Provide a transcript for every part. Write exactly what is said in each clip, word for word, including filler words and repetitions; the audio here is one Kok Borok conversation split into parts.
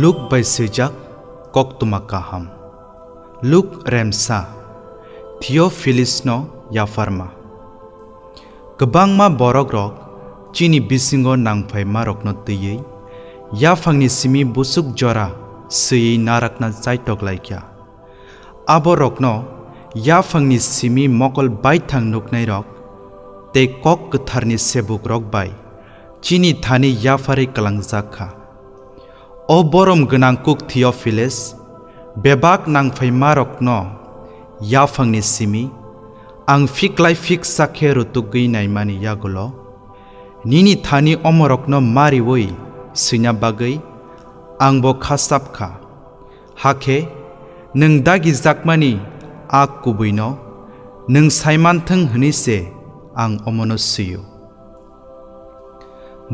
Luk bai swijak koktwma kaham. Luk remsa Theophilisno yapharma. Kwbangma borokrok chini bisingo nangphaimarokno twiwi yaphangni simi busuk jora swiwi narakna chaitok laikha. Aborokno yaphangni simi mokol baithang nuknairok tei kok kwtharni sebukrok bai chini thani yapharwi kwlangjak kha. O borom gwnang kuk Theophiles, bebak nangphaimarokno yaphangni simi ang phiklai phiksa khe rutugwi naimani yagulo nini thani omorokno mariwi swina bagwi angbo kha sap kha. Hakhe nwng dagijakmani a kubuino nwng saimanthwng hwnwi se ang omono swi-o.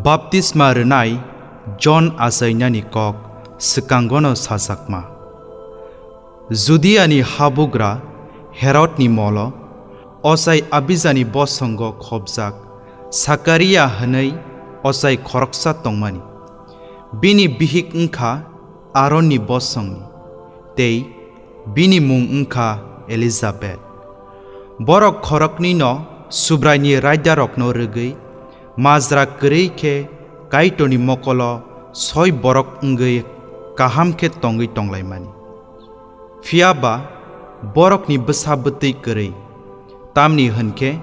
Baptisma rwnai Jon achainani kok swkangono sajakma. Judiani habugra Herodni molo ochai Abijani bosongo khopjak Sakaria hwnwi ochai khoroksa tongmani. Bini bihik wngkha Aronni bosongni, tei bini mung wngkha Elizabet. Borok khoroknwino Subraini raidarokno rwgwi majra kwrwi khe Kaitorni mokolo soi borok wngwi kaham khe tongwi tonglaimani. Phiya ba borokni bwsa bwtwi kwrwi, tamni hwn khe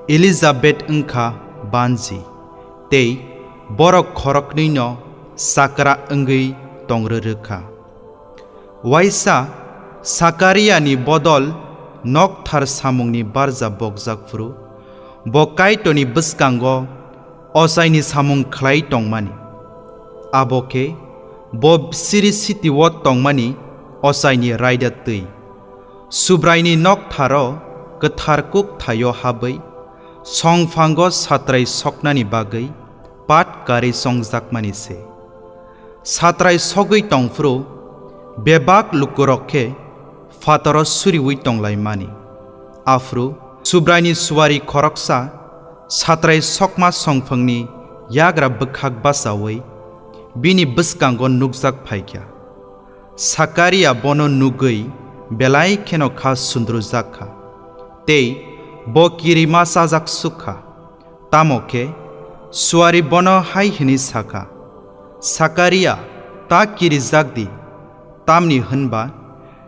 Elizabet wng kha banji, tei borok khoroknwino chakra wngwi tong rwrwk kha. Waisa Sakariani bodol nokthar samungni barja bokjak phuru, bo Kaitorni bwskango ochaini samung khlai tongmani. Abo khe bo siri sitio tongmani ochaini raida twi. Subraini noktharo kwthar kuk thaio habwi songphango satrai soknani bagwi pat karwi chongjakmani se. Satrai sogwi tongphuru bebak lukurok khe phataro suriwi tonglaimani. Aphuru Subraini suari khoroksa satrai sokma songphangni yagra bwkhak bachaui bini bwskango nukjak phaikha. Sakaria bono nugwi belai kheno kha sundrujak kha, tei bo kirima chajak suk kha. Tamo khe suari bono hai hwnwi sa kha, "Sakaria, ta kirijak di, tamni hwn ba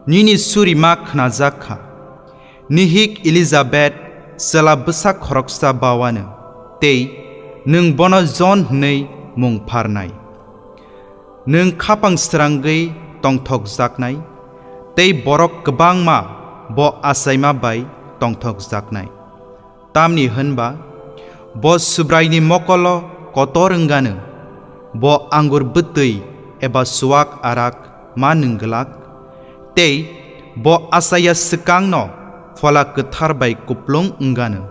nini surima khnajak kha. Nihik Elizabet chwla bwsa khoroksa ba anw, tei nwng bono Jon hwnwi mung pharnai. Nwng khapang srangwi tongthokjaknai, tei borok kwbangma bo achaima bai tongthokjaknai. Tamni hwn ba bo Subraini mokolo kotor wng anw, bo angur bwtwi eba chuak arak ma nung glak, tei bo achaiya swkangno Phola Kwthar bai kupulung wng anw.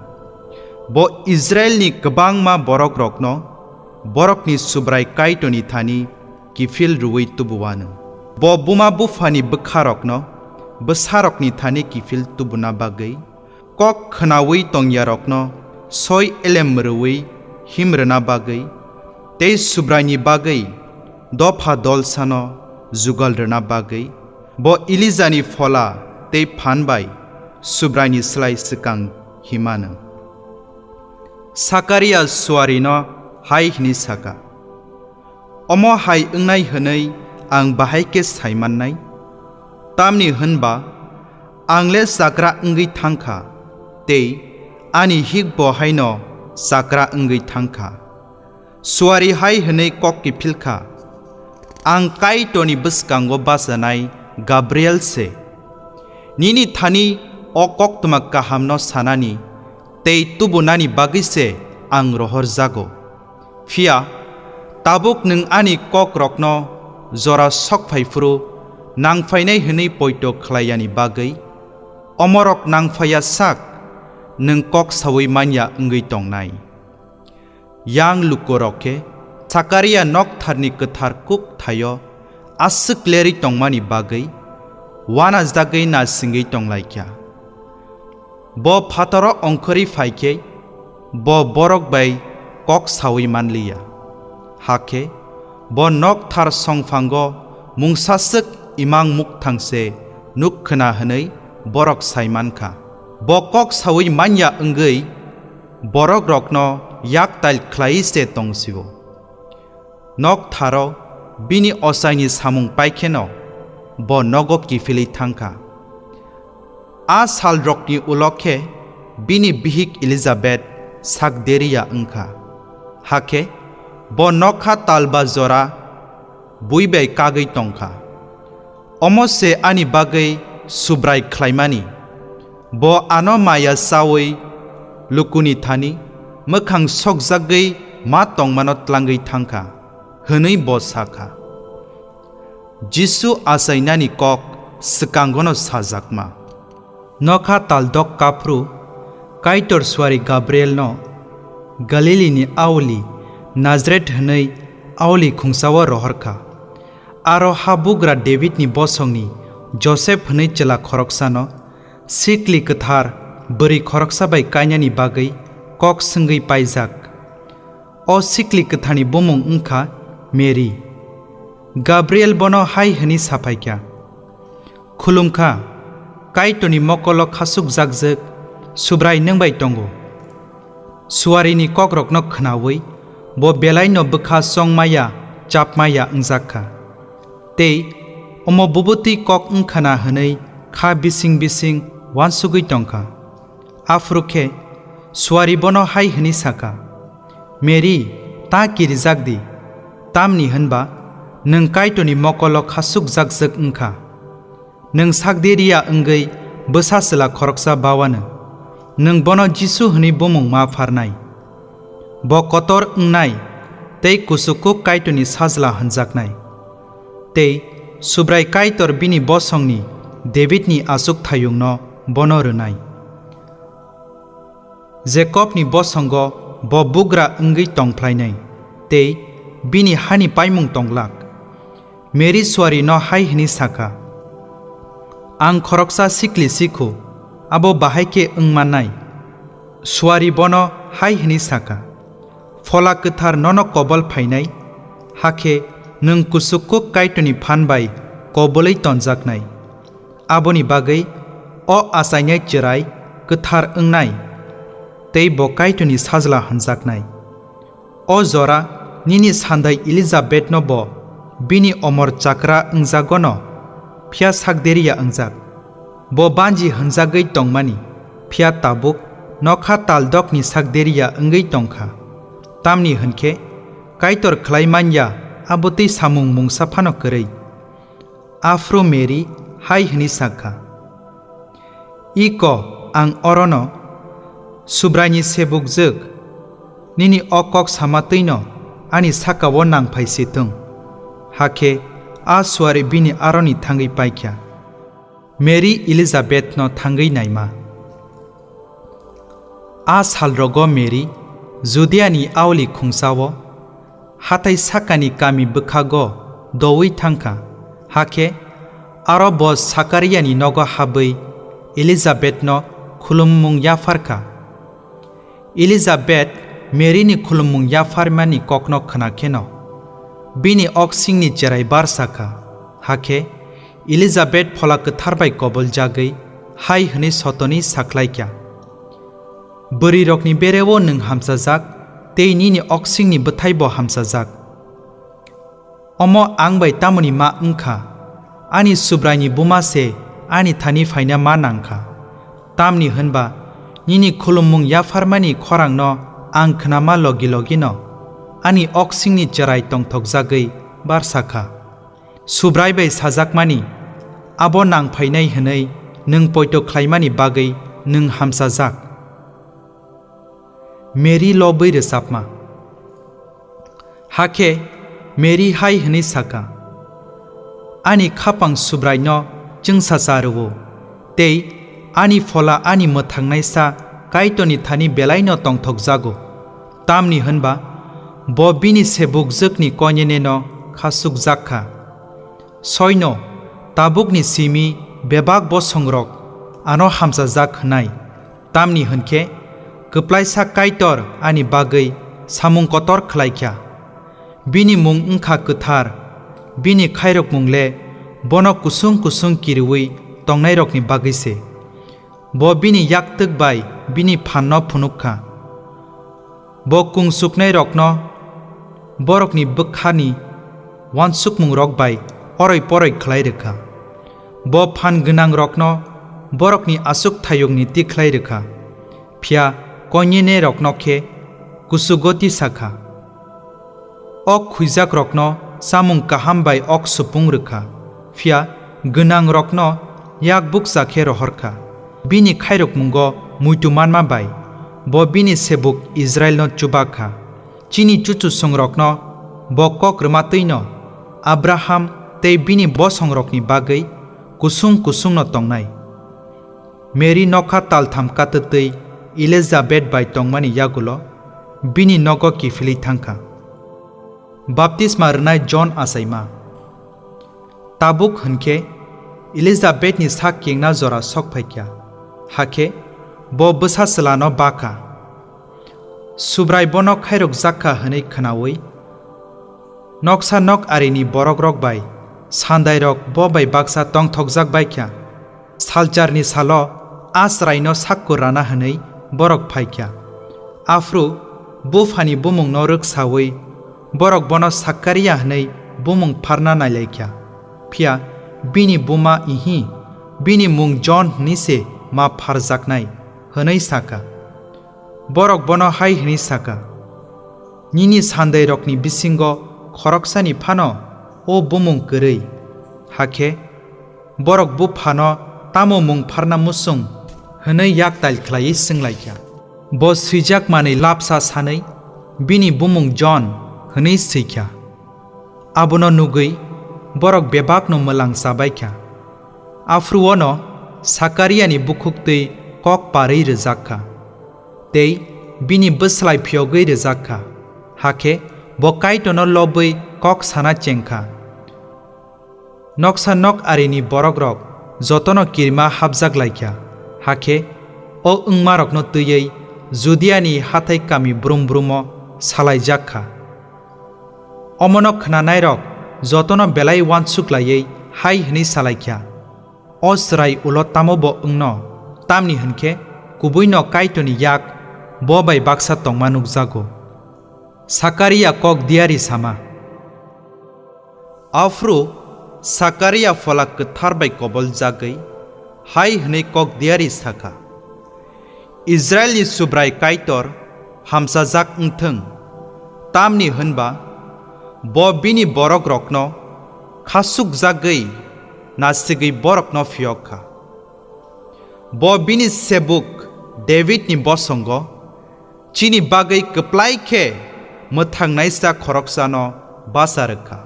Bo Israilni kwbangma borokrokno borokni Subrai Kaitorni thani kiphil rwui tubu anw. Bo buma buphani bwkharokno bwsarokni thani kiphil tubuna bagwi, kok khnaui tongyarokno soi elem rwui him rwna bagwi, tei Subraini bagwi dopha dolsano jugal rwna bagwi, bo Elijani phola tei phan bai Subraini slai swkang him anw." Sakaria suarino hai hwnwi sa kha, "Omo hai wngnai hwnwi ang bahai khe sai mannai? Tamni hwn ba ang le chakra wngwi thang kha, tei ani hik bo haino chakra wngwi thang kha." Suari hai hwnwi kok kiphil kha, "Ang Kaitorni bwskango bachanai Gabriel se. Nini thani o koktwma kahamno sanani tei tubunani bagwi se ang rohorjago. Phiya tabuk nwng ani kokrokno jora sok phai phuru nangphainai hwnwi poito khlai yani bagwi, omorok nangphai ya sak nwng kok saui man ya wngwi tongnai." Yang lukurok khe Sakaria noktharni kwthar kuk thaio aswk lerwi tongmani bagwi uanajagwi nasingwi tong lai kha. Bo phataro ongkhorwi phai khe bo borok bai kok saui man li ya. Hakhe bo nokthar songphango mungsaswk imang mukthang se nuk khna hwnwi borok sai man kha. Bo kok saui man ya wngwi borokrokno yaktail khlaiwi se tong si-o. Nok tharo bini ochaini samung pai kheno bo nogo kiphilwi thang kha. A salrokni ulo khe bini bihik Elizabet sak deri ya wng kha. Hakhe bo nokha talba jora bui bai kagwi tong kha. Omo se ani bagwi Subrai khlaimani. Bo ano maya chaui lukuni thani mwkhang sokjagwi ma tongmano tlangwi thang kha, hwnwi bo sa kha. Jisu achainani kok swkangono sajakma. Nokha taldok kaphru Kaitor suari Gabrielno Galilini auli Nazareth hwnwi auli khungsao rohor kha. Aro habugra Davidni bosongni Joseph hwnwi chwla khoroksano sikli kwthar bwrwi khoroksa bai kainani bagwi kok swngwi paijak. O sikli kwtharni bumung wng kha Mary. Gabriel bono hai hwnwi sa phai kha, "Khulum kha, Kaitorni mokolo khasukjakjwk Subrai nwng bai tongo." Suarini kokrokno khnaui bo belaino bwkha chongmaya chapmaya wngjak kha. Tei omo bubutwi kok wng khna hwnwi kha bising bising uansugwi tong kha. Aphuru khe suari bono hai hwnwi sa kha, "Mary, ta kirijak di, tamni hwnba nwng Kaitorni mokolo khasukjakjwk wng kha. Nwng sakdiriya wngwi bwsa chwla khoroksa bawano, nwng bono Jisu hwnwi bumung ma pharnai. Bo kotor wngnai tei kuchuk kuk Kaitorni sajla hwnjaknai. Tei Subrai Kaitor bini bosongni Davidni achukthayungno bono rwnai. Jekobni bosongo bo bugra wngwi tong phlainai tei bini hani paimung tong glak." Mary suarino hai hwnwi sa kha, "Ang khoroksa sikli si kho, abo bahai khe wng mannai?" Suari bono hai hwnwi sa kha, "Phola Kwthar nono kobol phainai, hakhe nwng kuchuk kuk Kaitorni phan bai kobolwi tonjaknai. Aboni bagwi o achainai chwrai kwthar wngnai, tei bo Kaitorni sajla hwnjaknai. O jora nini sandai Elizabetno bo bini omor chakra wngjagono, phiya sakderiya wngjak. Bo banji hwnjagwi tongmani, phiya tabuk nokha taldokni sakderiya wngwi tong kha. Tamni hwn khe Kaitor khlai man ya abo twi samung mungsa phano kwrwi." Aphuru Mary hai hwnwi sa kha, "Iko, ang orono Subraini sebukjwk, nini o kok sama twino ani saka-o nang phai si thung." Hakhe a suari bini aroni thangwi pai kha. Mary Elizabethno thangwi naima. A salrogo Mary Judeani auli khungsao, hathai sakani kami bwkhago doui thang kha, hakhe aro bo Sakariani nogo habwi Elizabethno khulummung yaphar kha. Elizabeth Maryni khulummung yapharmani kokno khna kheno, bini oksingni cherai barsa kha, hakhe Elizabeth Phola Kwthar bai koboljagwi hai hwnwi sotoni sakhlai kha, "Bwrwirokni bereo nwng hamchajak, tei nini oksingni bwthaibo hamchajak. Omo ang bai tamoni ma wng kha? Ani Subraini buma se ani thani phaina ma nang kha. Tamni hwn ba nini khulummung yapharmani khorangno ang khnama logi logino ani oksingni cherai tongthokjagwi barsa kha." Subrai bai sajakmani, abo nang phainai hwnwi nwng poito khlaimani bagwi nwng hamchajak. Mary lobwi rwchapma. Hakhe Mary hai hwnwi sakha, "Ani khapang Subraino chwngsacha rwo, tei ani phola ani mwthangnaisa Kaitorni thani belaino tongthokjago. Tamni hwn ba bo bini sebukjwkni koineneno khasukjak kha. Soino tabukni simi bebak bosongrok ano hamchajak hwnai, tamni hwn khe kwplaisa Kaitor ani bagwi samung kotor khlai kha. Bini mung wng kha Kwthar, Bini khairokmung le bono kusung kusung kiriui tongnairokni bagwi se. Bo bini yaktwk bai bini phanno phunuk kha. Bo kung chuknairokno borokni bwkhani uansukmungrok bai oroi poroi khlai rw kha. Bo phan gwnangrokno borokni achukthayungni tikhlai rw kha, phiya koinenerokno khe kuchugo tisa kha. Ok khuijakrokno chamung kaham bai ok supung rw kha, phiya gwnangrokno yak bukcha khe rohor kha. Bini khairokmungo muitu manma bai bo bini sebuk Israilno chuba kha. Chini chuchusongrokno bo kok rwma twi'-no Abraham tei bini bosongrokni bagwi kusung kusungno tongnai. Meri nokha taltham katwtwi Elizabet bai tongmani yagulo bini nogo kiphilwi thang kha. Baptisma rwnai Jon achaima. Tabuk hwn khe Elizabetni sak kengna jora sok phai kha, hakhe bo bwsa chwlano ba kha. Subrai bono khairokjak kha hwnwi khnaui, noksa nok arini borokrok bai sandairok bo bai baksa tongthokjak bai kha. Salcharni salo a chwraino sakkur rana hwnwi borok phai kha. Aphuru buphani bumungno rwksaui borok bono Sakariya hwnwi bumung pharna nailai kha. Phiya bini buma ihi, "Bini mung Jon hwnwi se ma pharjaknai," hwnwi sa kha. Borok bono hai hwnwi sa kha, "Nini sandairokni bisingo khoroksani phano o bumung kwrwi." Hakhe borok buphano tamo mung pharna muchung hwnwi yaktail khlaiwi swng lai kha. Bo swijak manwi lapsa sanwi bini bumung Jon hwnwi swi kha. Abono nugwi borok bebakno mwlang chabai kha. Aphuru-o'-no Sakariyani bukhuk twi kok parwi rwjak kha, tei bini bwslai phiyogwi rwjak kha, hakhe bo Kaitorno lobwi kok sana cheng kha. Noksa nok arini borokrok jotono kirima hapjak lai kha, hakhe o wngmarokno twiwi Judiani hathai kami brum brumo salaijak kha. Omono khnanairok jotono belai uansuk laiwi hai hwnwi salai kha, "O chwrai ulo tamo bo wngno, tamni hwn khe kubuino Kaitorni yak bo bai baksa tongma nukjago." Sakariya kok diari sama. Aphuru Sakariya Phola Kwthar bai koboljagwi hai hwnwi kok diari sa kha, "Israilni Subrai Kaitor hamsajak wng thung, tamni hwn ba bo bini borokrokno khasukjagwi nasigwi borokno phiyok kha. Bo bini sebuk Davidni bosongo chini bagwi kwplai khe mwthangnaisa khoroksano bacha rwkha.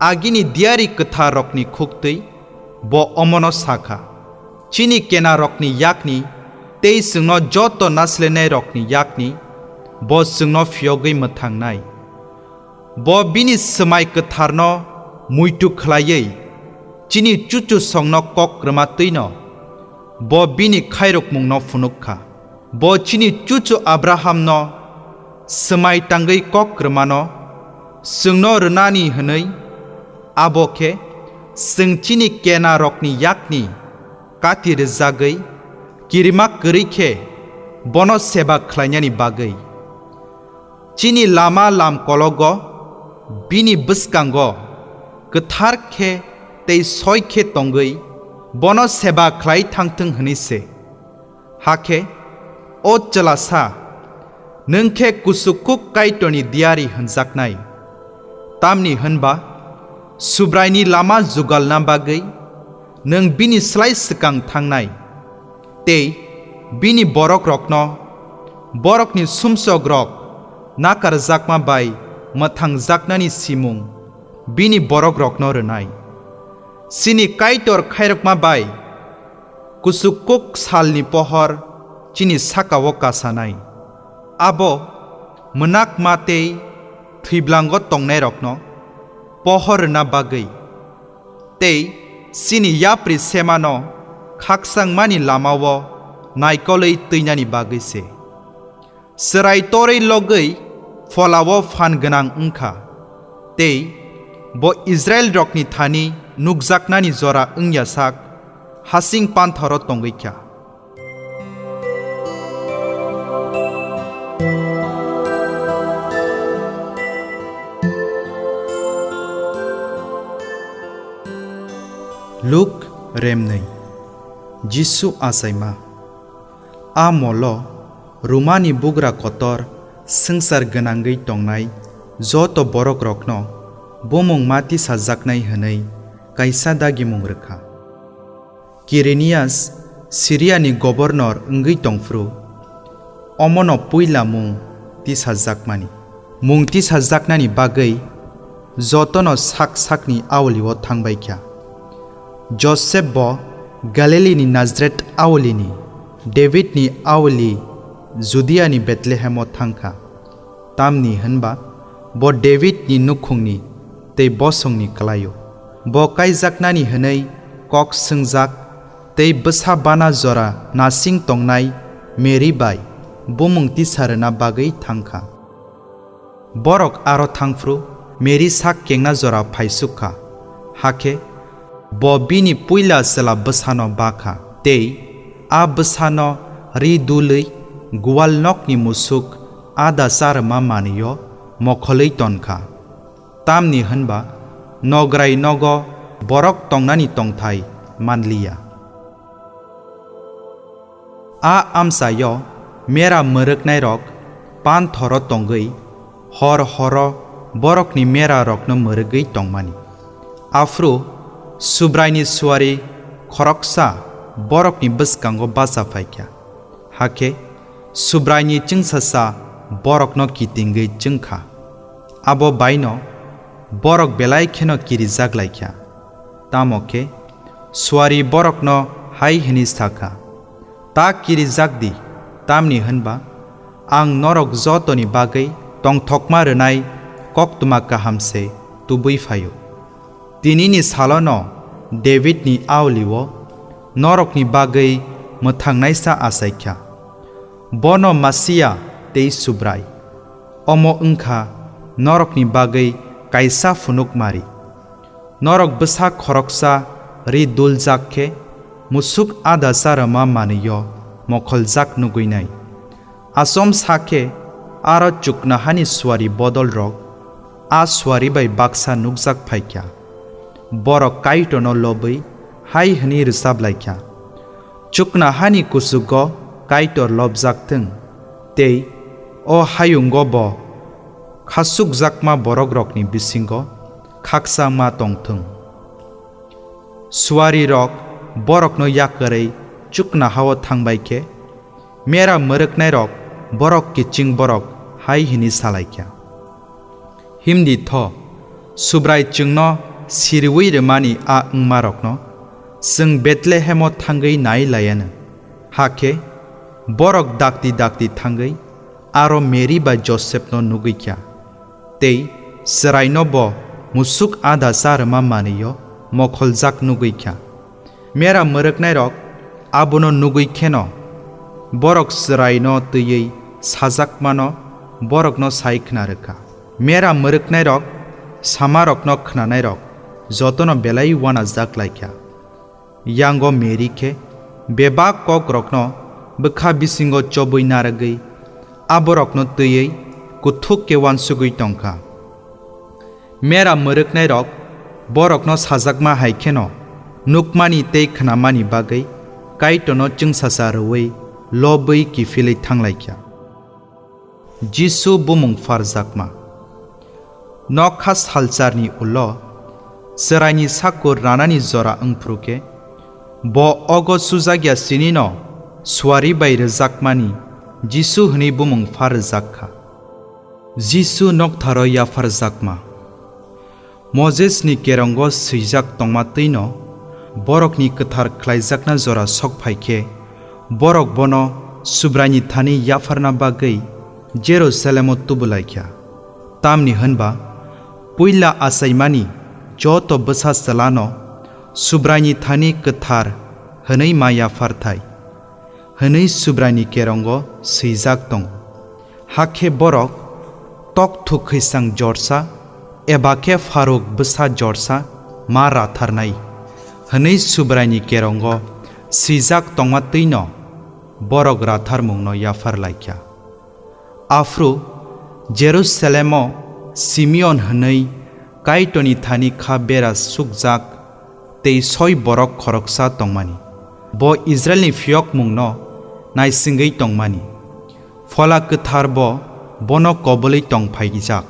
Agini diari kwtharrokni khuktwi bo omono sa kha, 'Chini kenarokni yakni tei chwngno joto naslenairokni yakni bo chwngno phiyogwi mwthangnai.' Bo bini swmai kwtharno muitu khlaiwi chini chuchusongno kok rwma twi'-no bo bini khairokmungno phunuk kha. Bo chini chuchu Abrahamno swmai tangwi kok rwmano chwngno rwnani hwnwi, abo khe chwng chini kenarokni yakni kati rwjagwi kirima kwrwi khe bono seba khlainani bagwi. Chini lama lamkologo bini bwskango kwthar khe tei soi khe tongwi bono seba khlai thang thung hwnwi se. Hakhe, o chwlasa, nwng khe kuchuk kuk Kaitorni diari hwnjaknai. Tamni hwn ba Subraini lama jugalna bagwi nwng bini slai swkang thangnai, tei bini borokrokno borokni sumsokrok nakarjakma bai mwthangjaknani simung bini borokrokno rwnai. Chini Kaitor khairokma bai kuchuk kuk salni pohor chini saka-o kasanai. Abo mwnakma tei thwiblango tongnairokno pohor rwna bagwi tei chini yapri semano khakchangmani lama-o naikolwi twinani bagwi se. Chwrai torwi logwi Pholao phan gwnang wng kha tei Bo Israilrokni thani nukjaknani jora wngya sak hasing panthoro tongwi kha. Luk remnwi. Jisu achaima. A molo Rumani bugra kotor swngchar gwnangwi tongnai joto borokrokno bumung ma tisajaknai hwnwi kaisa dagimung rwkha. Kirinias Siriani gobornor wngwi tongphuru, omono puila mung tisajakmani. Mung tisajaknani bagwi jotono sak sakni aolio thangbai kha. Josep bo Galilini Nazareth aolini, Davidni aoli Judiani Bethlehemo thang kha. Tamni hwnba bo Davidni nukhungni tei bosongni kwlaio. Bo kaijaknani hwnwi kok swngjak tei bwsa bana jora nasing tongnai Mary bai bumung tisa rwna bagwi thang kha. Borok aro thangphru Mary sak kengna jora phaisuk kha, hakhe bo bini puila chwla bwsano ba kha, tei a bwsano ri dulwi gwal nokni musuk ada cha rwma manwio mokholwi ton kha. Tamni hwnba nograi nogo borok tongnani tongthai manliya. A amchaio mera mwrwknairok panthoro tongwi hor horo borokni merarokno mwrwgwi tongmani. Aphuru Subraini suari khoroksa borokni bwskango bacha phai kha, hakhe Subraini chwngsasa borokno kitingwi chwng kha. Abo baino borok belai kheno kirijak lai kha. Tamo khe suari borokno hai hwnwi sa kha, "Ta kirijak di, tamni hwnba ang norok jotoni bagwi tongthokma rwnai koktwma kaham se tubui phaio. Tinini salono Davidni aolio norokni bagwi mwthangnaisa achai kha. Bono Masia tei Subrai. Omo wng kha norokni bagwi kaisa phunukmari. Norok bwsa khoroksa ri duljak khe musuk ada cha rwma manwio mokholjak nugwinai." Achom sa khe aro chuknohani suari bodolrok a suari bai baksa nukjak phai kha. Borok Kaitorno lobwi hai hwnwi rwchap lai kha, "Chuknohani kuchugo Kaitor lobjak thung, tei o hayungo bo khachukjakma borokrokni bisingo khaksa ma tong thung." Suarirok borokno yakarwi chuknohao thangbai khe, mera mwrwknairok borok kiching borok hai hwnwi sa lai kha, "Himdi tho, Subrai chwngno siriui rwmani a wngmarokno chwng Bethlehemo thangwi nai lai anw." Hakhe borok dakti dakti thangwi aro Mary bai Josepno nugwi kha, tei chwraino bo musuk ada cha rwma manwio mokholjak nugwi kha. Mera mwrwknairok abono nugwi kheno borok chwraino twiwi sajakmano borokno sai khna rwkha. Mera mwrwknairok samarokno khnanairok jotono belai uanajak lai kha. Yango Mary khe bebak kokrokno bwkha bisingo chobwi narwgwi aborokno twiwi kuthuk khe uansugwi tong kha. Mera mwrwknairok borokno sajakma hai kheno nukmani tei khnamani bagwi Kaitorno chwngsacha rwui lobwi kiphilwi thang lai kha. Jisu bumung pharjakma. Nokha salcharni ulo chwraini sakur ranani jora wng phuru khe, bo ogo chujakya sinino suari bai rwjakmani Jisu hwnwi bumung phar rwjak kha. Jisu noktharo yapharjakma. Mosesni kerongo swijak tongma twino borokni kwthar khlaijakna jora sok phai khe, borok bono Subraini thani yapharna bagwi Jerusalemo tubu lai kha. Tamni hwnba puila achaimani joto bwsa chwlano Subraini thani kwthar hwnwi ma yapharthai, hwnwi Subraini kerongo swijak tongo. Hakhe borok tok thuk khwisang jorsa Eba khe pharuk bwsa jorsa ma ratharnai hwnwi Subraini kerongo swijak tongma twi’-no borok ratharmungno yaphar lai kha. Aphuru Jerusalemo Simeon hwnwi Kaitorni thani kha bera sukjak tei soi borok khoroksa tongmani, bo Israilni phiyokmungno naisingwi tongmani. Phola Kwtharbo bono kobólwi tong phaijak.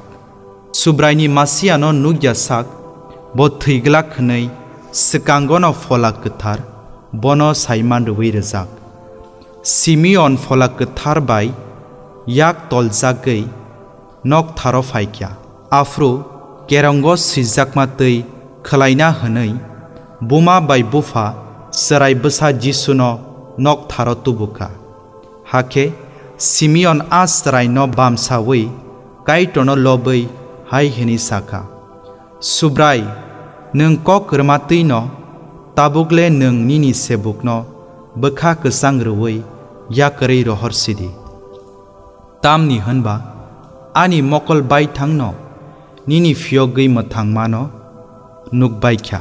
Subraini Masiano nuk ya sak, bo thwi glak hwnwi swkangono Phola Kwthar bono saiman rwui rwjak. Simeon Phola Kwthar bai yak toljagwi noktharo phai kha. Aphuru kerongo swijakma twi khwlaina hwnwi buma bai bupha chwrai bwsa Jisuno noktharo tubu kha. Hakhe Simeon a chwraino bamsaui Kaitorno lobwi hai hwnwi sa kha: Subrai, nwng kok rwma twi’-no, tabuk le nwng nini sebukno bwkha kwchang rwui yakarwi rohor si di. Tamni hwn ba ani mokol baithang’-no nini phiyogwi mwthangmano nuk bai kha.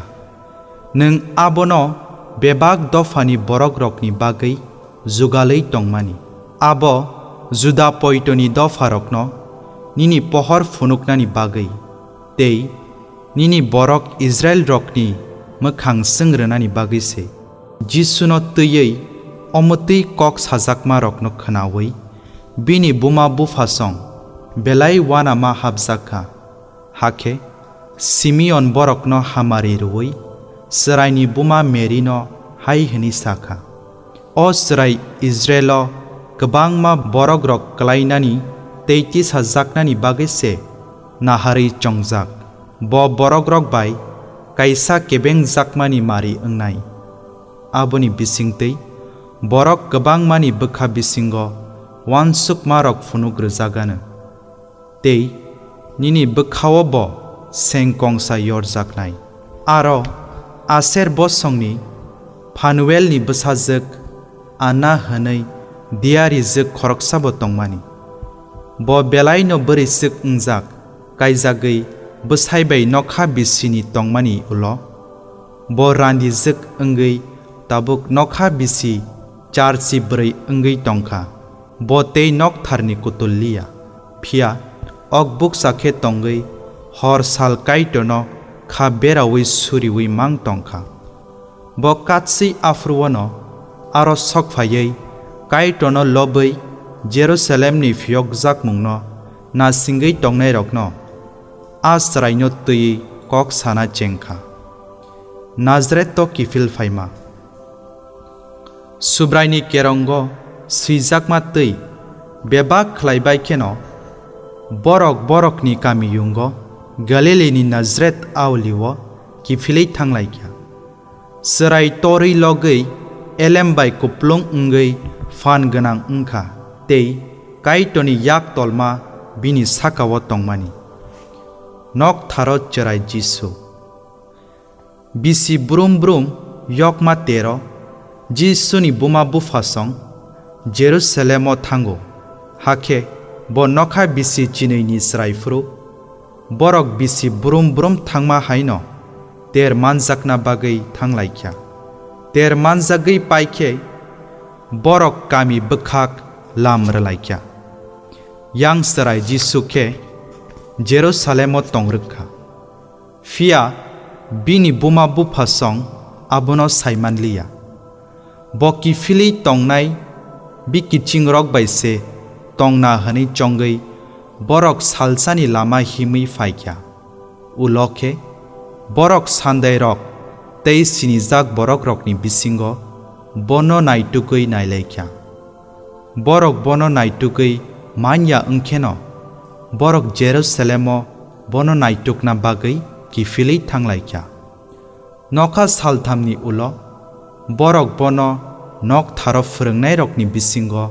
Nwng abono bebak dophani borokrokni bagwi jugalwi tongmani, abo Juda poitoni dopharokno nini pohor phunuknani bagwi tei nini borok Israilrokni mwkhang chẃng rwnani bagwi se. Jisuno twiwi omo twi kók sajakmarokno khnaui bini buma buphasong belai uanama hapjak kha. Hakhe Simeon bórokno hamari rwui chwraini buma Merino hai hwnwi sa kha: O chwrai Israilo kwbángma borokrok klainani tei tisajaknani bagwi se naharwi chongjak. Bo borokrok bai kaisa kebengjakmani mari wngnai. Aboni bising twi borok kwbángmani bwkha bisingo uansukmarok phunuk rwjak anw, tei nini bwkha-o bo seng kongsa yorjaknai. Aro Aser bosongni Phanuelni bwsajwk Anna hwnwi diyarijwk khoroksabo tongmani. Bo belaino bwrwichwk wngjak, kaijagwi bwsai bai nokha bisini tongmani ulo. Bo randijwk wngwi tabuk nokha bisi charchi bwrwi wngwi tong kha. Bo tei noktharni kutul li ya, phiya ok bukcha khe tongwi hor sal Kaitorno kha beraui suriui máng tong kha. Bo katswi aphuru-o’-no aro sók phaiwi Kaitorno lobwi Jerusalemni phiyókjakmungno nasingwi tongnairokno a chwraino twiwi kók sana cheng kha. Najareto Kiphil Phaima Subraini kerongo swijakma twi bebak khlai bai kheno bórok bórokni kamiyungo Galilini Najaret aoli-o kiphilwi tháng lai kha. Chwrai torwi logwi elem bai kupulung wngwi phan gwnang wng kha tei Kaitorni yak tolma bini saka-o tongmani. Noktharo Chwrai Jisu Bisi brúm brúm yokma tero Jisuni buma buphasong Jerusalemo thángo, hakhe bo nokha bisi chinwini chwrai phuru bórok bisi brúm brúm thángma hai’-no ter manjakna bagwi tháng lai kha. Ter manjagwi pai khe bórok kami bwkhak lam rw lai kha. Yang Chwrai Jisu khe Jerusalemo tong rwk kha, phiya bini buma buphasong abono sai man li ya. Bo kiphilwi tongnai bikichíngrok bai se tong na hwnwi chongwi bórok salsani lama himwi phai kha. Ulo khe bórok sandairok tei sinijak borokrokni bisingo bono naitugwi nai lai kha. Bórok bono naitugwi man ya wng kheno bórok Jerusalemo bono naitukna bagwi kiphilwi tháng lai kha. Nokha salthamni ulo bórok bono noktharo phrwngnairokni bisingo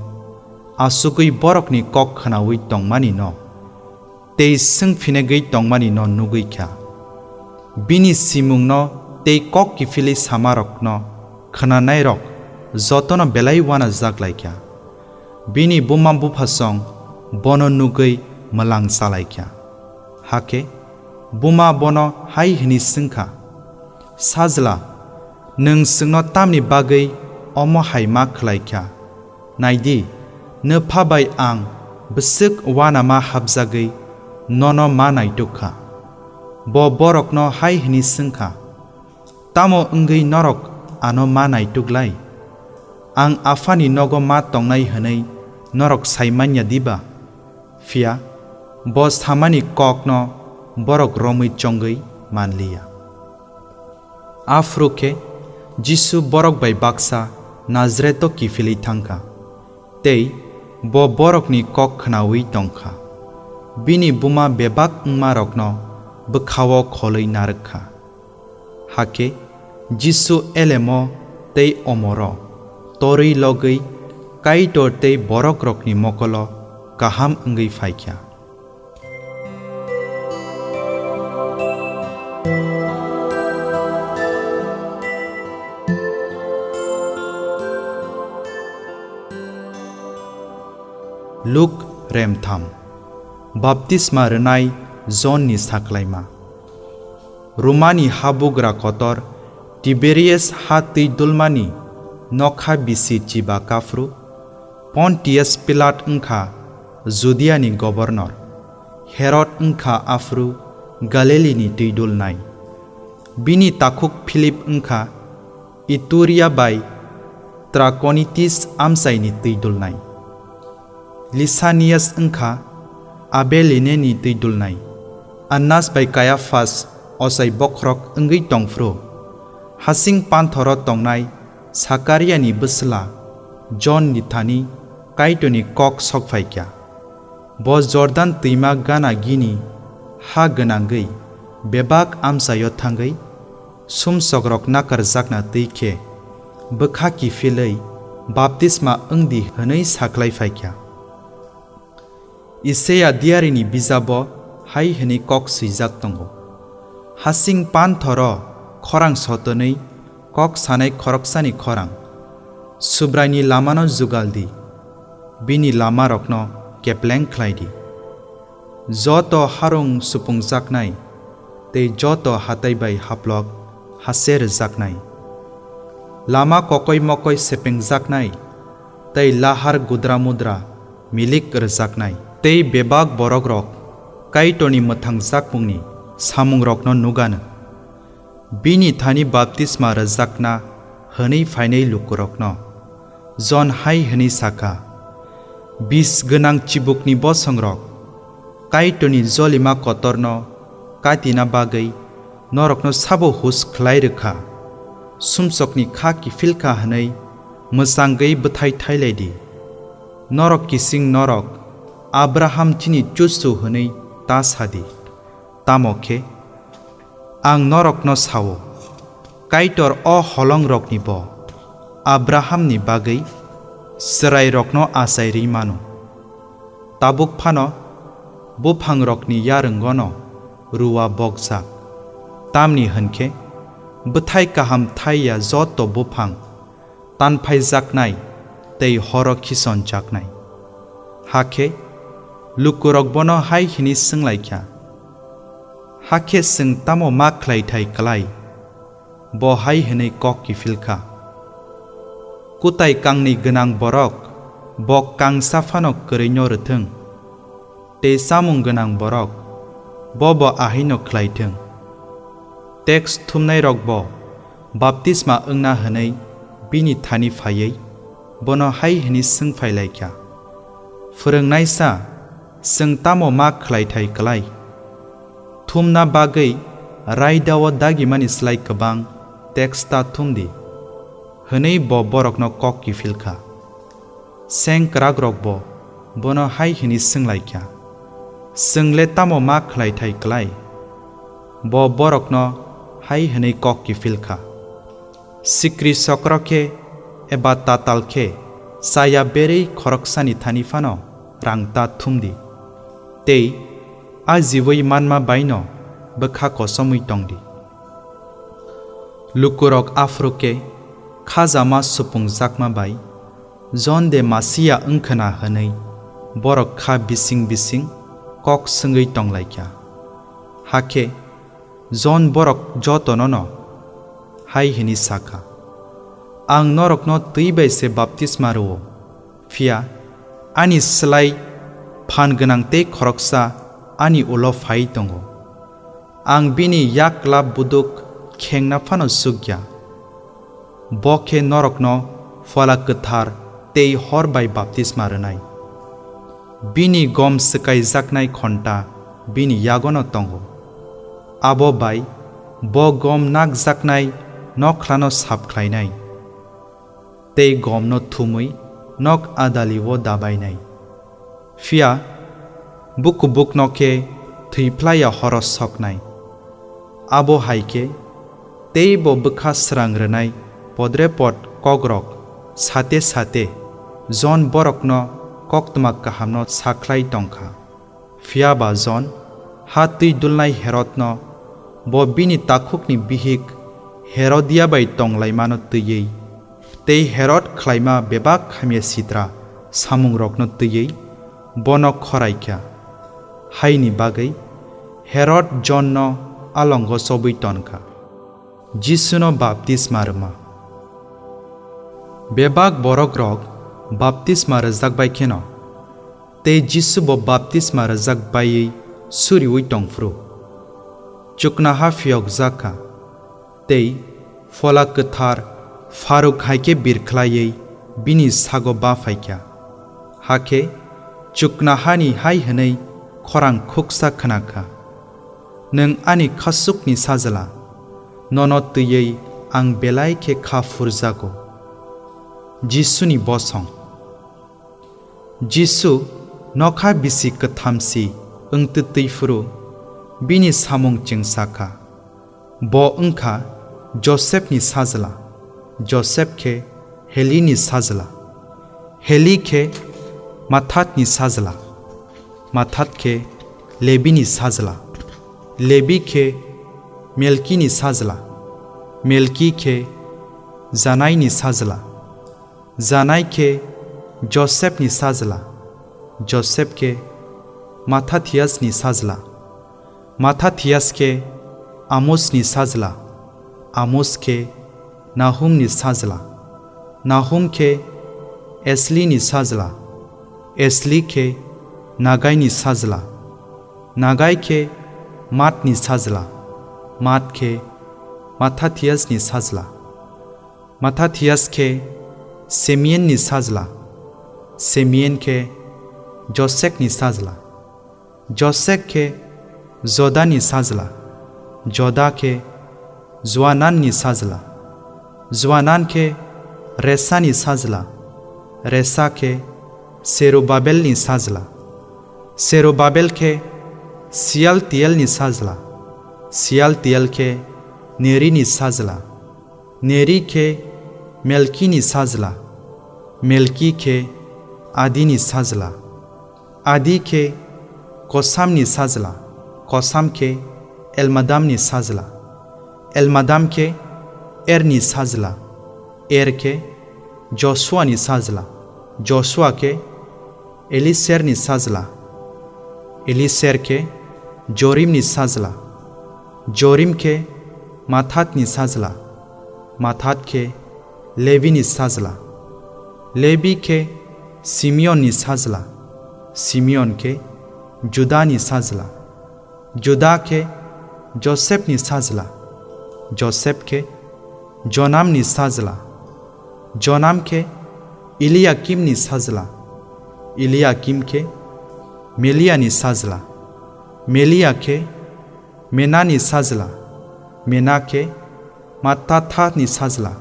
achugwi bórokni kók khnaui tongmani’-no tei sẃng phinegwi tongmani’-no nugwi kha. Bini simungno tei kók kiphilwi samarokno khnanairok jotono belai uanajak lai kha. Bini buma buphasong bono nugwi mwlang chá lai kha, hakhe Buma bono hai hwnwi swng kha, "Sajla, nwng chwngno tamni bagwi omo hai ma khlai kha? Nai di, nwpha bai ang bwswk uanama hapjagwi nono ma naituk kha." Bo borokno hai hwnwi swng kha, "Tamo wngwi norok ano ma naituk lai? Ang Aphani nogo ma tongnai hwnwi norok sai man ya diba?" Phiya bo samani kokno borok romwi chongwi man li ya. Aphuru khe Jisu borok bai baksa Nazaretho kiphilwi thang kha, tei bo borokni kok khnaui tong kha. Bini buma bebak wngmarokno bwkha-o kholwi narwk kha. Hakhe Jisu elemo tei omoro torwi logwi Kaitor tei borokrokni mokolo kaham wngwi phai kha. Luk remtham. Baptisma rwnai Jonni saklaima. Romani habugra kotor Tiberias ha twi dulmani nokha bisi chiba kaphru, Pontius Pilat wngkha Judiani gobornor, Herod wngkha aphuru Galilini twi dulnai. Bini takhuk Philip wngkha Ituria bai Trakonitis amchaini twi dulnai. Lisanias wngkha Abelineni twi dulnai. Annas bai Kaiaphas ochai bokhorok wngwi tongphuru, hasing panthoro tongnai Sakariani bwsla Jonni thani Kaitorni kok sok phai kha. Bo Jordan twima gana gini ha gwnangwi bebak amchaio thangwi sumsokrok nakarjakna twi khe bwkha kiphilwi baptisma wng di hwnwi saklai phai kha. Isaiya diarini bijabo hai hwnwi kok swijak tongo, "Hasing panthoro khorang sotonwi kok sanai khoroksani khorang, Subraini lamano jugal di, bini lamarokno kepleng khlai di." Joto harung supungjaknai tei joto hatai bai haplok hase rwjaknai, lama kokoi mokoi sepengjaknai tei lahar gudra mudra milik rwjaknai. Tei bebak borokrok Kaitorni mwthangjakmungni samungrokno nugano. Bini thani baptisma rwjakna hwnwi phainai lukurokno Jon hai hwnwi sa kha, "Bis gwnang chibukni bosongrok, Kaitorni jolima kotorno katina bagwi norokno sabo hus khlai rw kha, sumsokni kha kiphil kha hwnwi mwchangwi bwthai thai lai di. Norok kising norok Abraham chini chuchu hwnwi ta sa di. Tamo khe ang norokno sao, Kaitor o holongrokni bo Abrahamni bagwi chwrairokno achai rwi mano. Tabuk phano buphangrokni yarwngno rua bokjak, tamni hwn khe bwthai kaham thai ya joto buphang tanphaijaknai tei horo khisonjaknai." Hakhe lukurok bono hai hwnwi swng lai kha, "Hakhe chwng tamo ma khlai thai klai?" Bo hai hwnwi kok kiphil kha, "Kutai kangnwi gwnang borok bo kangsa phano kwrwino rwthwng, tei chamung gwnang borok bo bo ahaino khlai thwng." Teks thumnairok bo baptisma wngna hwnwi bini thani phaiwi bono hai hwnwi swng phai lai kha, "Phwrwngnaisa, chwng tamo ma khlai thai klai? Thumna bagwi raidao dagimani slai kwbang teks ta thum di," hwnwi bo borokno kok kiphil kha. Seng kwrakrok bo bono hai hwnwi swng lai kha, "Chwng le tamo ma khlai thai klai?" Bo borokno hai hwnwi kok kiphil kha, "Sikri sokro khe eba tatal khe chaya berwi khoroksani thani phano rang ta thum di, tei ajiui manma baino bwkha kosomwi tong di." Lukurok aphuru khe khajama supungjakma bai Jon de Masia wngkhwna hwnwi borok kha bising bising kok swngwi tong lai kha. Hakhe Jon borok jotono'-no hai hwnwi sa kha, "Ang norokno twi bai se baptisma rw-o, phiya ani slai phan gwnang tei khoroksa ani ulo phaiwi tongo. Ang bini yak lab buduk khengna phano chuk ya. Bo khe norokno Phola Kwthar tei hor bai baptisma rwnai. Bini gom swkaijaknai khonta bini yagono tongo. Abo bai bo gom nakjaknai nokhlano sap khlainai tei gomno thumwi nok adalio dabainai. Phiya bukubukno khe thwi phlai ya horo soknai." Abo hai khe teibo bwkha srang rwnai podrepot kokrok sate sate Jon borokno koktwma kahamno sakhlai tong kha. Phiya ba Jon ha twi dulnai Herodno bo bini takhukni bihik Herodia bai tong laimano twiwi tei Herod khlaima bebak hamya sitra samungrokno twiwi bono khorai kha. Haini bagwi Herod Jonno alongo chobwi ton kha. Jisuno baptisma rwma. Bebak borokrok baptisma rwjak bai kheno, tei Jisubo baptisma rwjak baiwi suriui tong phuru, chuknoha phiyokjak kha, tei Phola Kwthar pharuk hai khe birkhlaiwi bini sago ba phai kha. Hakhe chuknohani hai hwnwi khorang khuksa khna kha, "Nwng ani khasukni Sajla, nono twiwi ang belai khe kha phurjago." Jisuni bosong. Jisu nokha bisi kwthamsi wng twtwi phuru bini samung chengsa kha. Bo wng kha Josepni sajla, Josep khe Helini sajla, Heli khe Mathatni sajla, Mathat khe Lebini sajla, Lebi khe Melkini sajla, Melki khe Janaini sajla, Janai khe Josepni sajla, Josep khe Mathathiasni sajla, Mathathias khe Amusni sajla, Amus khe Nahumni sajla, Nahum khe Eslini sajla, Esli khe Nagaini sajla, Nagai khe Matni sajla, Mat khe Mathathiasni sajla, Mathathias khe Semionni sajla, Semion khe Josekni sajla, Josek khe Jodani sajla, Joda khe Joananni sajla, Joanan khe Resani sajla, Resa khe Serubabelni sajla, Serubabel khe Sialtielni sajla, Sialtiel khe Nerini sajla, Neri khe Melkini sajla, Melki khe Adini sajla, Adi khe Kosamni sajla, Kosam khe Elmadamni sajla, Elmadam khe Erni sajla, Er khe Josuani sajla, Josua khe Eliserni sajla, Eliser khe Jorimni sajla, Jorim khe Mathatni sajla, Mathat khe Lebini sajla, Lebi khe Simeonni sajla, Simeon khe Judani sajla, Juda khe Josepni sajla, Josep khe Jonamni sajla, Jonam khe Eliakimni sajla, Eliakim khe Meliani sajla, Melia khe Menani sajla, Mena khe Mattathani sajla,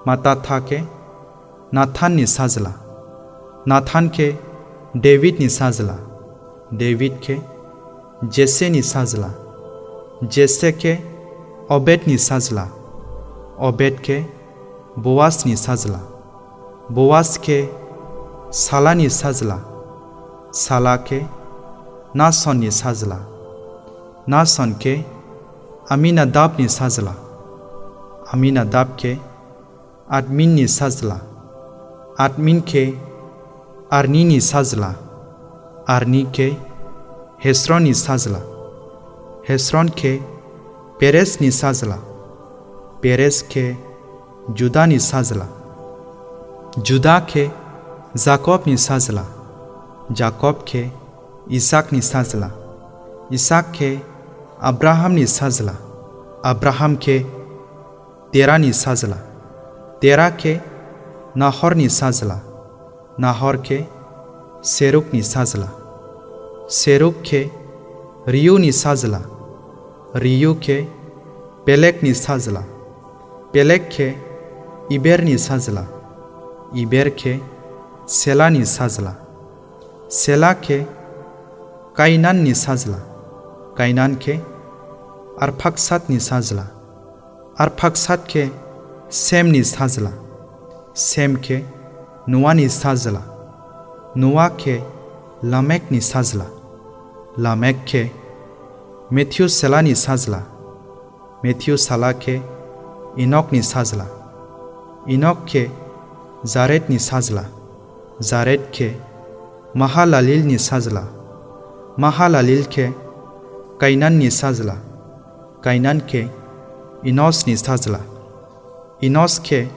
Matatha khe Nathanni sajla, Nathan khe Davidni sajla, David khe Jeseni sajla, Jese khe Obedni sajla, Obed khe Boasni sajla, Boas khe Salani sajla, Sala khe Nasonni sajla, Nason khe Aminadabni sajla, Aminadab khe Adminni sajla, Admin khe Arnini sajla, Arni khe Hesronni sajla, Hesron khe Peresni sajla, Peres khe Judani sajla, Juda khe Jakobni sajla, Jakob khe Isakni sajla, Isak khe Abrahamni sajla, Abraham khe Terani sajla, Tera khe Nahorni sajla, Nahor khe Serukni sajla, Seruk khe Riuni sajla, Riu khe Pelekni sajla, Pelek khe Iberni sajla, Iber khe Selani sajla, Sela khe Kainanni sajla, Kainan khe Arphaksatni sajla, Arphaksat khe Semni sajla, Sem khe Noani sajla, Noa khe Lamekni sajla, Lamek khe Methuselani sajla, Methusela khe Enokni sajla, Enok khe Jaredni sajla, Jared khe Mahalalilni sajla, Mahalalil khe Kainanni sajla, Kainan khe Enosni sajla, Enos khe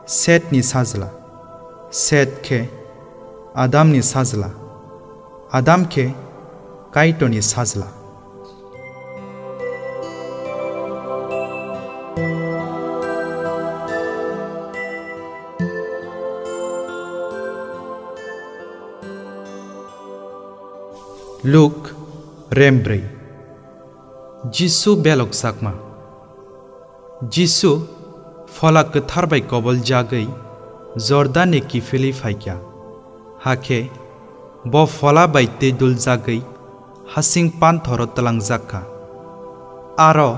Setni sajla, Set khe Adamni sajla, Adam khe Kaitoni sajla. Luk, rembrwi. Jisu belok sakma. Jisu Phola Kwthar bai koboljagwi Jordanni kiphilwi phaikha. Hakhe bo Phola bai twi duljagwi hasing panthoro twlangjak kha. Aro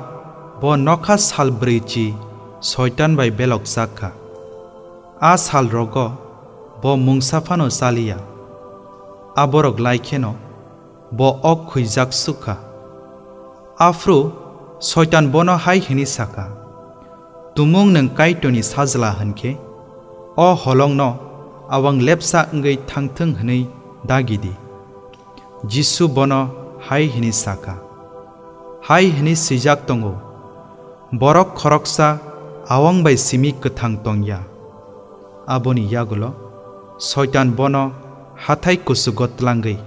bo nokha sal brwichi Soitan bai belokjak kha. A salrogo bo mungsa phano chaliya. Aborok lai kheno bo ok khuijak suk kha. Aphuru Soitan bono hai hwnwi sa kha, "Tumung nwng Kaitorni Sajla hwn khe, o holongno awang lepsa wngwi thang thung hwnwi dagi di." Jisu bono hai hwnwi sa kha, "Hai hwnwi swijak tongo, 'Borok khoroksa awang bai simi kwthang tong ya.'" Aboni yagulo Soitan bono hathái kuchugo tlangwi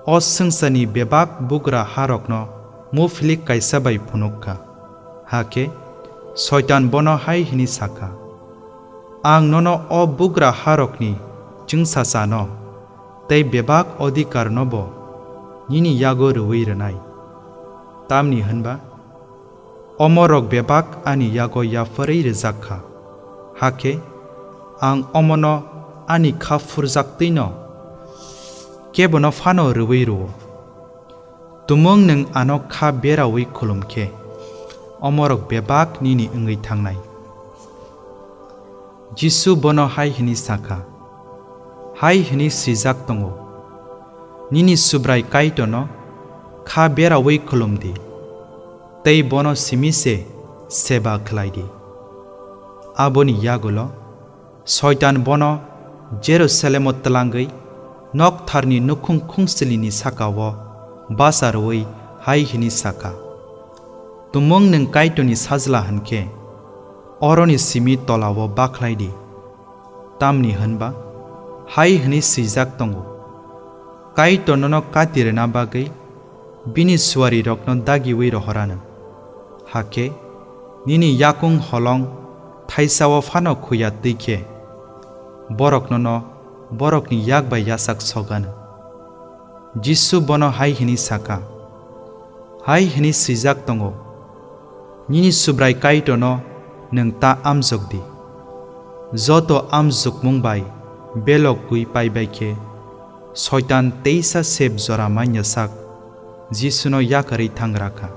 o swngcharni bebak bugra harokno muphilik kaisa bai phunuk kha. Hakhe Soitan bono hai hwnwi sa kha, "Ang nono o bugra harokni chwngsachano tei bebak odhikarnobo nini yago rwui rwnai. Tamni hwn ba omorok bebak ani yago yapharwi rwjak kha, hakhe ang omono ani kha phurjak twi'-no kebono phano rwui rw-o. Tumung nwng ano kha beraui khulum khe, omorok bebak nini wngwi thangnai." Jisu bono hai hwnwi sa kha, "Hai hwnwi swijak tongo, 'Nini Subrai Kaitorno kha beraui khulum di, tei bono simi se seba khlai di.'" Aboni yagulo Soitan bono Jerusalemo tlangwi noktharni nukhung khungsilini saka-o basa rwui hai hwnwi sa kha, "Tumung nwng Kaitorni Sajla hwn khe, oroni simi tola-o bakhlai di. Tamni hwn ba hai hwnwi swijak tongo, 'Kaitor nono kati rwna bagwi bini suarirokno dagiui rohor anw.' Hakhe nini yakung holong thaisa-o phano khuya twi khe, borok nono borokni yak bai yachak sok anw." Jisu bono hai hwnwi sa kha, "Hai hwnwi swijak tongo, 'Nini Subrai Kaitorno nwng ta amjok di.' Joto amjokmung bai belokgwi paibai khe, Soitan teisa sep jora manya sak Jisuno yakarwi thang ra kha.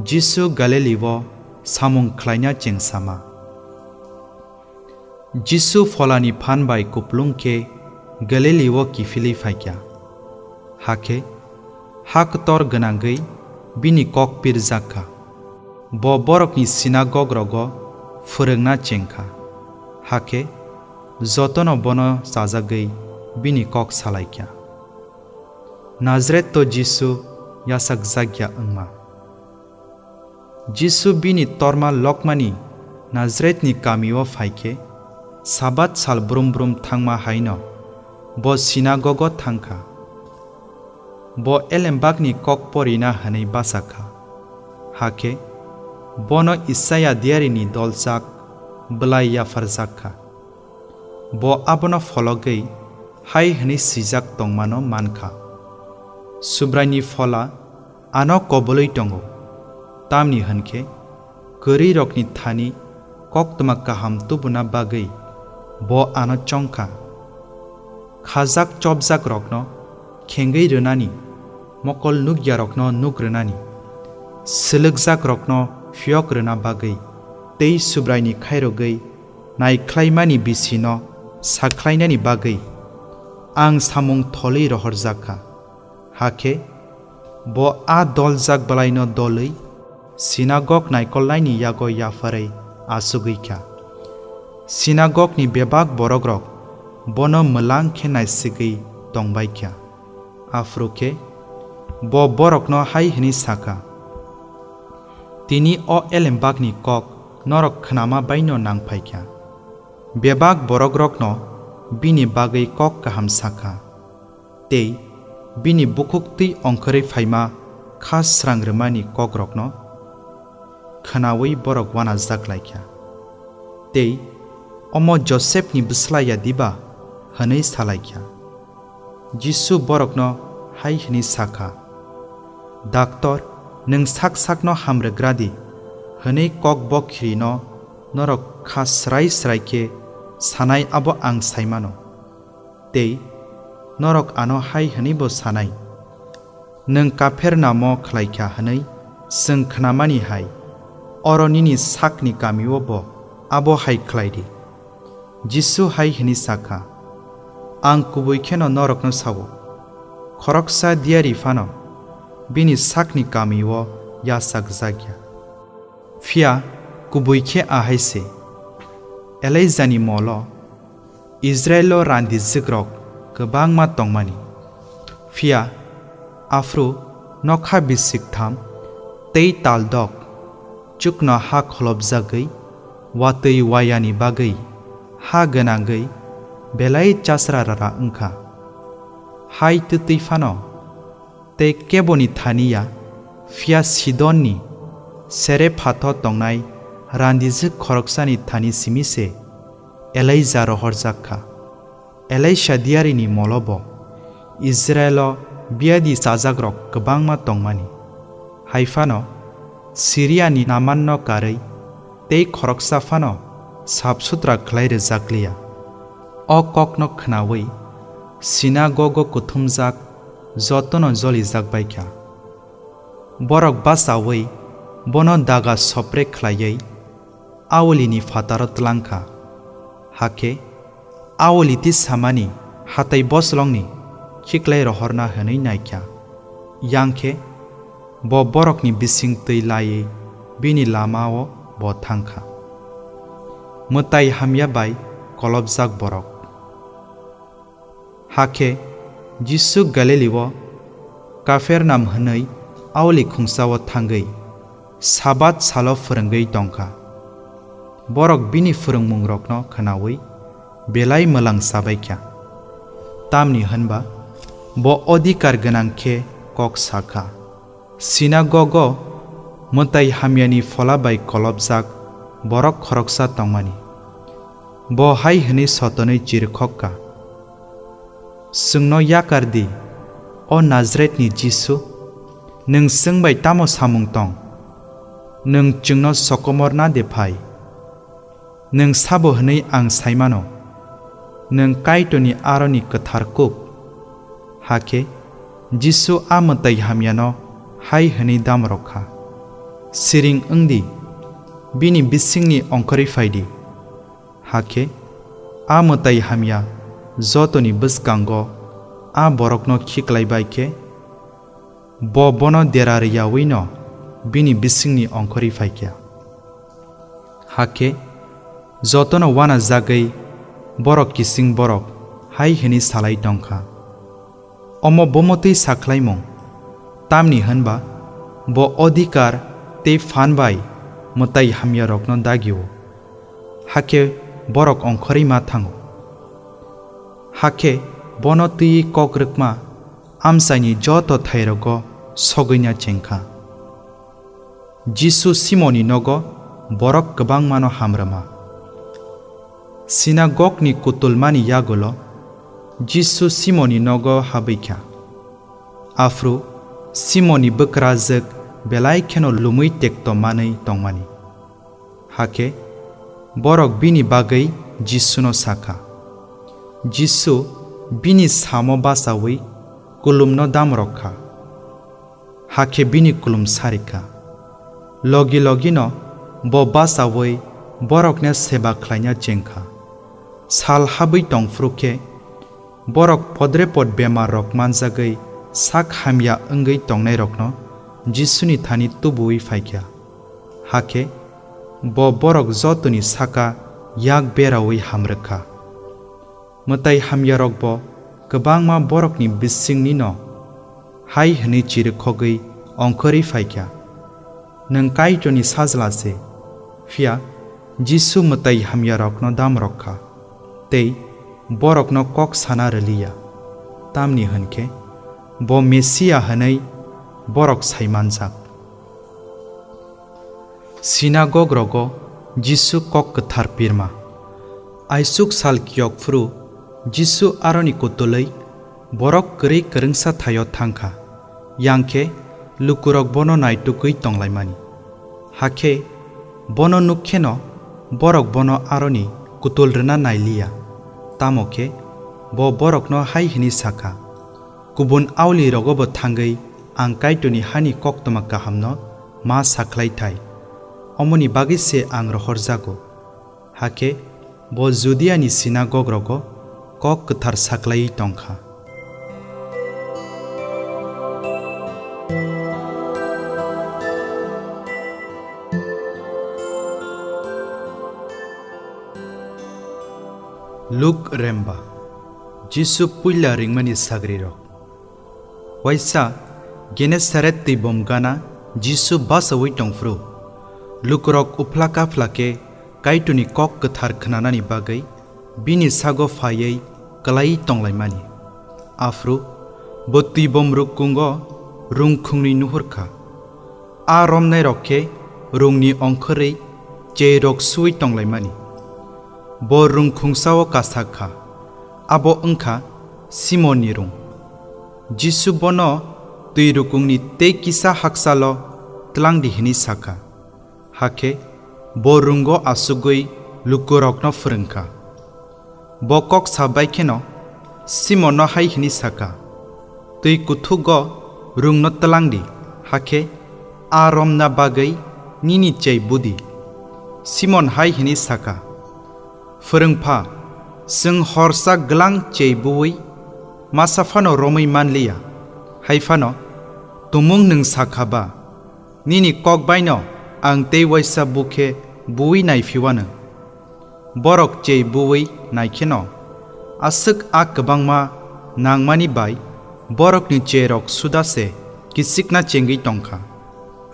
Jisu Galili-o samung khlaina chengsama. Jisu Pholani phan bai kuplung khe Galili-o kiphilwi phai kha. Hakhe ha ktor gwnangwi bini kok pirjak kha. Bo borokni sinagog rogo phwrwngna cheng kha. Hakhe jotono bono chajagwi bini kok salai kha. Nazaret-o Jisu yachakjak ya wngma. Jisu bini torma lokmani Nazaretni kamio phai khe, Sabat sal brum brum thangma hai’-no bo sinagogo thang kha. Bo elembakni kók porina hwnwi bacha kha, hakhe bono Isaia diyarini doljak bwlai yapharjak kha. Bo abono phologwi hai hwnwi swijak tongmano man kha, Subraini Phola ano kobólwi tongo, tamni hwn khe kwrwirokni thani koktwma kaham tubuna bagwi bo ano chong kha. Khajak chopjakrokno khengwi rwnani, mokol nuk yarokno nuk rwnani, swlwkjakrokno phiyók rwna bagwi tei Subraini khairogwi nai khlaimani bisino sa khlainani bagwi ang samung tholwi rohorjak kha. Hakhe bo a doljak bwlaino dolwi sinagog naikolnaini yago yapharwi achugwi kha. Sinagogni bebak borokrok bono mwlang khe naisigwi tong bai kha. Aphuru khe bo bórokno hai hwnwi sa kha, Tini o elembakni kók norok khnama bai’-no nang phai kha. Bebak borokrokno bini bagwi kók kaham sa kha, tei bini bukhuk twi ongkhorwi phaima khá srang rwmani kókrokno khnaui bórok uanajak lai kha tei Omo Josepni bwsla ya diba? hwnwi sa lai kha. Jisu bórokno hai hwnwi sa kha, Daktor, nwng sak sakno ham rwk gra di, hwnwi Kokbokhrino norok khá srai srai khe sanai abo ang sai mano. Tei norok ano hai hwnwibo sanai, Nwng Kapharnaumo khlai kha hwnwi chwng khnamani hai, oro nini sakni kamio bo abo hai khlai di. Jisu hai hwnwi sa kha, Ang kubui kheno norokno sa-o, khoroksa diyari phano bini sakni kamio yachakjak ya. Phiya kubui khe a hai se, Elaijani molo Israilo randijwkrok kwbangma tongmani, phiya aphuru nokha bisik tham tei taldok chukno ha kholopjagwi watwi wayani bagwi ha gwnangwi belai chasra rara wng kha. Hai twtwi phano tei keboni thani ya, phiya Sidonni Serephatho tongnai randijwk khoroksani thani simi se Elaija rohorjak kha. Elaisa diyarini molo bo Israilo biyadi chajakrok kwbangma tongmani, hai phano Siriani Namanno karwi tei khoroksa phano sap sutra khlai rwjak liya. O kokno khnaui sinagogo kuthumjak jotono jolijak bai kha. Borok bachaui bono daga sopre khlaiwi aulini phataro tlang kha. Hakhe auli tisamani hatai boslongni khiklai rohorna hwnwi nai kha. Yang khe bo borokni bising twi laiwi bini lama-o bo thang kha. Mwtai hamya bai kolopjak borok. Hakhe Jisu Galili-o Kapharnaum hwnwi auli khungsa-o thangwi Sabat salo phrwngwi tong kha. Borok bini phrwngmungrokno khnaui belai mwlang chabai kha, tamni hwn ba bo odhikar gwnang khe kók sa kha. Sinagogo mwtai hamyani phola bai kolopjak borok khoroksa tongmani. Bo hai hwnwi sotonwi chirikhok kha, Chwngno yakar di, o Nazaretni Jisu! Nwng chwng bai tamo samung tong? Nwng chwngno sokomorna de phai? Nwng sabo hwnwi ang sai mano, nwng Kaitorni aroni kwthar kuk. Hakhe Jisu a mwtai hamyano hai hwnwi damrok kha, Siring wng di, bini bisingni ongkhorwi phai di. Hakhe a mwtai hamya jotoni bwskango a borokno khiklai bai khe, bo bono dera rwyaui'-no bini bisingni ongkhorwi phai kha. Hakhe jotono uanajagwi borok kiching borok hai hwnwi salai tong kha, Omo bumotwi sakhlaimung, tamni hwn ba bo odhikar tei phan bai mwtai hamyarokno dagio, hakhe borok ongkhorwi ma thango. Hakhe bono twiwi kok rwkma amchaini joto thairogo sogwina chengkha. Jisu Simonni nogo borok kwbangmano hamrwma. Sinagogni kutulmani yagulo Jisu Simonni nogo habwi kha. Aphuru Simonni bwkrajwk belai kheno lumwi tekto manwi tongmani. Hakhe borok bini bagwi Jisuno sa kha. Jisu bini samo bachaui kulumno damrok kha. Hakhe bini kulum sari kha. Logi logino bo bachaui borokno seba khlaina cheng kha. Sal habwi tong phuru khe, borok podrepot bemarrok manjagwi sak hamya wngwi tongnairokno Jisuni thani tubu-ui phai kha. Hakhe bo borok jotoni saka yak beraui hamrwk kha. Mwtai hamyarokbo kwbangma borokni bisingnino hai hwnwi chirikhogwi ongkhorwi phai kha, "Nwng Kaitorni Sajla se." Phiya Jisu mwtai hamyarokno damrok kha tei borokno kok sana rw liya, tamni hwn khe bo Mesia hwnwi borok sai manjak. Sinagog rogo Jisu kok kwthar pirma. Aisuk sal kiyok phuru Jisu aroni kutulwi borok kwrwi kwrwngsa thaio thang kha, yang khe lukurok bono naitugwi tonglaimani. Hakhe bono nuk kheno borok bono aroni kutul rwna nai liya, tamo khe bo borokno hai hwnwi sa kha, "Kubun aulirogobo thangwi ang Kaitorni hani koktwma kahamno ma sakhlai thai, omoni bagwi se ang rohorjago." Hakhe bo Judiani sinagog rogo kok kwthar saklaiwi tong kha. Luk remba. Jisu puila ringmani sagrirok. Waisa Genesaret twibom gana Jisu bachaui tongphuru, lukurok uphla kaphla khe Kaitorni kok kwthar khnanani bagwi bini sago phaiwi kwlaiwi tonglaimani. Aphuru bo twibom rukungo rung khungnwi nuhur kha. A romnairok khe rungni ongkhorwi cheirok suui tonglaimani. Bo rung khungsao kasak kha, abo wng kha Simonni rung. Jisu bono twi rukungni tei kisa haksalo tlangdi hwnwi sa kha. Hakhe bo rungo achugwi lukurokno phrwng kha. Bo kok sa bai kheno Simonno hai hwnwi sa kha, "Twi kuthugo rungno tlangdi, hakhe a romna bagwi nini chei budi." Simon hai hwnwi sa kha, "Phrwngpha, chwng horsa glang chei buui masa phano romwi man liya, hai phano tumung nwng sa kha ba? Nini kok baino ang tei waisa bukhe buui nai phiwanw." Borok chei buui nai kheno aswk a kwbangma nangmani bai borokni cherok suda se kichikna chengwi tong kha.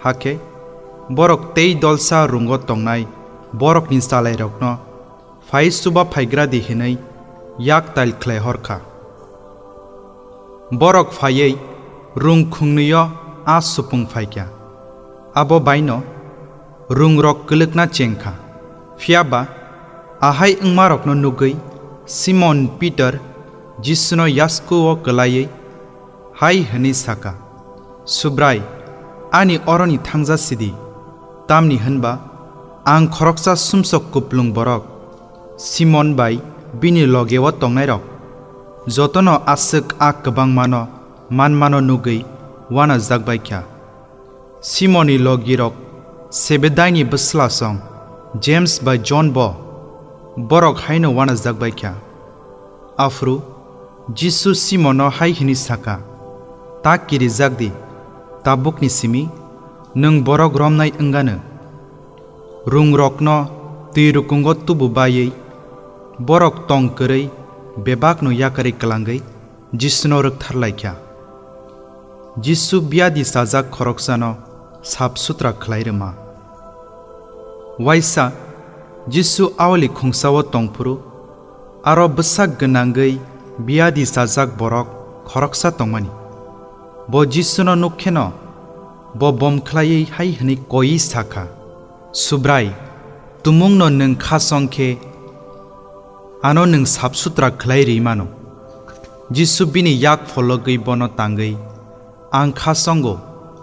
Hakhe borok tei dolsa rungo tongnai borokni chalairokno phai chuba phaigra di hwnwi yak tail khlai hor kha. Borok phaiwi rung khungnwio a supung phai kha, abo baino rungrok kwlwkna cheng kha. Phiya ba ahai wngmarokno nugwi Simon Pitor Jisuno yaskuo kwlaiwi hai hwnwi sa kha, "Subrai, ani oroni thangja sidi, tamni hwn ba ang khoroksa sumsok kuplung borok, Simon bai bini logeo tongnairok, jotono aswk a kwbangmano manmano nugwi uanajak bai kha." Simonni logirok Sebedaini bwslasong James bai John bo borok haino uanajak bai kha. Aphuru Jisu Simonno hai hwnwi sa kha, "Ta kirijak di, tabukni simi nwng borok romnai wng anw." Rungrokno twi rukungo tubu baiwi borok tong kwrwi bebakno yakarwi klangwi Jisuno rwkthar lai kha. Jisu biyadi chajak khoroksano Sap sutra khlai rwma. Waisa Jisu aoli khungsao tongphuru, aro bwsak gwnangwi biyadi chajak borok khoroksa tongmani. Bo Jisuno nuk kheno, bo bom khlaiwi hai hwnwi koiwi sa kha, "Subrai, tumungno nwng kha song khe ano nwng sap sutra khlai ri mano." Jisu bini yak phologwi bono tangwi, "Ang kha songo,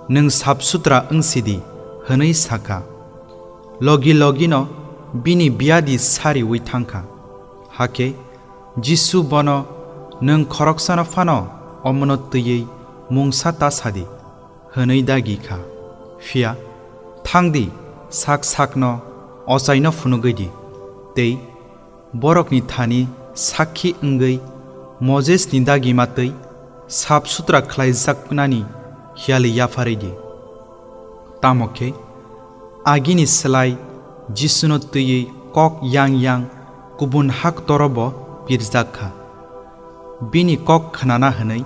nwng sap sutra wng si di," hwnwi sa kha. Logi logino bini biyadi sariui thang kha. Hakhe Jisu bono, "Nwng khoroksano phano omono twiwi mungsa ta sa di," hwnwi dagi kha. Phiya, "Thang di, sak sakno ochaino phunugwi di, tei borokni thani sakhi wngwi Mosesni dagima twi sap sutra khlaijaknani hiyali yapharwi di." Tamo khe agini slai Jisuno twiwi kok yang yang kubun haktoro bo pirjak kha. Bini kok khnana hwnwi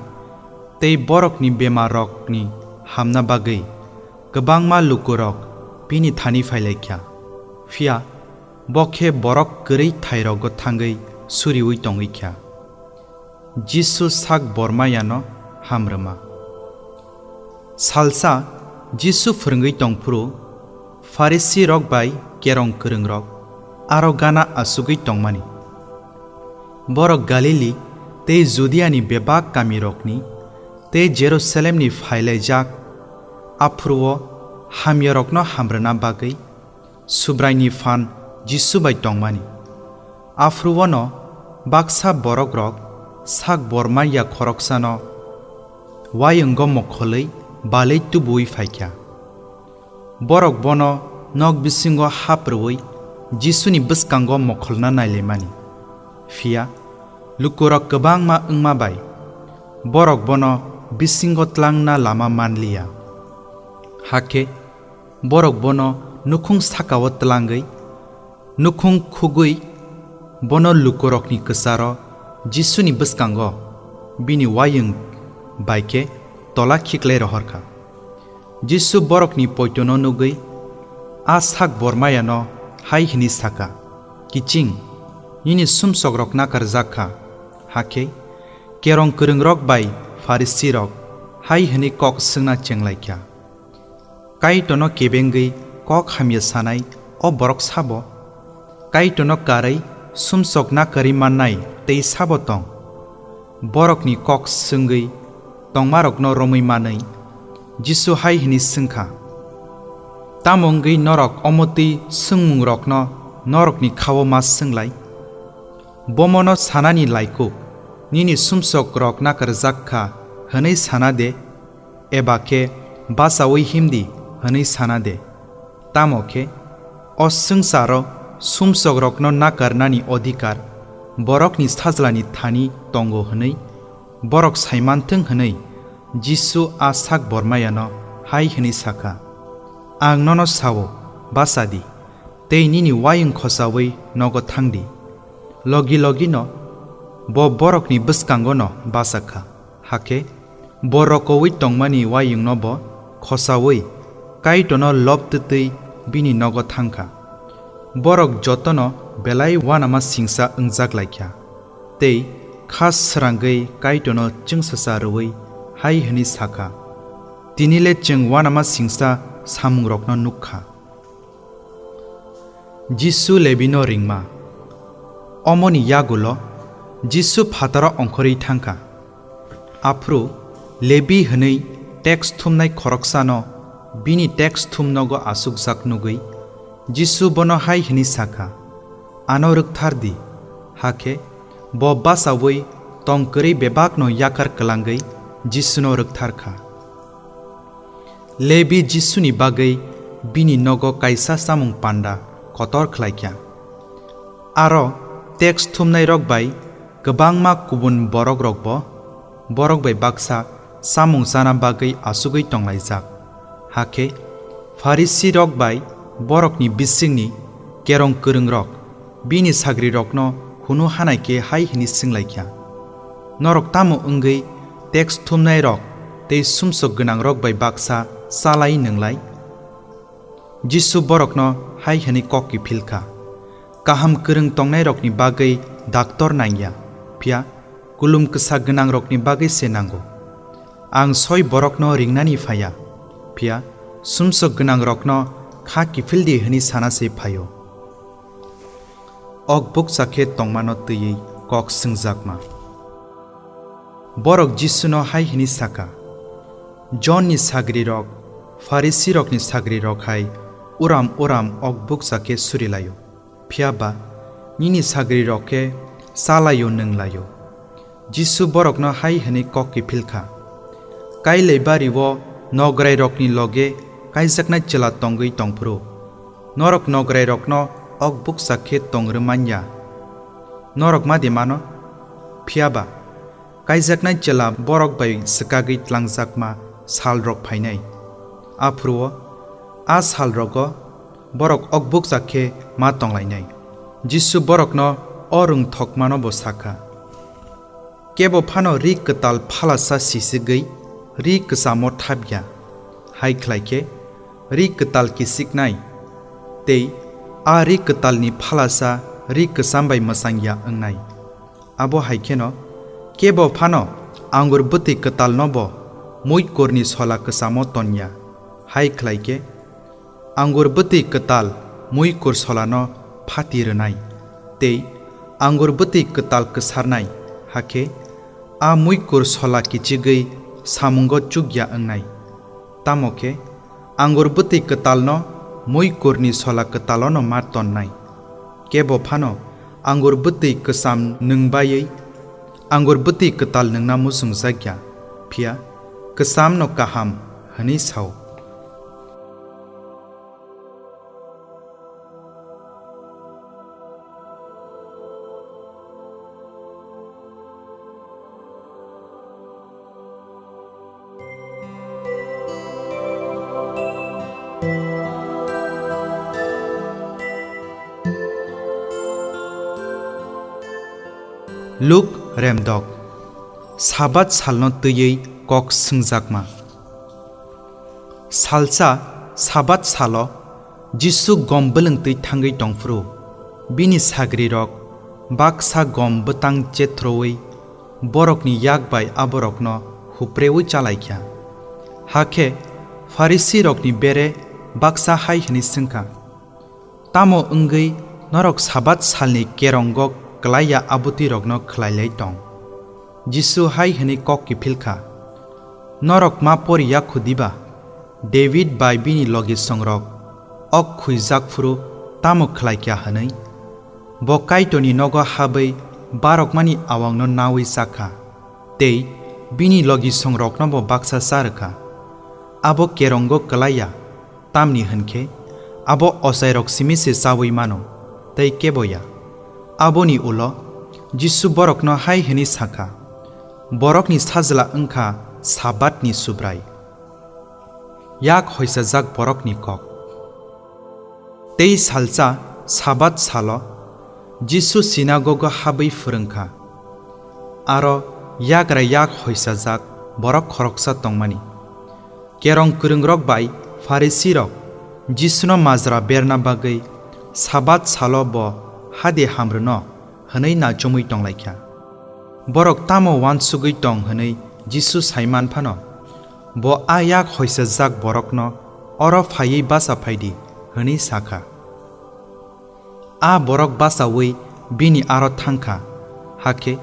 tei borokni bemarrokni hamna bagwi kwbangma lukurok bini thani phai lai kha. Phiya bo khe borok kwrwi thairogo thangwi suriui tongwi kha. Jisu sak bormayano ham rwma. Salsa Jisu phwrwngwi tongphuru, Pharisirok bai kerong kwrwngrok aro gana achugwi tongmani. Borok Galili tei Judiani bebak kamirokni tei Jerusalemni phailaijak, aphuru-o hamyarokno ham rwna bagwi Subraini phan Jisu bai tongmani. Aphuru-o'-no baksa borokrok sak borma ya khoroksano waywngo mokholwi balwi tubu-ui phai kha. Borok bono nok bisingo hap rwui Jisuni bwskango mokholna nailaimani. Phiya lukurok kwbangma wngma bai borok bono bisingo tlangna lama man liya. Hakhe borok bono nukhung saka-o tlangwi, nukhung khugwi bono lukurokni kwcharo Jisuni bwskango bini wayung bai khe tola khiklai rohor kha. Jisu borokni poitono nugwi a sak bormayano hai hwnwi sa kha, "Kiching, nini sumsokrok nakarjak kha." Hakhe kerong kwrwngrok bai Pharisirok hai hwnwi kok swngna chenglai kha, "Kaitorno kebengwi kok hamya sanai o borok sabo? Kaitorno karwi sumsok nakarwi mannai tei sabo tong?" Borokni kok swngwi tongmarokno romwi manwi Jisu hai hwnwi swng kha, "Tamo wngwi norok omo twi swngmungrokno norokni kha-o ma swnglai? Bomono sanani laikuk, 'Nini sumsokrok nakarjak kha,' hwnwi sana de, eba khe, 'Bachaui him di,' hwnwi sana de?" Tamo khe o swngcharo sumsokrokno nakarnani odhikar borokni Sajlani thani tongo hwnwi borok sai manthwng hwnwi Jisu a sak bormayano hai hwnwi sa kha, "Ang nono sa-o, bacha di, tei nini wayung khochaui nogo thang di." Logi logino bo borokni bwskangono bacha kha. Hakhe bo rokoui tongmani wayungno bo khochaui Kaitorno lob twtwi bini nogo thang kha. Borok jotono belai uanama singsa wngjak lai kha, tei kha srangwi Kaitorno chwngsacha rwui hai hwnwi sa kha, "Tini le chwng uanama singsa samungrokno nuk kha." Jisu Lebino ringma. Omoni yagulo Jisu phataro ongkhorwi thang kha. Aphuru Lebi hwnwi teks thumnai khoroksano bini teks thumnogo achukjak nugwi Jisu bono hai hwnwi sa kha, "Ano rwkthar di." Hakhe bo bachaui tong kwrwi bebakno yakar kwlangwi Jisuno rwkthar kha. Lebi Jisuni bagwi bini nogo kaisa chamung panda kotor khlai kha. Aro teks thumnairok bai kwbangma kubun borokrokbo borok bai baksa chamung chana bagwi achugwi tonglaijak. Hakhe Pharisirok bai borokni bisingni kerong kwrwngrok bini sagrirokno hunu hanai khe hai hwnwi swng lai kha, "Norok tamo wngwi teks thumnairok tei sumsok gwnangrok bai baksa chalai nwnglai? Jisu borokno hai hwnwi kok kiphil kha, "Kaham kwrwng tongnairokni bagwi daktor nang ya, phiya kulum kwsa gwnangrokni bagwi se nango. Ang soi borokno ringnani phai ya, phiya sumsok gwnangrokno kha kiphil di hwnwi sana se phai-o." Ok bukcha khe tongmano twiwi kok swngjakma. Borok Jisuno hai hwnwi sa kha, "Jonni sagrirok, Pharisirokni sagrirok hai uram uram ok bukcha khe suri lai-o, phiya ba nini sagrirok khe cha lai-o nwng lai-o." Jisu borokno hai hwnwi kok kiphil kha, "Kailaibari-o nograirokni loge kaijaknai chwla tongwi tong phuru, norok nograirokno ok bukcha khe tong rw man ya. Norok ma de mano? Phiya ba kaijaknai chwla borok bai swkagwi tlangjakma salrok phainai. Aphuru-o a salrogo borok ok bukcha khe ma tong lainai." Jisu borokno o rwngthokmano bo sa kha, "Kebo phano ri kwtal phalasa sisigwi ri kwchamo thap ya, hai khlai khe ri kwtal kisiknai, tei a ri kwtalni phalasa ri kwcham bai mwchang ya wngnai. Abo hai kheno kebo phano angur bwtwi kwtalnobo muikurni sola kwchamo ton ya, hai khlai khe angur bwtwi kwtal muikur solano phati rwnai, tei angur bwtwi kwtal kwsarnai, hakhe a muikur sola kichigwi samungo chukya wngnai. Tamo khe angur bwtwi kwtalno muikurni sola kwtalono ma tonnai. Kebo phano angur bwtwi kwcham nwng baiwi angur bwtwi kwtal nwngna muchungjak ya, phiya kwchamno kaham hwnwi sao." Luk remdok. Sabat salno twiwi kok swngjakma. Salsa Sabat salo Jisu gom bwlwng twi thangwi tongphuru, bini sagrirok baksa gom bwtang chethrowi borokni yak bai aborokno hupreui chalaikha. Hakhe Pharisirokni bere baksa hai hwnwi swngkha, "Tamo wngwi norok Sabat salni kerongo klai ya abotwirokno khlai lai tong?" Jisu hai hwnwi kok kiphil kha, "Norok ma pori ya khu diba? David bai bini logisongrok ok khuijak phuru tamo khlai kha hwnwi? Bo Kaitorni nogo habwi barokmani awangno naui cha kha, tei bini logisongroknobo baksa cha rw kha. Abo kerongo klai ya, tamni hwn khe abo ochairok simi se chaui mano, tei kebo ya." Aboni ulo Jisu borokno hai hwnwi sa kha, "Borokni Sajla wng kha Sabatni Subrai." Yak hoisajak borokni kok. Tei salsa Sabat salo Jisu sinagogo habwi phrwng kha. Aro yagra yak hoisajak borok khoroksa tongmani. Kerong kwrwngrok bai Pharisirok Jisuno majra berna bagwi Sabat salo bo hade hamrwno hwnwi nachomwi tonglaikha. Borok tamo uansugwi tong hwnwi Jisu sai man phano, bo a yak hoisajak borokno, "Oro phaiwi bacha phai di," hwnwi sa kha. A borok bachaui bini aro thang kha. Hakhe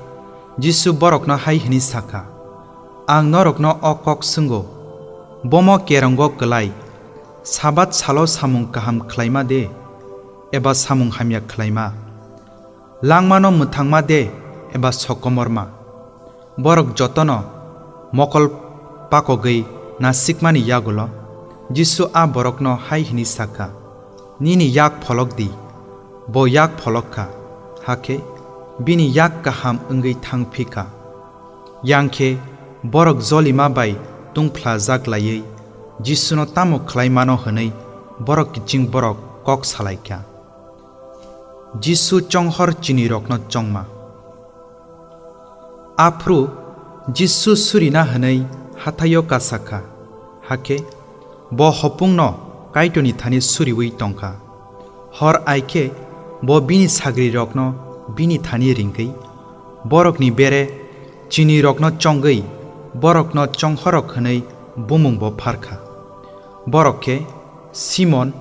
Jisu borokno hai hwnwi sa kha, "Ang norokno o kok swngo, bomo kerongo klai, Sabat salo samung kaham khlaima de, eba samung hamya khlaima? Langmano mwthangma de, eba sokomorma?" Borok jotono mokol pakogwi nasikmani yagulo Jisu a borokno hai hwnwi sa kha, "Nini yak pholok di." Bo yak pholok kha, hakhe bini yak kaham wngwi thang phi kha. Yang khe borok jolima bai tungphlajak laiwi Jisuno tamo khlai mano hwnwi borok kiching borok kok salai kha. Jisu chonghor chinirokno chongma. Aphuru Jisu surina hwnwi hathaio kasa kha, hakhe bo hopungno Kaitorni thani suriui tong kha. Hor ai khe bo bini sagrirokno bini thani ringwi, borokni bere chinirokno chongwi, borokno chonghorrok hwnwi bumungbo phar kha. Borok khe Simon,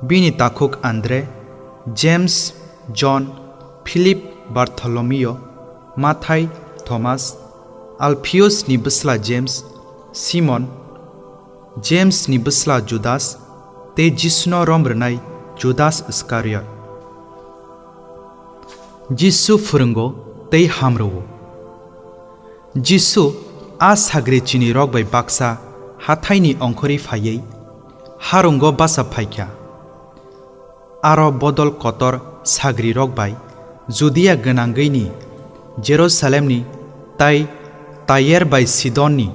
bini takhuk Andre, James, John, Philip, Bartholomeo, Mathai, Thomas, Alphiusni bwsla James, Simon, Jamesni bwsla Judas, tei Jisuno rom rwnai Judas Iskariot. Jisu phwrwngo tei ham rwo. Jisu a sagri chinirok bai baksa hathaini ongkhorwi phaiwi harungo bacha phai kha. Aro bodol kotor sagrirok bai Judia gwnangwini Jerusalemni tai Tayer bai Sidonni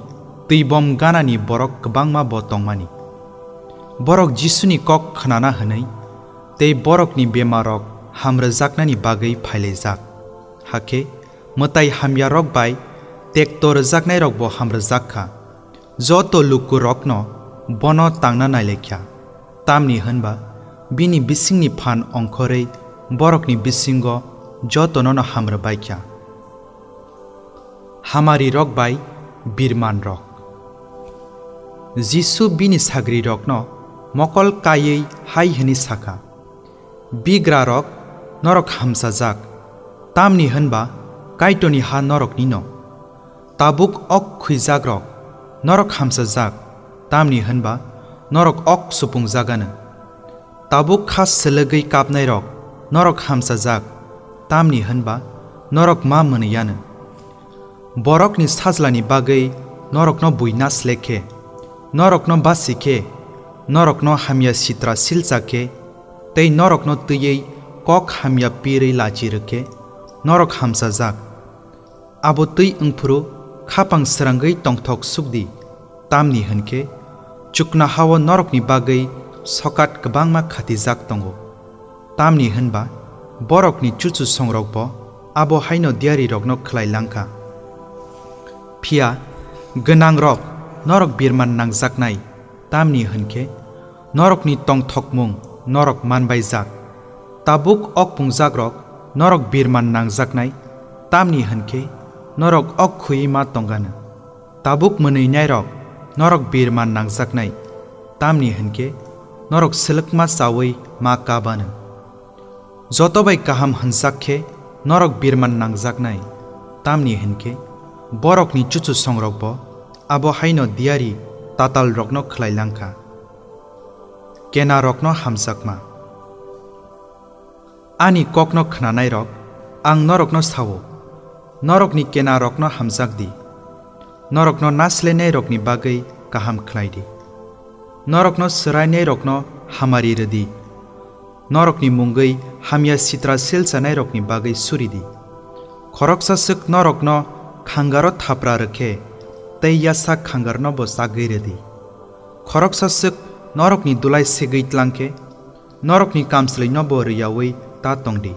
twibom ganani borok kwbangma bo tongmani. Borok Jisuni kok khnana hwnwi tei borokni bemarrok hamrwjaknani bagwi phailaijak. Hakhe mwtai hamyarok bai tekto rwjaknairokbo hamrwjak kha. Joto lukurokno bono tangna nailaikha, tamni hwnba bini bisingni phan ongkhorwi borokni bisingo jotonono hamrwbaikha. Hamarirok bai birmanrok. Jisu bini sagrirokno mokol kaiwi hai hwnwi sakha, Bigrarok, norok hamchajak, tamni hwnba Kaitorni ha noroknino. Tabuk ok khwijakrok, norok hamchajak, tamni hwnba norok ok supungjaganw. Tabuk kha swlwgwi kapnairok, norok hamchajak, tamni hwnba norok ma mwnwiyanw. Borokni sajlani bagwi norokno buina sle khe, norokno basi khe, norokno hamya sitra silcha khe, tei norokno twiwi kok hamya pirwi lachi rw khe, norok hamchajak. Abo twi wng phuru khapang srangwi tongthok suk di, tamni hwn khe chuknoha-o norokni bagwi sokat kwbangma khatijak tongo. Tamni hwn ba borokni chuchusongrokbo abo haino diyarirokno khlai lang kha. Phiya gwnangrok norok birman nangjaknai, tamni hwn khe norokni tongthokmung norok manbaijak. Tabuk ok pungjakrok norok birman nangjaknai, tamni hwn khe norok ok khwiwi ma tongganw. Tabuk mwnwinairok norok birman nangjaknai, tamni hwn khe norok swlwkma chaui ma kabanw. Joto bai kaham hwnjak khe norok birman nangjaknai, tamni hwn khe borokni chuchusongrokbo abo haino diyari tatalrokno khlai lang kha. Kenarokno hamjakma. Ani kokno khnanairok, ang norokno sao, norokni kenarokno hamjak di. Norokno naslenairokni bagwi kaham khlai di. Norokno swrainairokno hamari rw di. Norokni mungwi hamya sitra silchanairokni bagwi suri di. Khoroksa swk norokno khangaro thapra rw khe, tei yasak khangarnobo chagwi rw di. Khoroksa swk norokni dulai segwi tlang khe, norokni kamchwlwinobo rw yaui ta tong di.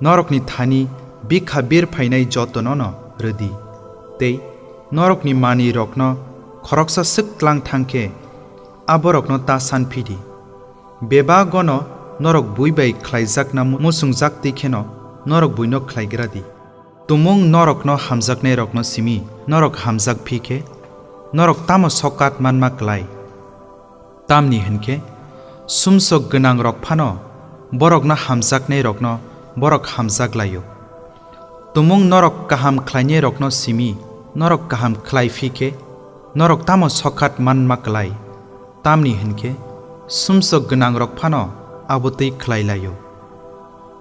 Norokni thani bikha bir phainai jotonono rw di, tei norokni manwirokno khoroksa swk tlang thang khe, aborokno ta san phi di. Bebagono norok bui bai khlaijakna musungjak twi kheno norok buino khlaigra di. Tumung norokno hamjaknairokno simi norok hamjak phi khe, norok tamo sokat manma klai? Tamni hwn khe, sumsok gwnangrok phano borokno hamjaknairokno borok hamjak lai-o. Tumung norok kaham khlainairokno simi norok kaham khlai phi khe, norok tamo sokat manma klai? Tamni hwn khe, sumsok gwnangrok phano abo twi khlai lai-o.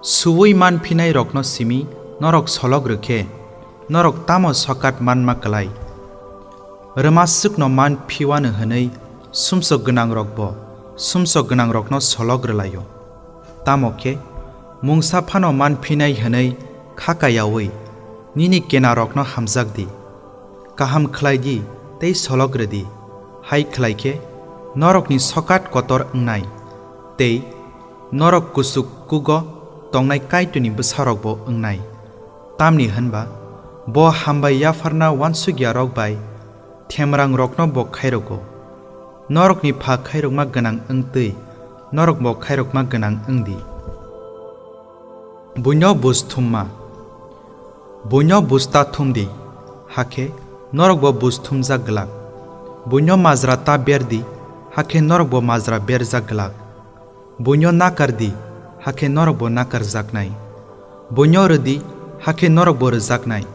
Suui man phinairokno simi norok solok rw khe, norok tamo sokat manma klai? Rwmaswkno man phiwano hwnwi sumsok gwnangrokbo sumsok gwnangrokno solok rw lai-o. Tamo khe, mungsa phano man phinai hwnwi kha kayaui nini kenarokno hamjak di. Kaham khlai di tei solok rw di, hai khlai khe norokni sokat kotor wngnai, tei norok kuchuk kugo tongnai Kaitorni bwsarokbo wngnai. Tamni hwn ba bo hambai yapharna uansuk yarok bai themrangrokno bo khairokgo. Norokni pha khairokma gwnang wng twi norokbo khairokma gwnang wng di. Buino buj thumma. Buino buj ta thum di, hakhe norokbo buj thumjak glak. Buino majra ta ber di, hakhe norokbo majra berjak glak. Buino nakar di, hakhe norokbo nakarjaknai. Buino rw di, hakhe norokbo rwjaknai.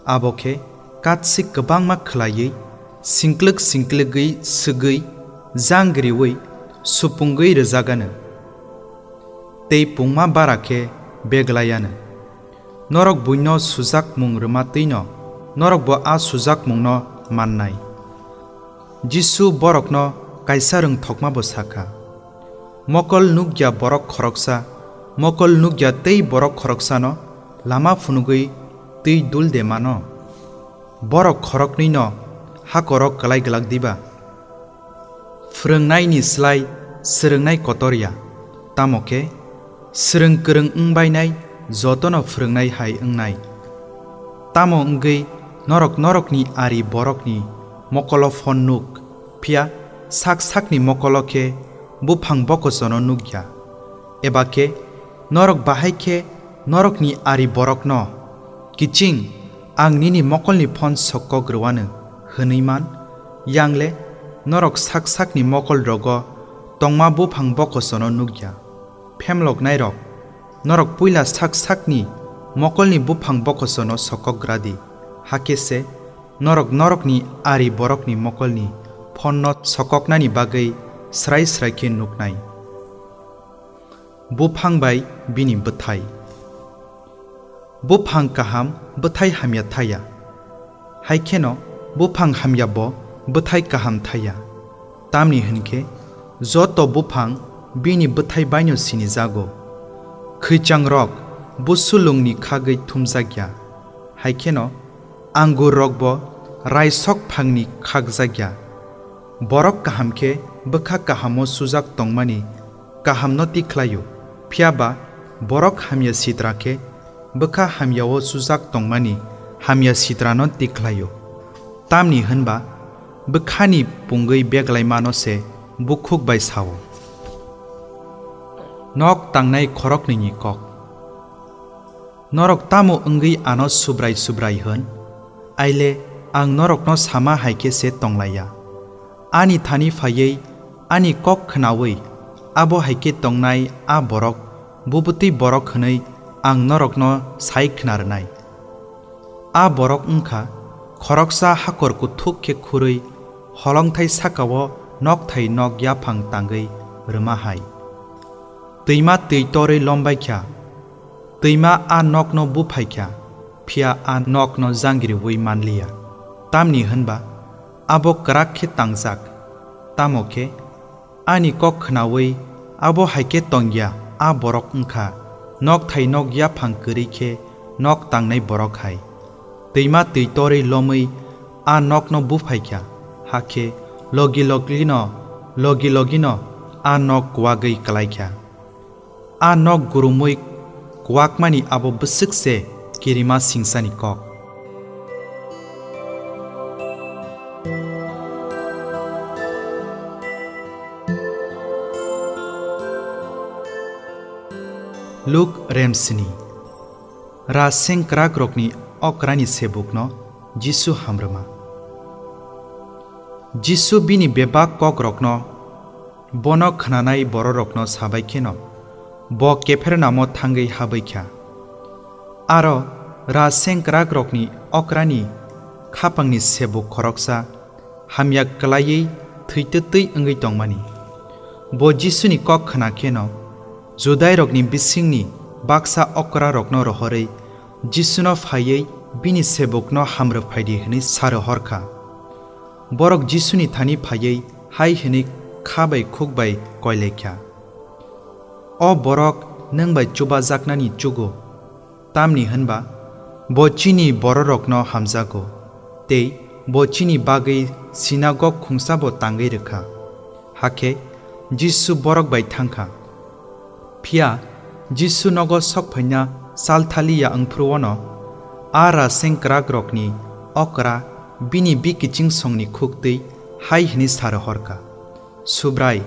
Abo khe katsik kwbangma khlaiwi, singklwk singklwgwi swgwi, jang riwi, supungwi rwjagano. Tei pungma bara khe beglaiano. Norok buino sujakmung rwma twino norokbo a sujakmungno mannai. Jisu borokno kaisa rwngthokmabo sa kha, Mokol nukya borok khoroksa, mokol nukya tei borok khoroksano lama phunugwi twi dul de mano? Borok khoroknwino hakoro kwlai glak diba? Phrwngnaini slai swrwngnai kotor ya, tamo khe swrwng kwrwng wng bainai jotono phrwngnai hai wngnai. Tamo wngwi norok norokni ari borokni mokolo phon nuk, phiya sak sakni mokolo khe buphang bokosono nuk ya. Eba khe norok bahai khe norokni ari borokno, "Kiching, ang nini mokolni phon sokkok rwano," hwnwi man, yangle norok sak sakni mokol rogo tongma buphang bokosono nuk ya. Phemloknairok, norok puila sak sakni mokolni buphang bokosono sokok gra di, hakhe se norok norokni ari borokni mokolni phonno sokoknani bagwi srai srai khe nuknai. Buphang bai bini bwthai. Buphang kaham bwthai hamya thaya, hai kheno buphang hamyabo bwthai kaham thaya. Tamni hwn khe joto buphang bini bwthai baino sinijago. Khwichang rok busulungni khagwi thumjak ya, hai kheno angur rokbo raisok phangni khakjak ya. Borok kaham khe bwkha kahamo sujak tongmani kahamno tikhlaio, phiya ba borok hamya sitra khe bwkha hamyao sujak tongmani hamya sitrano tikhlaio. Tamni hwn ba bwkhani pungwi beglaimano se bukhuk bai sao. Nok tangnai khoroknwini kok. Norok tamo wngwi ano Subrai Subrai hwn? Aile ang norokno sama hai khe se tonglaiya. Ani thani phaiwi ani kok khnaui abo hai khe tongnai a borok bubutwi borok hwnwi ang norokno sai khna rwnai. A borok wng kha khoroksa hakor kuthuk khe khurwi holongthai saka-o nokthai nok yaphang tangwi rwma hai. Twima twi torwi lombai kha, twima a nokno buphai kha, phiya a nokno jangriui man liya. Tamni hwn ba abo kwrak khe tangjak, tamo khe ani kok khnaui abo hai khe tong ya a borok wng kha nokthai nok yaphang kwrwi khe nok tangnai borok hai. Twima twi torwi lomwi a nokno buphai kha, hakhe logi logino, logi logino a nok kuwagwi klai kha. A nok gurumwi kuwakmani abo bwswk se kirima singsani kok. Luk remsini. Raseng kwrakrokni okrani sebukno Jisu hamrwma. Jisu bini bebak kokrokno bono khnanai bororokno sabai kheno, bo Kapharnamo thangwi habwi kha. Aro raseng kwrakrokni okrani khapangni sebuk khoroksa hamya kwlaiwi thwitwtwi wngwi tongmani. Bo Jisuni kok khna kheno, Judairokni bisingni baksa okrarokno rohorwi Jisuno phaiwi bini sebukno hamrwphaidi hwnwi sa rohor kha. Borok Jisuni thani phaiwi hai hwnwi kha bai khuk bai koilai kha, "O borok nwng bai chubajaknani chugo, tamni hwn ba bo chini bororokno hamjago, tei bo chini bagwi sinagog khungsabo tangwi rw kha." Hakhe Jisu borok bai thang kha. Phiya Jisu nogo sok phaina sal thaliya wng phuru-o'-no a raseng kwrakrokni okra bini bikichingsongni khuk twi hai hwnwi sa rohor kha, "Subrai,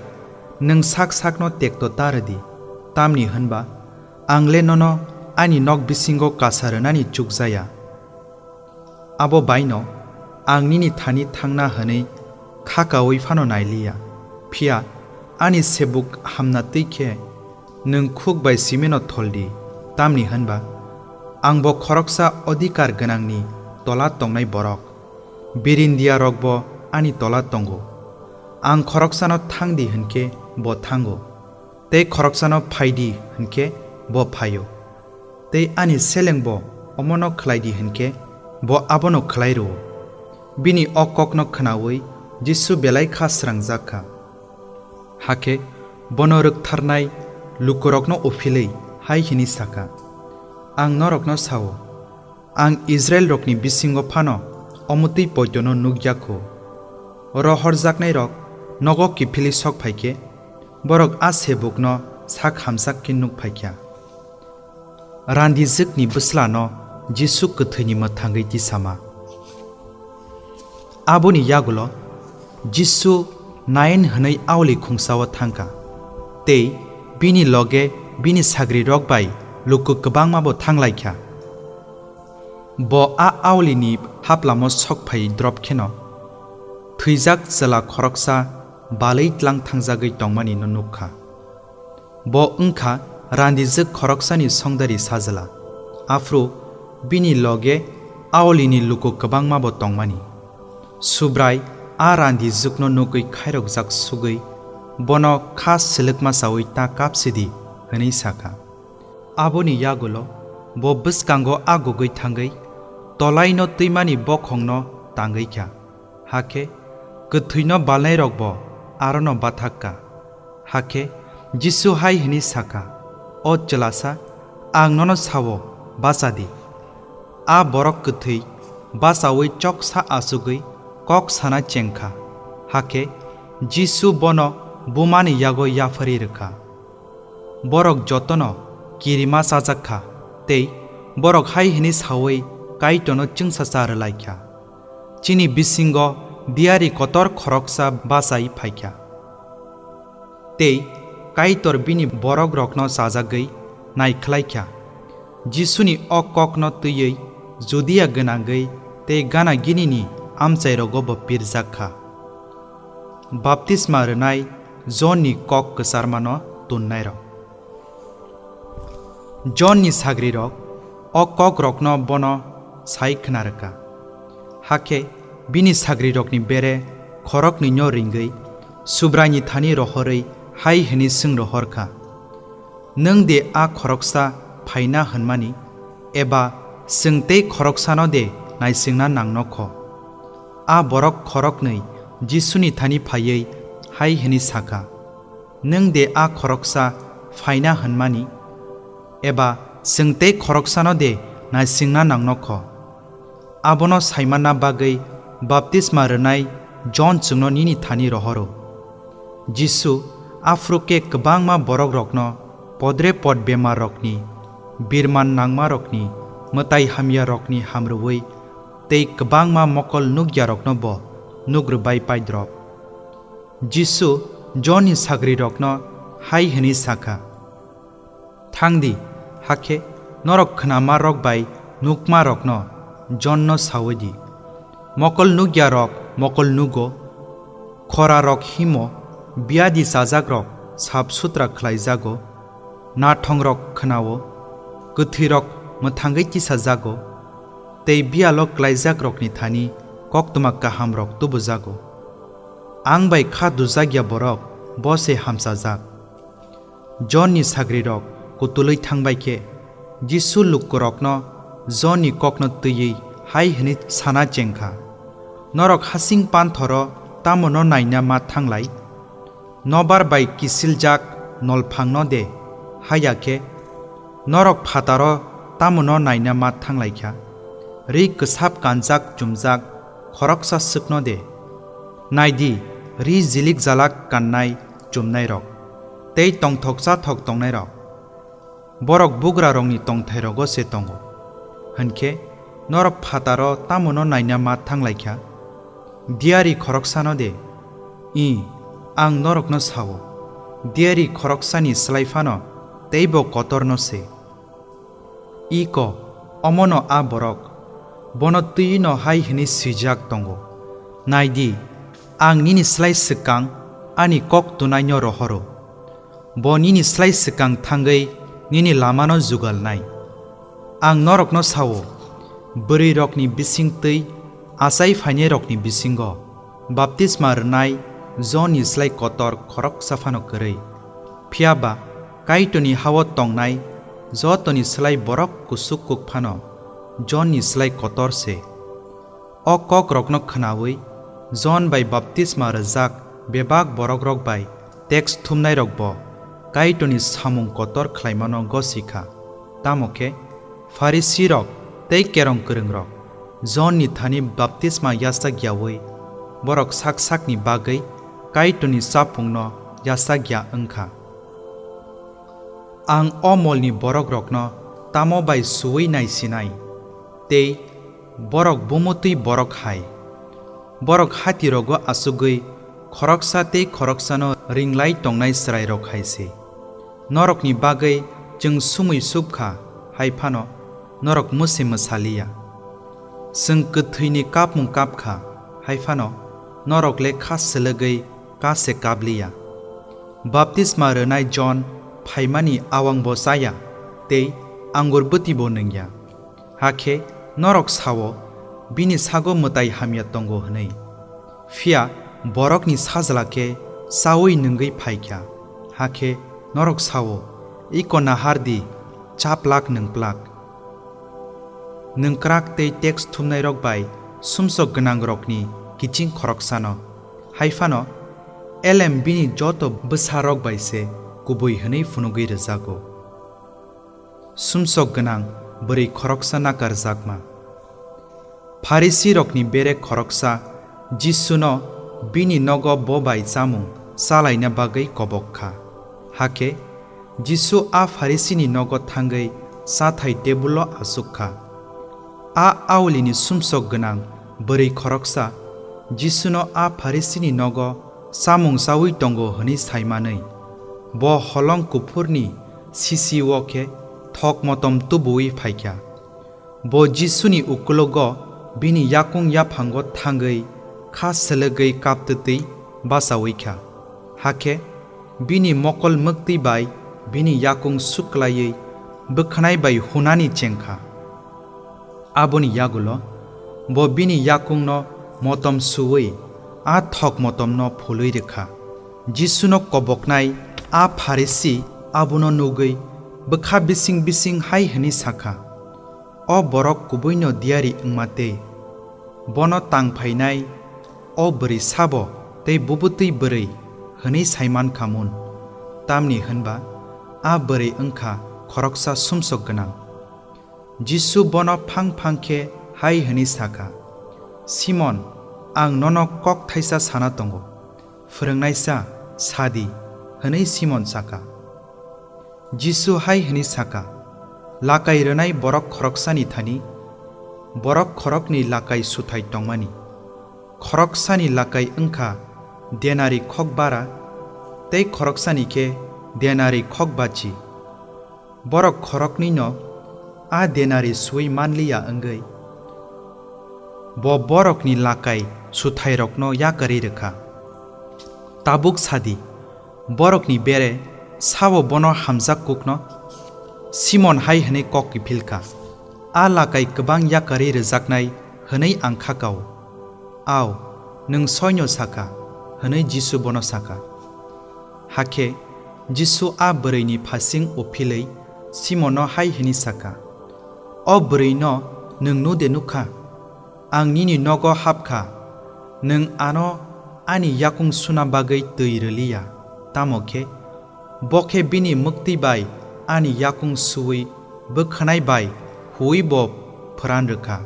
nwng sak sakno tekto ta rw di, tamni hwn ba ang le nono ani nok bisingo kasa rwnani chukjaya. Abo bai'-no ang nini thani thangna hwnwi kha kaui phano nai li ya, phiya ani sebuk hamna tẃi khe nwng khuk bai simino thol di, tamni hwn ba angbo khoroksa odhikar gwnangni tola tongnai borok, birindiyarokbo ani tola tongo. Ang khoroksano, 'Thang di,' hwn khe bo thango, tei khoroksano, 'Phai di,' hwn khe bo phai-o, tei ani selengbo omono khlai di hwn khe bo abono khlai rw-o." Bini o kokno khnaui Jisu belai khá srangjak kha. Hakhe bono rwktharnai lukurokno uphilwi hai hwnwi sa kha, "Ang norokno sa-o, ang Israilrokni bisingo phano omo tẃi poitono nuk ya kho. Rohorjaknairok nogo kiphilwi sok phai khe, borok a sebukno sak hamjak khe nuk phai kha." Randijwkni bwslano Jisu kwthwini mwthangwi tisama. Aboni yagulo Jisu Nain hwnwi aoli khungsao thang kha, tei bini loge bini sagrirok bai luku kwbangmabo thang lai kha. Bo a aolini haplamo sok phai drop kheno thwijak chwla khoroksa balwi tlang thangjagwi tongmanino nuk kha. Bo wng kha randijwk khoroksani songdari sajla, aphuru bini loge aolini luku kwbangmabo tongmani. Subrai a randijwkno nugwi khairokjak sugwi bono khá swlwkma chaui ta kap si di, hwnwi sa kha. Aboni yagulo bo bwskango a gugwi thangwi tolaino twimani bokhongno tangwi kha. Hakhe kwthwino balnairokbo arono bathak kha. Hakhe Jisu hai hwnwi sa kha, "O chwlasa, ang nono sa-o, bacha di." A borok kwthwi bachaui choksa achugwi kok sana cheng kha. Hakhe Jisu bono bumani yago yapharwi rw kha. Borok jotono kirima chajak kha, tei borok hai hwnwi saui Kaitorno chẃngsacha rw lai kha, "Chini bisingo diyari kotor khoroksa bachai phai kha." Tei Kaitor bini borokrokno chajagwi naikhlai kha. Jisuni o kokno twiwi Judia gwnangwi tei gana ginini amchairogo bo pirjak kha. Baptisma rwnai Jonni kok kwcharmano tunnairok. Jonni sagrirok o kokrokno bono sai khna rwkha. Hakhe bini sagrirokni bere khoroknwino ringwi Subraini thani rohorwi hai hwnwi swng rohor kha, "Nwng de a khoroksa phaina hwnmani, eba chwng tei khoroksano de naisingna nangno kho?" A borok khoroknwi Jisuni thani phaiwi hai hwnwi sa kha, "Nwng de a khoroksa phaina hwnmani, eba chwng tei khoroksano de naisingna nangno kho?" Abono saimanna bagwi baptisma rwnai Jon chwngno nini thani rohoro. Jisu aphuru khe kwbangma borokrokno podre pod bemarrokni, birman nangmarokni, mwtai hamyarokni ham rwui tei kwbangma mokol nukyarokno bo nuk rwbai paidrop. Jisu Jonni sagrirokno hai hwnwi sa kha, "Thang di, hakhe norok khnamarok bai nukmarokno Jonno saui di. Mokol nukyarok mokol nugo, khorarok himo, biyadi chajakrok sap sutra khlaijago, nathongrok khnao, kwthwirok mwthangwi tisajago, tei biyalo klaijakrokni thani koktwma kahamrok tubujago. Ang bai kha dujak ya borok bo se hamchajak." Jonni sagrirok kutulwi thangbai khe, Jisu lukurokno Jonni kokno twiwi hai hwnwi sana cheng kha, "Norok hasing panthoro tamono naina ma thanglai? Nobar bai kisiljak nolphangno de? Haya khe norok phataro tamono naina ma thanglai kha? Ri kwsap kanjak chumjak khoroksa swkno de? Nai di, ri jilik jalak kannai chumnairok tei tongthok chathok tongnairok, borok bugrarokni tongthairogo se tongo. Hwn khe norok phataro tamono naina ma thanglai kha? Diari khoroksano de? Ih, ang norokno sao, diari khoroksani slái phano teibo kotorno se. Iko, omono a borok, bono twi'-no hai hwnwi swijak tongo, "Nai di, ang nini slái swkang ani kok twnaino rohoro. Bo nini slái swkang thangwi nini lamano jugalnai." Ang norokno sao, bwrwirokni bising twi achai phainairokni bisingo baptisma rwnai Jonni slái kotor khoroksa phano kwrwi. Phiya ba Kaitorni ha-o tongnai jotoni slái borok kuchuk kuk phano Jonni slái kotor se. O kokrokno khnaui Jon bai baptisma rwjak bebak borokrok bai teks thumnairokbo Kaitorni samung kotor khlaimano gosi kha. Tamo khe Pharisirok tei kerong kwrwngrok Jonni thani baptisma yachak yaui borok sak sakni bagwi Kaitorni chapungno yachak ya wng kha. Ang o molni borokrokno tamo bai suui naisinai, tei borok bumutwi borok hai. Borok hatirogo achugwi khoroksa tei khoroksano ringlai tongnai chwrairok hai se. Norokni bagwi chwng sumui sub kha, hai phano norok mwse mwsa li ya. Chwng kwthwini kapmung kap kha, hai phano norok le kha swlwgwi ka se kap li ya. Baptisma rwnai Jon phaimani awangbo cha ya tei angur bwtwibo nung ya. Hakhe norok sao, bini sago mwtai hamya tongo hwnwi. Phiya borokni sajla khe chaui nungwi phai kha. Hakhe norok sao, iko nahar di, chaplak nungplak. Nungkrak tei teks thumnairok bai sumsok gwnangrokni kiching khoroksano, hai phano elem bini joto bwsarok bai se kubui hwnwi phunugwi rwjago. Sumsok gwnang bwrwi khoroksa nakarjakma. Pharisirokni bere khoroksa Jisuno bini nogo bo bai chamung chalaina bagwi kobok kha. Hakhe Jisu a Pharisini nogo thangwi chathai tebulo achuk kha. A aulini sumsok gwnang bwrwi khoroksa Jisuno a Pharisini nogo chamung chaui tongo hwnwi sai manwi, bo holong kuphurni sisi-o khe thok motom tubu-ui phai kha. Bo Jisuni ukulogo bini yakung yaphango thangwi kha swlwgwi kaptwtwi bachaui kha. Hakhe bini mokol mwktwi bai bini yakung suklaiwi bwkhanai bai hunani cheng kha. Aboni yagulo bo bini yakungno motom suui a thok motomno phului rwkha. Jisuno koboknai a Pharisi abono nugwi bwkha bising bising hai hwnwi sakha, "O borok kubuino diari wngma tei bono tang phainai o bwrwi sabo tei bubutwi bwrwi hwnwi sai mankha mun, tamni hwnba a bwrwi wngkha khoroksa sumsok gwnang." Jisu bono phang phang khe hai hwnwi sakha, "Simon, ang nono kok thaisa sana tongo, Phrwngnaisa, sa di," hwnwi Simon sakha. Jisu hai hwnwi sakha, "Lakai rwnai borok khoroksani thani borok khoroknwi lakai suthai tongmani. Khoroksani lakai wngkha denari khok bara, tei khoroksani khe denari khok bachi. Borok khoroknwino a denari suui manliya wngwi bo borokni lakai suthairokno yakarwi rwkha. Tabuk sa di, borokni bere sabo bono hamjak kukno?" Simon hai hwnwi kok kiphil kha, "A lakai kwbang yakarwi rwjaknai hwnwi ang kha kao." "Ao, nwng soino sakha," hwnwi Jisu bono sakha. Hakhe Jisu a bwrwini phasing uphilwi Simonno hai hwnwi sakha, "O bwrwino nwng nu de nukha? Ang nini nogo hap kha, nwng ano ani yakung suna bagwi twi rwliya, tamo khe bo khe bini mwktwi bai ani yakung suui bwkhanai bai huui bo phoran rwkha.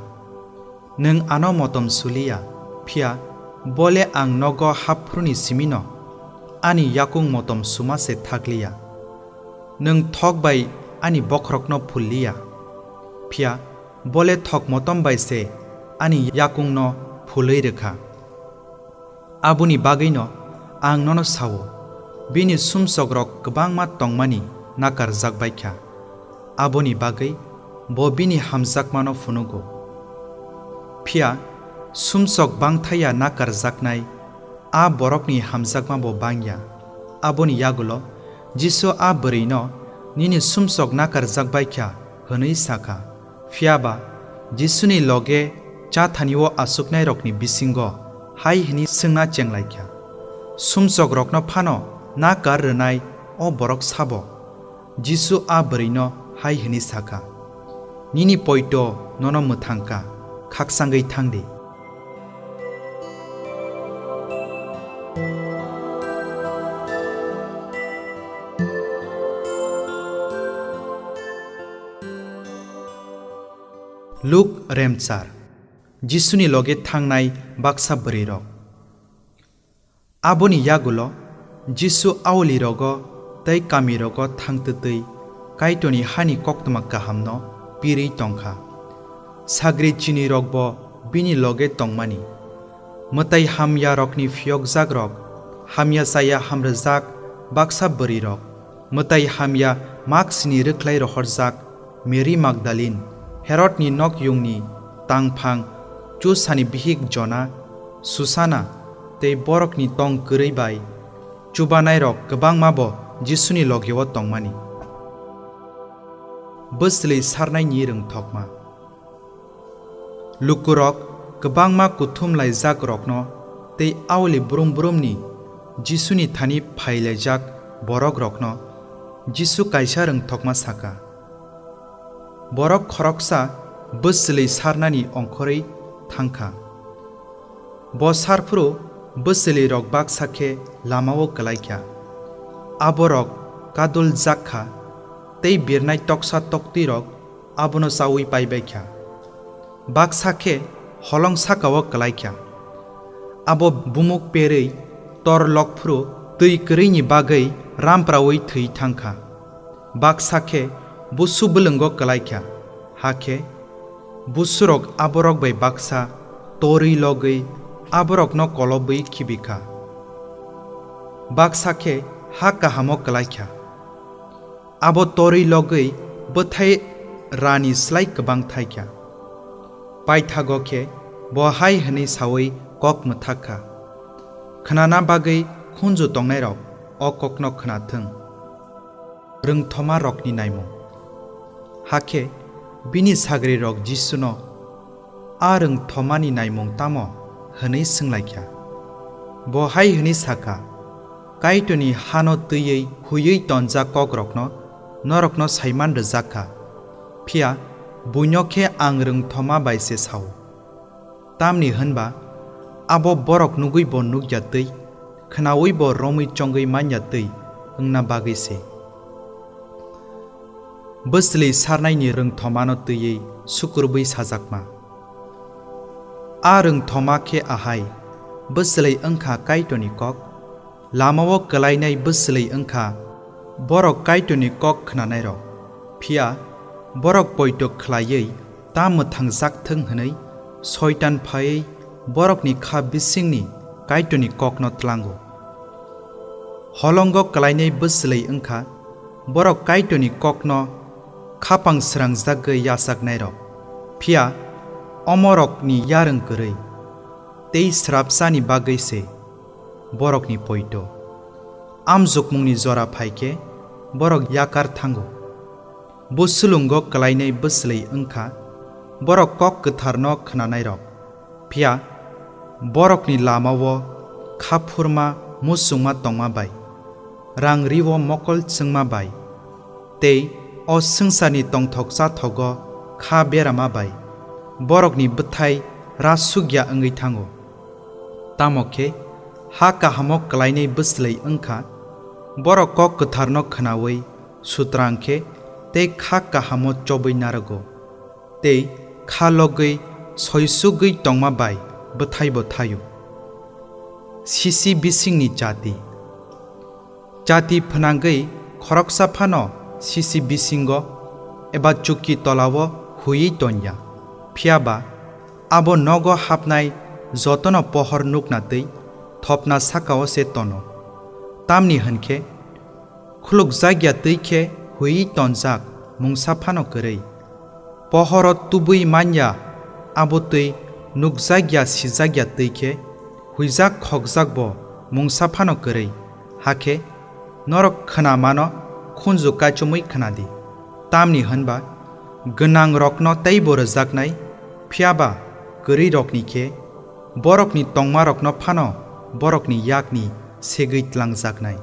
Nwng ano motom suliya, phiya bo le ang nogo hap phuruni simino ani yakung motom suma se thakliya. Nwng thok bai ani bokhorokno phulliya, phiya bo le thok motom bai se ani yakungno phulwi rwkha. Aboni bagwino ang nono sa-o, bini sumsokrok kwbangma tongmani nakarjak bai kha, aboni bagwi bo bini hamjakmano phunugo. Phiya sumsok bangthai ya nakarjaknai a borokni hamjakmabo bang ya. Aboni yagulo Jisu a bwrwino, "Nini sumsok nakarjak bai kha," hwnwi sa kha. Phiya ba Jisuni loge cha thani-o achuknairokni bisingo hai hwnwi swngna cheng lai kha, "Sumsokrokno phano nakar rwnai o borok sabo?" Jisu a bwrwino hai hwnwi sa kha, "Nini poito nono mwthang kha, khakchangwi thang di." Luk Remchar. Jisuni loge thangnai baksa bwrwirok. Aboni yagulo Jisu aulirogo tei kamirogo thangtwtwi Kaitorni hani koktwma kahamno pirwi tongkha. Sagri chinirokbo bini loge tongmani. Mwtai hamyarokni phiyokjakrok, hamya chaya hamrwjak baksa bwrwirok, mwtai hamya maksini rwkhlai rohorjak Meri Magdalin, Herodni nokyungni tangphang Chusani bihik Jona, Susana tei borokni tong kwrwi bai chubanairok kwbangmabo Jisuni logeo tongmani. Bwswlwi sarnaini rwngthokma. Lukurok kwbangma kuthum laijakrokno tei auli brum brumni Jisuni thani phai laijak borokrokno Jisu kaisa rwngthokma saka. Borok khoroksa bwswlwi sarnani ongkhorwi thang kha. Bo sarphuru bwswlwirok baksa khe lamao kwlai kha. Aborok kaduljak kha tei birnai toksa toktwirok abono chaui pai bai kha. Baksa khe holong saka-o kwlai kha. Abo bumuk perwi tor lok phuru twi kwrwini bagwi rampraui thwi thang kha. Baksa khe busu bwlwngo kwlai kha, hakhe busurok aborok bai baksa torwi logwi aborokno kolobwi khibi kha. Baksa khe ha kahamo kwlai kha. Abo torwi logwi bwthai rani slai kwbang thai kha. Paithago khe bo hai hwnwi saui kok mwthak kha, "Khnana bagwi khunju tongnairok o kokno khna thung." Rwngthoma rokni naimung. Hakhe bini sagrirok Jisuno, "A rwngthomani naimung tamo?" hwnwi swnglaikha. Bo hai hwnwi sakha, "Kaitorni hano twiwi huiwi tonjak kokrokno norokno saiman rwjak kha, phiya buino khe ang rwngthoma bai se sao." Tamni hwnba abo borok nugwi bo nukya twi, khnaui bo romwi chongwi manya twi wngna bagwi se. Bwswlwi sarnaini rwngthomano twiwi sukurubwi sajakma. A rwngthoma khe ahai, bwswlwi wngkha Kaitorni kok, lamao kwlainai bwswlwi wngkha borok Kaitorni kok khnanairok. Phiya borok poito khlaiwi ta mwthangjak thung hwnwi Soitan phaiwi borokni kha bisingni Kaitorni kokno tlango. Holongo kwlainai bwswlwi wngkha borok Kaitorni kokno khapang srangjagwi yachaknairok, phiya omorokni yarwng kwrwi tei srapsani bagwi se borokni poito. Amjokmungni jora phai khe borok yakar thango. Bo sulungo kwlainai bwswlwi wngkha borok kok kwtharno khnanairok, phiya borokni lamao kha phurma muchungma tongma bai, rang rio mokol chwngma bai, tei o swngcharni tongthok chathogo kha berama bai borokni bwthai rasukya wngwi thango. Tamo khe ha kahamo kwlainai bwswlwi wngkha borok kok kwtharno khnaui sutrang khe tei kha kahamo chobwi narwgo, tei kha logwi soisugwi tongma bai bwthaibo thaio. Sisi bisingni chati. Chati phnangwi khoroksa phano sisi bisingo eba chukki tolao huiwi tongya, phiya ba abo nogo hapnai jotono pohor nukna twi thopna saka-o se tono. Tamni hwn khe, khulukjak ya twi khe huiwi tonjak mungsa phano kwrwi. Pohoro tubui man ya abo twi nukjak ya sijak ya twi khe huijak khokjak bo mungsa phano kwrwi. Hakhe norok khna mano khunju kaichomwi khna di. Tamni hwn ba gwnangrokno teibo rwjaknai, phiya ba kwrwirokni khe borokni tongmarokno phano borokni yakni segwi tlangjaknai.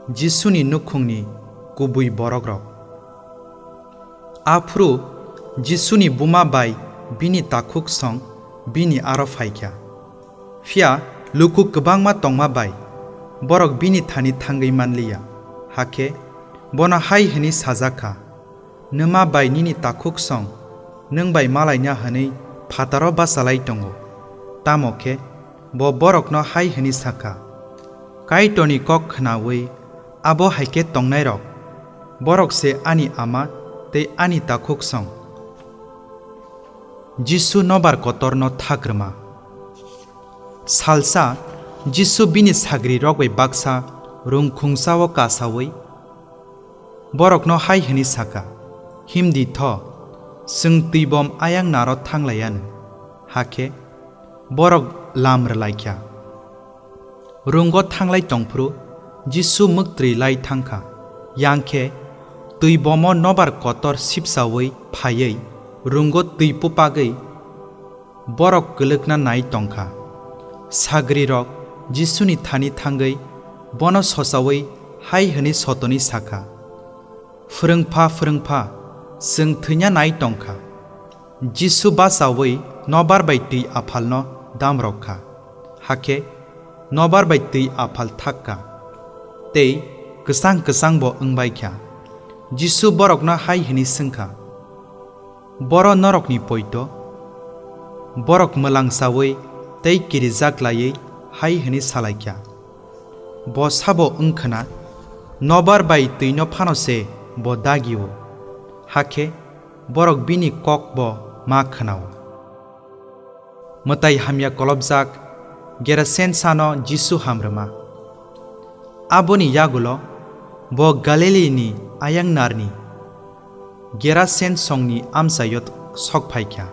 Jisuni nukhungni kubui borokrok. Aphuru Jisuni buma bai bini takhuksong bini aro phai kha. Phiya luku kwbangma tongma bai borok bini thani thangwi man li ya. Hakhe bono hai hwnwi sajak kha, "Nwma bai nini takhuksong nwng bai malaina hwnwi phataro bachalai tongo." Tamo khe bo borokno hai hwnwi sa kha, "Kaitorni kok khnaui abo hai khe tongnairok, borok se ani ama tei ani takhuksong." Jisu nobar kotorno thak rwma. Salsa Jisu bini sagrirok bai baksa rungkhungsa-o kasaui borokno hai hwnwi sa kha, "Him di tho, chwng twibom ayang naro thang lai anw." Hakhe borok lam rw lai kha. Rungo thang lai tong phuru Jisu mwktwi lai thang kha. Yang khe twibomo nobar kotor sipsaui phaiwi rungo twi pupagwi borok kwlwkna nai tong kha. Sagrirok Jisuni thani thangwi bono sochaui hai hwnwi sotoni sa kha, "Phrwngpha, Phrwngpha, chwng thwina nai tong kha." Jisu bachaui nobar bai twi aphalno damrok kha, hakhe nobar bai twi aphal thak kha, tei kwchang kwchang bo wng bai kha. Jisu borokno hai hwnwi swng kha, "Boro norokni poito?" Borok mwlang chaui tei kirijak laiwi hai hwnwi sa lai kha, "Bo sabo wng khwna, nobar bai twino phano se bo dagi-o." Hakhe borok bini kok bo ma khwna-o. Mwtai hamya kolopjak Gerasen sano Jisu ham rwma. Aboni yagulo bo Galilini ayang narni Gerasen songni amchaio sok phai kha.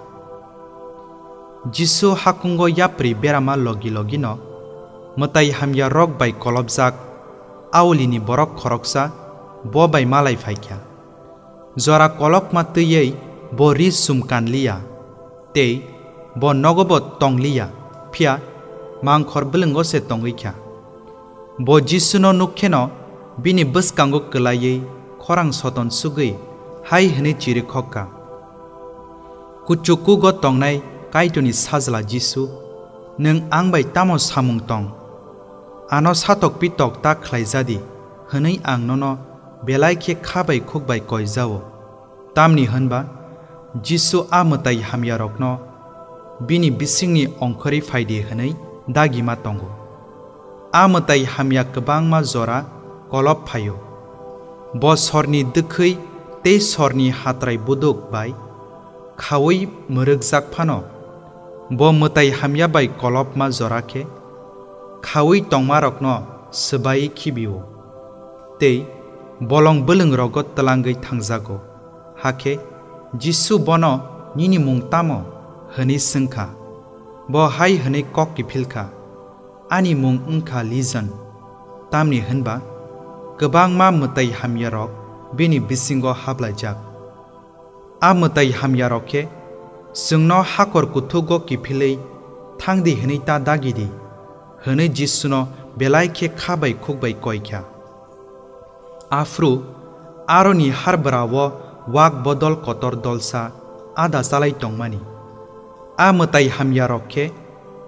Jisu hakungo yapri berama logi logino mwtai hamya rok bai kolopjak aulini borok khoroksa bo bai malai phai kha. Jora kolokma twiwi bo ri sum kan li ya, tei bo nogo bo tong li ya, phiya mangkhor bwlwngo se tongwi kha. Bo Jisuno nuk kheno bini bwskango kwlaiwi khorang soton sugwi hai hwnwi chirikhok kha, "Kuchukugo tongnai Kaitorni Sajla Jisu, nwng ang bai tamo samung tong? Ano satok pitok ta khlai ja di, hwnwi ang nono belai khe kha bai khuk bai koi ja-o." Tamni hwn ba Jisu a mwtai hamyarokno bini bisingni ongkhorwi phai di hwnwi dagima tongo. A mwtai hamya kwbangma jora kolop phaio. Bo sorni dwkhwi tei sorni hatrai buduk bai khaui mwrwkjak phano, bo mwtai hamya bai kolopma jora khe khaui tongmarokno swbai khibi-o, tei bolong bwlwngrogo twlangwi thangjago. Hakhe Jisu bono, "Nini mung tamo?" hwnwi swng kha. Bo hai hwnwi kok kiphil kha, "Ani mung wng kha Lijon." Tamni hwn ba kwbangma mwtai hamyarok bini bisingo hablaijak. A mwtai hamyarok khe chwngno hakor kuthugo kiphilwi thang di hwnwi ta dagi di, hwnwi Jisuno belai khe kha bai khuk bai koi kha. Aphuru aroni harbra-o wak bodol kotor dolsa ada chalai tongmani. A mwtai hamyarok khe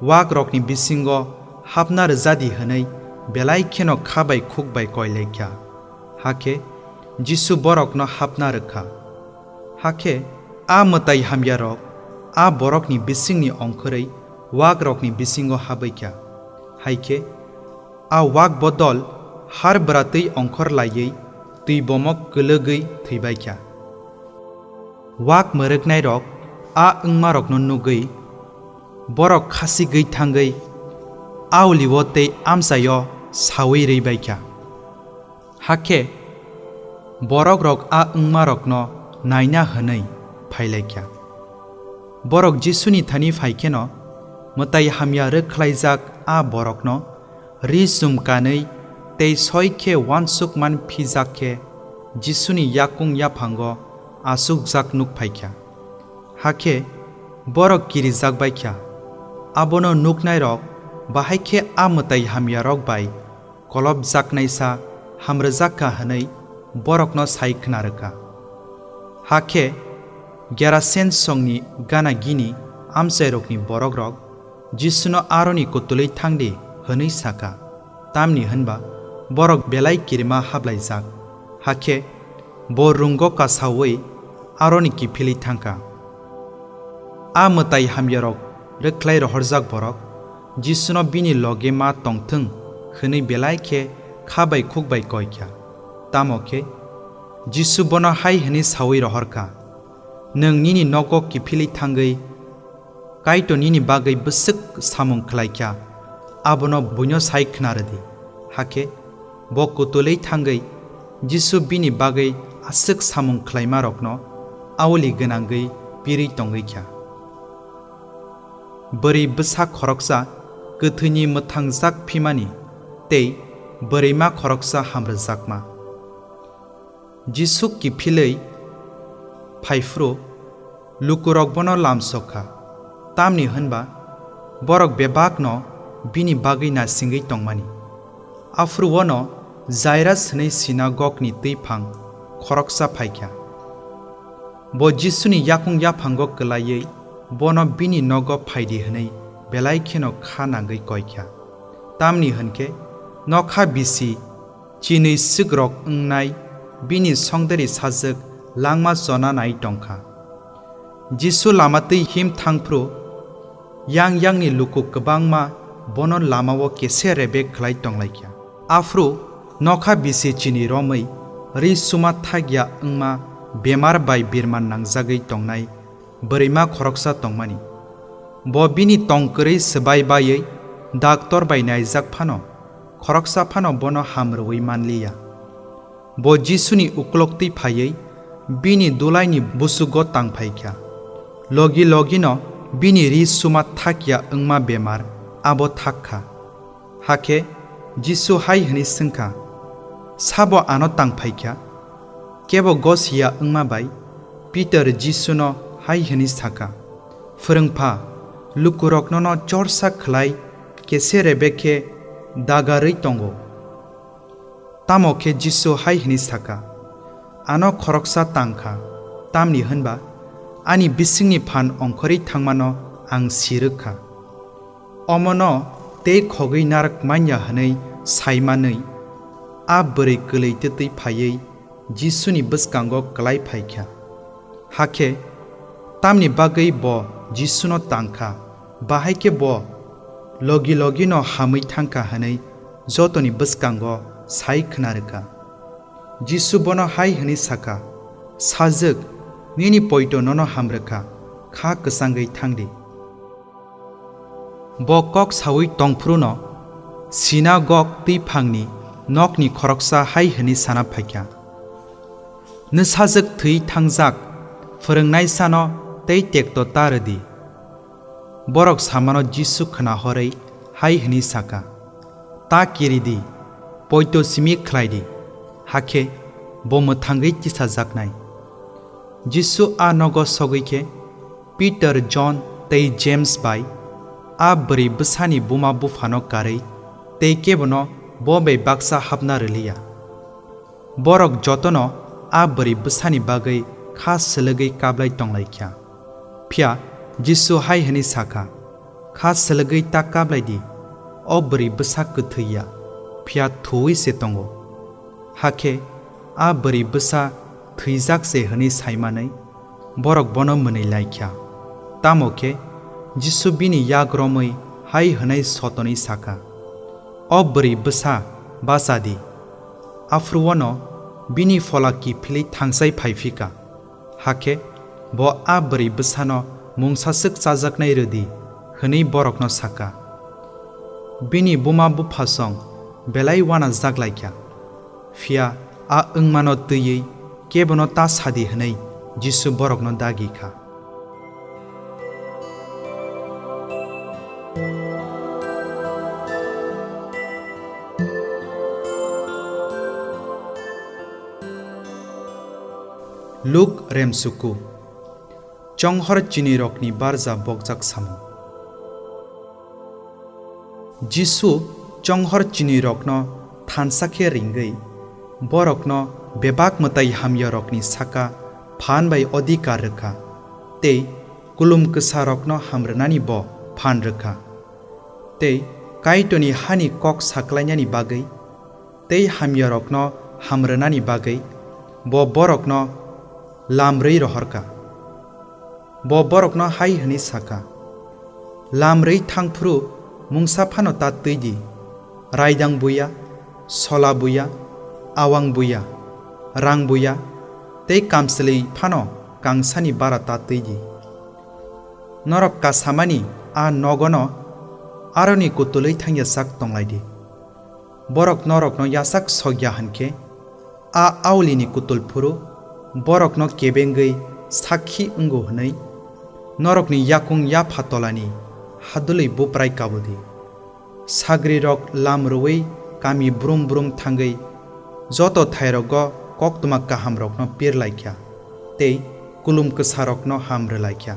wakrokni bisingo hapna rwja di hwnwi belai kheno kha bai khuk bai koi lai kha. Hakhe Jisu borokno hapna rw kha. Hakhe a mwtai hamyarok a borokni bisingni ongkhorwi wakrokni bisingo habwi kha. Hai khe a wak bodol har bwratwi ongkhor laiwi twi bomok kwlwgwi thwibai kha. Wak mwrwknairok a wngmarokno nugwi borok khasigwi thangwi Auli-o tei amchai-o saui rwi bai kha. Hakhe borok rok a wngmarokno naina hwnwi phai lai kha. Borok Jisuni thani phai kheno, mwtai hamya rwkhlaijak a borokno ri chum kanwi tei soi khe uansuk man phijak khe Jisuni yakung yaphango achukjak nuk phai kha. Hakhe borok kirijak bai kha. Abono nuknairok bahai khe a mwtai hamyarok bai kolopjaknaisa hamrwjak kha hwnwi borokno sai khna rwkha. Hakhe Gerasen songni gana gini amchairokni borokrok Jisuno aroni kutulwi thang di hwnwi sa kha, tamni hwn ba borok belai kirima hablaijak. Hakhe bo rungo kasaui aroni kiphilwi thang kha. A mwtai hamyarok rwkhlai rohorjak borok Jisuno bini loge ma tong thung hwnwi belai khe kha bai khuk bai koi kha. Tamo khe Jisu bono hai hwnwi saui rohor kha, "Nwng nini nogo kiphilwi thangwi Kaitor nini bagwi bwswk samung khlai kha, abono buino sai khna rw di." Hakhe bo kutulwi thangwi Jisu bini bagwi aswk samung khlaimarokno auli gwnangwi pirwi tongwi kha. Bwrwi bwsa khoroksa kwthwini mwthangjak phimani tei bwrwima khoroksa hamrwjakma. Jisu kiphilwi phai phuru lukurok bono lamsok kha, tamni hwn ba borok bebak'-no bini bagwi naisingwi tongmani. Aphuru-o'-no Jairus hwnwi sinagogni twiphang khoroksa phai kha. Bo Jisuni yakung yaphango kwlaiwi bono bini nogo phai di hwnwi belai kheno kha nangwi koi kha, tamni hwn khe nokha bisi chinwi swkrok wngnai bini songdari sajwk langma chona nai tong kha. Jisu lama twi him thang phuru yang yangni luku kwbangma bono lama-o kese rebek khlai tong lai kha. Aphuru nokha bisi chinwi romwi ri suma thak ya wngma bemar bai birman nangjagwi tongnai bwrwima khoroksa tongmani. Bo bini tong kwrwi swbai baiwi daktor bai naijak phano, khoroksa phano bono ham rwui man li ya. Bo Jisuni uklok twi phaiwi bini dulaini busugo tang phai kha. Logi logi'-no bini ri suma thak ya wngma bemar abo thak kha. Hakhe Jisu hai hwnwi swng kha, "Sabo ano tang phai kha?" Kebo gos ya wngma bai Pitor Jisuno hai hwnwi sa kha, "Phrwngpha, lukurok nono chorsa khlai kese rebek khe dagarwi tongo." Tamo khe Jisu hai hwnwi sa kha, "Ano khoroksa tang kha, tamni hwn ba ani bisingni phan ongkhorwi thangmano ang si rwk kha." Omono tei khogwi narwk man ya hwnwi sai manwi a bwrwi kwlwi twtwi phaiwi Jisuni bwskango klai phai kha. Hakhe tamni bagwi bo Jisuno tang kha, bahai khe bo logi logi'-no hamwi thang kha hwnwi jotoni bwskango sai khna rw kha. Jisu bono hai hwnwi sa kha, "Sajwk, nini poito nono ham rw kha, kha kwchangwi thang di." Bo kok saui tong phuru-no sinagog twiphangni nokni khoroksa hai hwnwi sana phai kha, "Nwsajwk thwi thangjak phrwngnaisano tei tekto ta rw di." Borok samano Jisu khna horwi hai hwnwi sa kha, "Ta kiri di, poito simi khlai di, hakhe bo mwthangwi tisajaknai." Jisu a nogo sogwi khe Pitor, Jon tei Jems bai a bwrwi bwsani buma buphano karwi tei kebono bo bai baksa hapna rw li ya. Borok jotono a bwrwi bwsani bagwi kha swlwgwi kablai tong lai kha. Phiya Jisu hai hwnwi sa kha, "Kha swlwgwi ta kablai di, o bwrwi bwsa kwthwi ya, phiya thuwi se tongo." Hakhe a bwrwi bwsa thwijak se hwnwi sai manwi borok bono mwnwi lai kha. Tamo khe Jisu bini yak romwi hai hwnwi sotonwi sa kha, "O bwrwi bwsa, bacha di." Aphuru-o'-no bini phola kiphilwi thangsai phai phi kha. Hakhe bo a bwrwi bwsano mungsaswk chajaknai rw di hwnwi borokno sa kha. Bini buma buphasong belai uanajak lai kha, phiya a wngmano twiwi kebono ta sa di hwnwi Jisu borokno dagi kha. Luk remsuku. Chonghor chinwirokni barja bokjak samung. Jisu chonghor chinwirokno thansa khe ringwi, borokno bebak mwtai hamyarokni saka phan bai odhikar rwkha, tei kulum kwsarokno ham rwnani bo phan rwkha, tei Kaitorni hani kok saklainani bagwi tei hamyarokno ham rwnani bagwi bo borokno lam rwi rohorkha. Bo borokno hai hwnwi sakha, "Lam rwi thang phuru mungsa phano ta twi di, raidang buya, sola buya, awang buya, rang buya, tei kamchwlwi phano kangsani bara ta twi di. Norok kasamani a nogono aroni kutulwi thangya sak tonglai di." Borok norokno yachak sokya hwn khe, a aulini kutul phuru borokno kebengwi sakhi wngo hwnwi norokni yakung yapha tolani hadulwi buprai kabo di. Sagrirok lam rwui kami brum brum thangwi joto thairogo koktwma kahamrokno pir lai kha tei kulum kwsarokno ham rw lai kha.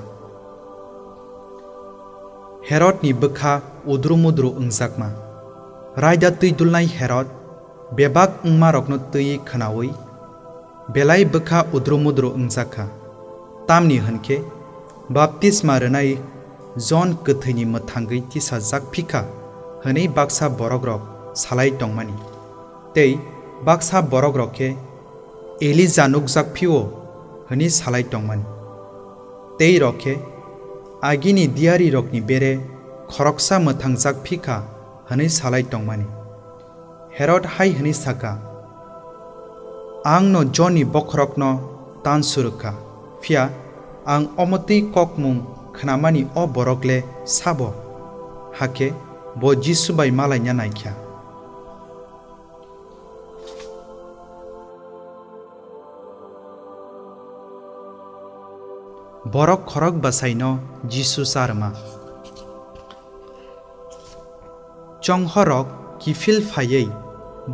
Herodni bwkha udru mudru wngjakma. Raida twi dulnai Herod bebak wngmarokno twiwi khnaui belai bwkha udru mudru wngjak kha. Tamni hwn khe baptisma rwnai Jon kwthwini mwthangwi tisajak phi kha hwnwi baksa borokrok salai tongmani. Tei baksa borokrok khe Elija nukjak phio hwnwi salai tongmani. Tei rok khe agini diyarirokni bere khoroksa mwthangjak phi kha hwnwi salai tongmani. Herod hai hwnwi sa kha, "Ang'-no Jonni bokhorokno tansu rw kha, phiya ang omo twi kokmung khnamani o borok le sabo?" Hakhe bo Jisu bai malaina nai kha. Borok khorok bwsaino Jisu cha rwma. Chonghorrok kiphil phaiwi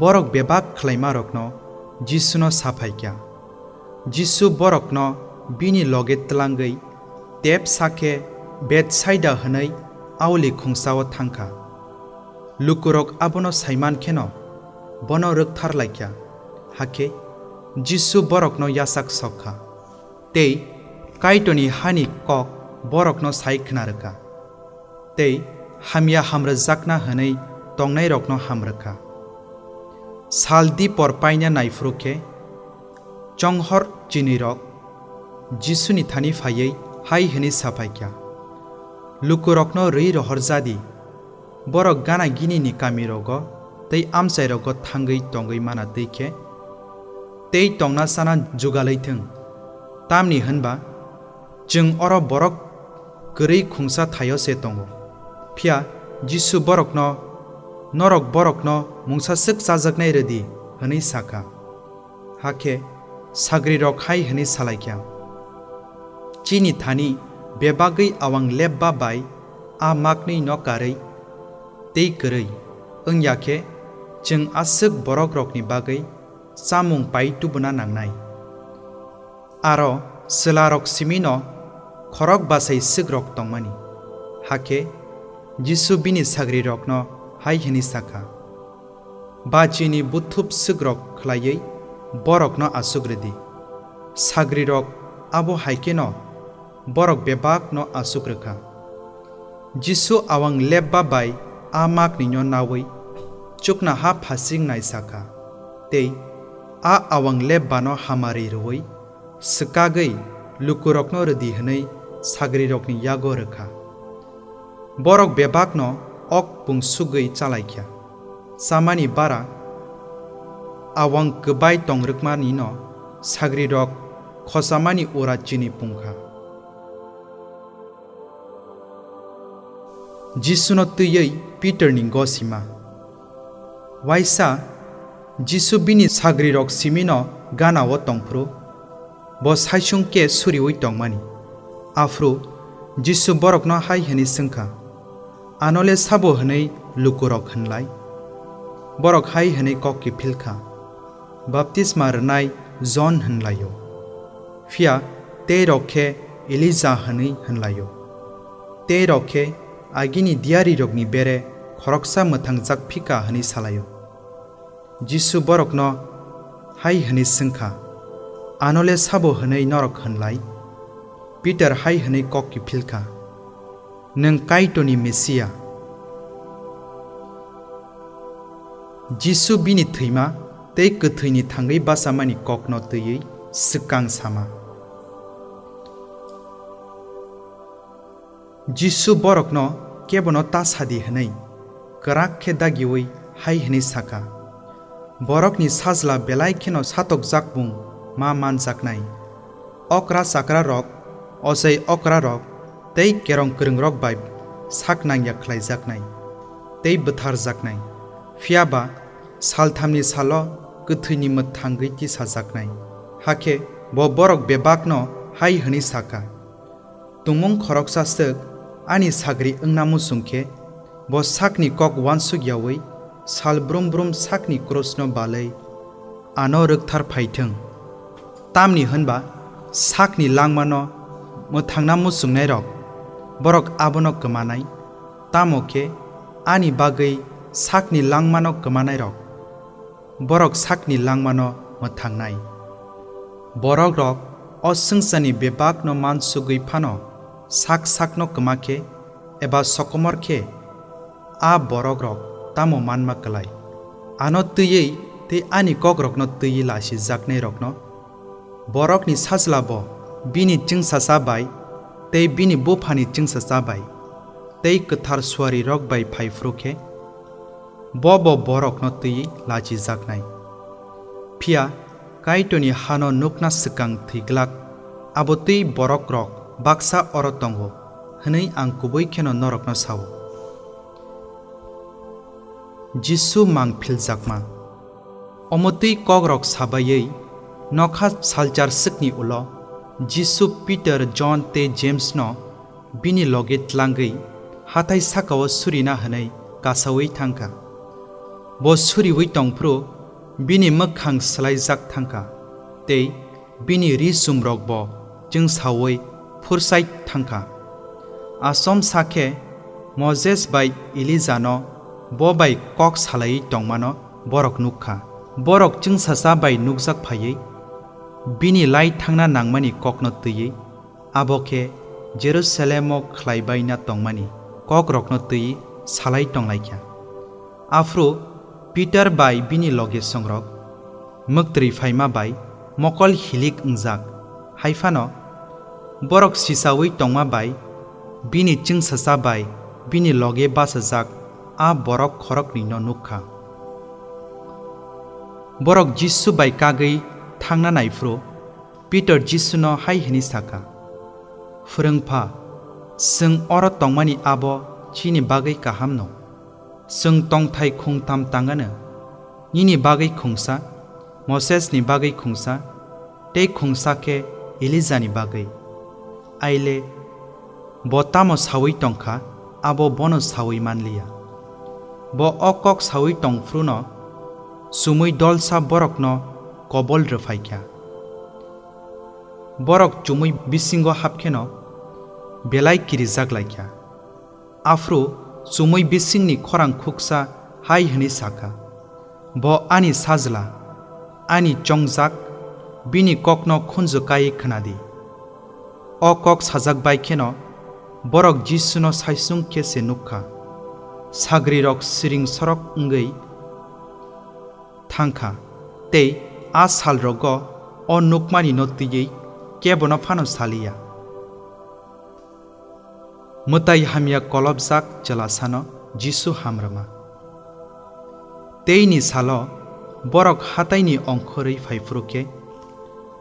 borok bebak khlaimarokno Jisuno sa phai kha. Jisu borokno bini loge tlangwi tepsa khe Betsaida hwnwi auli khungsao thang kha. Lukurok abono sai man kheno bono rwkthar lai kha, hakhe Jisu borokno yachak sok kha. Tei Kaitorni hani kok borokno sai khna rw kha, tei hamya hamrwjakna hwnwi tongnairokno ham rw kha. Sal dipor paina naiphuru khe, chonghor chinwirok Jisuni thani phaiwi hai hwnwi sa phai kha, "Lukurokno rwi rohor ja di, borok gana ginini kamirogo tei amchairogo thangwi tongwi mana twi khe tei tongna chana jugalwi thung, tamni hwn ba chwng oro borok kwrwi khungsa thaio se tongo." Phiya Jisu borokno, "Norok borokno mungsa swk chajaknai rw di," hwnwi sa kha. Hakhe sagrirok hai hwnwi sa lai kha, "Chini thani bebagwi awang lepba bai a maknwi'-no karwi tei kwrwi wng ya khe chwng aswk borokrokni bagwi chamung pai tubuna nangnai. Aro chwlarok simi'-no khorok bwsai swkrok tongmani." Hakhe Jisu bini sagrirokno hai hwnwi sa kha, "Bachini buthup swkrok khlaiwi borokno achuk rw di." Sagrirok abo hai kheno borok bebakno achuk rw kha. Jisu awang lepba bai a maknwi'-no naui chuknoha phasing nai sa kha, tei a awang lepbano hamari rwui swkagwi lukurokno rw di hwnwi sagrirokni yago rw kha. Borok bebakno ok pung sugwi cha lai kha. Chamani bara awang kwbai tong rwkmani'-no sagrirok khochamani ura chini pung kha. Jisuno twiwi Peterni gosima. Waisa Jisu bini sagrirok simino gana-o tongphuru, bo saichung khe suriui tongmani. Aphuru Jisu borokno hai hwnwi swngkha, "Ano le sabo hwnwi lukurok hwnlai?" Borok hai hwnwi kok kiphilkha, "Baptisma rwnai Jon hwnlai-o, phiya tei rok khe Elija hwnwi hwnlai-o, tei rok khe agini diyarirokni bere khoroksa mwthangjak phika hwnwi salai-o." Jisu borokno hai hwnwi swngkha, "Ano le sabo hwnwi norok hwnlai?" Peter hai hwnwi kok kiphilkha, "Nwng Kaitorni Mesia." Jisu bini thwima tei kwthwini thangwi bachamani kokno twiwi swkang sama. Jisu borokno kebono ta sadi hwnwi kwrak khe dagiui hai hwnwi saka, "Borokni Sajla belai kheno satokjak bung ma manjaknai. Okra chakrarok, ochai okrarok tei kerong kwrwngrok bai sak nangya khlaijaknai tei bwtharjaknai, phiya ba salthamni salo kwthwini mwthangwi tisajaknai." Hakhe bo borok bebakno hai hwnwi saka, "Tumung khoroksa swk ani sagri wngna muchung khe, bo sakni kok uansuk yaui sal brum brum sakni krusno balwi ano rwkthar phai thung. Tamni hwn ba sakni langmano mwthangna muchungnairok, borok abono kwmanai, tamo khe ani bagwi sakni langmano kwmanairok, borok sakni langmano mwthangnai. Borokrok o swngcharni bebakno mansugwi phano sak sakno kwma khe eba sokomor khe, a borokrok tamo manma klai? Ano twiwi tei ani kokrokno twiwi lasijaknairokno Borokni Sajla bo bini chwngsacha bai tei bini Buphani chwngsacha bai tei kwthar suarirok bai phai phuru khe, bo bo borokno twiwi lachijaknai. Phiya Kaitorni hano nukna swkang thwi glak, abo twi borokrok baksa oro tongo hwnwi ang kubui kheno norokno sao. Jisu mang philjakma. Omo twi kokrok sabaiwi nokha salchar swkni ulo Jisu Peter, Jon tei James no bini loge tlangwi hathai sakao surina hwnwi kasaui thangkha. Bo suriui tongphuru bini mwkhang swlaijak thangkha tei bini ri-chumrokbo chwngsaui phursai thangkha. Achomsa khe Moses bai Elijano bo bai kok salaiwi tongmano borok nukkha. Borok chwngsacha bai nukjak phaiwi bini lai thangna nangmani kokno twiwi, abo khe Jerusalemo khlaibaina tongmani kokrokno twiwi salai tonglaikha. Aphuru Peter bai bini loge songrok mwktwi phaima bai mokol hilik wngjak, hai phano borok sichaui tongma bai bini chwngsacha bai bini loge bachajak a borok khoroknwino nukkha. Borok Jisu bai kagwi thangna naiphuru Peter Jisuno hai hwnwi sakha, "Phwrwngpha, chwng oro tongmani abo chini bagwi kahamno. Chwng tongthai khungtham tangano, nini bagwi khungsa, Mosesni bagwi khungsa, tei khungsa khe Elijani bagwi. Aile bo tamo saui tongkha, abo bono saui manliya. Bo o kok saui tongphruno chumui dolsa borokno kobol rwphaikha. Borok chumui bisingo hapkheno belai kirijak laikha. Aphuru chumui bisingni khorang khuksa hai hwnwi sakha, 'Bo ani Sajla, ani chongjak, bini kokno khunju kaiwi khna di.' O kok sajak bai kheno borok Jisuno saichung khe se nuk kha. Sagrirok siring sorok wngwi thang kha tei a salrogo o nukmanino twiwi kebono phano saliya. Mwtai hamya kolopjak chwlasano Jisu hamrwma. Teini salo borok hataini ongkhorwi phai phuru khe,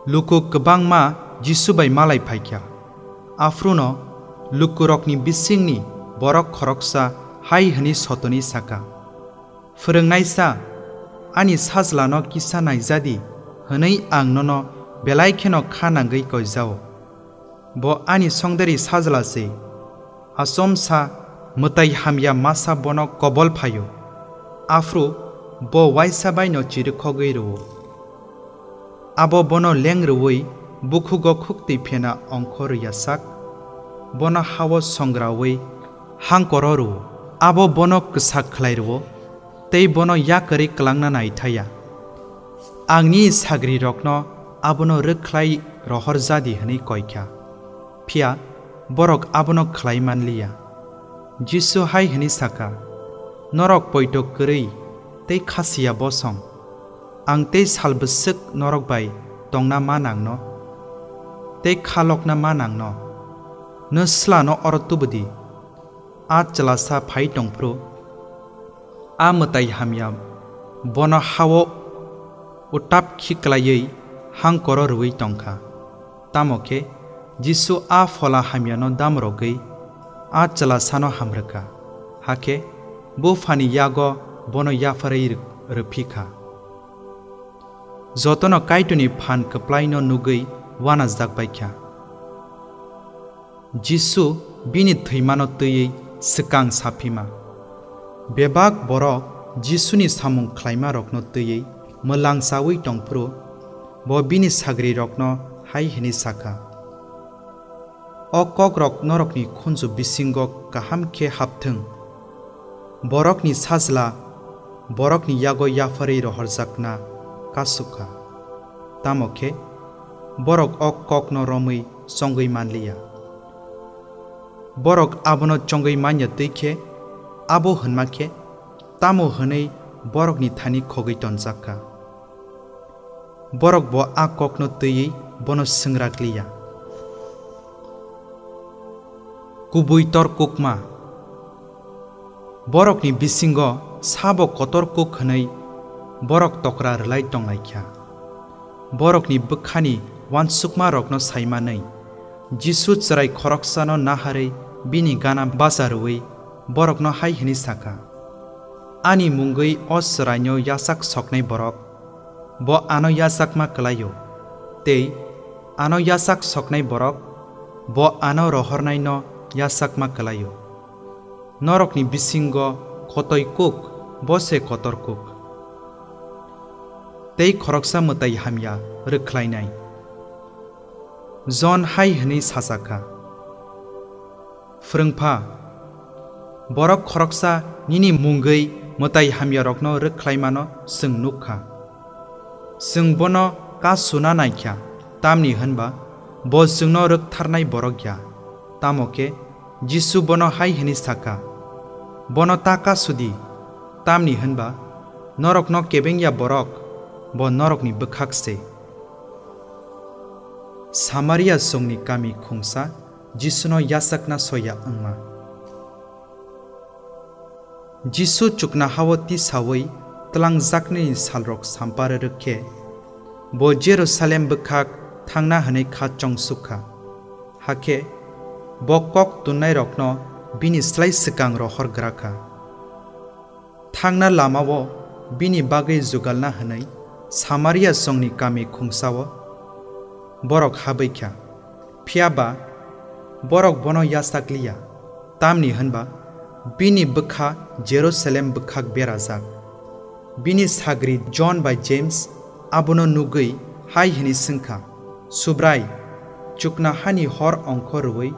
luku kwbangma Jisu bai malai phai kha. Aphruno lukurokni bisingni Borok khoroksa hai hwnwi sotoni saka, "Phwrwngnaisa, ani sajlano kisa naijadi hwnwi ang nono belai kheno kha nangwi koijao. Bo ani songdari sajla se. Achomsa mwtai hamya masa bono kobol phaio, aphuru bo uaisa baino chirikhogwi rwo. Abo bono leng rwui bukhugo khuktwi phena ongkhor rwya sak, bono ha-o songraui hangkoro rwo. Abo bono kwsak khlai rwo tei bono yakarwi klangna naithaya. Ang nini sagrirokno abono rwkhlai rohor jadi hwnwi koi kha, phiya borok abono khlai man liya." Jisu hai hwnwi sa kha, "Norok poito kwrwi tei khasiya bosong! Ang tei sal bwswk norok bai tongna ma nangno tei kha lokna ma nangno? Nwslano oro tubu di." A chwlasa phai tong phuru, a mwtai hamya bono ha-o utap khiklaiwi hangkoro rwui tong kha. Tamo khe Jisu a phola hamyano damrogwi a chwlasano ham rw kha, hakhe buphani yago bono yapharwi rw-, rwphi kha. Jotono Kaitorni phan kwplaino nugwi uanajak bai kha. Jisu bini thwimano twiwi swkang saphima. Bebak borok Jisuni samung khlaimarokno twiwi mwlangsaui tong phuru, bo bini sagrirokno hai hwnwi sa kha, "O kokrok norokni khunju bisingo kaham khe hap thung. Borokni Sajla borokni yago yapharwi rohorjakna kasuk kha. Tamo khe borok o kokno romwi chongwi man liya. Borok abono chongwi man ya twi khe abo hwnma khe tamo hwnwi borokni thani khogwi tonjak kha?" Borok bo a kokno twiwi bono swngrak liya. Kubui tor kukma. Borokni bisingo sabo kotor kuk hwnwi borok tokra rwlai tong lai kha. Borokni bwkhani uansukmarokno sai manwi, Jisu chwrai khoroksano naharwi bini gana bacha rwui borokno hai hwnwi sa kha, "Ani mungwi o chwraino yachak soknai borok, bo ano yachakma kwlaio, tei ano yachak soknai borok, bo ano rohornaino yachakma kwlaio. Norokni bisingo kotoi kuk, bo se kotor kuk." Tei khoroksa mwtai hamya rwkhlainai. Jon hai hwnwi sacha kha, "Phrwngpha, borok khoroksa nini mungwi mwtai hamyarokno rwkhlaimano chwng nuk kha. Chwng bono kasuna nai kha, tamni hwnba bo chwngno rwktharnai borok ya." Tamo khe Jisu bono hai hwnwi sa kha, "Bono ta kasu di, tamni hwnba norokno kebeng ya borok, bo norokni bwkhak se." Samaria chongni kami khungsa Jisuno yachakna soya wngma. Jisu chuknoha-o tisaui tlangjaknani salrok sampar rwk khe, bo Jerusalem bwkhak thangna hwnwi kha chongsuk kha. Hakhe bo kok tunnairokno bini slai swkang rohor gra kha. Thangna lama-o bini bagwi jugalna hwnwi Samaria chongni kami khungsa-o borok habwi kha. Phiya ba borok bono yachak liya, tamni hwnba bini bwkha Jerusalem bwkhak berajak. Bini sagri John bai James abono nugwi hai hwnwi swng kha, "Subrai, chuknohani hor ongkhor rwui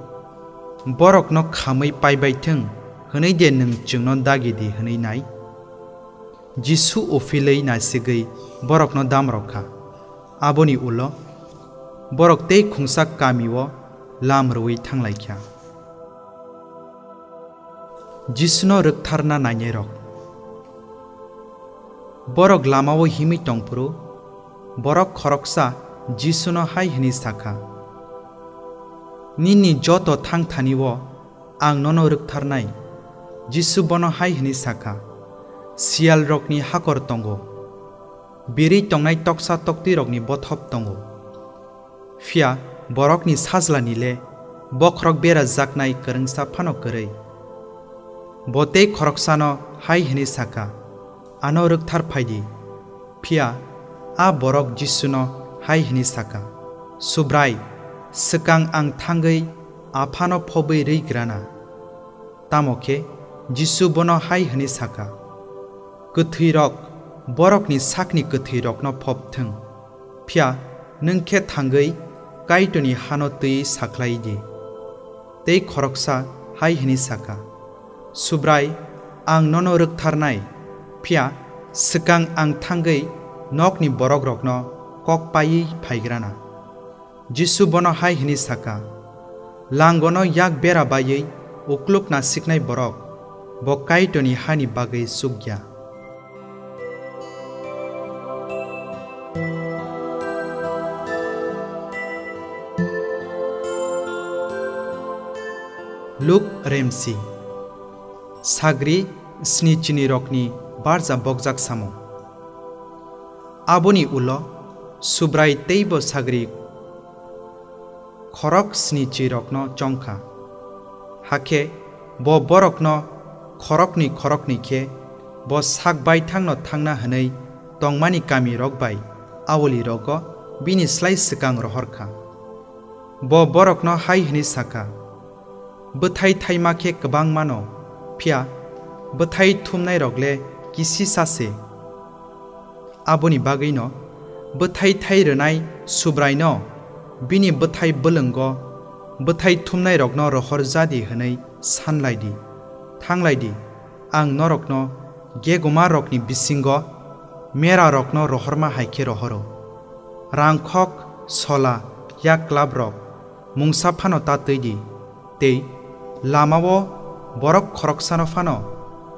borokno khamwi paibai thung hwnwi de nwng chwngno dagi di hwnwi nai?" Jisu uphilwi naisigwi borokno damrok kha. Aboni ulo borok tei khungsa kamio lam rwui thang lai kha. Jisuno rwktharna nainairok. Borok lamao himwi tong phuru, borok khoroksa Jisuno hai hwnwi sa kha, "Nini joto thang thani-o ang nono rwktharnai." Jisu bono hai hwnwi sa kha, "Siyalrokni hakor tongo, birwi tongnai toksa toktwirokni bothop tongo, phiya borokni Sajlani le bokhorok berajaknai kwrwngsa phano kwrwi. Bo tei khoroksano hai hwnwi sa kha, "Ano rwkthar phai di." Phiya a borok Jisuno hai hwnwi sa kha, "Subrai, swkang ang thangwi Aphano phobwi rwi gra na." Tamo khe Jisu bono hai hwnwi sa kha, "Kwthwirok borokni sakni kwthwirokno phob thung, phiya nwng khe thangwi Kaitorni hano twi sakhlai di." Tei khoroksa hai hwnwi sa kha, "Subrai, ang nono rwktharnai, phiya swkang ang thangwi nokni borokrokno kok paiwi phai gra na." Jisu bono hai hwnwi sa kha, "Langono yak bera baiwi ukluk nasiknai borok, bo Kaitorni hani bagwi chuk ya." Luk Remsi. Sagri sni chinirokni barja bokjak samung. Aboni ulo Subrai teibo sagri khorok sni chirokno chong kha. Hakhe bo borokno khoroknwi khoroknwi khe bo sak baithangno thangna hwnwi tongmani kamirok bai awolirogo bini slai swkang rohor kha. Bo borokno hai hwnwi sa kha, "Bwthai thaima khe kwbangma no, phiya bwthai thumnairok le kisisa se. Aboni bagwino bwthai thai rwnai Subraino bini bwthai bwlwngo bwthai thumnairokno rohor ja di hwnwi san lai di. Thang lai di, ang norokno gegumarokni bisingo merarokno rohorma hai khe rohoro. Rangkhok, sola, yaklabrok, mungsa phano ta twi di, tei lamao borok khoroksano phano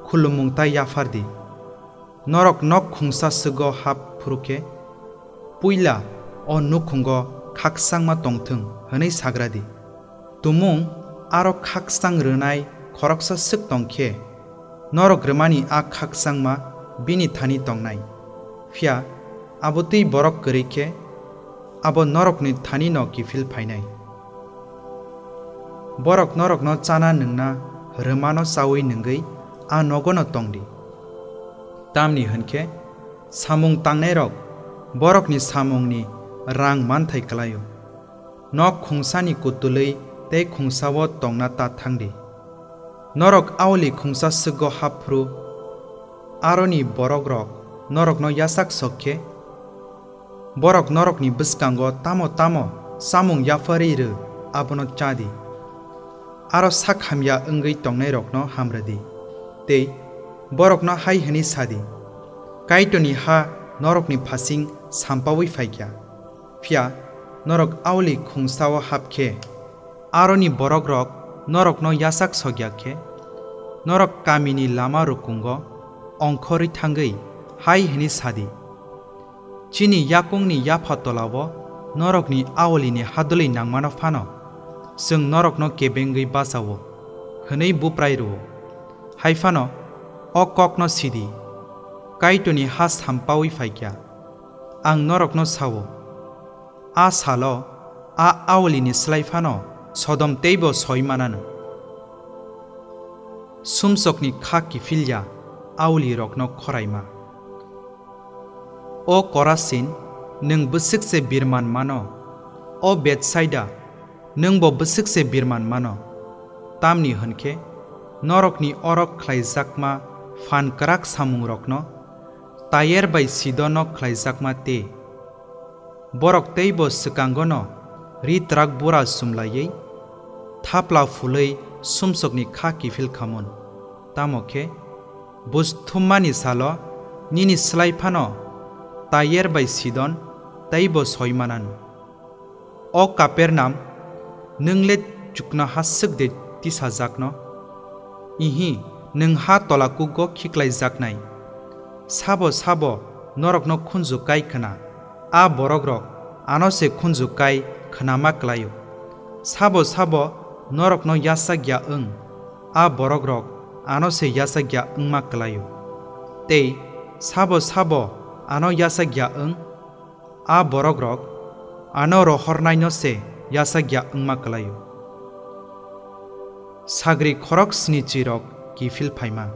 khulumung ta yaphar di. Norok nok khungsa swgo hap phuru khe, 'Puila o nukhungo khakchangma tong thung,' hwnwi sagra di. Tumung aro khakchang rwnai khoroksa swk tong khe, norok rwmani a khakchangma bini thani tongnai, phiya abo twi borok kwrwi khe, abo norokni thanino kiphil phainai. Borok norokno chana nwngna rwmano chaui nwngwi a nogono tong di. Tamni hwn khe samung tangnairok borokni samungni rang manthai klai-o. Nok khungsani kutulwi tei khungsao tongna ta thang di. Norok aoli khungsa swgo hap phuru, aroni borokrok norokno yachak sok khe, borok norokni bwskango tamo tamo chamung yapharwi rw, abono cha di. Aro sak hamya wngwi tongnairokno ham rw di, tei borokno hai hwnwi sa di, 'Kaitorni ha norokni phasing sampaui phai kha.' Phiya norok aoli khungsao hap khe, aroni borokrok norokno yachak sok ya khe, norok kamini lama rukungo ongkhorwi thangwi hai hwnwi sa di, 'Chini yakungni yapha tolao norokni aolini hadwlwi nangmano phano chwng norokno kebengwi bacha-o,' hwnwi buprai rw-o. Hai phano o kokno si di, Kaitorni ha sampaui phai kha. Ang norokno sa-o, a salo a aolini slai phano Sodom teibo soi mananw. Sumsokni kha kiphil ya aolirokno khoraima. O Korasin, nwng bwswk se birman mano! O Betsaida, nwng bo bwswk se birman mano! Tamni hwn khe norokni oro khlaijakma phan kwrak samungrokno Tayer bai Sidonno khlaijakma te. Borok teibo swkangono ri twrak bura chumlaiwi thapla phulwi sumsokni kha kiphil kha mun. Tamo khe buj thummani salo nini slai phano Tayer bai Sidon teibo soi mananw. O Kapernaum, nwng le chuknoha swk de tisajakno? Ihi, nwng ha tola kugo khiklaijaknai. Sabo sabo norokno khunju kai khna, a borokrok ano se khunju kai khnama klai-o. Sabo sabo norokno yachak ya wng, a borokrok ano se yachak ya wngma klai-o. Tei sabo sabo ano yachak ya wng, a borokrok ano rohornaino se yachak ya wngma klai-o. Sagri khorok snichirok kiphil phaima.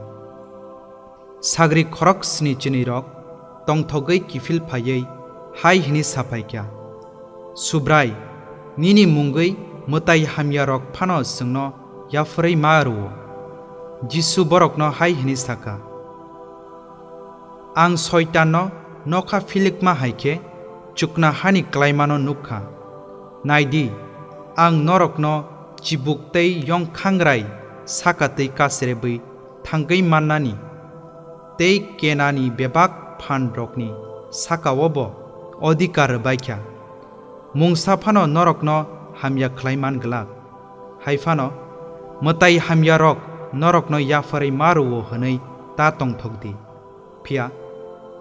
Sagri khoroksni chinwirok tongthogwi kiphil phaiwi hai hwnwi sa phaikha, "Subrai, nini mungwi mwtai hamyarok phano chwngno yapharwi ma rw-o." Jisu borokno hai hwnwi sa kha, "Ang Soitanno nokha philikma hai khe chukna hani klaimano nuk kha. Nai di, ang norokno chibuk tei yongkhangrai saka twi kacherebwi thangwi mannani tei kenani bebak phanrokni saka-o bo odhikar rw bai kha. Mungsa phano norokno hamya khlai man glak. Hai phano mwtai hamyarok norokno yapharwi ma rw-o hwnwi ta tongthok di. Phiya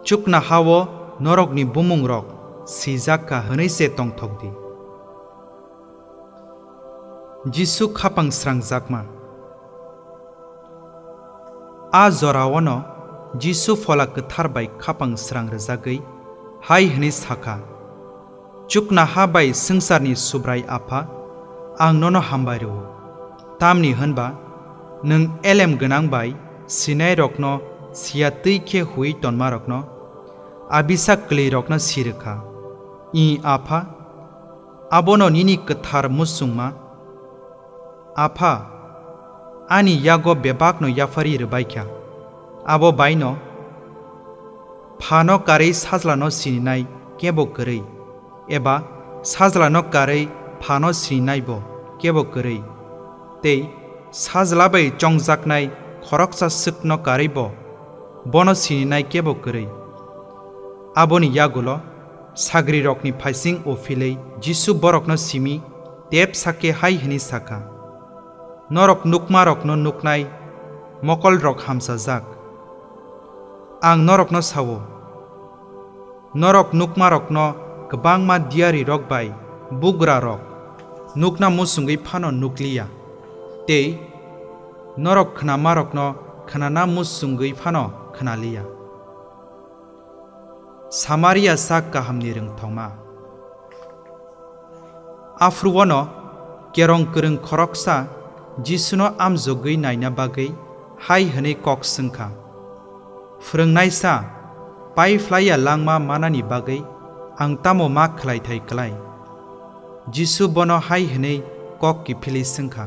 chukna ha-o norokni bumungrok swijak kha hwnwi se tongthok di." Jisu khapang srangjakma. A jora-o'-no Jisu Phola Kwthar bai khapang srang rwjagwi hai hwnwi sa kha, "Chukna ha bai swngcharni Subrai Apha, ang nono hambai rw-o. Tamni hwn ba nwng elem gwnang bai sinairokno siya twi khe hui tonmarokno abisa kwlwirokno si rw kha. Ih, Apha, abono nini kwthar muchungma. Apha, ani yago bebakno yapharwi rw bai kha. Abo bai'-no Phano karwi Sajlano sininai kebo kwrwi, eba Sajlano karwi Phano sininaibo kebo kwrwi, tei Sajla bai chongjaknai khoroksa swkno karwibo bono sininai kebo kwrwi." Aboni yagulo sagrirokni phaising uphilwi Jisu borokno simi tepsa khe hai hwnwi sa kha, "Norok nukmarokno nuknai mokolrok hamchajak. Ang norokno sa-o, norok nukmarokno kwbangma diyarirok bai bugrarok nukna muchungwi phano nuk li ya, tei norok khnamarokno khnana muchungwi phano khna li ya." Samaria sak kahamni rwngthoma. Aphuru-o'-no kerong kwrwng khoroksa Jisuno amjogwi naina bagwi hai hwnwi kok swng kha, "Phrwngnaisa, pai phlai ya langma manani bagwi ang tamo ma khlai thai klai?" Jisu bono hai hwnwi kok kiphilwi swng kha,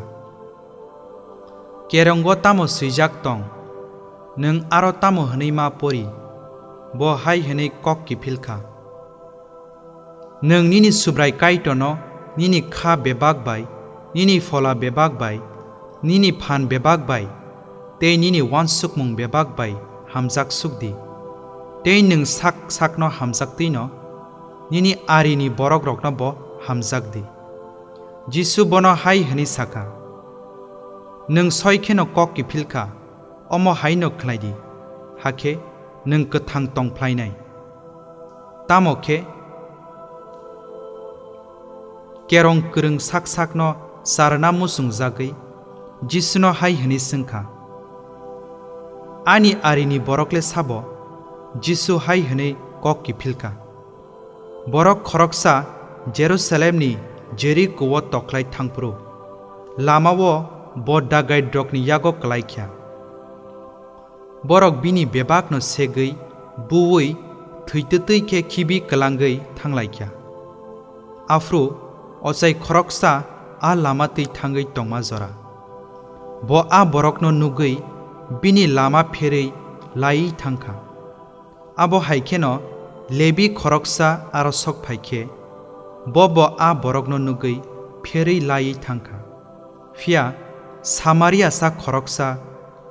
"Kerongo tamo swijak tong? Nwng aro tamo hwnwi ma pori?" Bo hai hwnwi kok kiphil kha, "Nwng nini Subrai Kaitorno nini kha bebak bai, nini phola bebak bai, nini phan bebak bai, tei nini uansukmung bebak bai hamjak suk di. Tei nwng sak sakno hamjak twi'-no nini arini borokrokno bo hamjak di." Jisu bono hai hwnwi sa kha, "Nwng soi kheno kok kiphil kha, omo hai'-no khlai di, hakhe nwng kwthang tong phlainai." Tamo khe kerong kwrwng sak sakno charwna muchungjagwi Jisuno hai hwnwi swng kha, "Ani arini borok le sabo?" Jisu hai hwnwi kok kiphil kha, "Borok khoroksa Jerusalemni Jeriko-o tokhlai thang phuru, lama-o bo dagaidrokni yago klai kha. Borok bini bebakno segwi, buwi, thwitwtwi khe khibi kwlangwi thang lai kha. Aphuru ochai khoroksa a lama twi thangwi tongma jora. Bo a borokno nugwi bini lama pherwi laiwi thang kha. Abo hai kheno Lebi khoroksa aro sok phai khe, bo bo a borokno nugwi pherwi laiwi thang kha. Phiya Samariasa khoroksa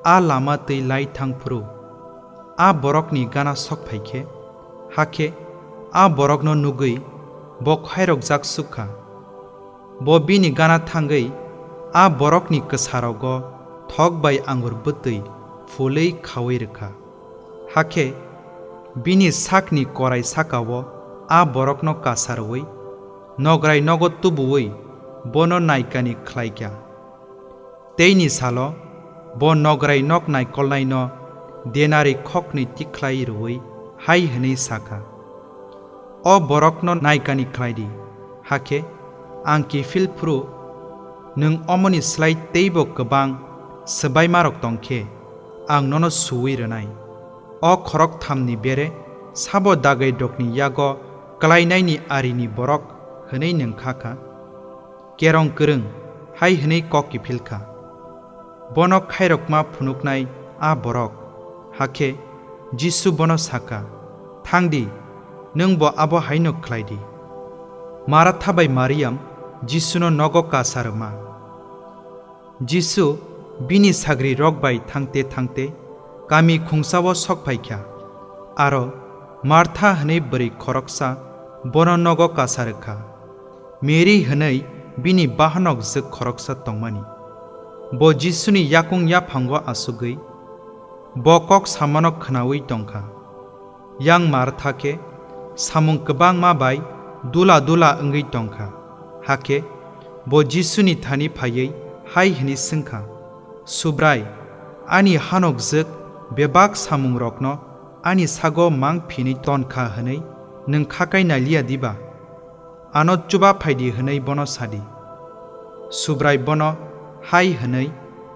a lama twi lai thang phuru a borokni gana sok phai khe, hakhe a borokno nugwi bo khairokjak suk kha. Bo bini gana thangwi a borokni kwsarogo thok bai angur bwtwi phulwi khaui rwkha. Hakhe bini sakni korai saka-o a borokno kasa rwui nograi nogo tubu-ui bono naikani khlai kha. Teini salo bo nograi nok naikolnaino denari khoknwi tikhlai rwui hai hwnwi sa kha, "O borokno naikani khlai di, hakhe ang kiphil phuru nwng omoni slai teibo kwbang swbaimarok tong khe, ang nono su-ui rwnai. O khorokthamni bere sabo dagairokni yago klainaini arini borok hwnwi nwng kha kha. Kerong kwrwng hai hwnwi kok kiphil kha. Bono khairokma phunuknai a borok. Hakhe Jisu bono sa kha, "Thang di, nwng bo abo haino khlai di." Maratha bai Mariam Jisuno nogo kasa rwma. Jisu bini sagrirok bai thangte thangte kami khungsao sok phai kha. Aro Martha hwnwi bwrwi khoroksa bono nogo kasa rw kha. Mary hwnwi bini bahanok jwk khoroksa tongmani. Bo Jisuni yakung yaphango asugwi bo kok samano khnaui tong kha. Yang Martha khe samung kwbangma bai dula dula wngwi tong kha. Hakhe bo Jisuni thani phaiwi hai hwnwi swng kha, "Subrai, ani hanok jwk bebak samungrokno ani sago mang phinwi ton kha hwnwi nwng khakai nai liya diba? Ano chuba phai di," hwnwi bono sa di. Subrai bono hai hwnwi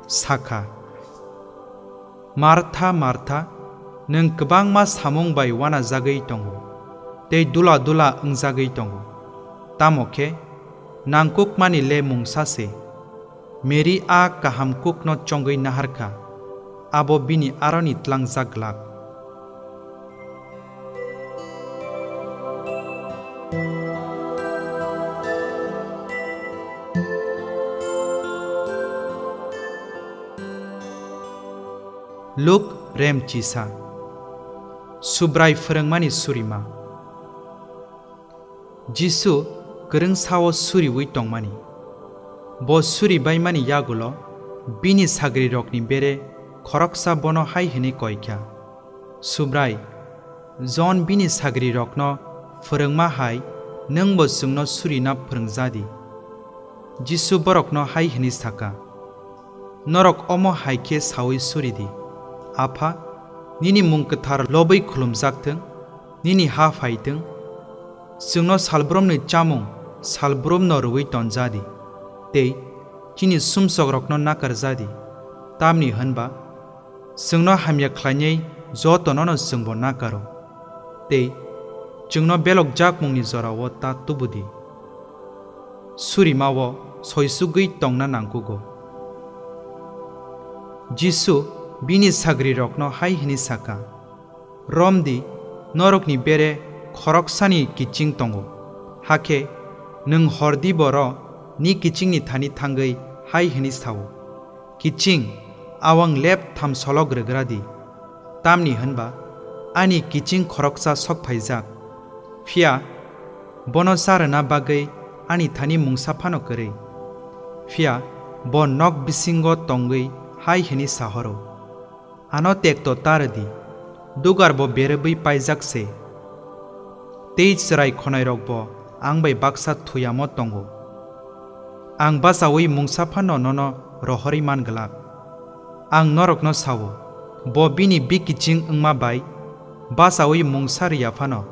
sa kha, "Martha, Martha, nwng kwbangma samung bai uanajagwi tongo tei dula dula wngjagwi tongo, tamo khe nangkukmani le mungsa se. Mary a kaham kukno chongwi nahar kha, abo bini aroni tlangjak glak." Luk rem chisa. Subrai phwrwngmani surima. Jisu kwrwngsao suriui tongmani. Bo suribaimani yagulo bini sagrirokni bere khoroksa bono hai hwnwi koi kha, "Subrai, Jon bini sagrirokno phwrwngma hai nwng bo chwngno surina phwrwngja di." Jisu borokno hai hwnwi sa kha, "Norok omo hai khe saui suri di, 'Apha, nini mung kwthar lobwi khulumjak thung, nini ha phai thung. Chwngno salbrumni chamung salbrumno rwui tonja di, tei chini sumsokrokno nakarja di, tamni hwn ba chwngno hamya khlainai jotonono chwngbo nakaro, tei chwngno belokjakmungni jorao ta tubu di.'" Surimao soisugwi tongna nangkugo. Jisu bini sagrirokno hai hwnwi sa kha, "Rom di, norokni bere khoroksani kiching tongo. Hakhe nwng hor di boro ni kichingni thani thangwi hai hwnwi sa-o, 'Kiching, awang lep tham solok rwgra di, tamni hwn ba ani kiching khoroksa sok phaijak. Phiya bono cha rwna bagwi ani thani mungsa phano kwrwi.' Phiya bo nok bisingo tongwi hai hwnwi sa horo, 'Ano tekto ta rw di, dugar bo berwbwi paijak se, tei chwrai khonairokbo ang bai baksa thuyamo tongo. Ang bachaui mungsa phano nono rohorwi man glak.' Ang norokno sa-o, bo bini bikiching wngma bai bachaui mungsa rw ya phano,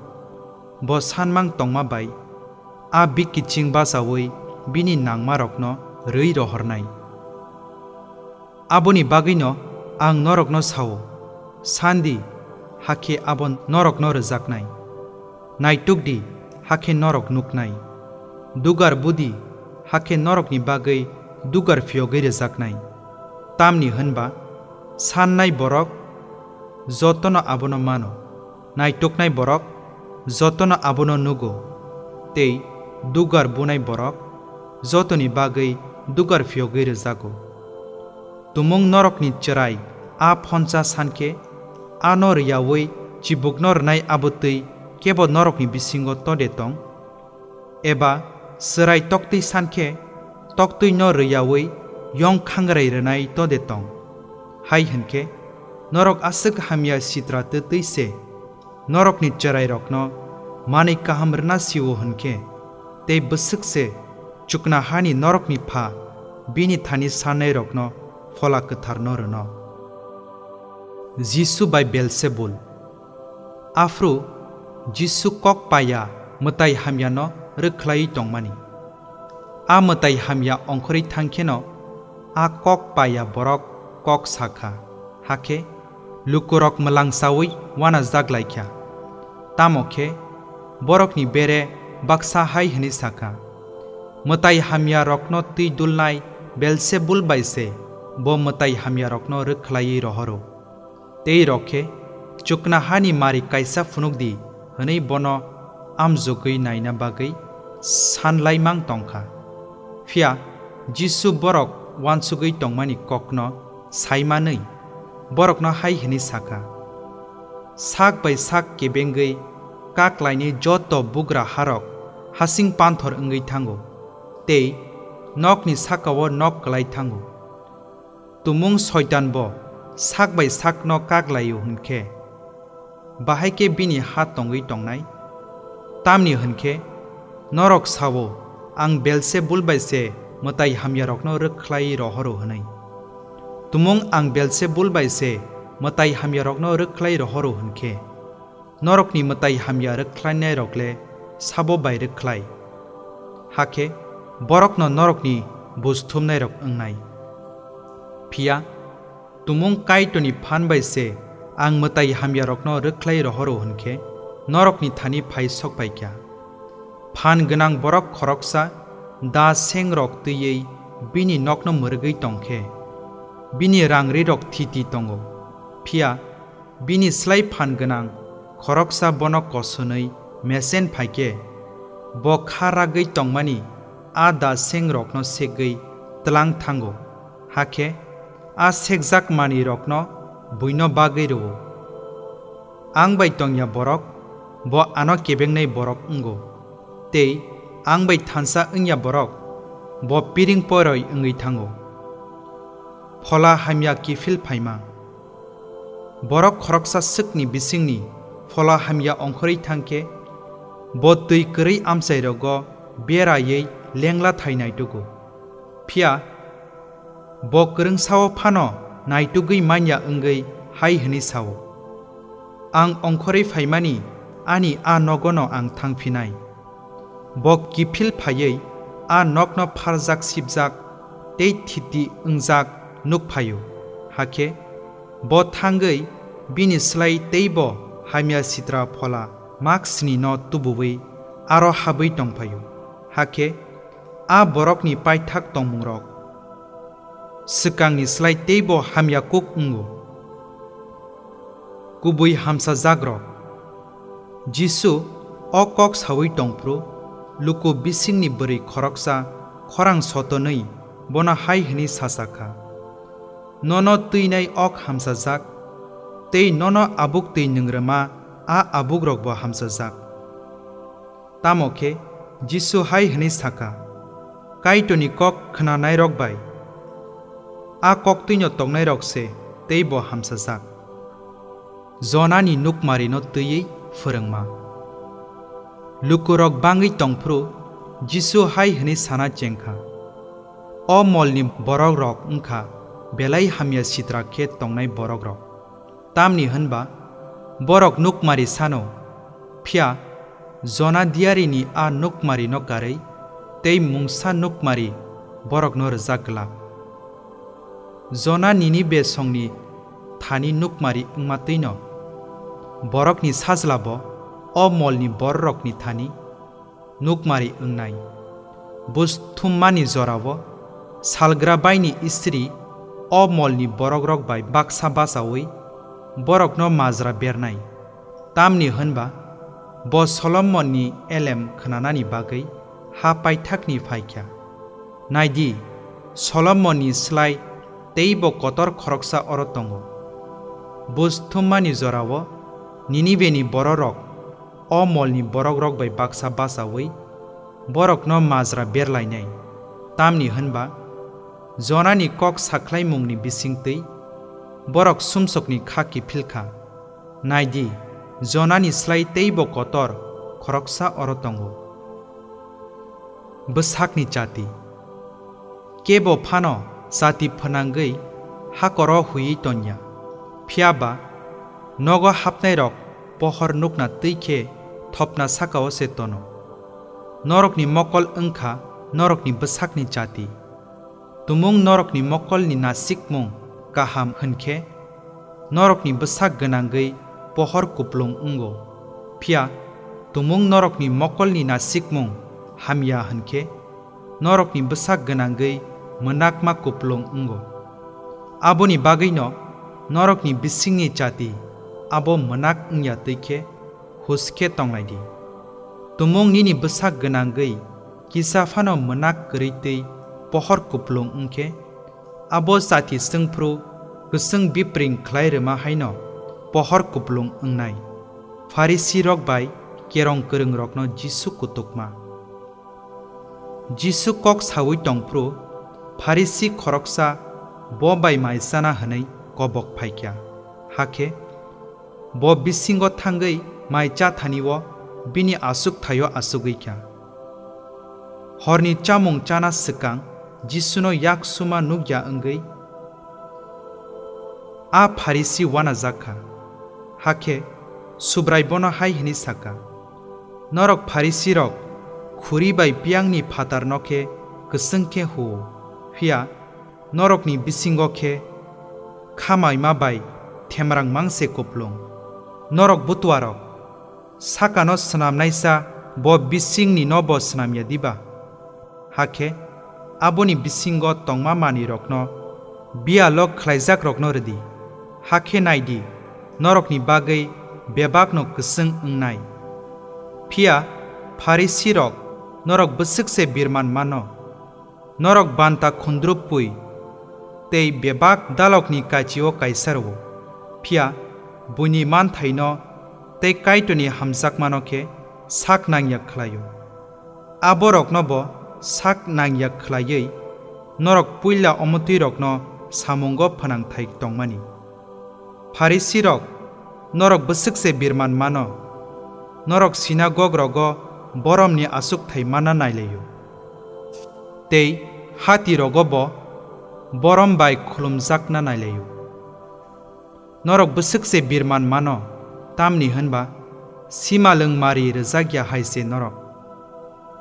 bo sanmang tongma bai a bikiching bachaui bini nangmarokno rwi rohornai. Aboni bagwino ang norokno sa-o, san di, hakhe abo norokno rwjaknai. Naituk di, hakhe norok nuknai. Dugar bu di, hakhe norokni bagwi dugar phiyogwi rwjaknai. Tamni hwn ba sannai borok jotono abono mano. Naituknai borok jotono abono nugo, tei dugar bunai borok jotoni bagwi dugar phiyogwi rwjago. Tumung norokni chwrai a phonsa san khe, ano rw yaui chibukno rwnai abo twi kebo norokni bisingo to de tong? Eba chwrai toktwi san khe, toktwino rw yaui yong khangrai rwnai to de tong? Hai hwn khe, norok aswk hamya sitra twtwi se norokni chwrairokno manwi kaham rwna si-o hwn khe, tei bwswk se chuknohani norokni Pha bini thani sannairokno Phola Kwtharno rwno. Jisu bai Belsebul. Aphuru Jisu kok paiya mwtai hamyano rwkhlaiwi tongmani. A mwtai hamya ongkhorwi thang kheno a kok paiya borok kok sa kha, hakhe lukurok mwlang chaui uanajak lai kha. Tamo khe borokni bere baksa hai hwnwi sa kha, "Mwtai hamyarokno twi dulnai Belsebul bai se bo mwtai hamyarokno rwkhlaiwi rohoro." Tei rok khe chuknohani mari kaisa phunuk di hwnwi bono amjogwi naina bagwi san lai mang tong kha. Phiya Jisu borok uansugwi tongmani kokno sai manwi borokno hai hwnwi sa kha, "Sak bai sak kebengwi kak laini joto bugra harok hasing panthor wngwi thango, tei nokni saka-o nok klai thango. Tumung Soitan bo sak bai sakno kak lai-o hwn khe, bahai khe bini ha tongwi tongnai? Tamni hwn khe norok sa-o, 'Ang Belsebul bai se mwtai hamyarokno rwkhlai rohoro,' hwnwi. Tumung ang Belsebul bai se mwtai hamyarokno rwkhlai rohoro hwn khe, norokni mwtai hamya rwkhlainairok le sabo bai rwkhlai? Hakhe borokno norokni buj thumnairok wngnai. Phiya tumung Kaitorni phan bai se ang mwtai hamyarokno rwkhlai rohoro hwn khe, norokni thani phai sok pai kha. Phan gwnang borok khoroksa da sengrok twiwi bini nokno mwrwgwi tong khe, bini rang-rirok thiti tongo. Phiya bini slai phan gwnang khoroksa bono kosonwi mesen phai khe, bo kha ragwi tongmani a da sengrokno segwi tlang thango, hakhe a sekjak manwirokno buino bagwi rw-o. Ang bai tongya borok bo ano kebengnai borok wngo, tei ang bai thansa wngya borok bo piring poroi wngwi thango. Phola hamya kiphil phaima. Borok khoroksa swkni bisingni phola hamya ongkhorwi thang khe, bo twi kwrwi amchairogo beraiwi lengla thai naitugo. Phiya bo kwrwngsa-o phano naitugwi manya wngwi hai hwnwi sa-o, "Ang ongkhorwi phaimani ani a nogono ang thang phinai." Bo kiphil phaiwi a nokno pharjak sibjak tei thiti wngjak nuk phai-o, hakhe bo thangwi bini slai teibo hamya sitra phola mak sni no tubuwi aro habwi tong phai-o, hakhe a borokni paithak tongmungrok swkangni slai teibo hamya kuk wngo. Kubui hamsajakrok. Jisu o kok saui tong phuru luku bisingni bwrwi khoroksa khorang sotonwi bono hai hwnwi sacha kha, "Nono twinai ok hamsajak, tei nono abuk twi nwng rwma a abukrokbo hamsajak." Tamo khe Jisu hai hwnwi sa kha, "Kaitorni kok khnanairok bai a koktwino tongnairok se teibo hamsajak." Jonani nukmarino twiwi phwrwngma. Lukurok bangwi tong phuru Jisu hai hwnwi sana cheng kha, "O molni borokrok wng kha belai hamya sitra khe tongnai borokrok." Tamni hwn ba borok nukmari sano, phiya Jona diarini a nukmarino karwi tei mungsa nukmari borokno rwjak glak. Jona Ninibe songni thani nukmari wngma twi'-no, borokni Sajla bo o molni bororokni thani nukmari wngnai. Buj thummani jorao salgrabaini istri o molni borokrok bai baksa bachaui borokno majra bernai. Tamni hwn ba bo Solomonni elem khnanani bagwi ha paithakni phai kha. Nai di, Solomonni slai teibo kotor khoroksa oro tongo. Buj thummani jorao Ninibeni bororok o molni borokrok bai baksa bachaui borokno majra berlainai. Tamni hwn ba Jonani kok sakhlaimungni bising twi borok sumsokni kha kiphil kha. Nai di, Jonani slai teibo kotor khoroksa oro tongo. Bwsakni chati. Kebo phano chati phnangwi hakoro huiwi ton ya, phiya ba nogo hapnairok pohor nukna twi khe thopna saka-o se tono. Norokni mokol wng kha norokni bwsakni chati. Tumung norokni mokolni nasikmung kaham hwn khe norokni bwsak gwnangwi pohor kuplung wngo, phiya tumung norokni mokolni nasikmung hamya hwn khe norokni bwsak gwnangwi mwnakma kuplung wngo. Aboni bagwino norokni bisingni chati abo mwnak wngya twi khe hus khe tong lai di. Tumung nini bwsak gwnangwi kisa phano mwnak kwrwi twi pohor kuplung wng khe, abo chati swngphru kwchwng bipring khlai rwma haino pohor kuplung wngnai. Pharisirok bai kerong kwrwngrokno Jisu kutukma. Jisu kok saui tongphru Pharisi khoroksa bo bai mai chana hwnwi kobok phai kha. Hakhe bo bisingo thangwi mai cha thani-o bini achuk thaio achugwi kha. Horni chamung chana swkang Jisuno yak suma nukya wngwi a Pharisi uanajak kha. Hakhe Subrai bono hai hwnwi sa kha, "Norok Pharisirok khuri bai piyangni phatarno khe kwchwng khe huo, phiya norokni bisingo khe khamaima bai themrang mang se kuplung. Norok butuarok, sakano swnamnaisa bo bisingni no bo swnamya diba? Hakhe aboni bisingo tongma manwirokno biyalo khlaijakrokno rwdi, hakhe nai di, norokni bagwi bebakno kwchwng wngnai. Phiya Pharisirok, norok bwswk se birman mano! Norok banta khundrup pui tei bebak dalokni kaichio kaisa rwo, phiya buini manthaino tei Kaitorni hamjakmano khe sak nangya khlaio. Aborokno bo sak nangya khlaiwi norok puila omotwirokno samungo phnangthai tongmani. Pharisirok, norok bwswk se birman mano! Norok sinagog rogo boromni achukthai manna nailaio, tei hati rogo bo borom bai khulumjakna nailaio. Norok bwswk se birman mano, tamni hwnba simalwng mari rwjakya hai se norok.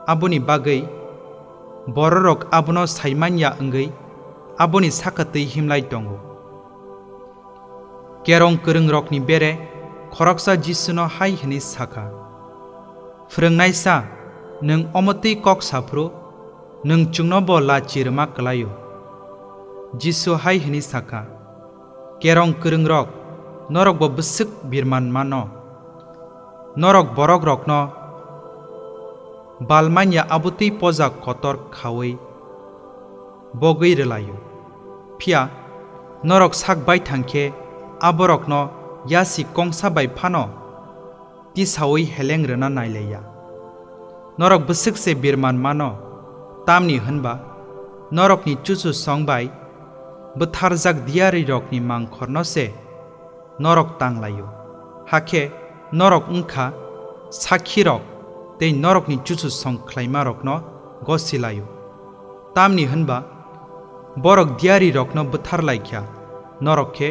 Aboni bagwi bororok abono sai manya wngwi aboni saka twi himlai tongo. Kerong kwrwngrokni bere khoroksa Jisuno hai hwnwi sa kha, "Phrwngnaisa, nwng omo twi kok sa phru, nwng chwngno bo lachi rwma klai-o." Jisu hai hwnwi sa kha, "Kerong kwrwngrok, norok bo bwswk birman mano! Norok borokrokno bal manya abo twi poja kotor khaui bogwi rwlai-o. Phiya norok sak baithang khe aborokno yasi kongsa bai phano tisaui heleng rwna nailaiya. Norok bwswk se birman mano, tamni hwnba norokni chuchusong bai bwtharjak diyarirokni mangkhorno se norok tang lai-o, hakhe norok wng kha sakhirok tei norokni chuchusong khlaimarokno gosi lai-o. Tamni hwnba borok diyarirokno bwthar lai kha, norok khe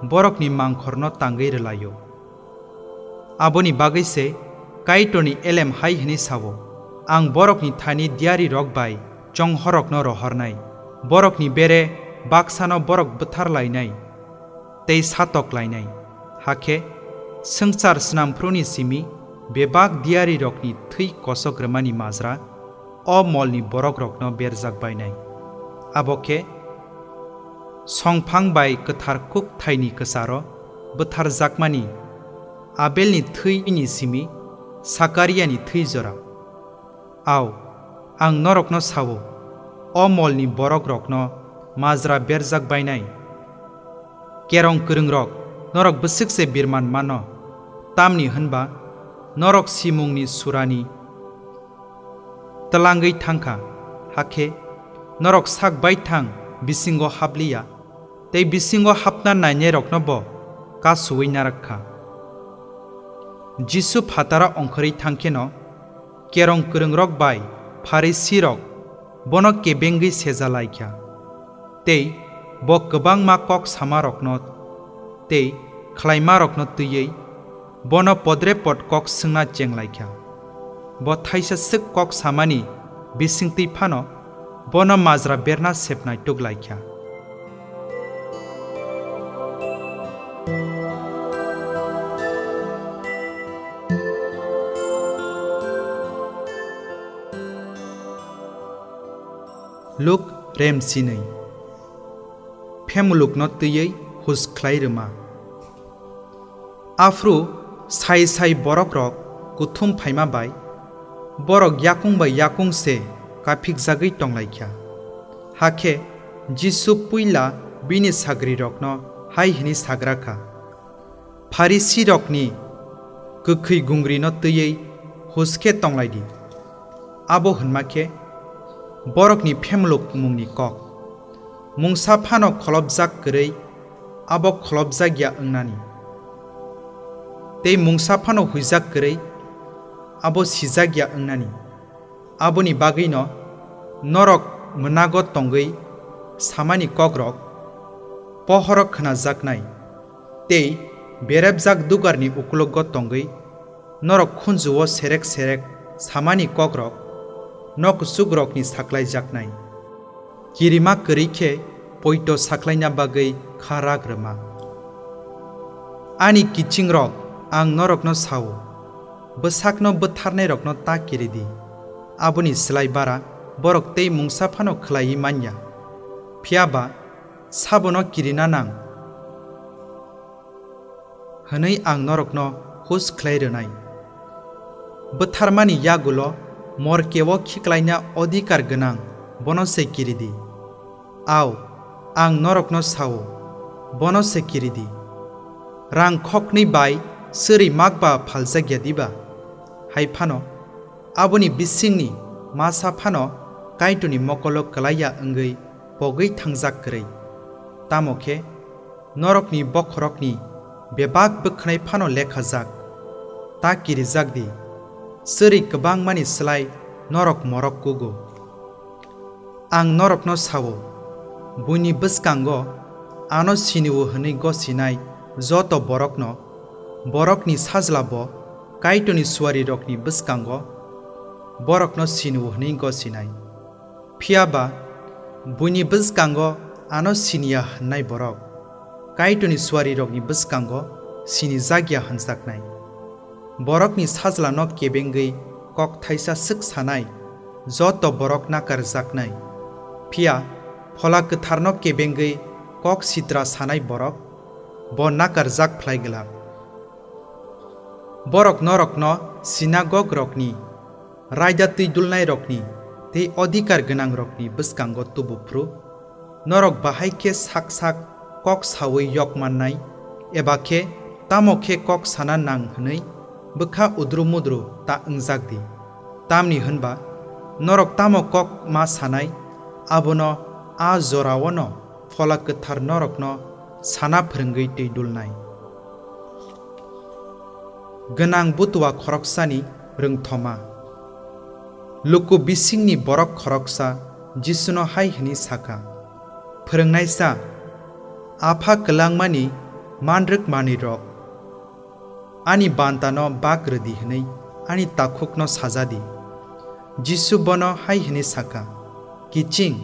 borokni mangkhorno tangwi rwlai-o. Aboni bagwi se Kaitorni elem hai hwnwi sa-o, 'Ang borokni thani diyarirok bai chonghorrokno rohornai, borokni bere baksano borok bwthar lainai tei satok lainai.' Hakhe swngchar snamphuruni simi bebak diyarirokni thwi kosok rwmani majra o molni borokrokno berjak bainai. Abo khe songphang bai kwthar kuk thaini kwcharo bwtharjakmani Abelni thwini simi Sakariani thwi jora. Au, ang norokno sa-o, o molni borokrokno majra berjak bainai. Kerong kwrwngrok, norok bwswk se birman mano, tamni hwnba norok simungni surani twlangwi thang kha, hakhe norok sak baithang bisingo hap li ya, tei bisingo hapna nainairokno bo kasuui narak kha. Jisu phataro ongkhorwi thang kheno, kerong kwrwngrok bai Pharisirok bono kebengwi seja lai kha, tei bo kwbangma kok samarokno tei khlaimarokno twiwi bono podrepot kok swngna cheng lai kha. Bo thaisa swk kok samani bisingtwi phano bono majra berna sepnai tuk lai kha. Luk rem sinwi. Phemulukno twiwi hus khlai rwma. Aphuru sai sai borokrok kuthum phaima bai borok yakung bai yakung se kaphikjagwi tonglaikha. Hakhe Jisu puila bini sagrirokno hai hwnwi sagra kha, Pharisirokni kwkhwi gungrino twiwi hus khe tonglai di. Abo hwnma khe, borokni phemuluk mungni kok. Mungsa phano kholopjak kwrwi abo kholopjak ya wngnani. Tei mungsa phano huijak kwrwi abo sijak ya wngnani. Aboni bagwino norok mwnago tongwi samani kokrok pohoro khnajaknai, tei berepjak dugarni ukulogo tongwi norok khunjuo serek serek samani kokrok nokuchukrokni saklaijaknai. Kirima kwrwi khe poito saklaina bagwi kha rak rwma. Ani kichingrok, ang norokno sao, bwsakno bwtharnairokno ta kiri di. Aboni slai bara borok tei mungsa phano khlaiwi man ya. Phiya ba sabono kirina nang hwnwi ang norokno hus khlai rwnai. Bwtharmani yagulo morkeo khiklaina odhikar gwnang bono se kiri di. Ao, ang norokno sao, bono se kiri di. Rang khoknwi bai swrwi mak ba phaljak ya diba? Hai phano aboni bisingni masa phano Kaitorni mokolo kwlai ya wngwi pogwi thangjak kwrwi. Tamo khe norokni bokhorokni bebak bwkhnai phano lekhajak. Ta kirijak di, swrwi kwbangmani slai norok morok kugo. Ang norokno sao, buini bwskango ano sini-o hwnwi gosinai joto borokno borokni Sajla bo Kaitorni suarirokni bwskango borokno sini-o hwnwi gosinai. Phiya ba buini bwskango ano sini ya hwnnai borok Kaitorni suarirokni bwskango sinijak ya hwnjaknai. Borokni Sajlano kebengwi kok thaisa swk sanai joto borok nakarjaknai. Phiya Phola Kwtharno kebengwi kok sitra sanai borok bo nakarjak phlai glak. Borok norokno sinagog rokni, raida twi dulnairokni tei odhikar gwnangrokni bwskango tubu phuru, norok bahai khe sak sak kok saui yok mannai, eba khe tamo khe kok sana nang hwnwi bwkha udru mudru ta wngjak di. Tamni hwnba norok tamo kok ma sanai, abono a jorao'-no Phola Kwthar norokno sana phrwngwi twi dulnai. Gwnang butua khoroksani rwngthoma. Luku bisingni borok khoroksa Jisuno hai hwnwi sa kha, "Phrwngnaisa, apha kwlangmani manrwk manwirok ani bantano bak rw di hwnwi ani takhukno saja di." Jisu bono hai hwnwi sa kha, "Kiching,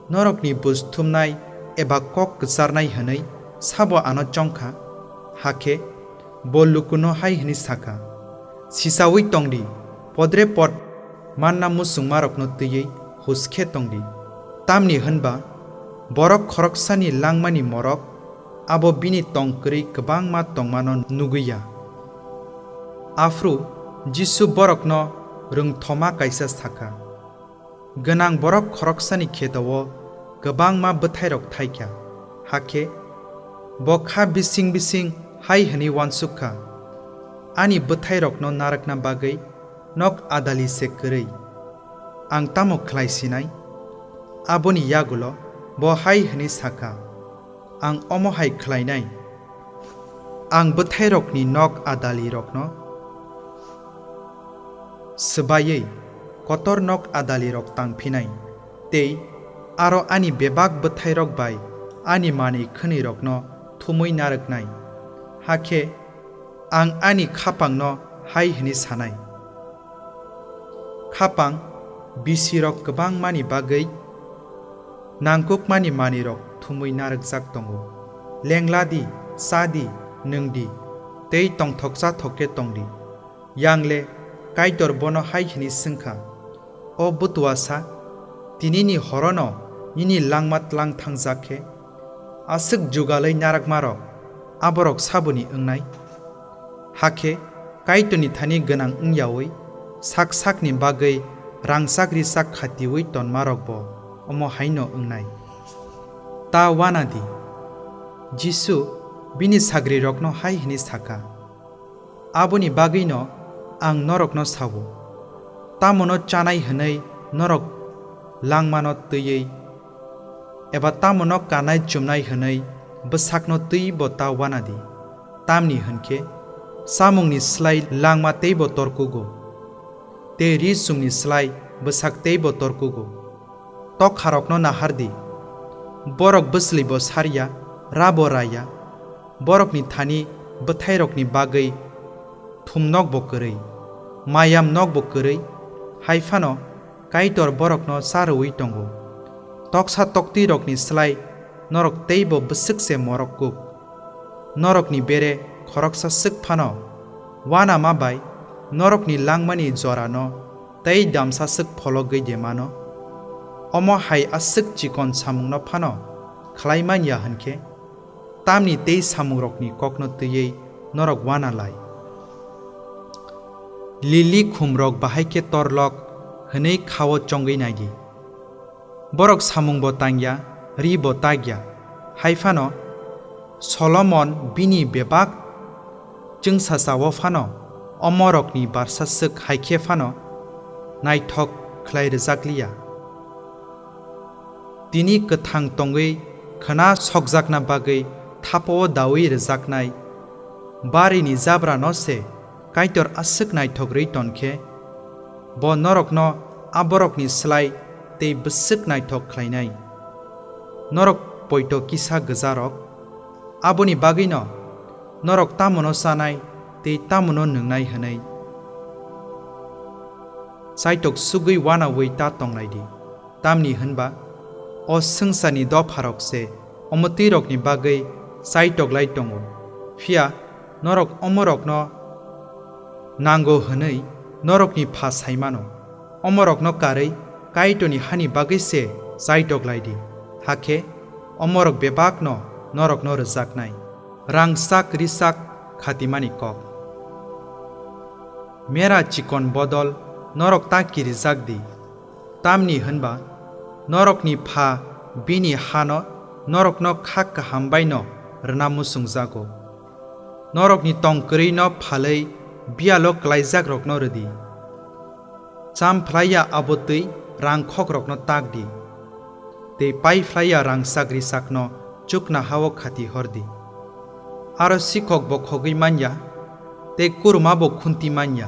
norokni buj thumnai eba kok kwcharnai hwnwi sabo ano chong kha?" Hakhe bo lukuno hai hwnwi sa kha, "Sichaui tong di, podre pod manna muchungmarokno twiwi hus khe tong di. Tamni hwn ba borok khoroksani langmani morok abo bini tong kwrwi kwbangma tongmano nugwi ya." Aphuru Jisu borokno rwngthoma kaisa sa kha, "Gwnang borok khoroksani kheto-o kwbangma bwthairok thai kha, hakhe bo kha bising bising hai hwnwi uansuk kha, 'Ani bwthairokno narwkna bagwi nok adali se kwrwi. Ang tamo khlai sinai?' Aboni yagulo bo hai hwnwi sa kha, 'Ang omo hai khlainai, ang bwthairokni nok adalirokno swbaiwi kotor nok adalirok tang phinai, tei aro ani bebak bwthairok bai ani manwi khwnwirokno thumwi narwknai.' Hakhe ang ani khapangno hai hwnwi sanai, 'Khapang, bisirok kwbangmani bagwi nangkukmani manwirok thumwi narwkjak tongo. Lengla di, cha di, nwng di, tei tongthok chathok khe tong di.' Yang le Kaitor bono hai hwnwi swng kha, 'O butuasa, tinini horono Nini langma tlang thangjak khe, aswk jugalwi narakmarok aborok saboni wngnai? Hakhe Kaitorni thani gwnang wng yaui sak sakni bagwi rangchak-rijak khatiui tonmarokbo omo hai’-no wngnai. Ta uana di, Jisu bini sagrirokno hai hwnwi sa kha, Aboni bagwino ang norokno sa-o, tamo’-no chánai hwnwi norok langmano tẃiwi eba tamo’-no kannai-chumnai hwnwi bwsakno tẃiwibo ta uana di. Tamni hwn khe chámungni slái langma teibo tor kugo, tei rí-chumni slái bwsak teibo tor kugo. Tokharokno nahar di, bórok bwchlibo sar ya, rábo ra ya, bórokni thani bwtháirokni bagwi thum nokbo kwrwi, maiam nokbo kwrwi, hai phano Kaitor bórokno chá rwui tongo. Toksa toktwirokni slái norok teibo bwswk se morok kuk! Norokni bere khoroksa swk phano uanama bai norokni langmani jorano tei damsa swk phologwi de mano? Omo hai aswk chikon samungno phano khlai man ya hwn khe, tamni tei samungrokni kókno tẃiwi norok uana lai? Lili khumrok bahai khe torlok hwnwi kha-o chongwi nai di. Bórok samungbo tang ya, ríbo tak ya, hai phano Solomon bini bebak chẃngsacha-o phano omorokni barsa swk hai khe phano naithok khlai rwjak li ya. Tini kwthang tongwi khna sokjakna bagwi thapo-o daui rwjaknai barini jabrano se Kaitor aswk naithok rwui ton khe, bo norokno aborokni slái tei bwswk naithok khlainai. Norok poito kisa gwjarok, aboni bagwino norok tamo’-no chánai tei tamo’-no nwngnai hwnwi chaitok súgwi uanaui ta tong lai di. Tamni hwn ba o swngcharni dopharok se omo tẃirokni bagwi chaitok lai tongo, phiya norok omorokno nango hwnwi norokni Pha sai mano. Omorokno karwi Kaitorni hani bagwi se chaitok lai di, hakhe omorok bebak’-no norokno rwjaknai. Rangchak-rijak khatimani kók. Mera chikon bodol norok ta kirijak di, tamni hwn ba norokni Pha bini ha’-no norokno khá kaham bai’-no rwna muchung jago. Norokni tong kwrwino phalwi biyalo klaijakrokno rw di. Cham phlai ya abo tẃi rangkhókrokno tak di, tei pái phlai ya rangchak-rijak’-no chuknoha-o khati hor di. Aro sikhokbo khogwi man ya tei kurumabo khuntwi man ya,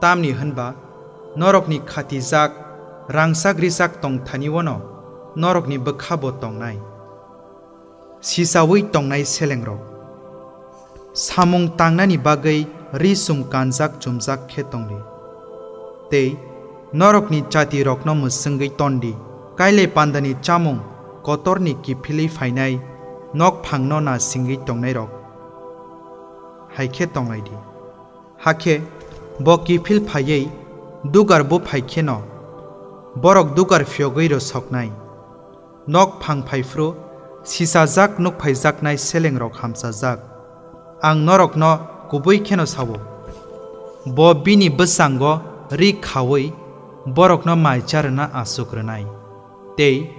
tamni hwn ba norokni khatijak rangchak-rijak tong thani’-no norokni bwkhabo tongnai. Sichaui tongnai selengrok. Samung tangnani bagwi rí-chum kanjak-chumjak khe tong di, tei norokni jatirokno mwchwngwi ton di. Kailaipani pandani chámung kotorni kiphilwi phainai nokphangno nasingwi tongnairok hai khe tong lai di. Hakhe bo kiphil phaiwi dugar buphai kheno bórok dugar phiyogwi rw soknai. Nokphang phai phru sichajak nuk phaijaknai selengrok hamchajak. Ang norokno kubui kheno sa-o, bo bini bwskango rí khaui bórokno mai chá rwna achuk rwnai, tei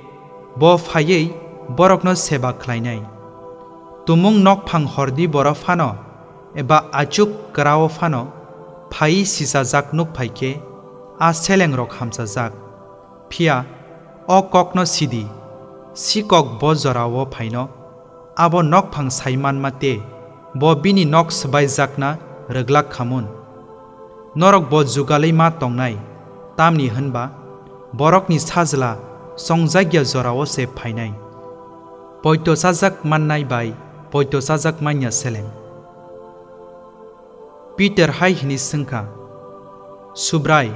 bo phaiwi bórokno seba khlainai. Tumung nokphang hor di boro phano eba achuk kwra-o phano phaiwi sichajak nuk phai khe a selengrok hamchajak. Phiya o kókno si di, sikhok bo jora-o phaino abo nokphang sai manma tei bo bini nok swbaijakna rwglak kha mun. Norok bo jugalwi ma tongnai, tamni hwn ba Borokni Sajla chongjak ya jora-o se phainai. Poito chajak mannai bai poito chajak man ya seleng. Pitor hai hwnwi sẃng kha, Subrai,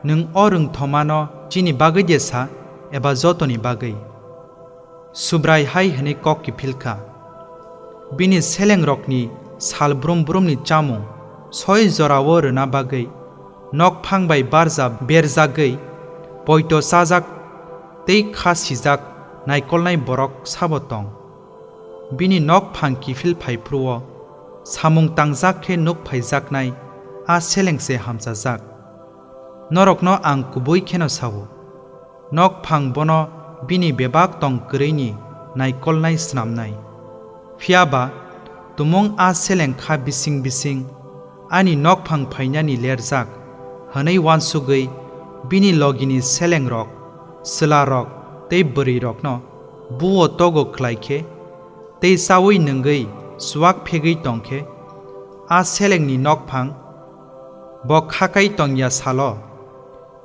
nwng o rwngthomano chini bagwi de sa eba jotoni bagwi? Subrai hai hwnwi kók kiphil kha, Bini selengrokni sal brúm brúmni chámung sói jora-o rwna bagwi nokphang bai barja berjagwi poito chajak tei khá sijak naikolnai borok sabo tong? Bini nokphang kiphil phai phuru-o samung tangjak khe nuk phaijaknai a seleng se hamchajak. Norokno ang kubui kheno sa-o, nokphang bono bini bebak tong kwrwini naikolnai snamnai. Phiya ba tumung a seleng kha bising bising ani nokphang phainani lerjak hwnwi uansugwi bini logini selengrok, chwlarok tei bwrwirokno buo togo khlai khe tei chaui nungwi chuak phegwi tong khe, a selengni nokphang bo khakai tong ya salo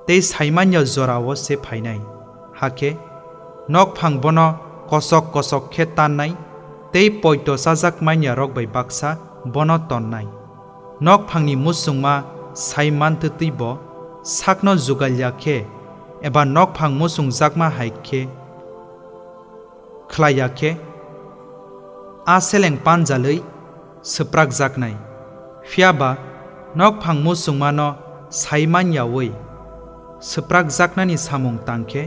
tei sai man ya jora-o se phainai. Hakhe nokphang bono kosok kosok khe tannai tei poito chajak man ya rok bai baksa bono tonnai. Nokphangni muchungma sai man twtwi bo sakno jugal ya khe eba nokphang muchungjakma hai khe khlai ya khe, a seleng panjalwi swprakjaknai. Phiya ba nokphang muchungmano sai man yaui swprakjaknani samung tang khe,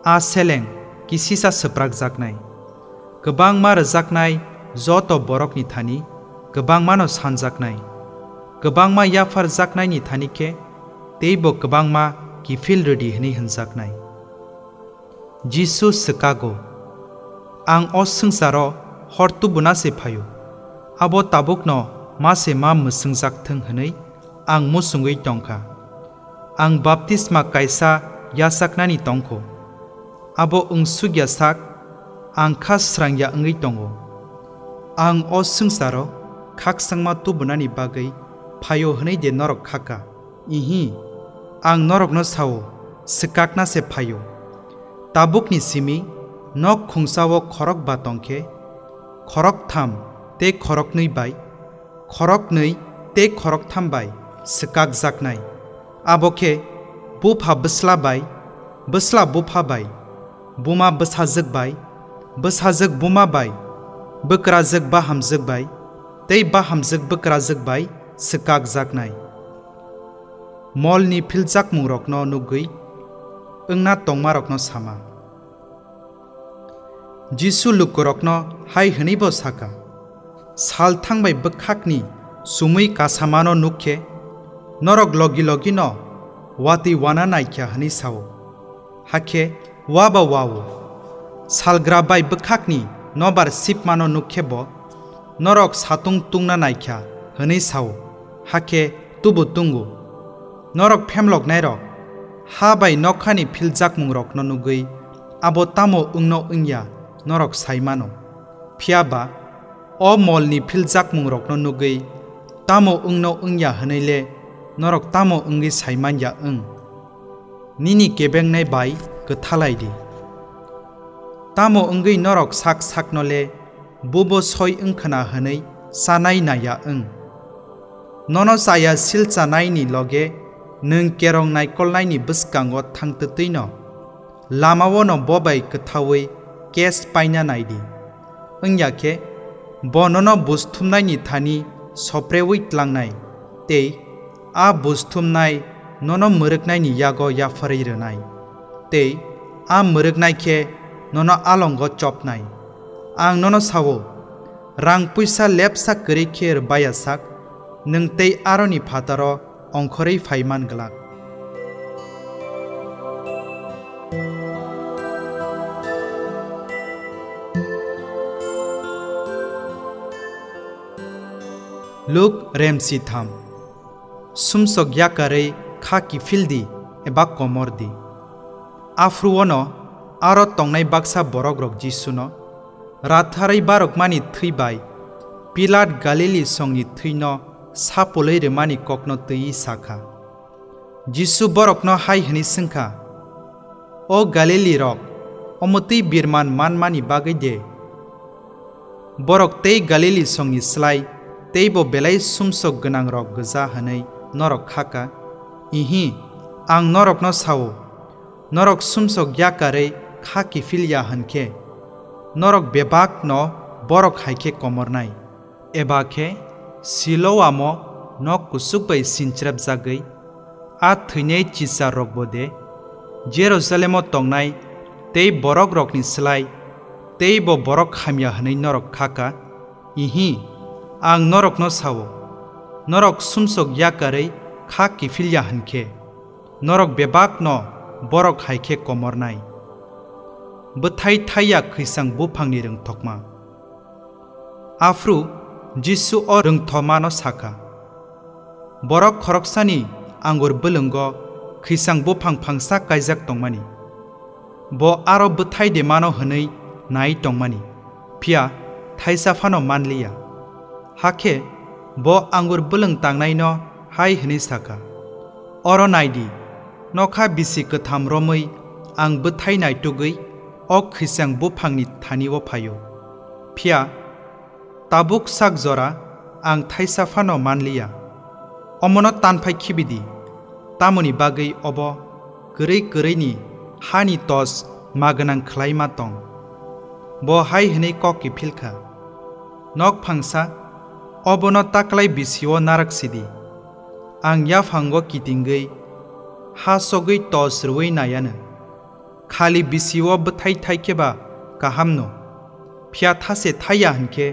a seleng kisisa swprakjaknai. Kwbangma rwjaknai joto borokni thani kwbangmano sanjaknai. Kwbangma yapharjaknaini thani khe teibo kwbangma kiphil rwdi hwnwi hwnjaknai. Jisu swkago, "Ang o swngcharo hor tubuna se phaio, abo tabukno ma se ma mwswngjak thung hwnwi ang muchungwi tong kha. Ang baptisma kaisa yachaknani tong kho, abo wngsuk ya sak ang kha srang ya wngwi tongo. Ang o swngcharo khakchangma tubunani bagwi phaio hwnwi de norok kha ka? Ihi, ang norokno sa-o, swkakna se phaio. Tabukni simi nok khungsa-o khorok ba tong khe, khoroktham tei khoroknwi bai, khoroknwi tei khoroktham bai swkakjaknai. Abo khe bupha bwsla bai, bwsla bupha bai, buma bwsajwk bai, bwsajwk buma bai, bwkrajwk bahamjwk bai tei bahamjwk bwkrajwk bai swkakjaknai." Molni philjakmungrokno nugwi wngna tongmarokno sama. Jisu lukurokno hai hwnwibo saka, "Sal thangbai bwkhakni sumui kasamano nuk khe, norok logi logino watwi wana naikha hwnwi sa-o. Hakhe wa ba wa-o. Salgra bai bwkhakni nobar sipmano nuk khe bo, norok satung tungna naikha hwnwi sa-o, hakhe tubu tungo. Norok phemloknairok, ha bai nokhani philjakmungrokno nugwi abo tamo wngno wngya norok sai mano. Phiya ba o molni philjakmungrokno nugwi tamo wngno wngya hwnwi le norok tamo wngwi sai man ya wng? Nini kebengnai bai kwthalai di. Tamo wngwi norok sak sakno le bubo soi wng khna hwnwi chanai na ya wng? Nono chaya sil chanaini loge nwng kerong naikolnaini bwskango thang twtwino lama-o no bo bai kwthaui case paina nai di. Wngya khe bo nono buj thumnaini thani sopreui tlangnai tei a buj thumnai nono mwrwknaini yago yapharwi rwnai, tei a mwrwknai khe nono alongo chopnai. Ang nono sa-o, rang puisa lepsa kwrwi khe rwbaya sak, nwng tei aroni phataro ongkhorwi phai man glak." Luk remsi tham. Sumsok yakarwi kha kiphil di eba komor di. Aphuru-o no aro tongnai baksa borokrok Jisuno ratharwi barokmani thwi bai Pilat Galili songni thwino sapulwi rwmani kokno twiwi sa kha. Jisu borokno hai hwnwi swng kha, "O Galilirok, omo twi birman manmani bagwi de? Borok tei Galili songni slai teibo belai sumsok gwnangrok gwja hwnwi norok kha ka? Ihi, ang norokno sa-o, norok sumsok yakarwi kha kiphil ya hwn khe, norok bebak'-no borok hai khe komornai." Eba khe Siloamo nok kuchuk bai sinchrepjagwi a thwinai chicharrokbo de Jerusalemo tongnai Tei borokrokni slái teibo borok hamya hwnwi norok kha ka? Ihi, ang norokno sa-o, norok sumsok yakarwi khá kiphil ya hwn khe, norok bebak’-no borok hai khe komornai. Bwthái thái ya khwisang buphangni rwngthokma. Aphuru Jisu o rwngthomano sa kha, Borok khoroksani angur bwlwngo khwisang buphang phangsa káijak tongmani. Bo aro bwthái de mano hwnwi naiwi tongmani, phiya tháisa phano man li ya. Hakhe bo angur bwlwng tangnaino hai hwnwi sa kha, ‘Oro nai di, nokha bisi kwtham romwi ang bwthái naitugwi o khwisang buphangni thani-o phai-o, phiya tabuk sak jora ang tháisa phano man li ya. Omono tan phai khibi di, tamoni bagwi obo kwrwi kwrwini hani tos ma gwnang khlai ma tong.’ Bo hai hwnwi kók kiphil kha, ‘Nok phangsa, obono ta klai bisi-o narak si di. Ang yaphango kitingwi ha sogwi tos rwui nai anw. Khali bisi-o bwthái thái khe ba kaham’-no, phiya tha se thái ya hwn khe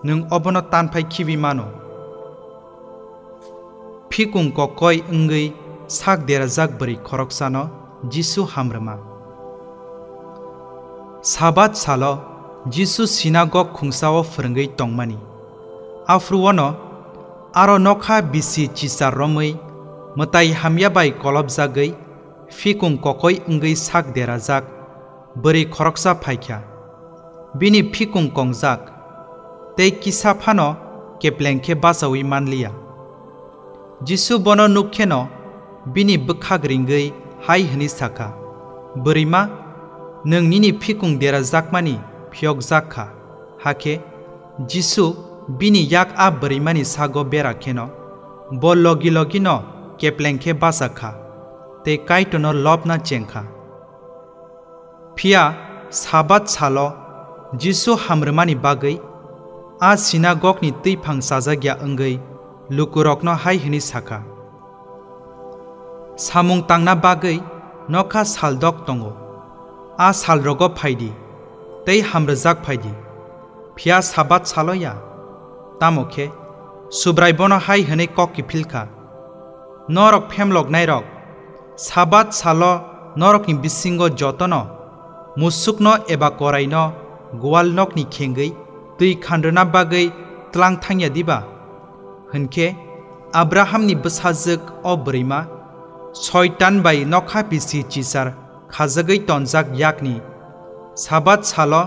nwng obono tan phai khibi mano.’ Phikung kokoi wngwi sak derajak bwrwi khoroksano Jisu ham rwma. Sabat salo Jisu sinagog khungsa-o phrwngwi tongmani. Aphuru-o’-no aro nokha bisi chichar romwi mwtai hamya bai kolopjagwi phikung kokoi wngwi sak derajak bwrwi khoroksa phai kha. Bini phikung kongjak tei kisa phano kepleng khe bachaui man li ya. Jisu bono nuk kheno bini bwkhak ringwi hai hwnwi sa kha, ‘Bwrwima, nwng nini phikung derajakmani phiyokjak kha.’ Hakhe Jisu bini yak a bwrwimani sago bera kheno bo logi logi’-no kepleng khe bacha kha tei Kaitorno lobna cheng kha. Phiya Sabat salo Jisu ham rwmani bagwi a sinagogni tẃiphang chajak ya wngwi lukurokno hai hwnwi sa kha, Samung tangna bagwi nokha saldok tongo. A salrogo phai di tei ham rwjak phai di, phiya Sabat salo ya. Tamo khe Subrai bono hai hwnwi kók kiphil kha, Norok phemloknairok, Sabat salo norokni bisingo jotono musukno eba koraino gwal nokni khengwi twi khan rwna bagwi tlang tháng ya diba? Hwn khe Abrahamni bwsajwk o bwrwima Soitan bai nokha bisi chichar khajagwi tonjak yakni Sabat salo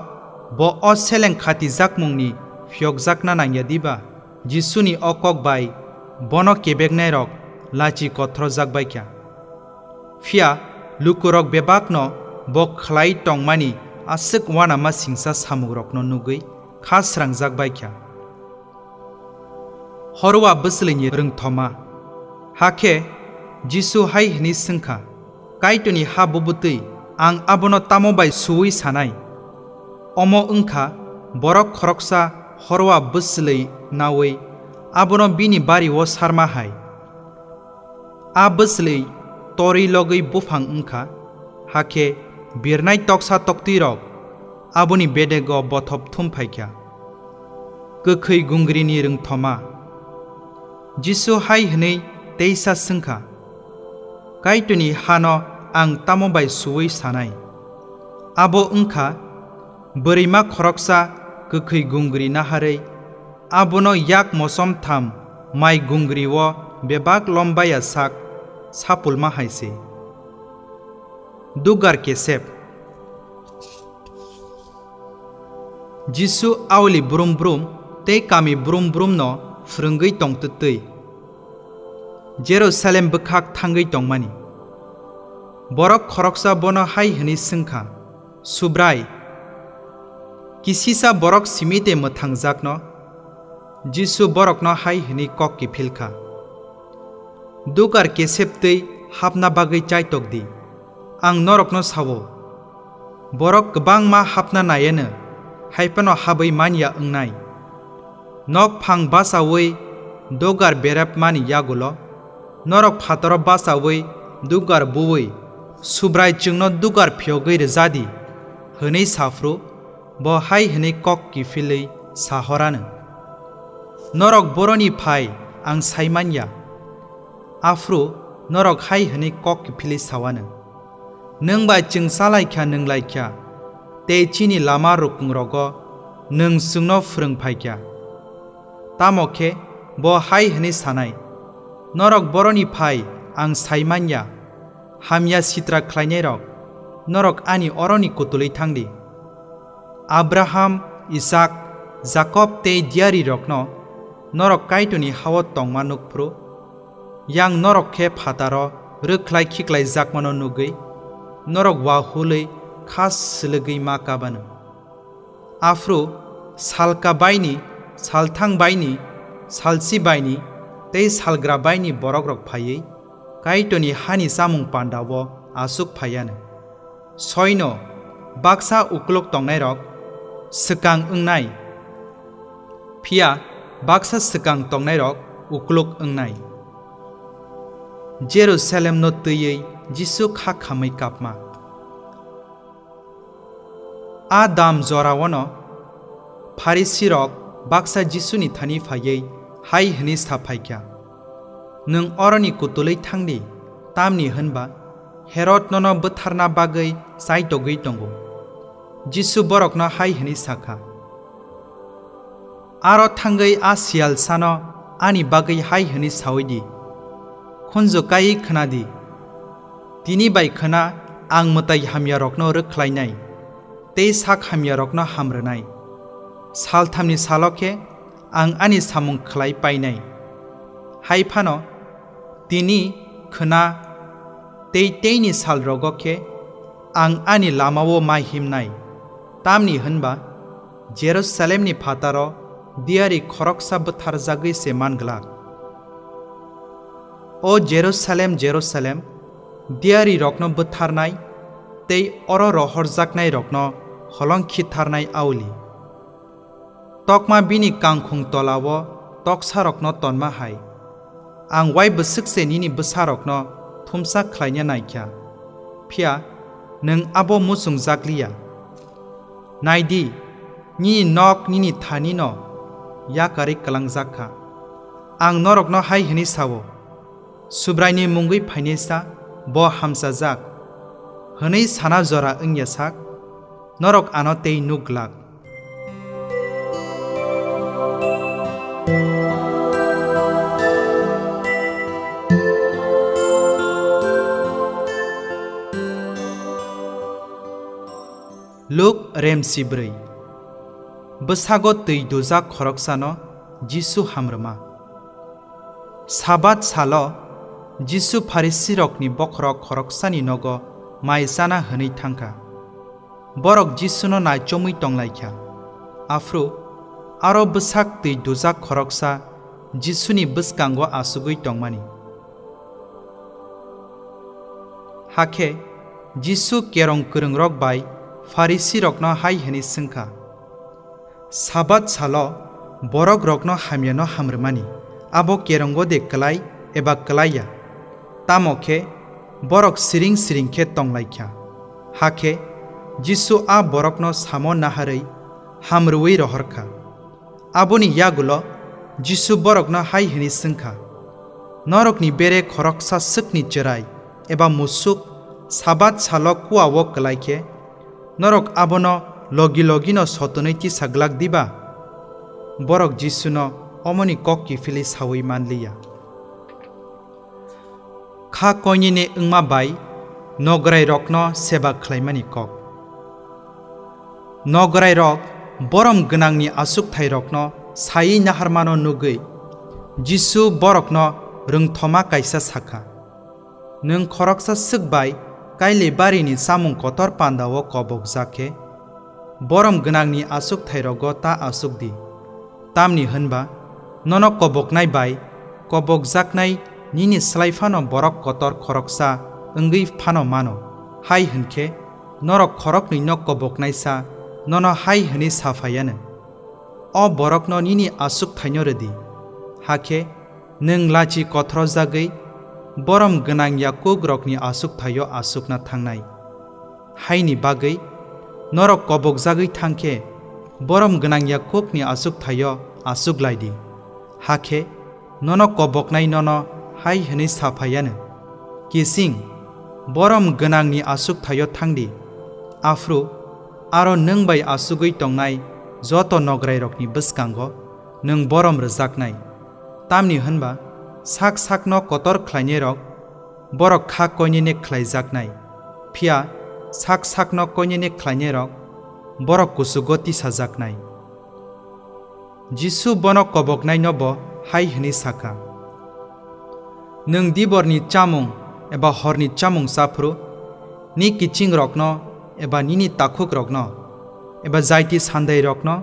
bo o seleng khatijakmungni phiyokjakna nang ya diba? Jisuni o kók bai bono kebeknairok lachi kothorjak bai kha. Phiya lukurok bebak’-no bo khlai tongmani aswk uanama singcha samungrokno nugwi khá srangjak bai kha. Horoa bwswlwini rwngthoma. Hakhe Jisu hai hwnwi sẃng kha, Kaitorni ha bubu tẃi ang abono tamo bai su-ui sanai? Omo wng kha borok khoroksa horoa bwswlwi naui abono bini bari-o sárma hai. A bwswlwi torwi logwi buphang wng kha, hakhe birnai toksa toktwirok aboni bedego bothop thum phai kha. Kwkhwi gungrini rwngthoma. Jisu hai hwnwi teisa sẃng kha, Kaitorni hano ang tamo bai su-ui sanai? Abo wng kha bwrwima khoroksa kwkhwi gungri naharwi abono yak mosom tham mai gungri-o bebak lom baiya sak sapulma hai se. Dugar kesep. Jisu auli brum brum tei kami brum brum’-no phrwngwi tongtwtwi Jerusalem bwkhak thángwi tongmani. Borok khoroksa bono hai hwnwi sẃng kha, Subrai, kisisa borok simi de mwthangjakno? Jisu bórokno hai hwnwi kók kiphil kha, Dugar kesep tẃi hapna bagwi chaitok di. Ang norokno sa-o, borok kwbángma hapna nai anw, hai phano habwi man ya wngnai. Nokphang bachaui dugar berepmani yagulo norok phataro bachaui dugar bu-ui Subrai chwngno dugar phiyogwi rwja di," hwnwi sa phuru bo hai hwnwi kók kiphilwi sa hor anw, "Norok boroni phai ang sai man ya." Aphuru norok hai hwnwi kók kiphilwi sa anw, "Nwng bai chwng chá lai kha nung lai kha, tei chini lama rukungrogo nwng chwngno phrwng phai kha." Tamo khe bo hai hwnwi sanai, "Norok boroni phai ang sai man ya, hamya sitra khlainairok, norok ani oroni kutulwi thang di. Abraham, Isak, Jakob tei diarirokno norok Kaitorni ha-o tongma nuk phuru, yang norok khe phataro rwkhlai khiklaijakmano nugwi norok uahulwi kha swlwgwi ma kab anw. Aphuru salka baini, salthang baini, salchi baini tei salgra baini borokrok phaiwi Kaitorni hani chamung panda-o achuk phai anw. Soino baksa ukluk tongnairok swkang wngnai, phiya baksa swkang tongnairok ukluk wngnai. Jerusalemno twiwi Jisu kha khamwi kapma. A dam joraono Pharisirok baksa Jisuni thani phaiwi hai hwnwi sa phai kha, "Nwng oroni kutulwi thang di, tamni hwn ba Herod nono butharna bagwi chaitogwi tongo." Jisu borokno hai hwnwi sa kha, "Aro thangwi a siyalsano ani bagwi hai hwnwi saui di, 'Khunju kaiwi khna di, tini bai khwna ang mwtai hamyarokno rwkhlainai tei sak hamyarokno ham rwnai. Salthamni salo khe ang ani samung khlai painai.' Hai phano tini, khwna tei teini salrogo khe ang ani lama-o ma himnai, tamni hwn ba Jerusalemni phataro diyari khoroksa butharjagwi se man glak. O Jerusalem, Jerusalem, diyarirokno butharnai tei oro rohorjaknairokno holong khitharnai auli! Tokma bini kangkhung tola-o toksarokno tonma hai, ang uaibwswk se nini bwsarokno thumsa khlaina nai kha, phiya nwng abo muchungjak li ya. Nai di, nini nok nini thani-no yakarwi klangjak kha. Ang norokno hai hwnwi sa-o, 'Subraini mungwi phainaisa bo hamchajak,' hwnwi sana jora wng ya sak, norok ano tei nuk glak. Luk remsi bwrwi. Bwsago twi dujak khoroksano Jisu hamrwma. Sabat salo Jisu Pharisirokni bokhorok khoroksani nogo mai chana hwnwi thang kha. Borok Jisuno naichomwi tong lai kha. Aphuru aro bwsak twi dujak khoroksa Jisuni bwskango achugwi tongmani. Hakhe Jisu kerong kwrwngrok bai Pharisirokno hai hwnwi sẃng kha, Sabat salo borokrokno hamyano hamrwmani abo kerongo de klai eba klai ya? Tamo khe borok siring siring khe tong lai kha. Hakhe Jisu a borokno samo naharwi hamrwui rohor kha. Aboni yagulo Jisu borokno hai hwnwi sẃng kha, Norokni bere khoroksa swkni chwrai eba musuk Sabat salo kua-o klai khe, norok abono logi logi'-no sotonwi tisa glak diba? Borok Jisuno omoni kók kiphilwi saui man li ya. Kha koinene wngma bai nograirokno seba khlaimani kók. Nograirok borom gwnangni achukthai rokno saiwi naharmano nugwi, Jisu borokno rwngthoma kaisa sa kha, Nwng khoroksa swk bai Kailaibari ni chamung kotor panda-o kobokjak khe, borom gwnangni achukthai rogo ta achuk di. Tamni hwn ba nono koboknai bai kobokjaknai nini slai phano borok kotor khoroksa wngwi phano mano, hai hwn khe norok khoroknwi no koboknaisa nono hai hwnwi sa phai anw, O borokno nini achukthai no rw di, hakhe nwng lachi kothorjagwi borom gwnang ya kukrokni achukthai-o achukna thangnai. Haini bagwi norok kobokjagwi thang khe, borom gwnang ya kukni achukthai-o achuk lai di. Hakhe nono koboknai nono hai hwnwi sa phai anw, "Kising, borom gwnangni achukthai-o thang di, aphuru aro nwng bai achugwi tongnai joto nograirokni bwskango nwng borom rwjaknai." Tamni hwn ba sak sakno kotor khlainairok borok kha koinene khlaijaknai, phiya sak sakno koinene khlainairok borok kuchugo tisajaknai. Jisu bono koboknaino bo hai hwnwi sa kha, "Nwng diborni chamung eba horni chamung cha phuru, ni kichingrokno eba nini takhukrokno eba jaiti sandairokno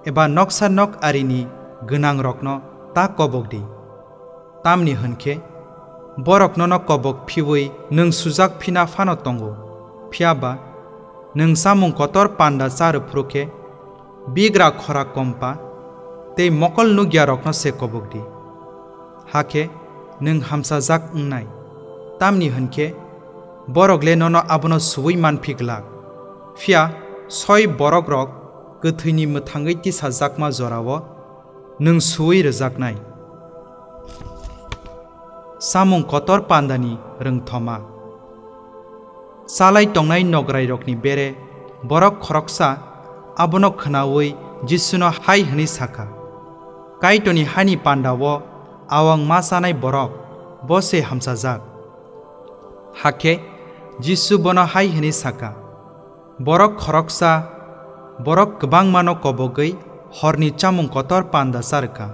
eba noksa nok arini gwnangrokno ta kobok di. Tamni hwn khe borok nono kobok phiui nwng sujak phina phano tongo, phiya ba nwng samung kotor panda cha rw phuru khe bigra khora kompa tei mokol nukyarokno se kobok di. Hakhe nwng hamsajak wngnai, tamni hwn khe borok le nono abono suui man phi glak. Phiya soi borokrok kwthwini mwthangwi tisajakma jorao nwng suui rwjaknai." Samung kotor pandani rwngthoma. Chalai tongnai nograirokni bere borok khoroksa abono khnaui Jisuno hai hwnwi sa kha, "Kaitorni hani pandao awang ma chanai borok bo se hamsajak." Hakhe Jisu bono hai hwnwi sa kha, Borok khoroksa borok kwbangmano kobogwi horni chamung kotor panda cha rwkha.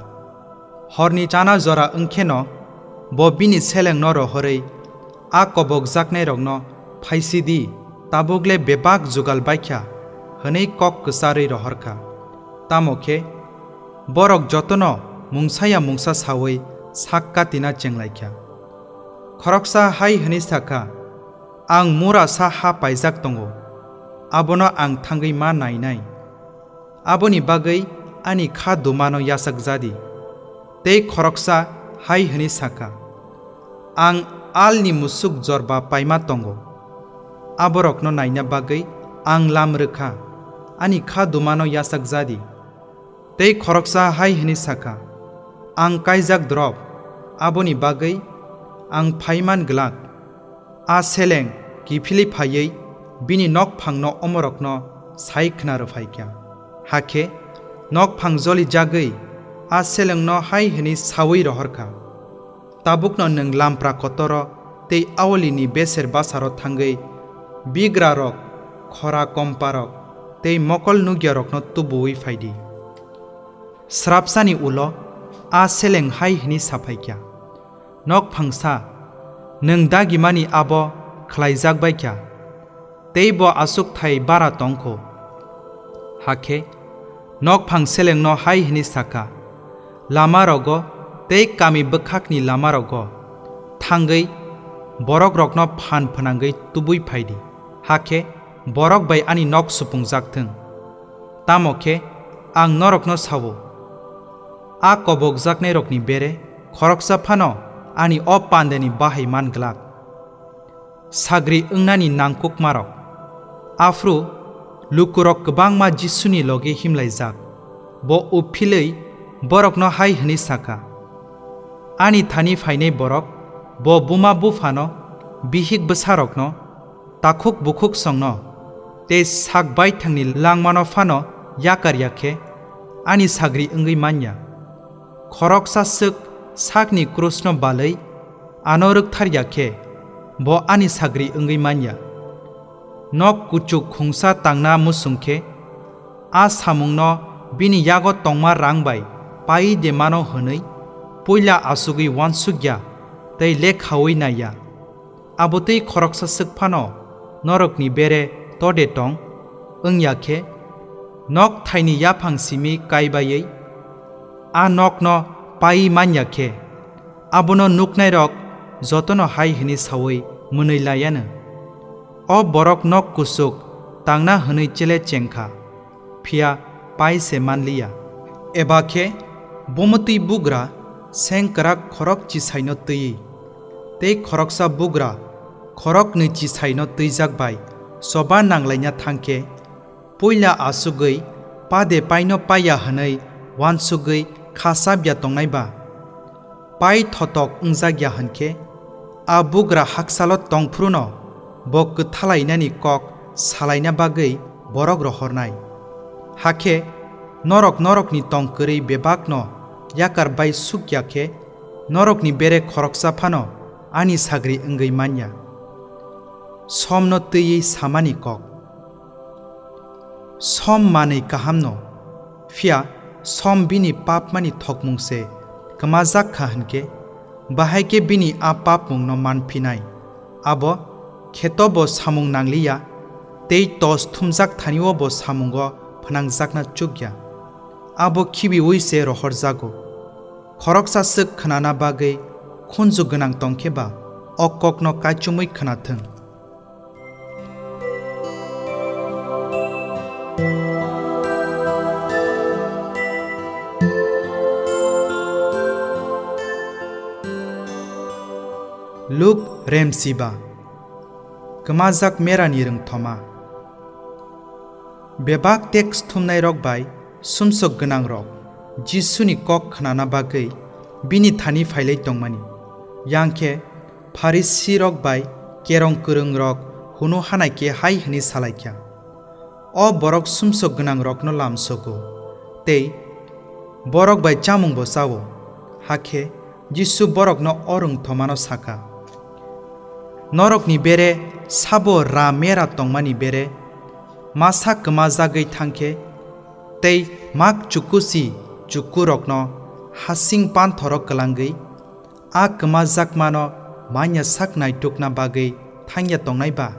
Horni chana jora wngkheno bo bini selengno rohorwi, "A kobokjaknairokno phaisi di, tabuk le bebak jugal baikha," hwnwi kok kwcharwi rohorkha. Tamo khe borok jotono mungsa ya mungsa saui sak katina chenglaikha. Khoroksa hai hwnwi sa kha, "Ang mura sa ha paijak tongo, abono ang thangwi ma nainai. Aboni bagwi ani kha dumano yachak ja di." Tei khoroksa hai hwnwi sa kha, "Ang alni musuk jorba paima tongo, aborokno naina bagwi ang lam rw kha, ani kha dumano yachak ja di." Tei khoroksa hai hwnwi sa kha, "Ang kaijak drop, aboni bagwi ang phai man glak." A seleng kiphilwi phaiwi bini nokphangno omorokno sai khna rw phai kha. Hakhe nokphang jolijagwi a selengno hai hwnwi saui rohor kha, "Tabukno nwng lampra kotoro tei aolini beser basaro thangwi bigrarok, khora komparok tei mokol nukyarokno tubuui phai di." Srapsani ulo a seleng hai hwnwi sa phai kha, "Nokphang sa, nwng dagimani abo khlaijak bai kha, tei bo achukthai bara tong kho." Hakhe nokphang selengno hai hwnwi sa kha, "Lamarogo tei kami bwkhakni lamarogo thangwi borokrokno phan phnangwi tubui phai di, hakhe borok bai ani nok supungjak thung. Tamo khe ang norokno sa-o, a kobokjaknairokni bere khoroksa phano ani o pandani bahai man glak." Sagri wngnani nangkukmarok. Aphuru lukurok kwbangma Jisuni logi himlaijak. Bo uphilwi borokno hai hwnwi sa kha, "Ani thani phainai borok bo buma buphano, bihik bwsarokno, takhuk bukhuksongno tei sak baithangni langmano phano yakar ya khe ani sagri wngwi man ya. Khoroksa swk sakni krusno balwi ano rwkthar ya khe bo ani sagri wngwi man ya. Nok kuchuk khungsa tangna muchung khe a samungno bini yago tongma rang bai paiwi de mano hwnwi puila achugwi uansuk ya tei lekhaui nai ya. Abo twi khoroksa swk phano norokni bere to de tong wng ya khe, nok thaini yaphang simi kaibaiwi a nokno paiwi man ya khe, abono nuknairok jotono hai hwnwi saui mwnwi lai anw, 'O borok nok kuchuk tangna hwnwi chele cheng kha, phiya pai se man li ya.' Eba khe bumutwi bugra sengkrak khorok chisaino twiwi Tei khoroksa bugra khoroknwi chisaino twijak bai choba nanglaina thang khe, puila achugwi pade paino paiya hwnwi uansugwi kha chap ya tongnai ba? Pai thotok wngjak ya hwn khe, a bugra haksalo tong phruno bo kwthalainani kok salaina bagwi borok rohornai. Hakhe norok norokni tong kwrwi bebakno yakar bai suk ya khe, norokni bere khoroksa phano ani sagri wngwi man ya. Somno twiwi samani kok. Som manwi kahamno, phiya som bini papmani thokmung se kwmajak kha hwn khe, bahai khe bini a papmungno man phinai. Abo kheto bo samung nang li ya, tei tos thumjak thani-o bo samungo phnangjakna chuk ya. Abo khibiui se rohorjago. Khoroksa swk khnana bagwi khunju gwnang tong khe ba, o kokno kaichumui khna thung. Luk Remsiba. Kwmajak merani rwngthoma. Bebak teks thumnairok bai sumsok gwnangrok Jisuni kok khnana bagwi bini thani phailai tongmani. Yang khe Pharisirok bai kerong kwrwngrok hunu hanai khe hai hwnwi salaikha, "O borok sumsok gwnangrokno lamsogo tei borok bai chamungbo cha-o." Hakhe Jisu borokno o rwngthomano saka, "Norokni bere sabo ra mera tongmani bere masa kwmajagwi thang khe, tei mak chukusi chukurokno hasing panthoro kwlangwi a kwmajakmano manya sak naitukna bagwi thangya tongnai ba?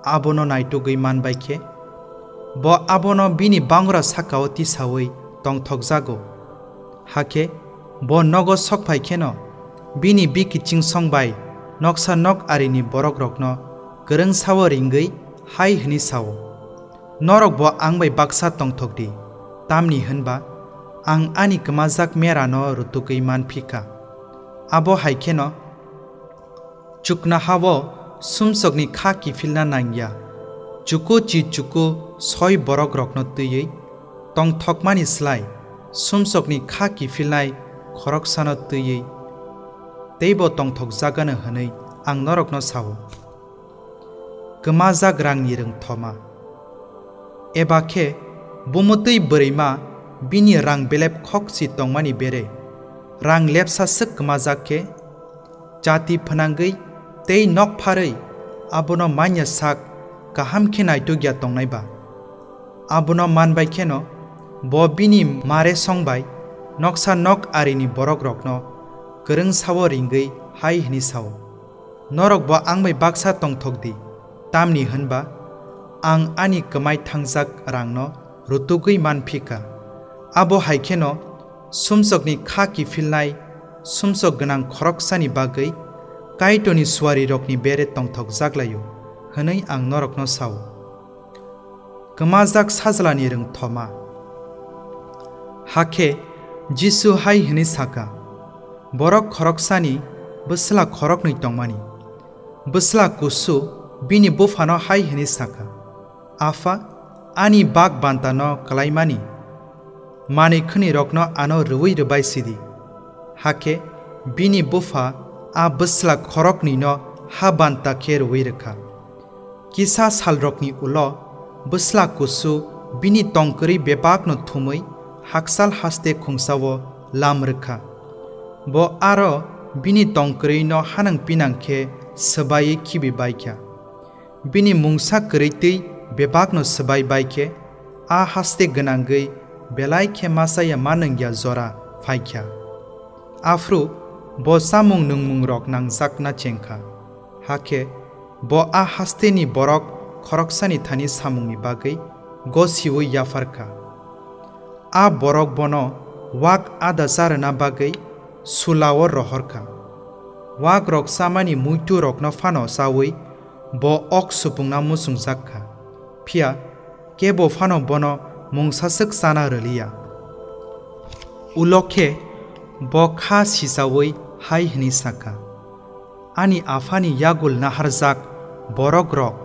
Abono naitugwi man bai khe, bo abono bini bangra saka-o tisaui tongthokjago. Hakhe bo nogo sok phai kheno, bini bikiching song bai noksa nok arini borokrokno kwrwngsa-o ringwi hai hwnwi sa-o, 'Norokbo ang bai baksa tongthok di, tamni hwn ba ang ani kwmajak merano rutugwi man phi kha.' Abo hai kheno chuknoha-o sumsokni kha kiphilna nang ya. Chuku chi chuku soi borokrokno twiwi tongthokmani slai sumsokni kha kiphilnai khoroksano twiwi teibo tongthokjagano hwnwi ang norokno sa-o. Kwmajak rangni rwngthoma. Eba khe bumutwi bwrwima bini rang belep khokchi tongmani bere rang lepsa swk kwmajak khe, chati phnangwi tei nok pharwi abono manya sak kaham khe naituk ya tongnai ba? Abono man bai kheno bo bini mare song bai noksa nok arini borokrokno kwrwngsa-o ringwi hai hwnwi sa-o, 'Norokbo ang bai baksa tongthok di, tamni hwn ba ang ani kwmai thangjak rangno rutugwi man phi kha.' Abo hai kheno sumsokni kha kiphilnai sumsok gwnang khoroksani bagwi Kaitorni suarirokni bere tongthokjak lai-o hwnwi ang norokno sa-o. Kwmajak sajlani rwngthoma. Hakhe Jisu hai hwnwi saka, "Borok khoroksani bwsla khoroknwi tongmani. Bwsla kusu bini buphano hai hwnwi saka, 'Apha, ani bak bantano kwlaimani manwi khwnwirokno ano rwui rwbai sidi.' Hakhe bini bupha a bwsla khoroknwino ha banta khe rwui rwkha. Kisa salrokni ulo bwsla kusu bini tong kwrwi bebakno thumwi hakchal haste khungsa-o lam rwkha. Bo aro bini tong kwrwino hanang pinang khe swbaiwi khibi bai kha. Bini mungsa kwrwi twi bebakno swbai bai khe, a haste gwnangwi belai khe ma cha ya ma nung ya jora phai kha. Aphuru bo chamung nungmungrok nangjakna cheng kha. Hakhe bo a hasteni borok khoroksani thani samungni bagwi gosiui yaphar kha. A borok bono wak ada cha rwna bagwi sula-o rohor kha. Wakrok chamani muiturokno phano chaui bo ok supungna muchungjak kha, phiya kebo phano bono mungsa swk chana rw li ya. Ulo khe bo kha sichaui hai hwnwi sa kha, Ani aphani yagul naharjak borokrok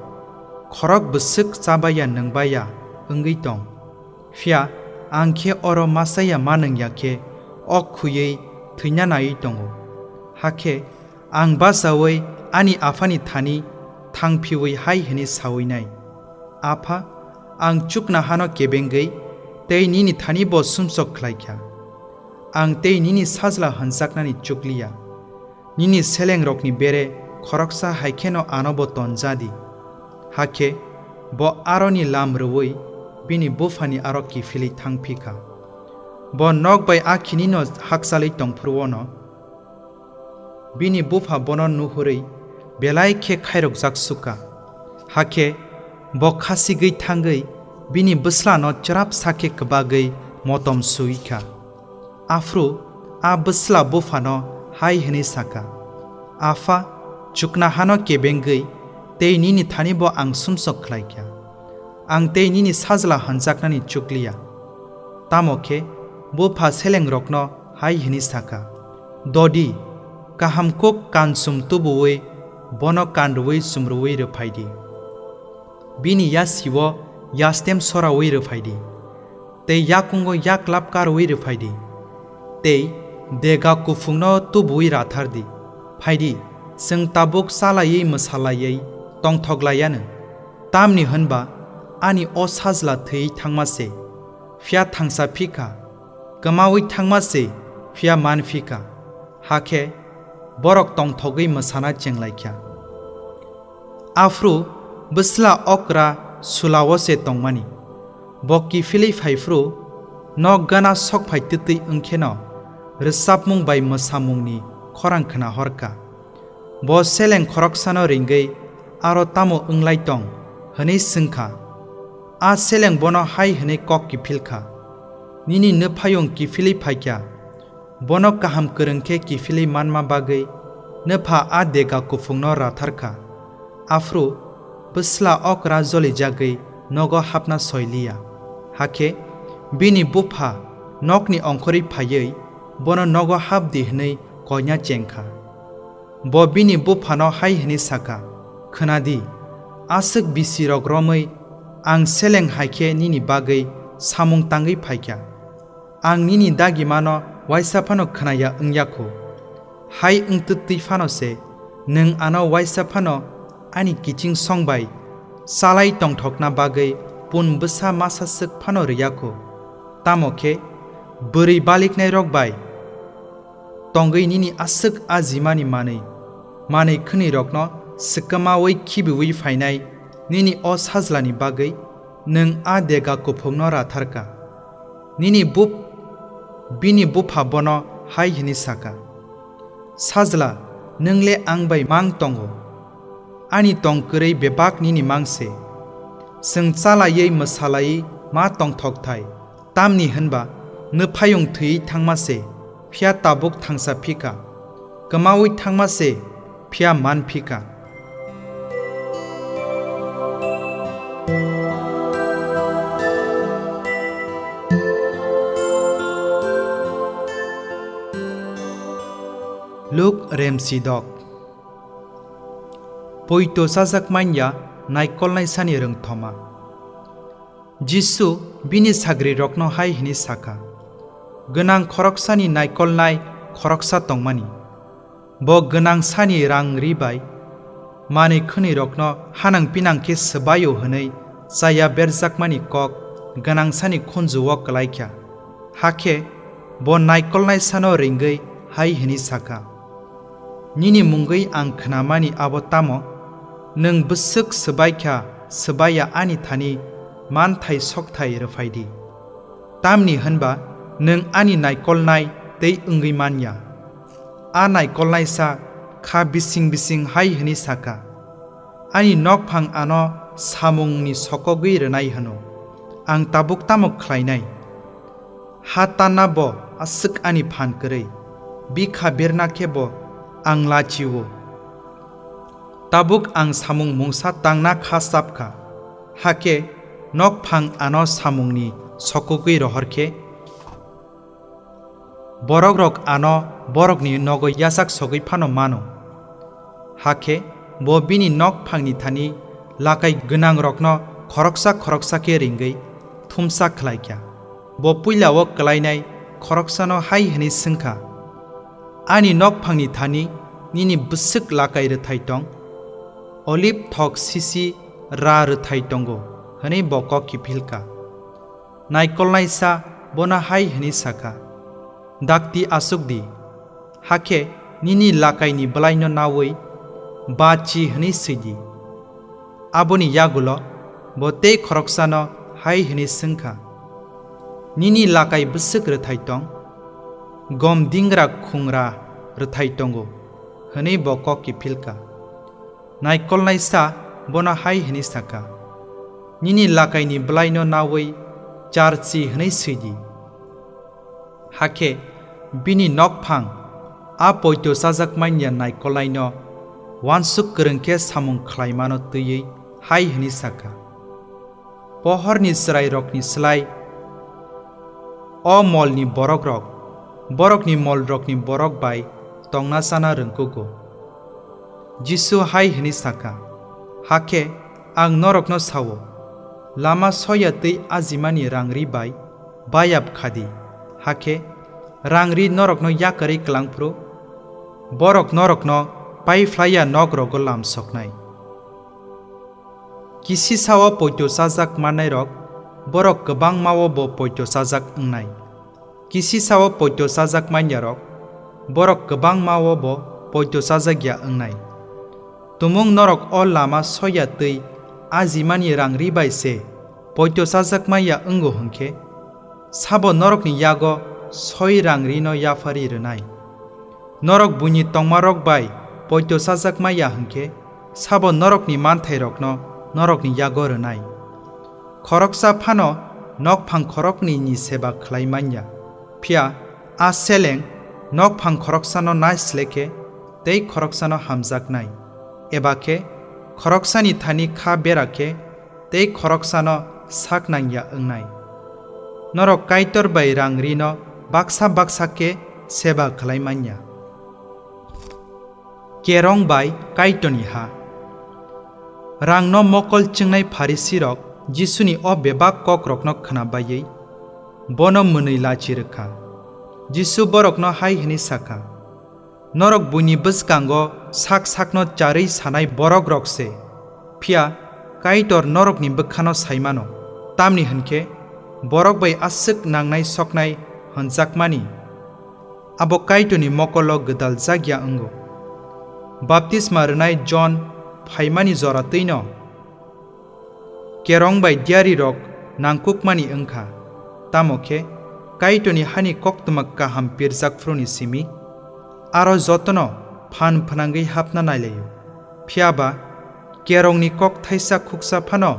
khorok bwswk chabaiya nwngbaiya wngwi tong, phiya ang khe oro machaya ma nwngya khe ok khuywi thwina naiwi tongo. Hakhe ang bachaui ani aphani thani thangphiui hai hwnwi saui nai, Apha, ang chuknohano kebengwi tei nini thani bo sumsok khlai kha. Ang tei nini sajla hwnjaknani chukliya. Nini selengrokni bere khoroksa hai kheno anobo tonja di. Hakhe bo aroni lam rwui bini buphani aro kiphilwi thang phi kha. Bo nok bai a khinino hakchalwi tong phuru-o'-no bini bupha bono nuhurwi belai khe khairokjak sukha. Hakhe bo khasigwi thangwi bini bwslano chwrapsa khe kwbagwi motom sui kha. Aphuru a bwsla buphano hai hwnwi sa kha, Apha, chuknohano kebengwi tei nini thani bo ang sumsok khlai kha. Ang tei nini sajla hwnjaknani chukliya. Tamo khe bupha selengrokno hai hwnwi sa kha, Dodi, kaham kuk kansum tubuui bono kanrwui chumrwui rw phai di. Bini yasi-o yastem soraui rw phai di, tei yakungo yaklap karwi rw phai di, tei dega kuphungno tubuui rathar di. Phai di, chwng tabuk cha laiwi mwsa laiwi tongthok lai anw. Tamni hwn ba ani o sajla thwiwi thangma se, phiya thangcha phi kha, kwmaui thangma se, phiya man phi kha. Hakhe borok tongthogwi mwsana cheng lai kha. Aphuru bwsla okra sula-o se tongmani. Bo kiphilwi phai phuru nok gana sok phai twtwi wng kheno rwchapmung bai mwsamungni khorang khna hor kha. Bo seleng khoroksano ringwi, Aro tamo wng lai tong? Hwnwi sẃng kha. A seleng bono hai hwnwi kók kiphil kha, Nini nwphaiyung kiphilwi phai kha. Bono kaham kwrwng khe kiphilwi manma bagwi nwpha a dega kuphungno rathar kha. Aphuru bwsla okra jolijagwi nogo hapna soi li ya. Hakhe bini bupha nokni ongkhorwi phaiwi bono nogo hap di hwnwi koina cheng kha. Bo bini buphano hai hwnwi sa kha, Khna di, aswk bisirok romwi ang seleng hai khe nini bagwi samung tangwi phai kha. Ang nini dagimano uáisa phano khna ya wng ya kho. Hai wng twtwi phano se nwng ano uáisa phano ani kiching song bai chálai tongthokna bagwi pun bwsa masa swk phano rw ya kho. Tamo khe bwrwi baliknairok bai tongwi nini aswk ajimani manwi, manwi khwnwirokno swkamaui khibiui phainai nini o sajlani bagwi nwng a dega kuphungno rathar kha. Nini bup-, bini bupha bono hai hwnwi sa kha, Sajla, nwng le ang bai mang tongo, ani tong kwrwi bebak nini mang se. Chwng chálaiwi mwsalaiwi ma tongthok thai. Tamni hwn ba nwphaiyung thwiwi thangma se, phiya tabuk thangcha phi kha, kwmaui thangma se, phiya man phi kha. Luk remsidok. Poito chajak man ya naikolnaisani rwngthoma. Jisu bini sagrirokno hai hwnwi sa kha, Gwnang khoroksani naikolnai khoroksa tongmani. Bo gwnangsani rang-ri bai manwi-khwnwirokno hanang-pinang khe swbai-o hwnwi chaya berjakmani kók gwnangsani khunju-o klai kha. Hakhe bo naikolnaisano ringwi hai hwnwi sa kha, Nini mungwi ang khnamani abo tamo? Nwng bwswk swbai kha swbai ya ani thani manthai sokthai rw phai di. Tamni hwn ba nwng ani naikolnai tei wngwi man ya. A naikolnaisa kha bising bising hai hwnwi sa kha, Ani nokphang ano samungni sokogwi rwnai hwno. Ang tabuk tamo khlainai? Ha tanna bo aswk ani phan kwrwi, bikha birna khe bo ang lachi-o. Tabuk ang samung mungsa tangna kha chap kha, hakhe nokphang ano samungni sokogwi rohor khe, borokrok ano borokni nogo yachak sogwi phano mano. Hakhe bo bini nok phangni thani lakai gwnangrokno khoroksa khoroksa khe ringwi thumsa khlai kha. Bo puila-o klainai khoroksano hai hwnwi sẃng kha, "Ani nok phangni thani nini bwswk lakai rwthai tong? Oliv thok sisi ra rwthai tongo," hwnwi bo kok kiphil kha. Naikolnaisa bono hai hwnwi sa kha, "Dakti achuk di, hakhe nini lakaini bwlaino naui ba chi hwnwi swi di." Aboni yagulo bo tei khoroksano hai hwnwi sẃng kha, "Nini lakai bwswk rwthai tong?" "Gom dingra khungra rwthai tongo," hwnwi bo kok kiphil kha. Naikolnaisa bono hai hwnwi sa kha, "Nini lakaini bwlaino naui char chi hwnwi swi di." Hakhe bini nokphang a poito chajak manya naikolnaino uansuk kwrwng khe samung khlaimano twiwi hai hwnwi sa kha, "Pohorni chwrairokni slai o molni borokrok, borokni molrokni borok bai tongna chana rwngkugo." Jisu hai hwnwi sa kha, "Hakhe ang norokno sa-o, lama soya twi ajimani rang ri bai bayap kha di, hakhe rang ri norokno yakarwi klang phuru, borok norokno pai phlai ya nok rogo lam soknai." Kisisa-o poito chajak mannairok, borok kwbangma-o bo poito chajak wngnai. Kisisa-o poito chajak manyarok, borok kwbangma-o bo poito chajak ya wngnai. Tumung norok o lama soya twi ajimani rang ri bai se poito chajak manya wngo hwn khe, sabo norokni yago soi rang rino yaphari rwnai? Norok buini tongmarok bai poito chajak manya hwn khe, sabo norokni manthairokno norokni yago rwnai? Khoroksa phano nokphang khoroknwini seba khlai man ya, phiya a seleng nokphang khoroksano nai sle khe tei khoroksano hamjaknai, eba khe khoroksani thani kha bera khe tei khoroksano sak nang ya wngnai. Norok Kaitor bai rang rino baksa baksa khe seba khlai man ya. Kerong bai Kaitorni ha. Rangno mokol chwngnai Pharisirok Jisuni o bebak kokrokno khna baiwi bono mwnwi lachi rw kha. Jisu borokno hai hwnwi sa kha, "Norok buini bwskango sak sakno charwi sanai borokrok se, phiya Kaitor norokni bwkhano sai mano, tamni hwn khe borok bai aswk nangnai soknai hwnjakmani abo Kaitorni mokolo gwdaljak ya wngo." Baptisma rwnai Jon phaimani jora twi'-no kerong bai diarirok nangkukmani wng kha, tamo khe Kaitorni hani koktwma kaham pirjak phuruni simi aro jotono phan phnangwi hapna nai lai-o. Phiya ba kerongni kok thaisa khuksa phano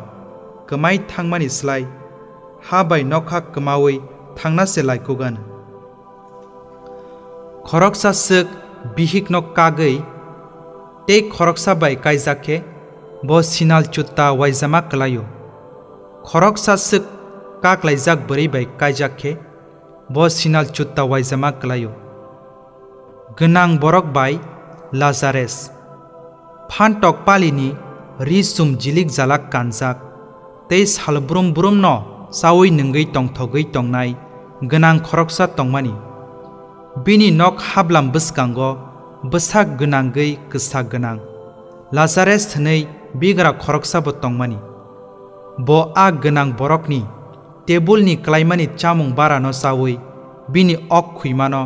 kwmai thangmani slai ha bai nokha kwmaui thangna se laikuk anw. Khoroksa swk bihikno kagwi tei khoroksa bai kaijak khe, bo sinal chutta uaijama klai-o. Khoroksa swk kaklaijak bwrwi bai kaijak khe, bo sinal chutta uaijama klai-o. Gwnang borok bai Lazares. Phantok palini ri chum jilik jalak kanjak tei sal brum brumno chaui nungwi tongthogwi tongnai gwnang khoroksa tongmani. Bini nok hablam bwskango bwsak gwnangwi kwsak gwnang Lazares hwnwi bigra khoroksabo tongmani. Bo a gwnang borokni tebulni klaimani chamung barano chaui bini ok khuimano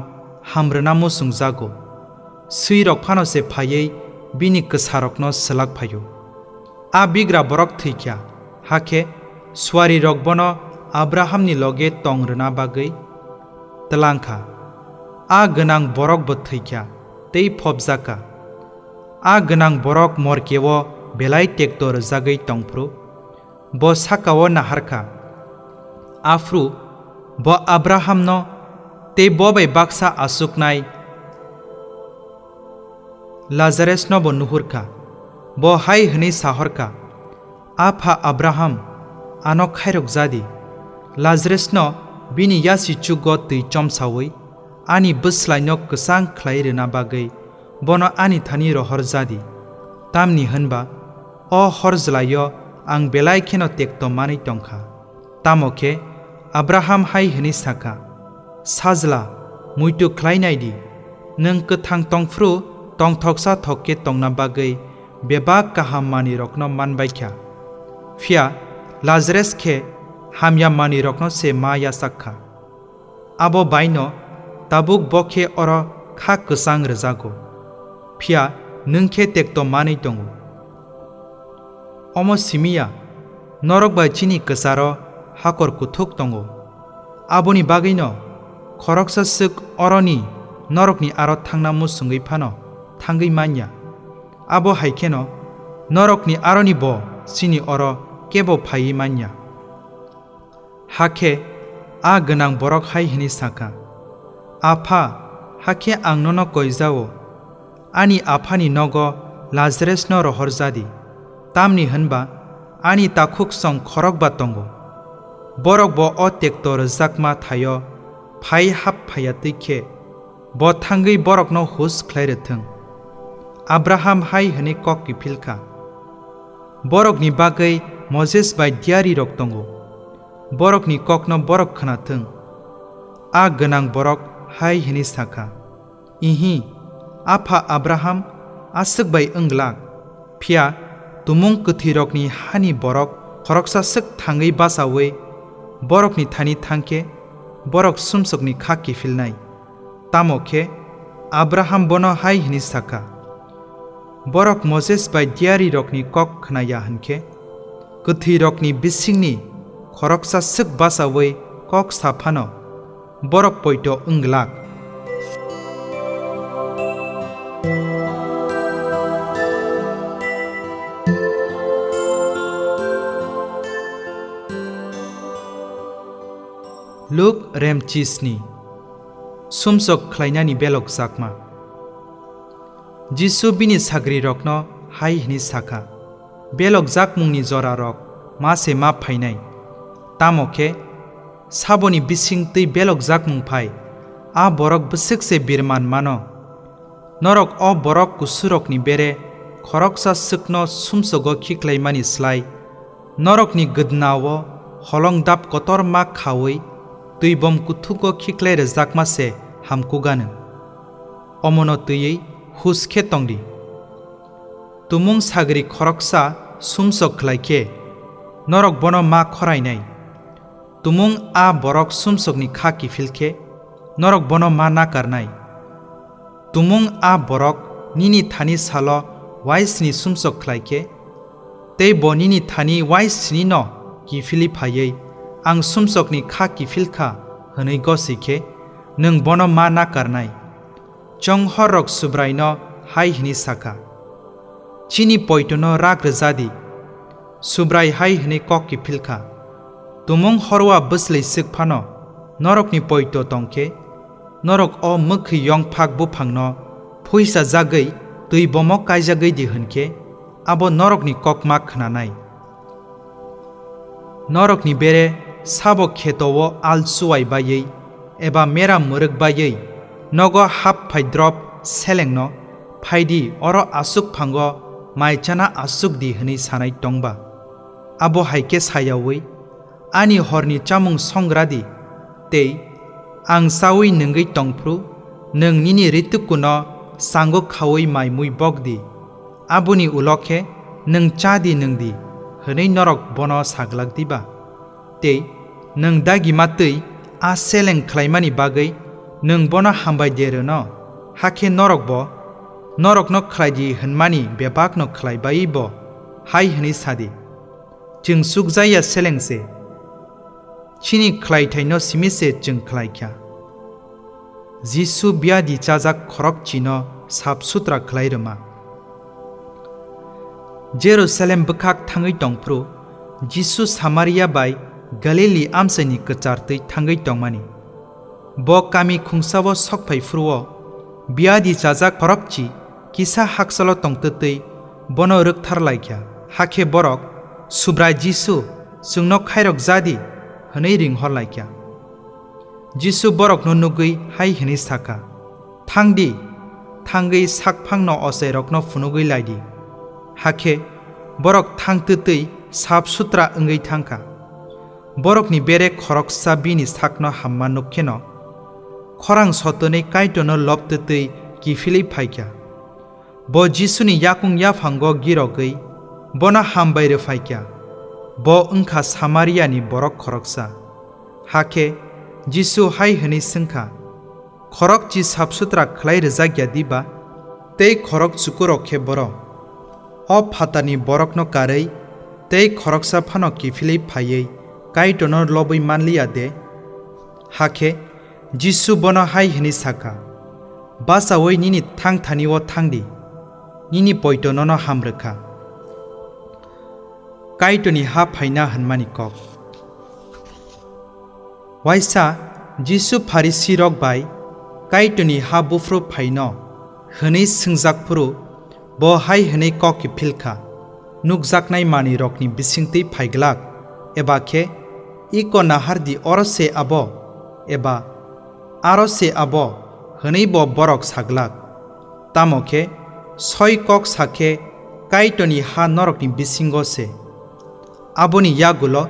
hamrwna muchungjago. Swirok phano se phaiwi bini kwsarokno swlak phai-o. A bigra borok thwi kha, hakhe suarirok bono Abrahamni loge tong rwna bagwi tlang kha. A gwnang borokbo thwi kha tei phobjak kha. A gwnang borok morkeo belai tekto rwjagwi tong phuru, bo saka-o nahar kha. Aphuru bo Abrahamno tei bo bai baksa achuknai Lazaresnobo nuhur kha. Bo hai hwnwi sa hor kha, "Apha Abraham, ano khairok ja di, Lazaresno bini yasi chugo twi chomsaui ani bwslaino kwchang khlai rwna bagwi bono ani thani rohor ja di. Tamni hwn ba o horjlai-o ang belai kheno tekto manwi tong kha. Tamo khe Abraham hai hwnwi sa kha, Sajla, muitu khlai nai di, nwng kwthang tong phru tongthoksa thok khe tongna bagwi bebak kaham manwirokno man bai kha, phiya Lajares khe hamya manwirokno se ma yachak kha. Abo bai'-no tabuk bo khe oro khá kwchang rwjago, phiya nwng khe tekto manwi tongo. Omo simi ya norok bai chini kwcharo hakor kuthuk tongo, aboni bagwi'-no khoroksa swk oroni norokni aro thángna muchungwi phano thángwi man ya, abo hai kheno norokni aroni bo chini oro kebo phaiwi man ya. Hakhe a gwnang borok hai hwnwi sa kha, Apha, hakhe ang nono koi ja-o, ani aphani nogo Lajaresno rohor ja di, tamni hwn ba ani takhuksong khorokba tongo. Borok bo o tekto rwjakma thai-o phai hap phai ya tẃi khe bo thángwi borokno hus khlai rw thung. Abraham hai hwnwi kók kiphil kha, Borokni bagwi Moses bai diyarirok tongo, borokni kókno borok khna thung. A gwnang borok hai hwnwi sa kha, I'nhi, apha Abraham, aswk bai wng glak, phiya tumung kwthwirokni hani borok khoroksa swk thángwi bachaui borokni thani tháng khe borok sumsokni khá kiphilnai. Tamo khe Abraham bono hai hwnwi sa kha, Borok Moses bai diyarirokni kók khna ya hwn khe, kwthwirokni bisingni khoroksa swk bachaui kók sa phano borok poito wng glak. Luk rem chisni. Sumsok khlainani belokjakma. Jisu bini sagrirokno hai hwnwi sa kha, Belokjakmungni jorarok ma se ma phainai. Tamo khe saboni bising twi belokjakmung phai, a borok bwswk se birman mano. Norok o borok kusurokni bere khoroksa swkno sumsogo khiklaimani slai, norokni gwdna-o holong dap kotorma khaui twibom kuthugo khiklai rwjakma se hamkuk anw. Omono twiwi hus khe tong di. Tumung sagri khoroksa sumsok khlai khe, norok bono ma khorainai. Tumung a borok sumsokni kha kiphil khe, norok bono ma nakarnai. Tumung a borok nini thani salo uaisni sumsok khlai khe, tei bo nini thani uaisni'-no kiphilwi phaiwi, Ang sumsokni kha kiphil kha, hwnwi gosi khe, nwng bono ma nakarnai. Chonghorrok Subraino hai hwnwi sa kha, Chini poitono rak rw ja di. Subrai hai hwnwi kók kiphil kha, Tumung horwa bwslwi swk phano norokni poito tong khe, norok o mwkhwi yongphak buphangno phuisa jagwi twi bomo kaijagwi di hwn khe, abo norokni kók ma khnanai. Norokni bere sabo kheto-o al chuwai baiwi eba mera mwrwk baiwi nogo hap phai drop selengno, 'Phai di, oro aswk phango mai chana achuk di,' hwnwi sanai tong ba? Abo hai khe sa yaui, 'Ani horni chamung song gra di,' tei 'Ang chaui nungwi tong phru nwng nini ritukuno chango khaui mai mui bok di, aboni ulo khe nwng cha di nung di,' hwnwi norok bono sa glak diba? Tei nwng dagima twi a seleng khlaimani bagwi nwng bono hambai de rwno, hakhe norokbo norokno khlai di hwnmani bebakno khlai baiwi bo hai hwnwi sa di, Chwng chukjak ya seleng se, chini khlaithaino simi se chwng khlai kha. Jisu biyadi chajak khorokchino sap sutra khlai rwma. Jerusalem bwkhak thangwi tong phru, Jisu Samaria bai Galili amchaini kwchar twi thangwi tongmani. Bo kami khungsao sok phai phuru-o, biyadi chajak khorokchi kisa hakchalo tong twtwi bono rwkthar lai kha. Hakhe borok, "Subrai Jisu, chwngno khairok ja di," hwnwi ring hor lai kha. Jisu borokno nugwi hai hwnwi sa kha, "Thang di, thangwi sakphangno ochairokno phunugwi lai di." Hakhe borok thang twtwi sap sutra wngwi thang kha. Borokni bere khoroksa bini sakno hamma nuk kheno khorang sotonwi Kaitorno lob twtwi kiphilwi phai kha. Bo Jisuni yakung yaphango girogwi bono hambai rw phai kha. Bo wng kha Samariani borok khoroksa. Hakhe Jisu hai hwnwi swng kha, "Khorokchi sap sutra khlai rwjak ya diba? Tei khorok chukurok khe borok? O phatarni borokno karwi tei khoroksa phano kiphilwi phaiwi Kaitorno lobwi man li ya de?" Hakhe Jisu bono hai hwnwi sa kha, "Bachaui nini thang thani-o thang di, nini poito nono ham rw kha." Kaitorni ha phaina hwnmani kok. Waisa Jisu Pharisirok bai Kaitorni ha buphuru phaino hwnwi swngjak phuru, bo hai hwnwi kok kiphil kha, "Nukjaknai manwirokni bisingtwi phai glak, eba khe, 'Iko nahar di, oro se abo,' eba 'Aro se abo,' hwnwi bo borok sa glak. Tamo khe soi kok sa khe Kaitorni ha norokni bisingo se." Aboni yagulo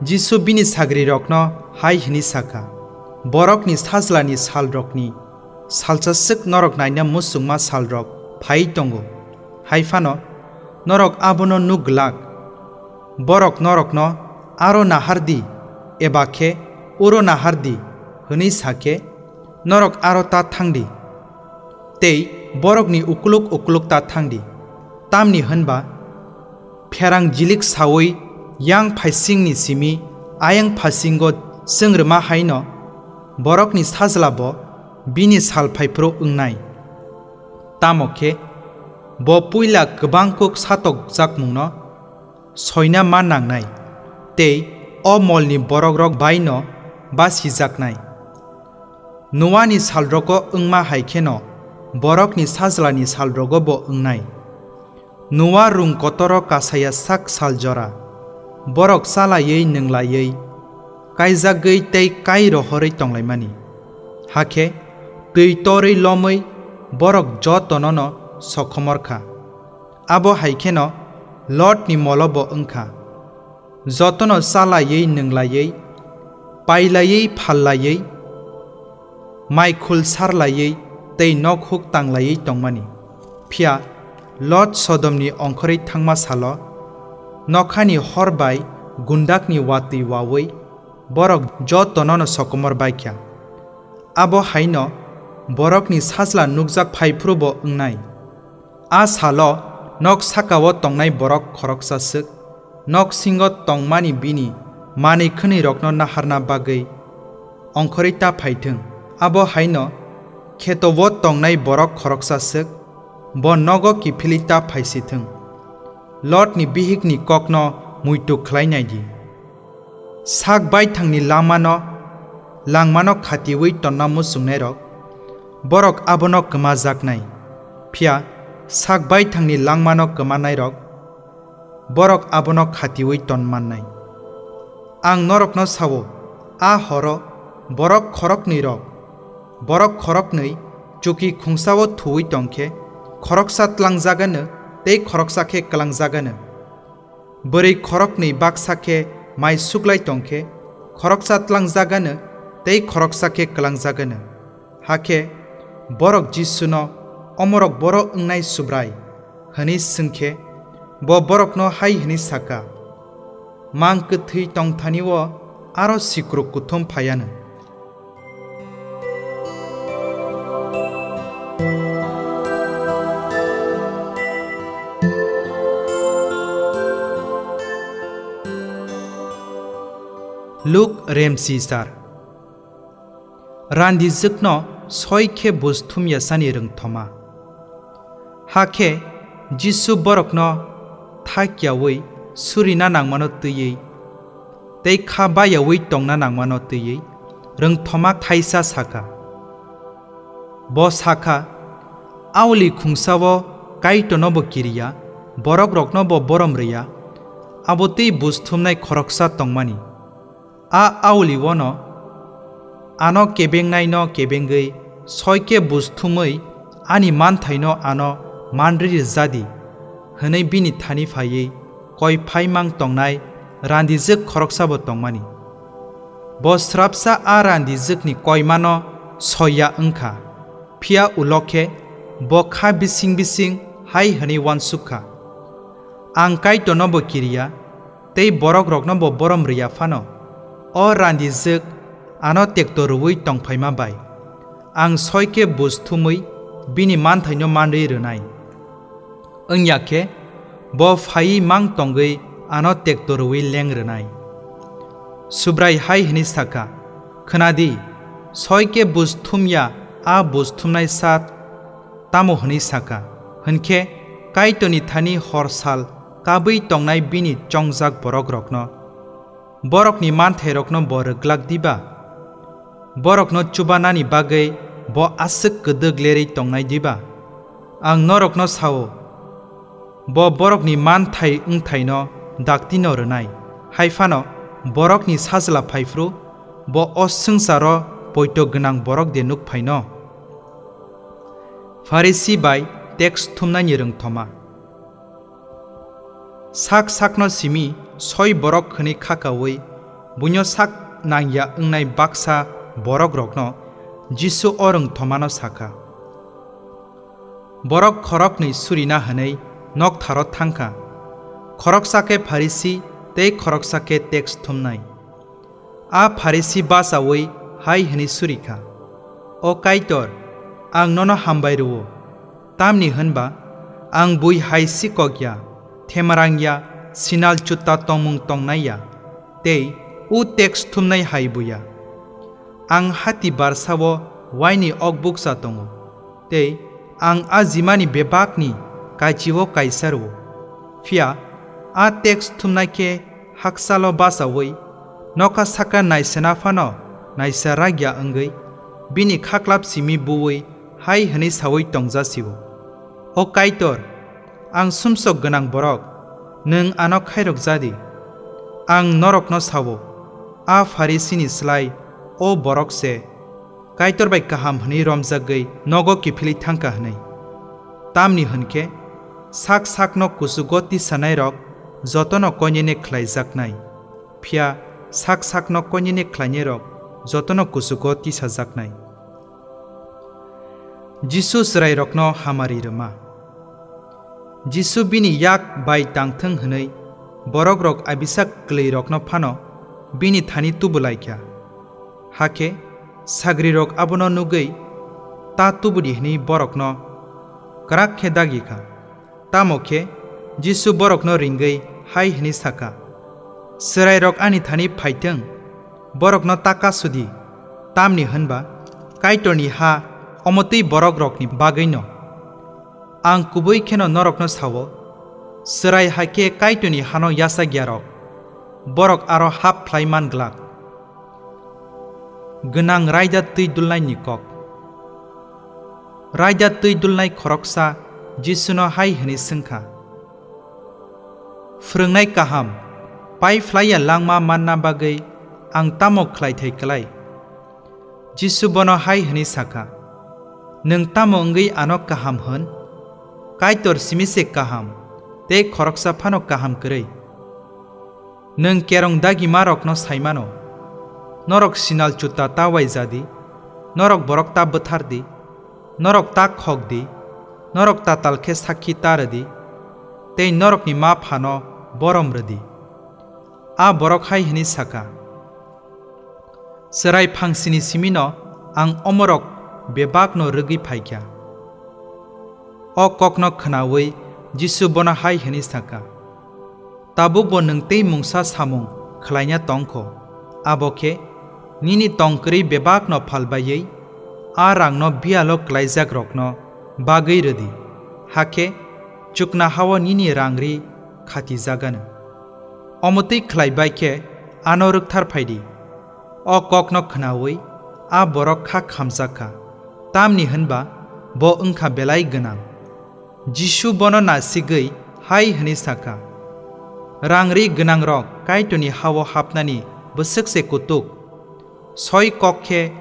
Jisu bini sagrirokno hai hwnwi sa kha, "Borokni Sajlani salrokni salsa swk norok naina muchungma salrok phaiwi tongo, hai phano norok abono nuk glak. Borok norokno, 'Aro nahar di,' eba khe, 'Uro nahar di,' hwnwi sa khe, norok aro ta thang di, tei borokni ukluk ukluk ta thang di. Tamni hwn ba pherang jilik saui yang phaisingni simi ayang phasingo chwng rwma hai'-no Borokni Sajla bo bini sal phai phuru wngnai. Tamo khe bo puila kwbang kuk satokjakmungno soina ma nangnai tei o molni borokrok bai'-no basijaknai. Noani salrogo wngma hai kheno Borokni Sajlani salrogo bo wngnai. Noa rung kotoro kasaya sak sal jora, borok cha laiwi nwng laiwi, kaijagwi tei kai rohorwi tonglaimani. Hakhe twi torwi lomwi borok jotono'-no sokomor kha. Abo hai kheno Lotni molo bo wng kha. Jotono cha laiwi nwng laiwi, pai laiwi phal laiwi, mai khul sar laiwi tei nok huk tang laiwi tongmani. Phiya Lot Sodomni ongkhorwi thangma salo nokhani hor bai gundakni watwi waui borok jotono'-no sokomor bai kha. Abo hai'-no Borokni Sajla nukjak phai phuru bo wngnai. A salo nok saka-o tongnai borok khoroksa swk nok singo tongmani bini manwi khwnwirokno naharna bagwi ongkhorwi ta phai thung. Abo hai'-no kheto-o tongnai borok khoroksa swk bo nogo kiphilwi ta phai si thung. Lotni bihikni kokno muitu khlai nai di. Sak baithangni langmano, langmano khatiui tonna muchungnairok, borok abono kwmajaknai. Phiya sak baithangni langmano kwmanairok, borok abono khatiui ton mannai. Ang norokno sao, a horo borok khoroknwirok, borok khoroknwi chuki khungsao thuui tong khe, khoroksa tlangjagano tei khoroksa khe kwlangjagano. Bwrwi khoroknwi baksa khe mai suklai tong khe, khoroksa tlangjagano tei khoroksa khe kwlangjagano. Hakhe borok Jisuno, "Omorok boro wngnai Subrai?" hwnwi swng khe, bo borokno hai hwnwi sa kha, "Mang kwthwi tong thani-o aro sikruk kuthum phai anw." Luk Remsisar. Randijwkno soi khe buj thum yasani rwngthoma. Hakhe Jisu borokno thak yaui surina nangmano twiwi tei kha bayaui tongna nangmano twiwi rwngthoma thaisa sa kha. Bo sa kha, "Aoli khungsao Kaitorno bo kiriya, borokrokno bo borom rwya, abo twi buj thumnai khoroksa tongmani. A aoli-o'-no ano kebengnaino kebengwi soi khe buj thumwi ani manthaino ano manri rwja di. hwnwi bini thani phaiwi koi phaimang tongnai randijwk khoroksabo tongmani. Bo srapsa a randijwkni koimano soi ya wng kha, phiya ulo khe bo kha bising bising hai hwnwi uansuk kha, "Ang Kaitornobo kiri ya, tei borokroknobo borom rw ya phano, o randijwk ano tekto rwui tong phaima bai ang soi khe buj thumwi bini manthaino manwi rwnai. Wng ya khe bo phaiwi mang tongwi ano tekto rwui leng rwnai." Subrai hai hwnwi sa kha, "Khna di, soi khe buj thum ya a buj thumnaisa tamo hwnwi sa kha, hwn khe Kaitorni thani hor sal kabwi tongnai bini chongjak borokrokno borokni manthairokno bo rwglak diba? Borokno chubanani bagwi bo aswk kwdwk lerwi tongnai diba? Ang norokno sa-o, bo borokni manthai wngthaino daktino rwnai, hai phano borokni Sajla phai phru bo o swngcharo poito gwnang borok de nuk phaino?" Pharisi bai teks thumnaini rwngthoma. Sak sakno simi soi borok hwnwi khakaui buino sak nang ya wngnai baksa borokrokno Jisu o rwngthomano sa kha. Borok khoroknwi surina hwnwi noktharo thang kha, khoroksa khe Pharisi tei khoroksa khe teks thumnai. A Pharisi bachaui hai hwnwi suri kha, "O Kaitor, ang nono hambai rw-o, tamni hwn ba ang bui hai si kok ya, themarang ya, sinal chutta tongmung tongnai ya, tei u teks thumnai hai bo ya. Ang hati barsa-o uaini ok bukcha tongo, tei ang a jimani bebakni kaichi-o kaisa rw-o. Phiya a teks thumnai khe hakchalo bachaui nokha saka naisana phano naisa rak ya wngwi bini khaklap simi buui hai hwnwi saui tongja si-o, 'O Kaitor, ang sumsok gwnang borok, nwng ano khairok ja di.' Ang norokno sa-o, a Pharisini slai o borok se Kaitor bai kaham hwnwi romjagwi nogo kiphilwi thang kha hwnwi. Tamni hwn khe sak sakno kuchugo tisanairok jotono koinene khlaijaknai, phiya sak sakno koinene khlainairok jotono kuchugo tisajaknai." Jisu chwrairokno hamari rwma. Jisu bini yak bai tangthwng hwnwi borokrok abisa kwlwirokno phano bini thani tubu lai kha. Hakhe sagrirok abono nugwi, "Ta tubu di," hwnwi borokno kwrak khe dagi kha. Tamo khe Jisu borokno ringwi hai hwnwi sa kha, "Chwrairok ani thani phai thung, borokno ta kasu di, tamni hwn ba Kaitorni ha omo twi borokrokni bagwino. Ang kubui kheno norokno sa-o, chwrai hai khe Kaitorni hano yachak yarok, borok aro hap phlai man glak." Gwnang raida twi dulnaini kok. Raida twi dulnai khoroksa Jisuno hai hwnwi swng kha, "Phrwngnai kaham, pai phlai ya langma manna bagwi ang tamo khlai thai klai?" Jisu bono hai hwnwi sa kha, "Nwng tamo wngwi ano kaham hwn? Kaitor simi se kaham, tei khoroksa phano kaham kwrwi. Nwng kerong dagimarokno sai mano, 'Norok sinal chuta ta uaija di, norok borok ta bwthar di, norok ta khok di, norok tatal khe sakki ta rw di, tei norokni ma phano borom rw di.' A borok hai hwnwi sa kha, 'Chwrai phangsini simino ang omorok bebakno rwgwi phai kha.'" O kokno khnaui Jisu bono hai hwnwi sa kha, "Tabukbo nwng tei mungsa samung khlaina tong kho, abo khe nini tong kwrwi bebakno phal baiwi a rangno biyalo klaijakrokno bagwi rw di, hakhe chukna ha-o nini rang ri khatijak anw. Omo twi khlai bai khe ano rwkthar phai di." O kokno khnaui a borok kha khamjak kha, tamni hwn ba bo wng kha belai gwnang. Jisu bono nasigwi hai hwnwi sa kha, "Rang ri gwnangrok Kaitorni ha-o hapnani bwswk se kutuk! Soi kok khe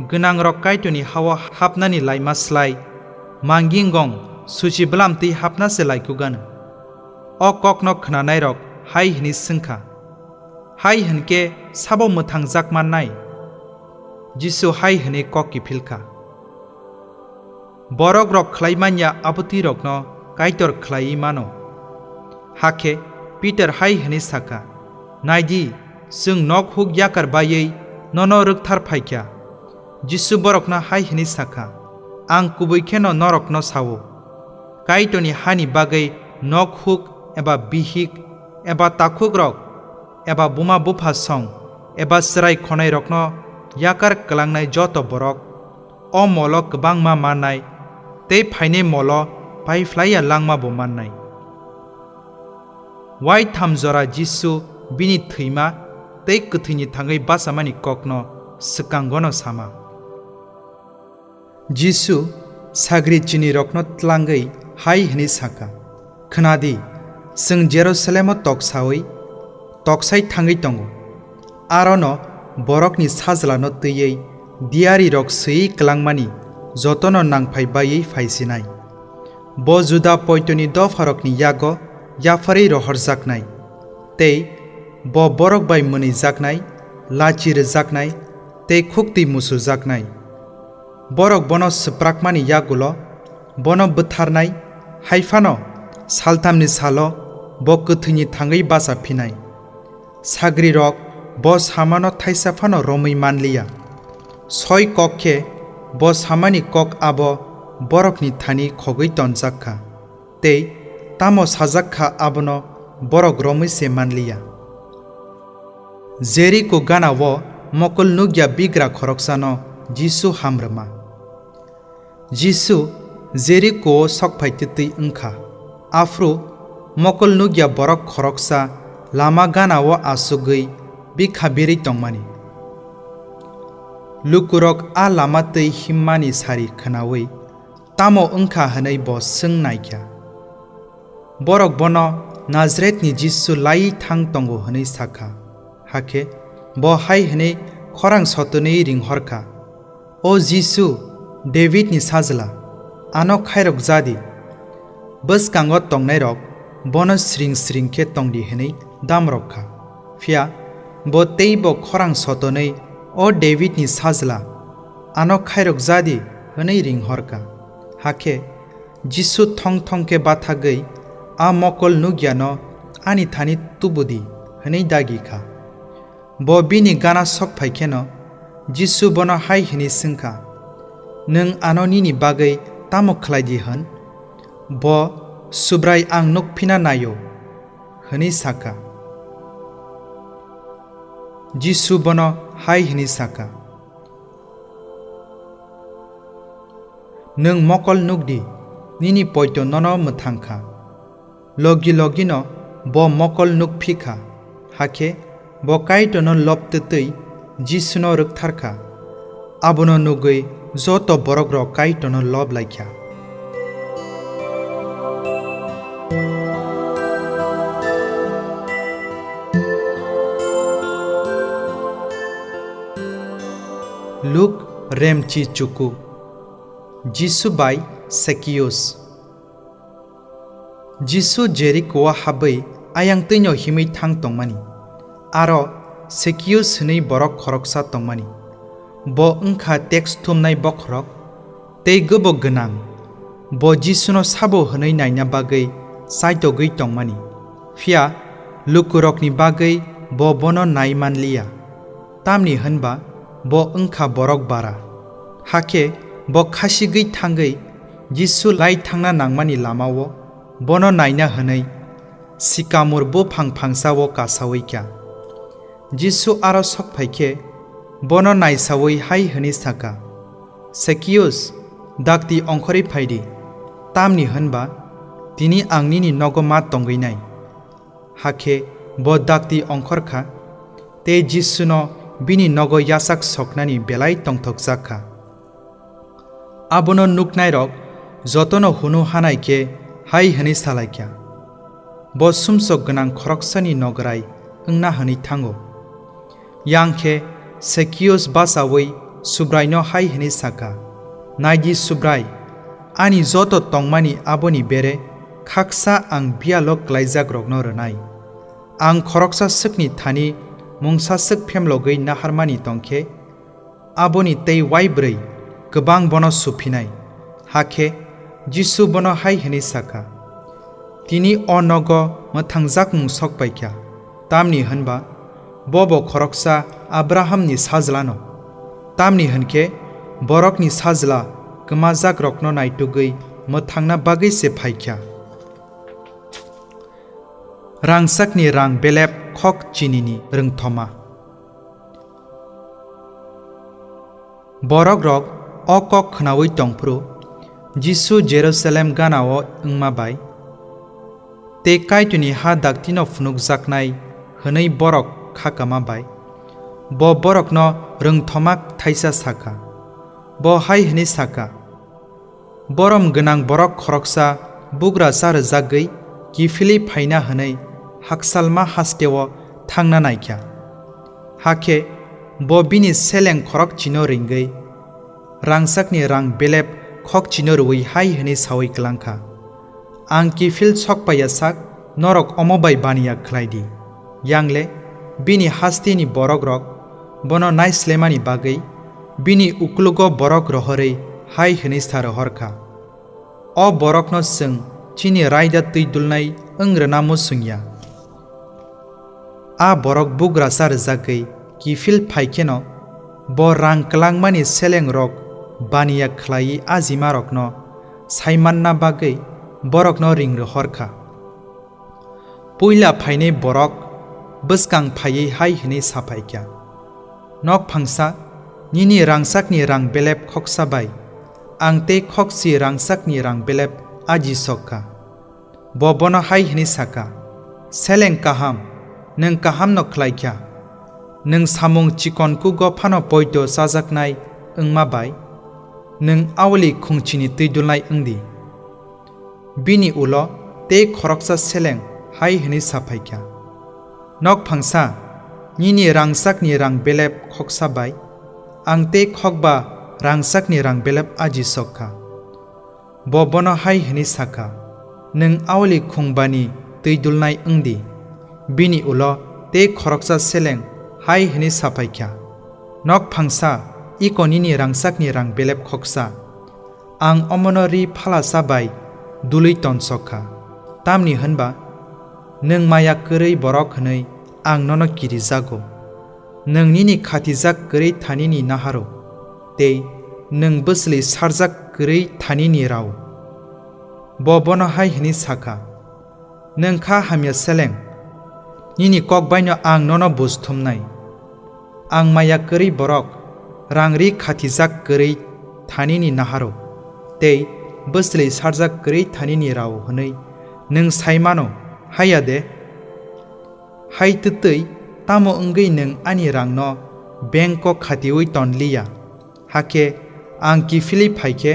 gwnangrok Kaitorni ha-o hapnani laima slai mangingong suchi bwlam twi hapna se laikuk anw. O kokno khnanairok hai hwnwi sẃng kha, "Hai hwn khe sabo mwthangjak mannai?" Jisu hai hwnwi kok kiphil kha, "Borok rok khlai man ya abo tẃirokno Kaitor khlaiwi mano." Hakhe Pitar hai hwnwi sa kha, "Nai di, chwng nok huk yakar baiwi nono rwkthar phai kha." Jisu borokno hai hwnwi sa kha, "Ang kubui kheno norokno sa-o, Kaitorni hani bagwi nok huk eba bihik eba takhukrok eba buma bupha song eba chwrai khonairokno yakar kwlangnai joto borok o molo kwbangma mannai tei phainai molo pai phlai ya langma bo mannai." Waitham jora Jisu bini thwima tei kwthwini thangwi bachamani kokno swkangono sama. Jisu sagri chinirokno tlangwi hai hwnwi sa kha, "Khna di, chwng Jerusalemo toksaui, toksai thangwi tongo. Arono borokni Sajlano twiwi diyarirok swiwi kwlangmani jotono nangphai baiwi phai sinai. Bo Juda poitoni dopharokni yago yapharwi rohorjaknai, tei bo borok bai mwnwijaknai, lachi rwjaknai tei khuktwi musujaknai. Borok bono swprakmani yagulo bono butharnai, hai phano salthamni salo bo kwthwini thangwi bacha phinai." Sagrirok bo samano thaisa phano romwi man liya. Soi kok khe bo samani kok abo borokni thani khogwi tonjak kha, tei tamo sajak kha abono borok romwi se man liya. Jeriko gana-o mokol nukya bigra khoroksano Jisu ham rwma. Jisu Jeriko-o sok phai twtwi wng kha. Aphuru mokol nukya borok khoroksa lama gana-o achugwi bikha birwi tongmani. Lukurok a lama twi himmani sari khnaui tamo wng kha hwnwi bo swng nai kha. Borok bono Nazaretni Jisu laiwi thang tongo hwnwi sa kha. Hakhe bo hai hwnwi khorang sotonwi ring hor kha, "O Jisu, Davidni Sajla, ano khairok ja di!" Bwskango tongnairok bono sring sring khe tong di hwnwi damrok kha. Phiya bo teibo khorang sotonwi, "O Davidni Sajla, ano khairok ja di!" hwnwi ring hor kha. Hakhe Jisu thong thong khe bathagwi a mokol nukyano ani thani tubu di hwnwi dagi kha. Bo bini gana sok phai kheno Jisu bono hai hwnwi swng kha, "Nwng ano nini bagwi tamo khlai di hwn?" Bo, "Subrai, ang nuk phina nai-o," hwnwi sa kha. Jisu bono hai hwnwi sa kha, "Nwng mokol nuk di, nini poito nono mwthang kha." Logi logino bo mokol nuk phi kha, hakhe bo Kaitorno lob twtwi Jisuno rwkthar kha. Abono nugwi joto borokrok Kaitorno lob lai kha. Luk remchi chuku. Jisu bai Sekius. Jisu Jeriko-o habwi ayang twino himwi thang tongmani. Aro Sekius hwnwi borok khoroksa tongmani. Bo wng kha teks thumnai bokhorok tei gwbo gwnang. Bo Jisuno sabo hwnwi naina bagwi chaitogwi tongmani. Phiya lukurokni bagwi bo bono nai man liya. Tamni hwn ba bo wng kha borok bara. Hakhe bo khasigwi thangwi Jisu lai thangna nangmani lama-o bono naina hwnwi sikamur buphang phangsa-o kasaui kha. Jisu aro sok phai khe bono naisaui hai hwnwi sa kha, "Sekius, dakti ongkhorwi phai di, tamni hwn ba tini ang nini nogo ma tongwi nai." Hakhe bo dakti ongkhor kha, tei Jisuno bini nogo yachak soknani belai tongthokjak kha. Abono nuknairok jotono hunu hanai khe hai hwnwi sa lai kha, "Bo sumsok gwnang khoroksani nograi wngna hwnwi thango." Yang khe Sekius bachaui Subraino hai hwnwi sa kha, "Nai di Subrai, ani joto tongmani aboni bere Khaksa ang biyalo klaijakrokno rwnai. Ang khoroksa swkni thani mungsa swk phemlogwi naharmani tong khe, aboni tei uaibwrwi kwbang bono suphinai. Hakhe Jisu bono hai hwnwi sa kha, "Tini o nogo mwthangjakmung sok pai kha, tamni hwn ba bo bo khoroksa Abrahamni sajlano. Tamni hwn khe borokni sajla kwmajakrokno naitugwi mwthangna bagwi se phai kha." Rangchakni rang belep khok chinini rwngthoma. Borokrok o kok khnaui tong phuru, Jisu Jerusalem gana-o wngma bai tei Kaitorni ha daktino phunukjaknai hwnwi borok kha kama bai, bo borokno rwngthoma thaisa sa kha. Bo hai hwnwi sa kha, "Borom gwnang borok khoroksa bugra cha rwjagwi kiphilwi phaina hwnwi haksalma haste-o thangna nai kha. Hakhe bo bini seleng khorokchino ringwi rangchakni rang belep khokchino rwui hai hwnwi saui klang kha, 'Ang kiphil sok paiya sak, norok omo bai baniya khlai di.' Yangle bini hasteni borokrok bono naislemani bagwi bini uklogo borok rohorwi hai hwnwi sa rohor kha, 'O borokno chwng chini raida twi dulnai wng rwna muchung ya.' A borok bugra cha rwjagwi kiphil phai kheno, bo rang klangmani selengrok baniya khlaiwi ajimarokno saimanna bagwi borokno ring rohor kha. Puila phainai borok bwskang phaiwi hai hwnwi sa phai kha, 'Nok phangsa, nini rangchakni rang belep khoksa bai ang tei khokchi rangchakni rang belep aji sok kha.' Bo bono hai hwnwi sa kha, 'Seleng kaham, nwng kahamno khlai kha. Nwng samung chikonkugo phano poito chajaknai wngma bai nwng aoli khungchini twi dulnai wng di.' Bini ulo tei khoroksa seleng hai hwnwi sa phai kha, 'Nok phangsa, nini rangchakni rang belep khoksa bai ang tei khokba rangchakni rang belep aji sok kha.' Bo bono hai hwnwi sa kha, 'Nwng aoli khungbani twi dulnai wng di.' Bini ulo tei khoroksa seleng hai hwnwi sa phai kha, 'Nok phangsa, iko nini rangchakni rang belep khoksa. Ang omono ri phalasa bai dului tonsok kha, tamni hwn ba nwng maya kwrwi borok hwnwi ang nono kirijago. Nwng nini khatijak kwrwi thanini naharo tei nwng bwchwlwi sarjak kwrwi thanini rao.' Bo bono hai hwnwi sa kha, 'Nwng kha hamya seleng, nini kok baino ang nono buj thumnai. Ang maya kwrwi borok, rang ri khatijak kwrwi thanini naharo tei bwchwlwi sarjak kwrwi thanini rao hwnwi nwng sai mano, haiya de? Hai twtwi tamo wngwi nwng ani rangno bengko khatiui ton li ya? Hakhe ang kiphilwi phai khe,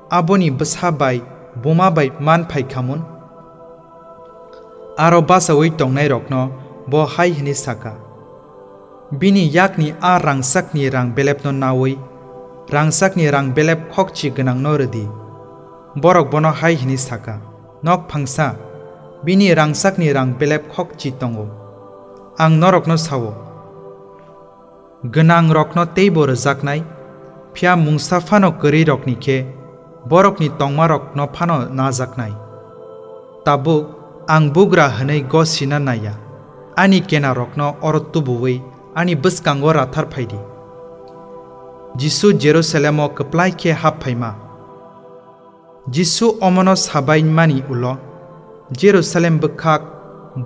aboni bwsa bai buma bai man phai kha mun?' Aro bachaui tongnairokno bo hai hwnwi sa kha, 'Bini yakni a rangchakni rang belepno naui rangchakni rang belep khokchi gwnangno rw di.' Borok bono hai hwnwi sa kha, 'Nok phangsa, bini rangchakni rang belep khokchi tongo.' Ang norokno sa-o, gwnangrokno teibo rwjaknai, phiya mungsa phano kwrwirokni khe borokni tongmarokno phano najaknai. Tabuk ang bugra hwnwi gosina nai ya, ani kenarokno oro tubuui ani bwskango rathar phai di." Jisu Jerusalemo kwplai khe hap phaima. Jisu omono sabaimani ulo Jerusalem bwkhak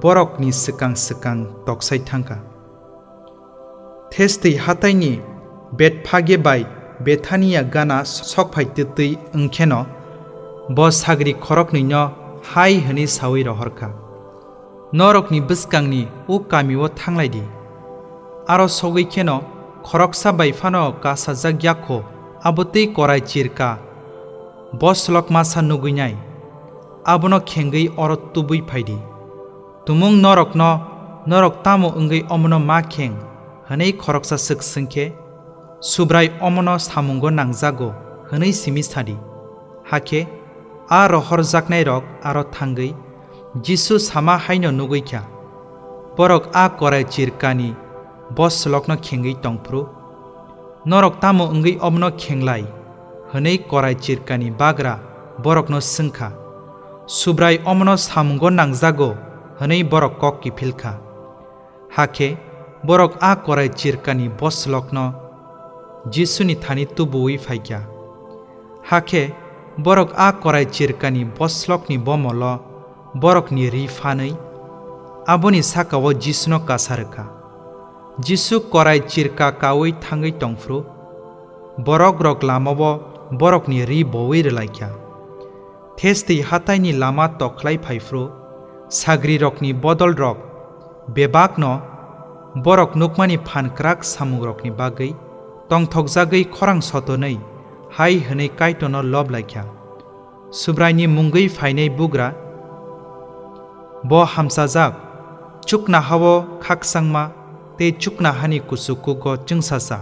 borokni swkang swkang toksai thang kha. Thestwi hataini Betphage bai Bethania gana sok phai twtwi wng kheno, bo sagri khoroknwino hai hwnwi saui rohor kha, "Norokni bwskangni o kamio thang lai di." Aro sogwi kheno khoroksa bai phano kasajak ya kho, abo tei korai chir ka, bo slok masa nugwi nai, abono khengwi oro tubui phai di. Tumung norokno, "Norok tamo wngwi omono ma kheng?" hwnwi khoroksa swk swng khe, "Subrai omono samungo nangjago," hwnwi simi sa di. Hakhe A rohorjaknairok aro thangwi Jisu sama haino nugwi kha, borok a korai chirkani boslokno khengwi tongphru, "Norok tamo wngwi omono khenglai?" hwnwi korai chirkani bagra borokno swng kha. "Subrai omono samungo nangjago," hwnwi borok kok kiphil kha. Hakhe borok a korai chirkani boslokno Jisuni thani tubu-ui phai kha. Hakhe borok a korai chirkani boslokni bomolo borokni ri phanwi aboni saka-o Jisuno kasa rw kha. Jisu korai chirka kaui thangwi tongphru, borokrok lama-o borokni ri boui rw lai kha. Thestwi hataini lama tokhlai phai phru, sagrirokni bodolrok bebakno borok nukmani phan kwrak samungrokni bagwi tongthokjagwi khorang sotonwi hai hwnwi Kaitorno lob lai kha, "Subraini mungwi phainai bugra bo hamchajak, chuknoha-o khakchangma tei chuknohani kuchukugo chẃngsacha."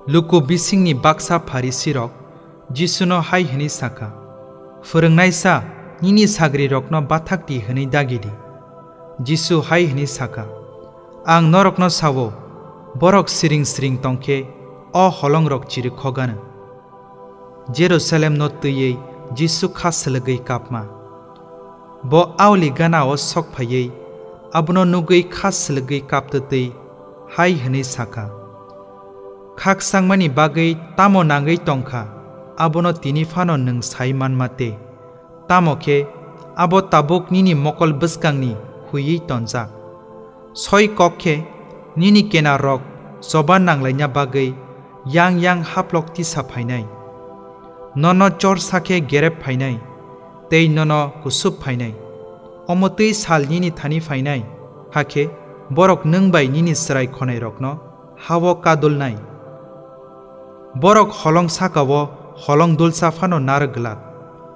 Luku bisingni baksa Pharisirok Jisuno hai hwnwi sa kha, "Phwrwngnaisa, nini sagrirokno bathak di hwnwi dagi di." Jisu hai hwnwi sa kha, "Ang norokno sa-o, borok siring siring tong khe o holongrok chirwi khok anw." Jerusalemno twiwi Jisu kha swlwgwi kapma. Bo auli gana-o sok phaiwi abono nugwi kha swlwgwi kaptwtwi hai hwnwi sa kha, "Khakchangmani bagwi tamo nangwi tong kha, abono tini phano nwng sai manma te. Tamo khe abo tabuk nini mokol bwskangni huiwi tonjak. Soi kok khe nini kenarok choba nanglaina bagwi yang yang haplok tisa phainai. Nono chorsa khe gerep phainai tei nono kusup phainai. Omo twi sal nini thani phainai, hakhe borok nwng bai nini chwrai khonairokno ha-o kadulnai. Borok holong saka-o holong dulsa phano narwk glak,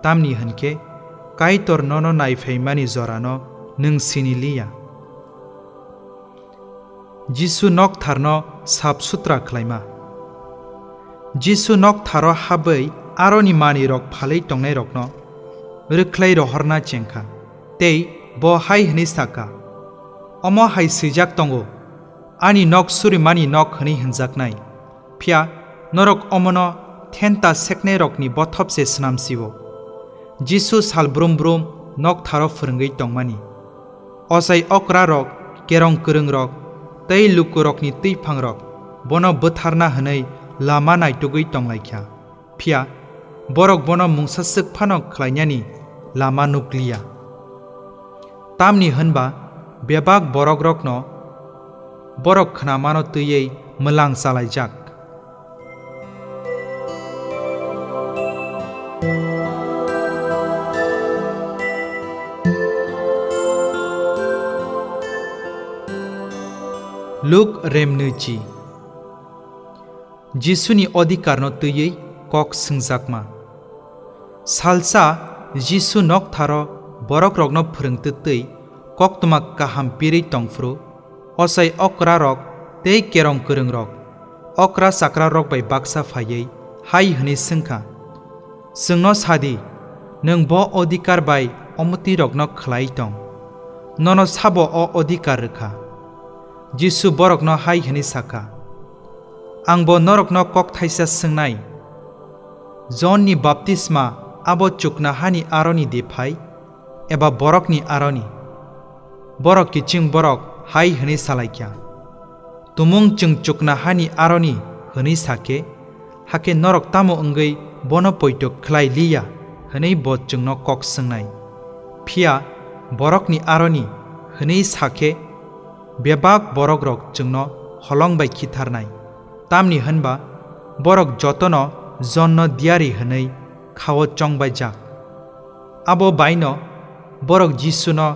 tamni hwn khe Kaitor nono naiphaimani jorano nwng sini li ya." Jisu noktharno sap sutra khlaima. Jisu noktharo habwi aroni manwirok phalwi tongnairokno rwkhlai rohorna cheng kha, tei bo hai hwnwi sa kha, "Omo hai swijak tongo, 'Ani nok surimani nok' hwnwi hwnjaknai," phiya norok omono thenta seknairokni bothop se snam si-o. Jisu sal brum brum noktharo phwrwngwi tongmani. Ochai okrarok, kerong kwrwngrok tei lukurokni twiphangrok bono bwtharna hwnwi lama naitugwi tong lai kha. Phiya borok bono mungsa swk phano khlainani lama nuk li ya. Tamni hwn ba bebak borokrokno borok khnamano twiwi mwlang chalaijak. Luk remnwichi. Jisuni odikarno twiwi kok swngjakma. Salsa Jisu noktharo borokrokno phwrwngtwi twi koktwma kaham pirwi tongphuru, ochai okrarok tei kerong kwrwngrok okra chakrarok bai baksa phaiwi hai hwnwi swng kha, "Chwngno sa di, nwng bo odhikar bai omotirokno khlai tong? Nono sabo o odhikar rw kha?" Jisu borokno hai hwnwi sa kha, "Ang bo norokno kok thaisa swngnai, Jonni baptisma abo chuknohani aroni de phai, eba borokni aroni?" Borok kiching borok hai hwnwi sa lai kha, "Tumung chwng chuknohani aroni hwnwi sa khe, hakhe norok tamo wngwi bono poito khlai li ya hwnwi bo chwngno kok swngnai? Phiya borokni aroni hwnwi sa khe, bebak borokrok chwngno holong bai khitharnai, tamni hwn ba borok jotono Jonno diyari hwnwi kha-o chongbaijak." Abo bai'-no borok Jisuno,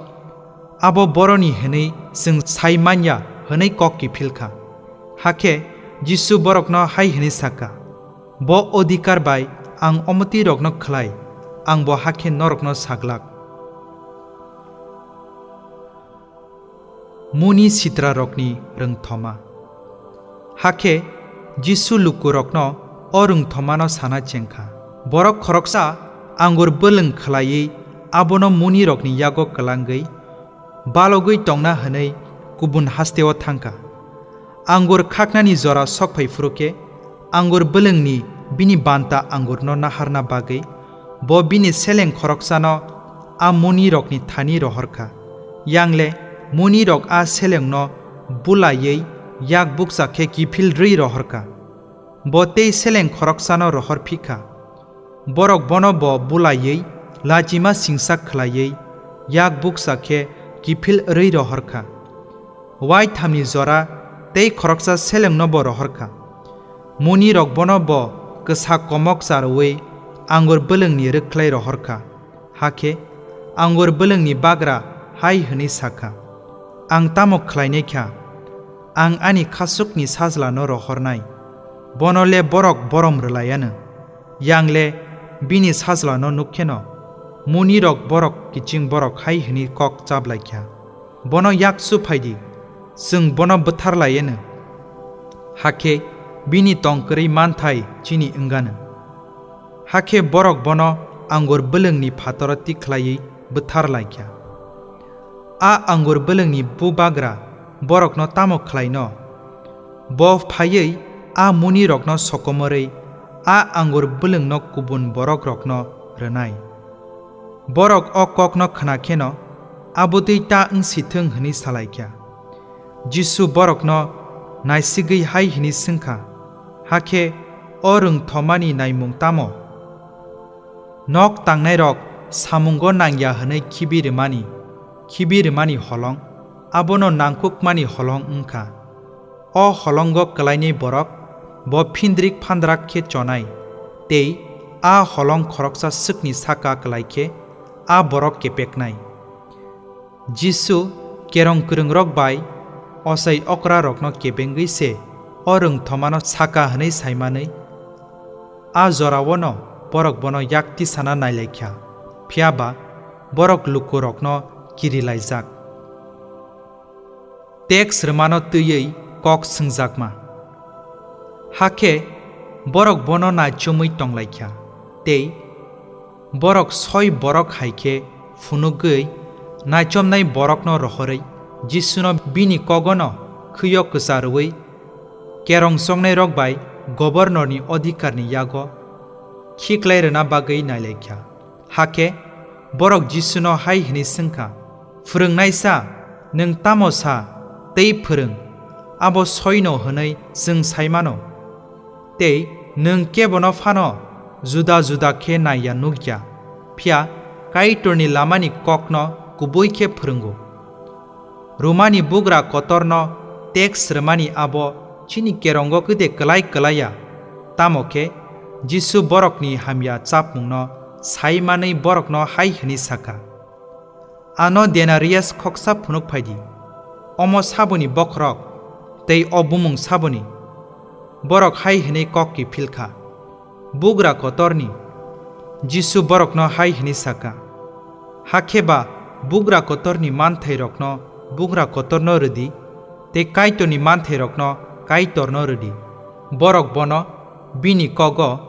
"Abo boroni hwnwi chwng sai man ya," hwnwi kok kiphil kha. Hakhe Jisu borokno hai hwnwi sa kha, "Bo odhikar bai ang omotirokno khlai, ang bo hakhe norokno sa glak." Muni sitrarokni rwngthoma. Hakhe Jisu lukurokno o rwngthomano sana cheng kha, Borok khoroksa angur bwlwng khlaiwi abono munirokni yago kwlangwi balogwi tongna hwnwi kubun hasteo thangkha. Angur khaknani jora sokphai phuru khe angur bwlwngni bini banta angurno naharna bagwi bo bini seleng khoroksano a munirokni thani rohorkha. Yangle munirok a selengno bulaiwi yak bukcha khe kiphil rwi rohorkha. Bo tei seleng khoroksano rohor phikha. Borok bono bo bulaiwi lachima singsa khlaiwi yak bukcha khe kiphil rwi rohorkha. Waithamni jora tei khoroksa selengno bo rohorkha. Munirok bono bo kwsa komok cha rwui angur bwlwngni rwkhlai rohorkha. Hakhe angur bwlwngni bagra hai hwnwi sakha, "Ang tamo khlainai kha? Ang ani khasukni sajlano rohornai, bono le borok borom rwlaianw." Yangle bini sajlano nuk kheno munirok borok kiching borok hai hwnwi kok chablaikha, "Bono yak su phai di, chwng bono bwthar lai anw, hakhe bini tong kwrwi manthai chini wng anw." Hakhe borok bono angur bwlwngni phataro tikhlaiwi bwthar lai kha. A angur bwlwngni bubagra borokno tamo khlaino? Bo phaiwi a munirokno sokomorwi a angur bwlwngno kubun borokrokno rwnai. Borok o kokno khna kheno, "Abo twi ta wng si thung," hwnwi sa lai kha. Jisu borokno naisigwi hai hwnwi sẃng kha, "Hakhe o rwngthomani naimung tamo? Nok tangnairok samungo nang ya hwnwi khibi rwmani, khibi rwmani holong, abono nangkukmani holong wng kha. O holongo kwlainai borok bo phindrik phandrak khe chonai, tei a holong khoroksa swkni saka klai khe a borok kepeknai." Jisu kerong kwrwngrok bai ochai okrarokno kebengwi se o rwngthomano saka hwnwi saimanwi, a jorao'-no borok bono yak tisana nai lai kha, phiya ba borok lukurokno kiri laijak. Teks rwmano twiwi kok swngjakma. Hakhe borok bono naichomwi tong lai kha, tei borok soi borok hai khe phunugwi naichomnai borokno rohorwi Jisuno bini kogono khwio kwcha rwui kerong chongnairok bai gobornorni odhikarni yago khiklai rwna bagwi nai lai kha. Hakhe borok Jisuno hai hwnwi sẃng kha, "Phrwngnaisa, nwng tamo sa tei phrwng, abo soino hwnwi chwng sai mano. Tei nwng kebono phano juda juda khe nai ya nuk ya, phiya Kaitorni lamani kokno kubui khe phrwngo. Rwmani bugra kotorno teks rwmani abo chini kerongo kwde klai klai ya." Tamo khe Jisu borokni hamya chapmungno sai manwi borokno hai hwnwi sa kha, "Ano denarius khoksa phunuk phai di, omo saboni bokhorok tei o bumung saboni." Borok hai hwnwi kok kiphil kha, "Bugra kotorni." Jisu borokno hai hwnwi sa kha, "Hakhe ba bugra kotorni manthairokno bugra kotorno rw di, tei Kaitorni manthairokno Kaitorno rw di." Borok bono bini kogo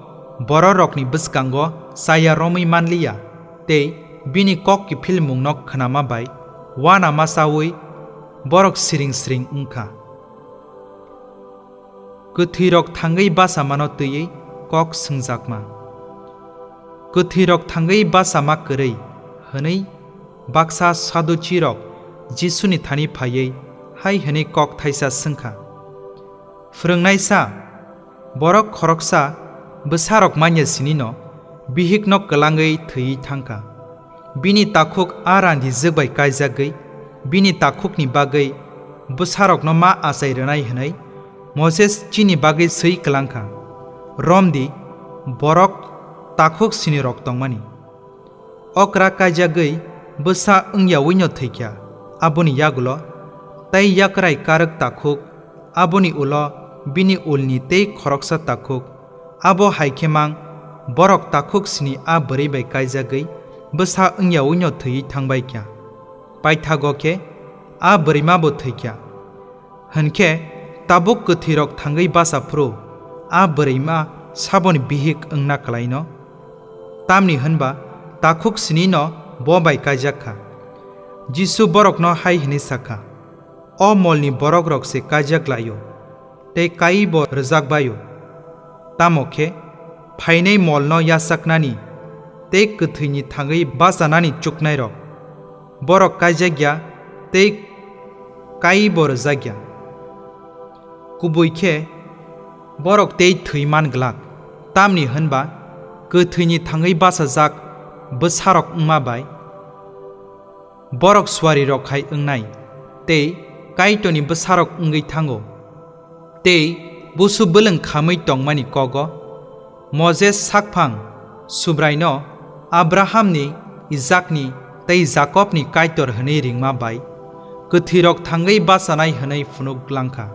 bororokni bwskango cha ya romwi man li ya, tei bini kok kiphilmungno khnama bai uanama chaui borok siring siring wng kha. Kwthwirok thangwi bachamano twiwi kok swngjakma. Kwthwirok thangwi bachama kwrwi hwnwi baksa Saduchirok Jisuni thani phaiwi hai hwnwi kok thaisa swng kha, "Phrwngnaisa, borok khoroksa bwsarok man ya sini'-no bihikno kwlangwi thwiwi thang kha. Bini takhuk a randijwk bai kaijagwi bini takhukni bagwi bwsarokno ma achai rwnai hwnwi Moses chini bagwi swi kwlang kha. Rom di, borok takhuk sinirok tongmani. Okra kaijagwi bwsa wng yaui'-no thwi kha, aboni yagulo tei yakrai karwk takhuk, aboni ulo bini ulni tei khoroksa takhuk, abo hai khe mang borok takhuk sini a bwrwi bai kaijagwi bwsa wng yaui'-no thwiwi thang bai kha. Paithago khe a bwrwimabo thwi kha. Hwn khe tabuk kwthwirok thangwi bacha phuru a bwrwima saboni bihik wngna kwlaino?" tamni hwn ba takhuk sini'-no bo bai káijak kha. Jisu bórokno hai hwnwi sa kha, "O molni bororok se káijak lai-o, tei kaiwi bo rwjak bai-o. Tamo khe phainai molno yachaknani tei kwthwini thangwi bachanani chuknairok, bórok káijak ya tei kaiwi bo rwjak ya. Kubui khe bórok tei thwi man glak, tamni hwn ba kwthwini thangwi bachajak bwsarok wngma bai bórok suarirok hai wngnai tei Kaitorni bwsarok wngwi thango, tei busu bwlwng khamwi tongmani kogo Moses sakphang Subraino Abrahamni, Isakni tei Jakobni Kaitor hwnwi ringma bai kwthwirok thangwi bachanai hwnwi phunuk lang kha.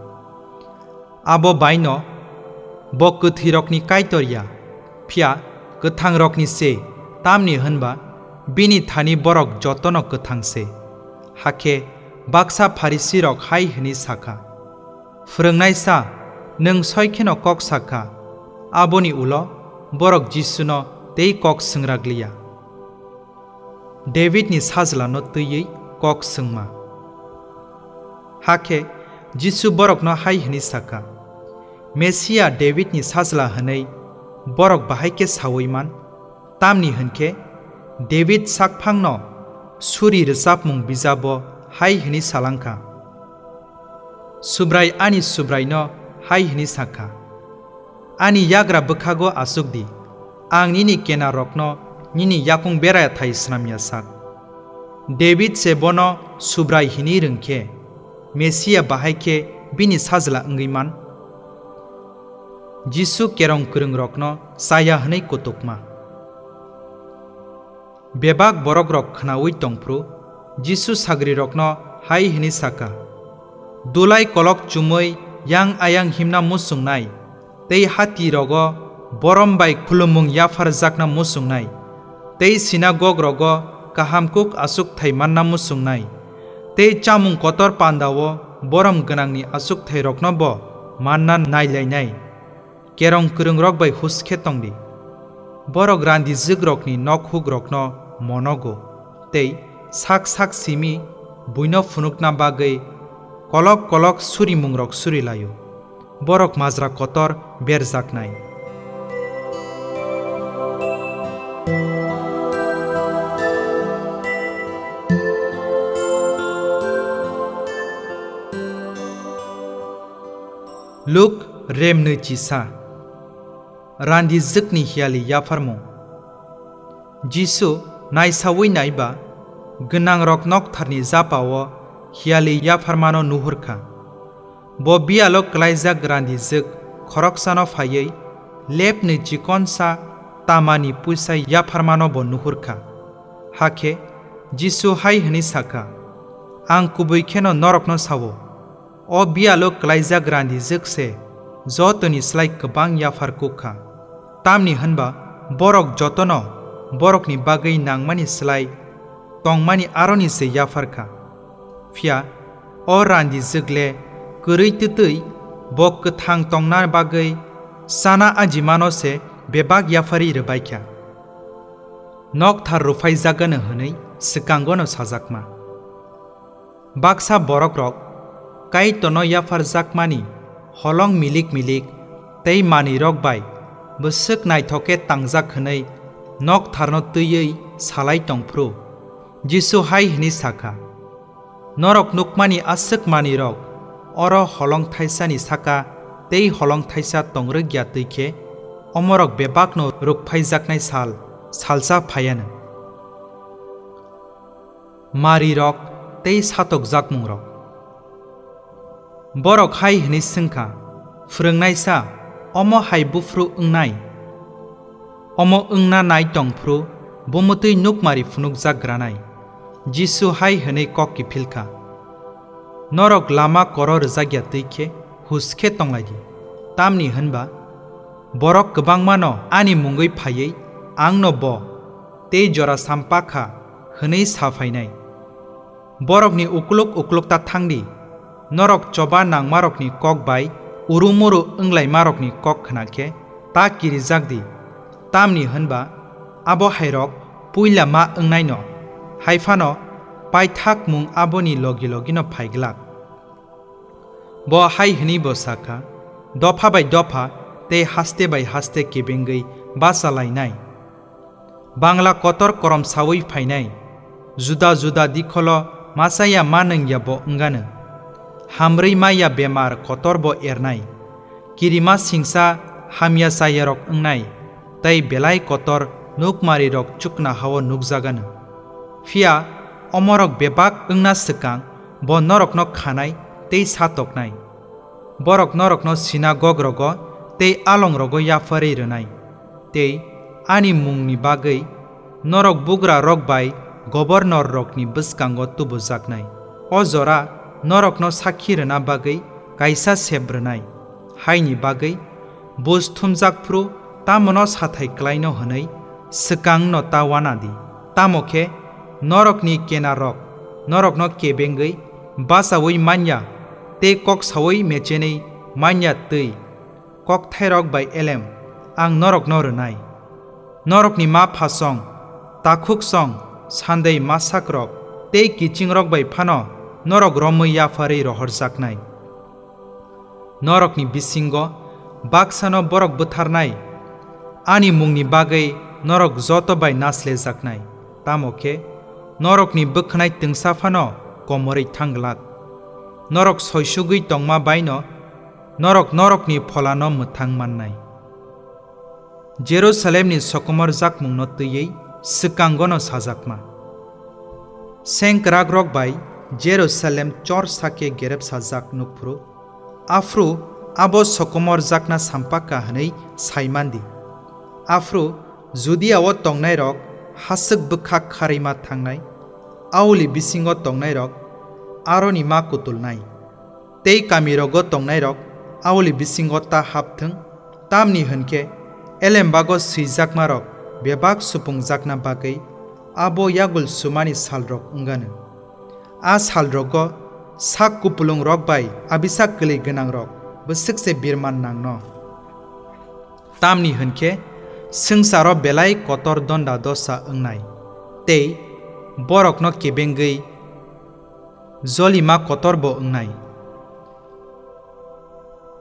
Abo bai'-no bo kwthwirokni Kaitor ya, phiya kwthangrokni se, tamni hwn ba bini thani borok jotono kwthang se." Hakhe baksa Pharisirok hai hwnwi sa kha, "Phrwngnaisa, nwng soi kheno kok sa kha." Aboni ulo bórok Jisuno tei kok swngragli ya. Davidni Sajlano twiwi kok swngma. Hakhe Jisu bórokno hai hwnwi sa kha, Mesia Davidni Sajla hwnwi bórok bahai khe saui man, tamni hwn khe David sakphangno suri rwchapmung bijabo hai hwnwi sa lang kha, Subrai ani Subraino hai hwnwi sa kha, 'Ani yagra bwkhago achuk di, ang nini kenarokno nini yakung bera thai snam ya sak.' David se bono Subrai hwnwi rwng khe, Mesia bahai khe bini Sajla wngwi man. Jisu kerong kwrwngrokno cha ya hwnwi kutukma. Bebak borokrok khnaui tong phuru Jisu sagrirokno hai hwnwi sa kha, Dulai kolok chumui yang ayang himna muchungnai, tei hatirogo borom bai khulumung yapharjakna muchungnai, tei sinagog rogo kaham kuk achukthai manna muchungnai, tei chamung kotor pandao borom gwnangni achukthairoknobo manna nailainai. Kerong kwrwngrok bai hus khe tong di. Borok randijwkrokni nokhukrokno monogo, tei sak sak simi buino phunukna bagwi kolok kolok surimungrok suri lai-o. Borok majra kotor berjaknai. Luk remnwi chisa. Randijwkni hiyali yapharmung. Jisu naisaui naiba, gwnangrok noktharni japao hiyali yapharmano nuhur kha. Bo biyalo klaijak randijwk khoroksano phaiwi lepnwi chikonsa tamani puisa yapharmano bo nuhur kha. Hakhe Jisu hai hwnwi sa kha, "Ang kubui kheno norokno sa-o, o biyalo klaijak randijwk se jotoni slai kwbang yaphar kuk kha. Tamni hwn ba borok jotono borokni bagwi nangmani slai tongmani aroni se yaphar kha. Phiya o randijwk le kwrwi twtwi bo kwthang tongna bagwi chana ajimano se bebak yapharwi rwbai kha. Nokthar rwphai jagano hwnwi swkangono sajakma." Baksa borokrok Kaitorno yapharjakmani holong milik milik tei manwirok bai bwswk naithok khe tangjak hwnwi noktharno twiwi salai tong phuru, Jisu hai hwnwi sa kha, "Norok nukmani aswk manwirok oro holong thaisani saka tei holong thaisa tong rwk ya twi khe, omorok bebakno rwkphaijaknai sal salsa phai anw." Marirok tei satokjakmungrok. Borok hai hwnwi swng kha, "Phrwngnaisa, omo hai buphuru wngnai?" Omo wngna nai tong phuru bumutwi nukmari phunukjak granai. Jisu hai hwnwi kok kiphil kha, "Norok lama koro rwjak ya twi khe hus khe tong lai di, tamni hwn ba borok kwbangmano ani mungwi phaiwi angno bo tei jora sampa kha hwnwi sa phainai. Borokni ukluk ukluk ta thang di, norok choba nangmarokni kok bai uru-muru wnglaimarokni kok khna khe ta kirijak di, tamni hwn ba Abo hairok puila ma wngnaino, hai phano paithakmung aboni logi logino phai glak. Bo hai hwnwibo sa kha, dopha bai dopha tei haste bai haste kebengwi bacha lainai. Bangla kotor korom saui phainai, juda juda dikholo machaya ma nwngyabo wngano. Hamrwi maya bemar kotorbo ernai, kirima singsa hamya chayarok wngnai, tei belai kotor nukmarirok chuknohao nukjagano. Phiya omorok bebak wngna swkang bo norokno khanai tei satoknai. Borok norokno sinagog rogo tei alongrogo yapharwi rwnai, tei ani mungni bagwi norok bugrarok bai gobornorrokni bwskango tubujaknai. O jora norokno sakhi rwna bagwi kaisa sep rwnai, haini bagwi buj thumjak phuru tamono sathai klaino hwnwi swkangno ta uana di. Tamo khe norokni kenarok norokno kebengwi bachaui manya tei kok saui mechenwi manya twi kokthairok bai elem ang norokno rwnai. Norokni ma phasong, takhuksong, sandei masakrok tei kichingrok bai phano norok romwi yapharwi rohorjaknai. Norokni bisingo baksano borok butharnai, ani mungni bagwi norok joto bai naslejaknai. Tamo khe norokni bwkhnai twngsa phano komorwi thang glak. Norok soisugwi tongma baino norok norokni pholano mwthang mannai. Jerusalemni sokomorjakmungno twiwi swkangono sajakma. Sengkwrakrok bai Jerusalem chor sakhe gerepsajak nukphuru, aphuru abo sokomorjakna sampakha hwnwi sai man di. Aphuru Judiao tongnairok haswk bwkha kharwi ma thangnai, auli bisingo tongnairok aroni ma kutulnai. Tei kamirogo tongnairok auli bisingo ta hap thung, tamni hwn khe elembago swijakmarok bebak supungjakna bagwi abo yagul sumani salrok wngano. A salrogo sak kupulungrok bai abisa kwlwi gwnangrok bwswk se birman nangno. Tamni hwn khe swngcharo belai kotor donda dosa wngnai, tei borokno kebengwi jolima kotorbo wngnai.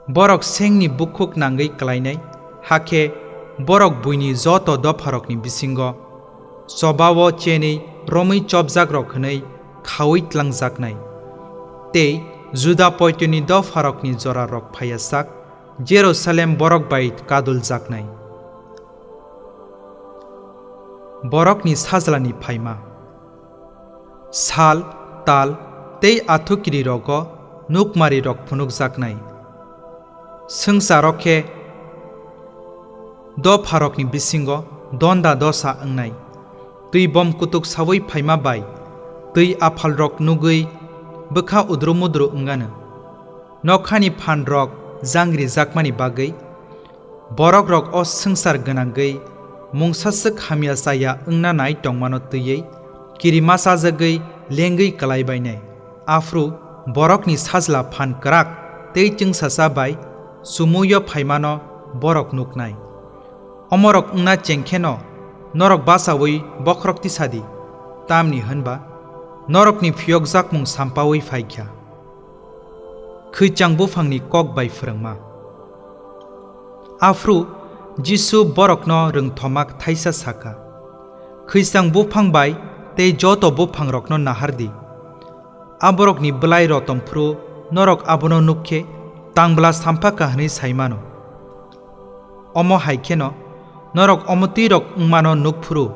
Borok sengni bukhuk nangwi klainai, hakhe borok buini joto dopharokni bisingo chobao chenwi romwi chopjakrok hwnwi khaui tlangjaknai. Tei Juda poitoni dopharokni jorarok phaiya sak Jerusalem borok bai kaduljaknai. Borokni sajlani phaima. Sal, tal tei athukirirogo nukmarirok phunukjaknai. Swngcharo khe dopharokni bisingo donda dosa wngnai. Twi bom kutuk saui phaima bai twi aphalrok nugwi bwkha udru mudru wngano. Nokhani phanrok jangrijakmani bagwi borokrok o swngchar gwnangwi mungsa swk hamya chaya wngna nai tongmano twiwi kirima chajagwi lengwi kwlai bainai. Aphuru borokni sajla phan kwrak tei chwngsacha bai chumuio phaimano borok nuknai. Omorok wngna chengkheno norok bachaui bokhorok tisa di, tamni hwnba norokni phiyokjakmung sampaui phai kha. Khwichang buphangni kok bai phrwngma. Aphuru Jisu borokno rwngthoma thaisa saka, "Khwichang buphang bai tei joto buphangrokno nahar di. Aborokni bwlai rotom phuru norok abono nuk khe tangbwla sampha kha hwnwi sai mano. Omo hai kheno norok omotwirok wngmano nuk phuru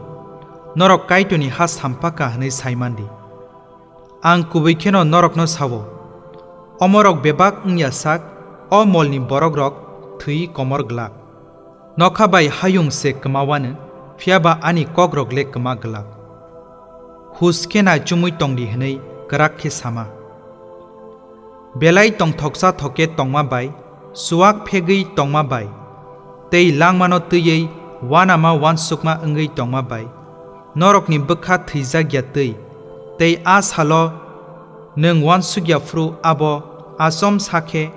norok Kaitorni ha sampha kha hwnwi sai man di." Ang kubui kheno norokno sao, omorok bebak wngya sak o molni borokrok thwi komor glak. Nokha bai hayung se kwma wano, phiya ba ani kokrok le kwma glak. Hus khe nai chumui tong di hwnwi kwrak khe sama. Belai tongthoksa thok khe tongma bai, chuak phegwi tongma bai, tei langmano twiwi uanama uansukma wngwi tongma bai, norokni bwkha thwijak ya twi, tei a salo nwng uansuk ya phuru abo achom sa khe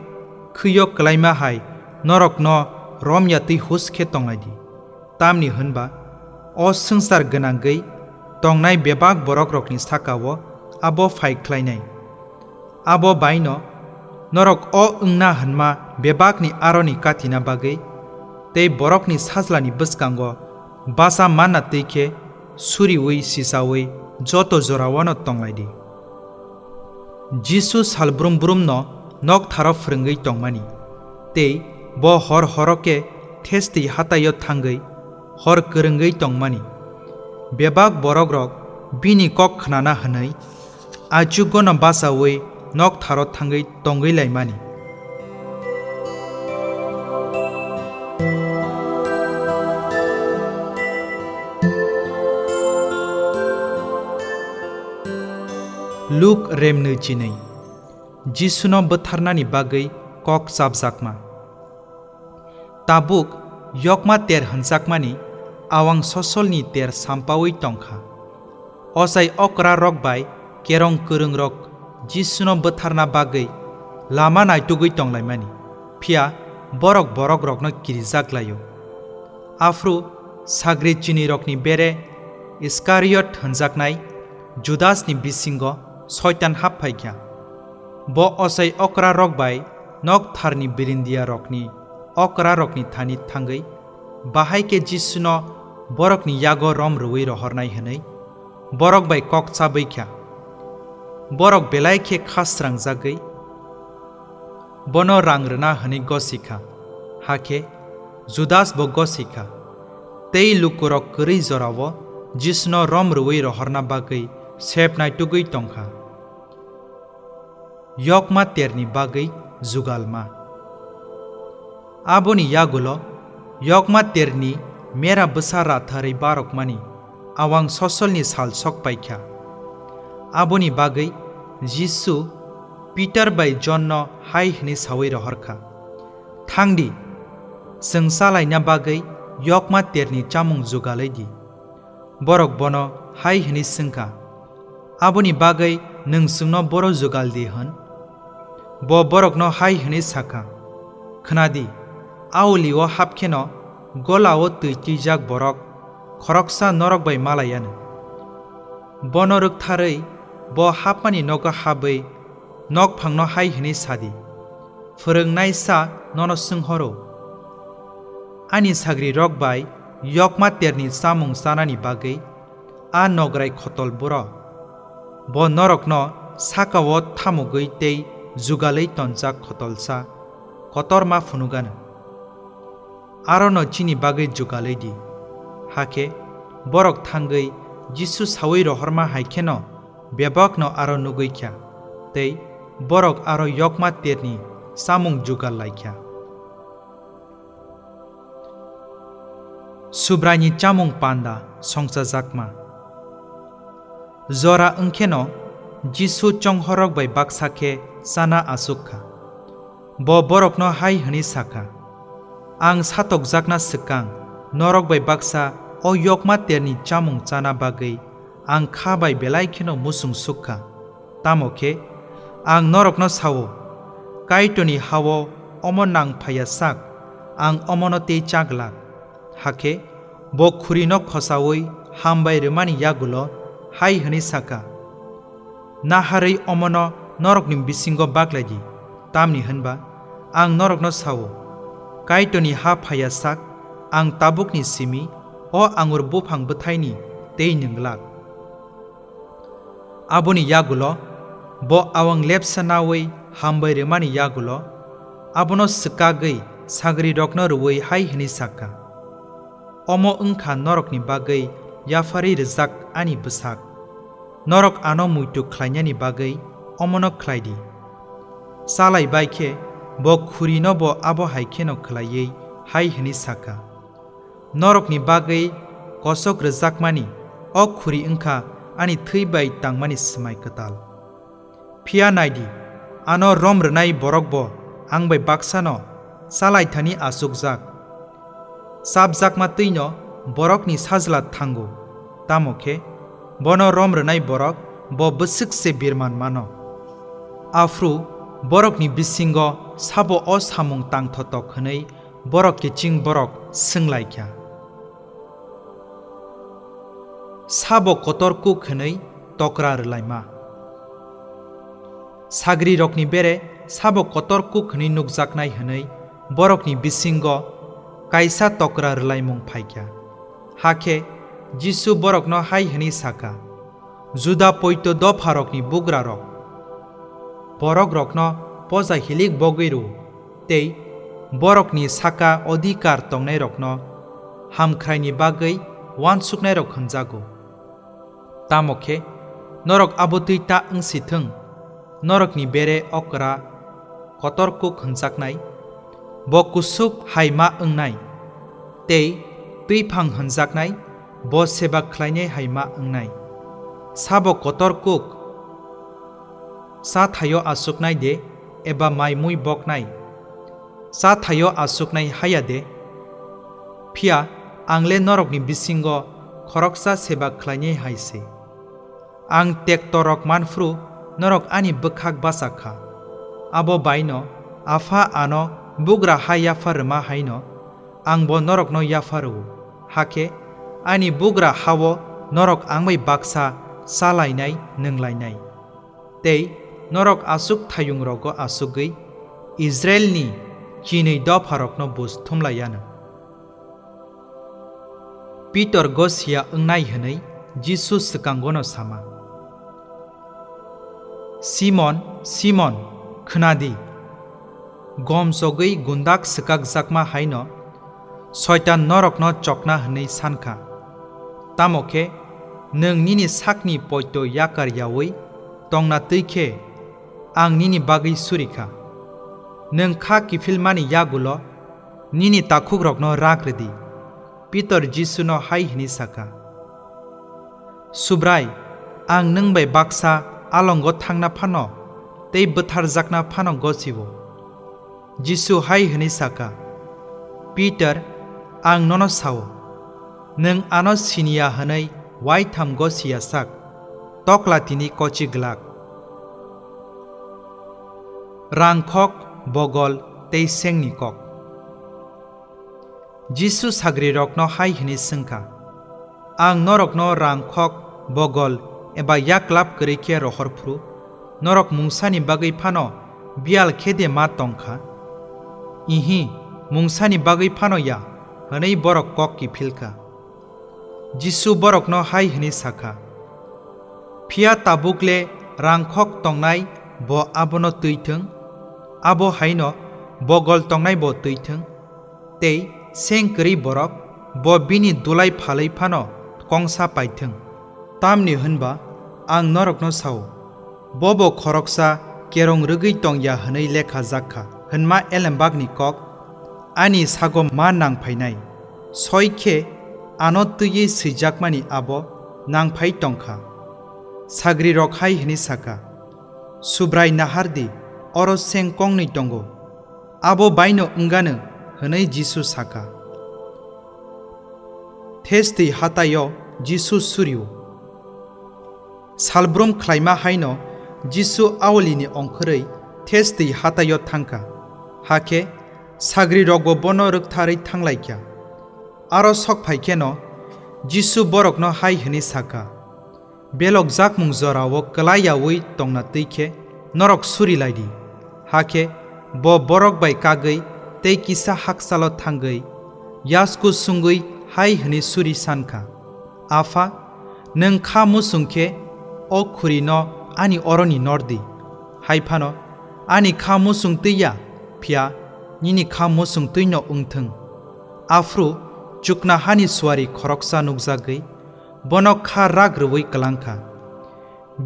khwio kwlaima hai norokno rom ya twi hus khe tonglai di. Tamni hwnba O swngchar gwnangwi tongnai bebak borokrokni saka-o abo phai khlainai. Abo bai'-no norok o wngna hwnma bebakni aroni katina bagwi tei Borokni Sajlani bwskango bacha manna twi khe suriui sichaui joto jorao'-no tong lai di. Jisu sal brum brumno noktharo phrwngwi tongmani, tei bo hor horo khe thestwi hataio thangwi hor kwrwngwi tongmani. Bebak borokrok bini kok khnana hwnwi achugono bachaui noktharo thangwi tongwi laimani. Luk remnwi chinwi. Jisuno bwtharnani bagwi kok chapjakma. Tabuk yokma ter hwnjakmani awang sosolni ter sampaui tongkha. Ochai okrarok bai kerong kwrwngrok Jisuno bwtharna bagwi lama naitugwi tonglaimani, phiya borok borokrokno kirijak lai-o. Aphuru sagri chinirokni bere Iskariot hwnjaknai Judasni bisingo Soitan hap phaikha. Bo ochai okrarok bai noktharni birindiyarokni okrarokni thani thangwi, bahai khe Jisuno borokni yago rom rwui rohornai hwnwi borok bai kok chabwi kha. Borok belai khe kha srangjagwi bono rang rwna hwnwi gosi kha, hakhe Judas bo gosi kha, tei lukurok kwrwi jorao Jisuno rom rwui rohorna bagwi sep naitugwi tong kha. Yokma terni bagwi jugalma. Aboni yagulo yokma terni mera bwsa ratharwi barokmani awang sosolni sal sok paikha. Aboni bagwi Jisu Pitar bai Jonno hai hwnwi saui rohorkha, "Thang di, chwng chalaina bagwi yokma terni chamung jugalwi di." Borok bono hai hwnwi swngkha, "Aboni bagwi nwng chwngno boro jugal di hwn?" Bo borokno hai hwnwi sakha, "Khna di, auli-o hap kheno gola-o twi twijak borok khoroksa norok bai malai anw." Bono rwktharwi bo hapmani nogo habwi nokphangno hai hwnwi sa di, "Phwrwngnaisa nono swng horo, ani sagrirok bai yokma terni chamung chanani bagwi a nograi khotol buro, bo norokno saka-o thamugwi tei jugalwi tonjak khotolsa kotorma phunuk anw. Arono chini bagwi jugalwi di." Hakhe borok thangwi Jisu saui rohorma hai kheno bebakno aro nugwi kha, tei borok aro yokma terni chamung jugal lai kha. Subraini chamung panda songchajakma. Jora wngkheno Jisu chonghorrok bai baksa khe chana achuk kha. Bo borokno hai hwnwi sa kha, "Ang satokjakna swkang norok bai baksa o yokma terni chamung chana bagwi ang kha bai belai kheno musung suk kha. Tamo khe ang norokno sa-o, Kaitorni ha-o omo nang phaiya sak ang omono tei cha glak." Hakhe bo khurino khosaui hambai rwmani yagulo hai hwnwi sa kha, "Naharwi omono norokni bisingo baklai di, tamni hwnba ang norokno sa-o, Kaitorni ha phaiya sak ang tabukni simi o angur buphang bwthaini tei nwng glak." Aboni yagulo bo awang lepsa naui hambai rwmani yagulo abono swkagwi sagrirokno rwui hai hwnwi sa kha, "Omo wng kha norokni bagwi yapharwi rwjak ani bwsak. Norok ano muitu khlainani bagwi omono khlai di." Chalai bai khe bo khurino bo abo hai kheno khlaiwi hai hwnwi sa kha, "Norokni bagwi kosok rwjakmani o khuri wng kha ani thwi bai tangmani swmai kwtal. Phiya nai di, ano rom rwnai borok bo ang bai baksano chalai thani achukjak. Chapjakma twi'-no borokni sajla thango, tamo khe bono rom rwnai borok bo bwswk se birman mano." Aphuru borokni bisingo sabo o samung tangthotok hwnwi borok kiching borok swng lai kha. Sabo kotor kuk hwnwi tokra rwlaima. Sagrirokni bere sabo kotor kuk hwnwi nukjaknai hwnwi borokni bisingo kaisa tokra rwlaimung phaikha. Hakhe Jisu borokno hai hwnwi sakha, "Juda poito dopharokni bugrarok, borokrokno poja hilik bogwi rw tei borokni saka odhikar tongnairokno hamkhraini bagwi uansuknairok hwnjago. Tamo khe norok abo twi ta wng si thung, norokni bere okra kotor kuk hwnjaknai, bo kusuk hai ma wngnai, tei twiphang hwnjaknai, bo seba khlainai hai ma wngnai. Sabo kotor kuk chathaio achuknai de eba mai mui boknai? Chathaio achuknai haya de? Phiya ang le norokni bisingo khoroksa seba khlainai hai se. Ang tektorrok man phru norok ani bwkhak bacha kha. Abo bai no Apha ano bugra ha yapha rwma hai no ang bo norokno yapha rw-o. Hakhe ani bugra ha-o norok ang bai baksa chalainai, nwnglainai. Tei norok aswk thayungrogo achugwi Israilni chinwi dopharokno buj thumlai anw." Pitor gosia wngnai hwnwi Jisu swkangono sama, "Simon, Simon, khna di! Gom chogwi gundak swkakjakma hai no Soitan norokno chokna hwnwi san kha. Tamo khe nwng nini sakni poito yakar yaui tongna twi khe ang nini bagwi suri kha. Nwng kha kiphilmani yagulo nini takhukrokno rak rw di." Pitor Jisuno hai hwnwi sa kha, "Subrai, ang nwng bai baksa alongo thangna phano tei bwtharjakna phano gosi-o." Jisu hai hwnwi sa kha, "Pitor, ang nono sa-o, nwng ano sini ya hwnwi uaitham gosi ya sak tokla tini kochi glak." Rangkhok, bogol tei sengni kok. Jisu sagrirokno hai hwnwi swng kha, "Ang norokno rangkhok, bogol eba yaklap kwrwi khe rohor phuru, norok mungsani bagwi phano biyal khe de ma tong kha? Ihi, mungsani bagwi phano ya," hwnwi borok kok kiphil kha. Jisu borokno hai hwnwi sa kha, "Phiya tabuk le rangkhok tongnai bo abono twi thung, abo hai no bogol tongnai bo twi thung, tei seng kwrwi borok bo bini dulai phalwi phano kongsa pai thung. Tamni hwn ba ang norokno sa-o, bo bo khoroksa kerong rwgwi tong ya hwnwi lekha jak kha hwnma elembakni kok ani sago ma nang phainai. Soi khe ano twiwi swijakmani abo nang phai tong kha." Sagrirok hai hwnwi sa kha, "Subrai, nahar di, oro seng kongnwi tongo, abo bai no wng anw," hwnwi Jisu sa kha. Thestwi hatai-o Jisu suri-o. Salbrum khlaima hai no Jisu aolini ongkhorwi Thestwi hatai-o thang kha, hakhe sagrirokbo bono rwktharwi thang lai kha. Aro sok phai khe no Jisu borokno hai hwnwi sa kha, "Belok jakmung jora-o klai yaui tongna twi khe norok suri lai di." Hakhe bo borok bai kagwi tei kisa hakchalo thangwi yasku sungwi hai hwnwi suri san kha, "Apha, nwng kha muchung khe o khuri no ani oroni nor di. Hai phano ani kha muchung twi ya, phiya nini kha muchung twi no wng thung." Aphuru chuknohani suari khoroksa nukjagwi bono kha rak rwui klang kha.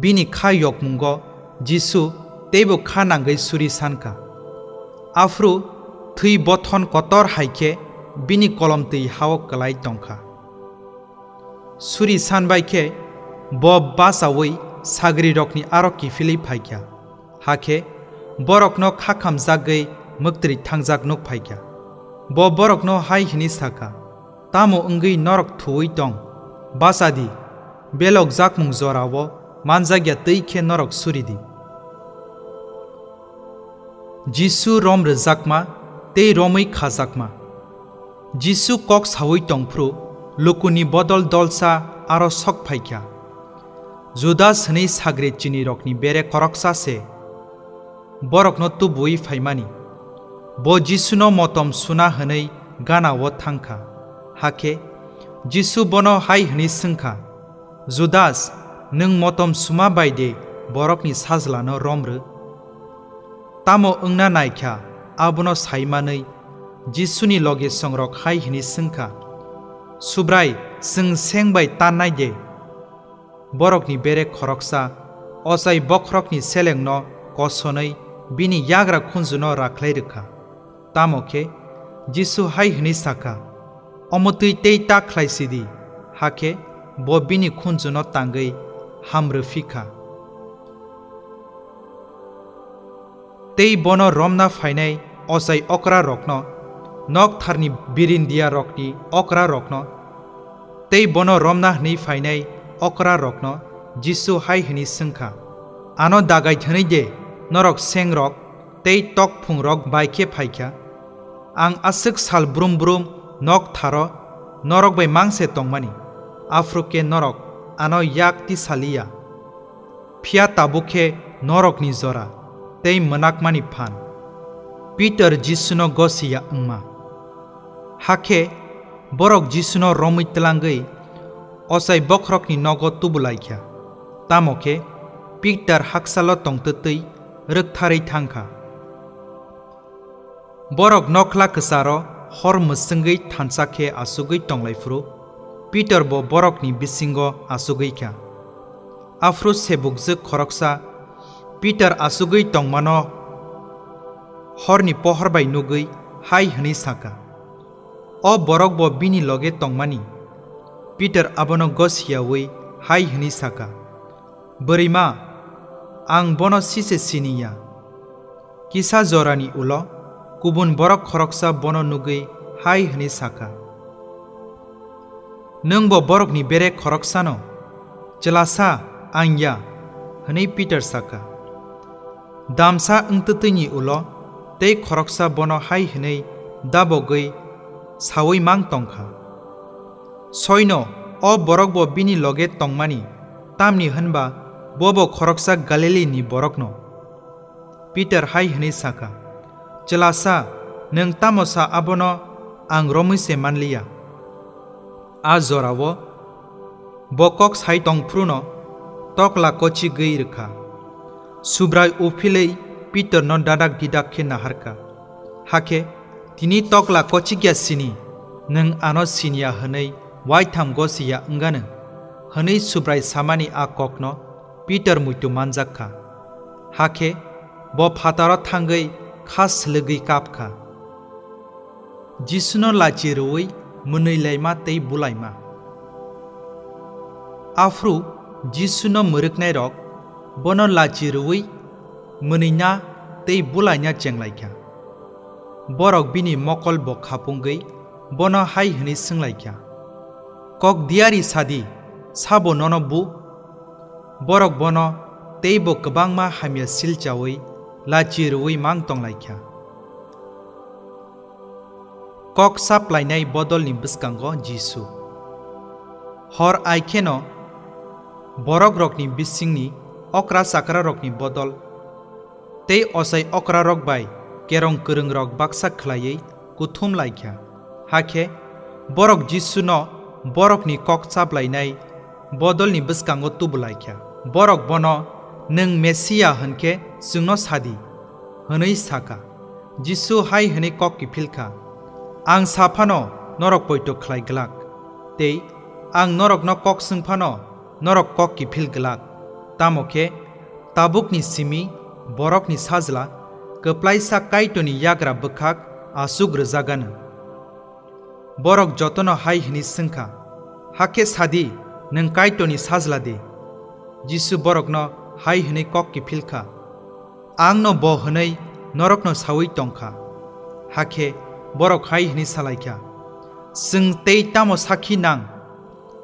Bini kha yokmungo Jisu teibo kha nangwi suri san kha. Aphuru thwi bothon kotor hai khe bini kolomtwi ha-o klai tong kha. Suri san bai khe bo bachaui sagrirokni aro kiphilwi phai kha. Hakhe borokno kha khamjagwi mwktwrwi thangjak nuk phai kha. Bo borokno hai hwnwi sa kha, "Tamo wngwi norok thuwi tong? Bacha di, belok jakmung jora-o manjakya twi khe norok suri di." Jisu rom rwjakma tei romwi khajakma. Jisu kok saui tong phuru lukuni bodol dolsa aro sok phai kha. Judas hwnwi sagri chinirokni bere khoroksa se borokno tubu-ui phaimani. Bo Jisuno motom suna hwnwi gana-o thang kha. Hakhe Jisu bono hai hwnwi sẃng kha, "Judas, nwng motom suma bai de borokni sajlano rom rw?" Tamo wngna nai kha, abono sai manwi Jisuni logisongrok hai hwnwi sẃng kha, "Subrai, chwng seng bai tannai de?" Borokni bere khoroksa ochai bokhorokni selengno kosonwi bini yagra khunjuno rakhlai rw kha. Tamo khe Jisu hai hwnwi sa kha, "Omo twi tei ta khlai si di." Hakhe bo bini khunjuno tangwi ham rw phi kha. Tei bono romna phainai ochai okrarokno, noktharni birindiarokni okrarokno, tei bono romna hwnwi phainai okrarokno Jisu hai hwnwi sẃng kha, "Ano dagai hwnwi de norok sengrok tei tokphungrok bai khe phai kha? Ang aswk sal brum brum noktharo norok bai mang se tongmani, aphuru khe norok ano yak tisa li ya. Phiya tabuk khe norokni jora tei mwnakmani phan." Pitor Jisuno gosi ya wngma. Hakhe borok Jisuno romwi tlangwi ochai bokhorokni nogo tubu lai kha. Tamo khe Pitor haksalo tongtwtwi rwktharwi thang kha. Borok nokhla kwcharo hor mwswngwi thansa khe achugwi tong lai phuru, Pitor bo borokni bisingo achugwi kha. Aphuru sebukjwk khoroksa Pitor achugwi tongmano horni pohor bai nugwi hai hwnwi sa kha, "O borok bo bini loge tongmani?" Pitor abono gosiyaui hai hwnwi sa kha, "Bwrwima, ang bono sise sini ya." Kisa jorani ulo kubun borok khoroksa bono nugwi hai hwnwi sa kha, "Nwng bo borokni bere khoroksano?" "Chwlasa, ang ya," hwnwi Pitor sa kha. Damsa wngtwtwini ulo tei khoroksa bono hai hwnwi dabogwi saui mang tong kha, "Soino, o borok bo bini loge tongmani, tamni hwn ba bo bo khoroksa Galilini borokno." Pitor hai hwnwi sa kha, "Chwlasa, nwng tamo sa abono ang romwi se man li ya." A jorao bo kok sai tong phuru'-no tokla kochigwi rw kha. Subrai uphilwi Pitorno dadak didak khe nahar kha. Hakhe, "Tini tokla kochik ya sini, nwng ano sini ya hwnwi waitham gosi ya wng anw," hwnwi Subrai samani a kokno Pitor muitu manjak kha. Hakhe bo phataro thangwi kha swlwgwi kap kha. Jisuno lachi rwui mwnwi laima tei bulaima. Aphuru Jisuno mwrwknairok bono lachi rwui mwnwina tei bulaina cheng lai kha. Borok bini mokol bo khapungwi bono hai hwnwi swng lai kha, "Kok diari sa di, sabo nono bu?" Borok bono tei bo kwbangma hamya silchaui lachi rwui mang tong lai kha. Kok saplainai bodolni bwskango Jisu. Hor ai kheno borokrokni bisingni okra chakrarokni bodol tei ochai okrarok bai kerong kwrwngrok baksa khlaiwi kuthum lai kha. Hakhe borok Jisuno borokni kok chaplainai bodolni bwskango tubu lai kha. Borok bono, "Nwng Mesia hwn khe chwngno sa di," hwnwi sa kha. Jisu hai hwnwi kok kiphil kha, "Ang sa phano norok poito khlai glak, tei ang norokno kok swng phano norok kok kiphil glak." Tamo khe tabukni simi borokni sajla kwplaisa Kaitorni yagra bwkhak achuk rwjak anw. Borok jotono hai hwnwi swng kha, "Hakhe sa di, nwng Kaitorni sajla de?" Jisu borokno hai hwnwi kok kiphil kha, "Angno bo hwnwi norokno saui tong kha." Hakhe borok hai hwnwi sa lai kha, "Chwng tei tamo sakhi nang?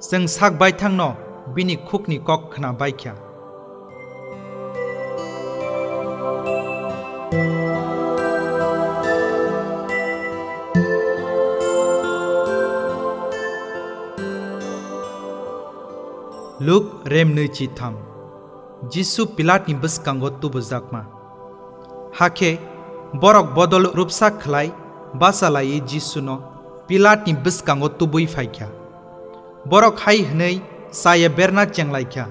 Chwng sak baithangno bini khukni kok khna bai kha." Luk remnwi chitham. Jisu Pilatni bwskango tubujakma. Hakhe borok bodol rupsa khlai bachalaiwi Jisuno Pilatni bwskango tubui phaikha. Borok hai hwnwi chaya berna chenglaikha,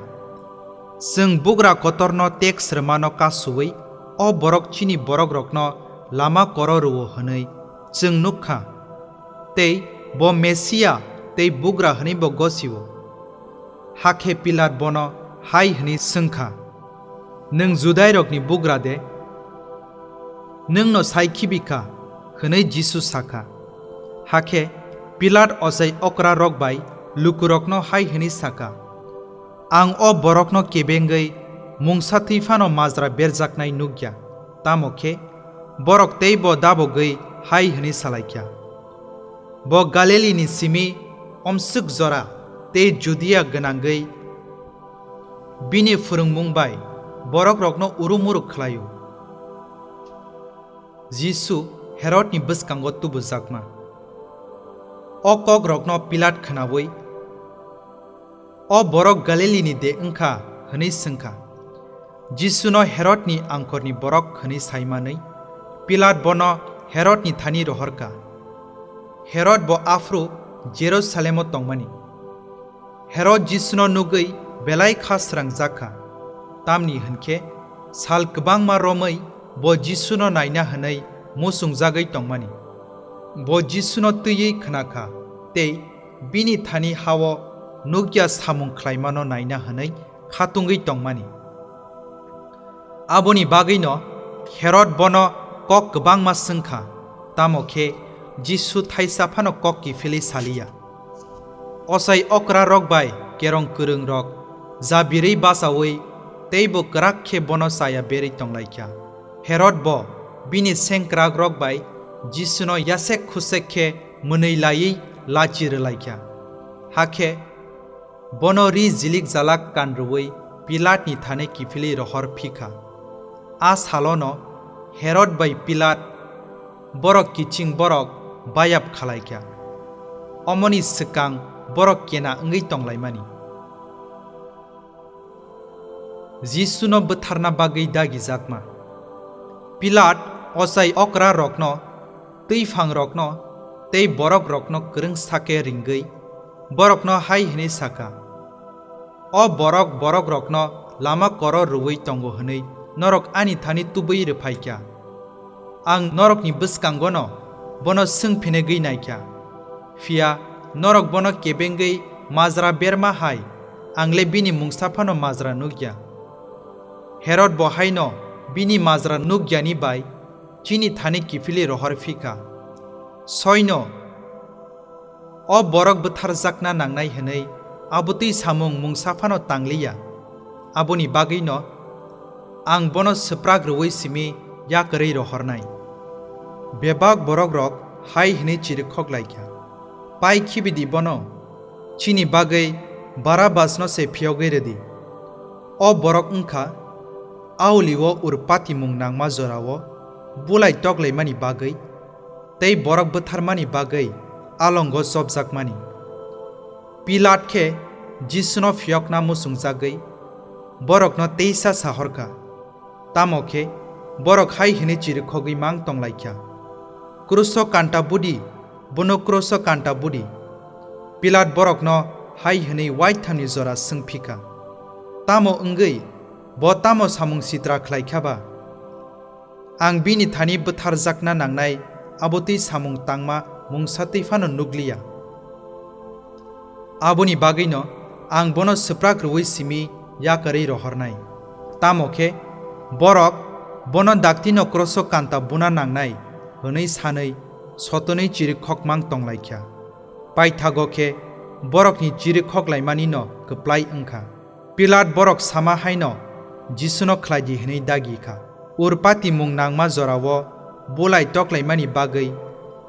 "Chwng bugra kotorno teks rwmano kasuwi o borok chini borokrokno lama koro rwo hwnwi chwng nukkha, tei bo Mesia tei bugra hwnwibo gosio." Hakhe Pilat bono hai hwnwi swngkha, "Nwng Judairokni bugra de? Nwngno sai khibi kha," hwnwi Jisu sakha. Hakhe Pilat ochai okrarok bai lukurokno hai hwnwi sakha, "Ang o borokno kebengwi mungsa thwi phano majra berjaknai nukya, tamo khe borok teibo dabogwi hai hwnwi salaikha, 'Bo Galilini simi omswk jora tei Judia gwnangwi bini phwrwngmung bai borokrokno urumuruk khlaio.'" Jisu Herodni bwskango tubujakma. O kokrokno Pilat khnaui, "O borok Galilini de wngkha?" hwnwi swngkha. Jisuno Herodni angkorni borok hwnwi saimanwi Pilat bono Herodni thani rohorkha. Herod bo aphuru Jerusalemo tongmani. Herod Jisuno nugwi belai kha srangjakha, tamni hwn khe sal kwbangma romwi bo Jisuno naina hwnwi muchungjagwi tongmani. Bo Jisuno twiwi khna kha tei bini thani ha-o nukya samung khlaimano naina hwnwi khatungwi tongmani. Aboni bagwino Herod bono kok kwbangma swngkha, tamo khe Jisu thaisa phano kok kiphilwi saliya. Ochai okrarok bai kerong kwrwngrok jabirwi bachaui teibo kwrak khe bono chaya berwi tonglaikha. Herod bo bini sengkrakrok bai Jisuno yasek khusek khe mwnwi laiwi lachi rwlaikha. Hakhe bono ri jilik jalak kan rwui Pilatni thani kiphilwi rohor phikha. A salono Herod bai Pilat borok kiching borok bayap khalaikha. Omoni swkang borok kena wngwi tonglaimani. Jisuno bwtharna bagwi dagijakma. Pilat ochai okrarokno, twiphangrokno tei borokrokno kwrwng sake ringwi borokno hai hwnwi sakha, "O borok borokrokno lama koro rwui tongo hwnwi norok ani thani tubui rwphaikha. Ang norokni bwskangono bono swng phinegwi naikha, phiya norok bono kebengwi majra berma hai ang le bini mungsa phano majra nukya." Herod bo haino bini majra nukyani bai chini thani kiphilwi rohor phikha. Soino o borok bwtharjakna nangnai hwnwi abotwi samung mungsa phano tangliya. Aboni bagwino ang bono swprak rwui simi yakarwi rohornai. Bebak borokrok hai hwnwi chirikhok laikha, "Pai khibidi bono, chini bagwi Barabbasno se phiyogwi rwdi. O borok wngkha aulio urpatimung nangma jorao bulai toklaimani bagwi tei borok bwtharmani bagwi alongo chopjakmani." Pilat khe Jisuno phiyokna muchungjagwi borokno teisa sahorkha, tamo khe borok hai hwnwi chirikhogwi mang tonglaikha, "Kruso kanta budi, bono kruso kanta budi." Pilat borokno hai hwnwi waithamni jora swng phikha, "Tamo wngwi bo tamo samung sitra khlaikha ba? Ang bini thani bwtharjakna nangnai abotwi samung tangma mungsa twi phano nukliya. Aboni bagwino ang bono swprak rwui simi yakarwi rohornai. Tamo khe borok bono daktino kroso kanta buna nangnai," hwnwi sanwi sotonwi chirikhok mang tonglaikha. Paithago khe borokni chirikhok laimanino kwplai wngkha. Pilat borok sama haino Jisuno khlai di hwnwi dagi kha. Urpatimung nangma jorao bulai toklaimani bagwi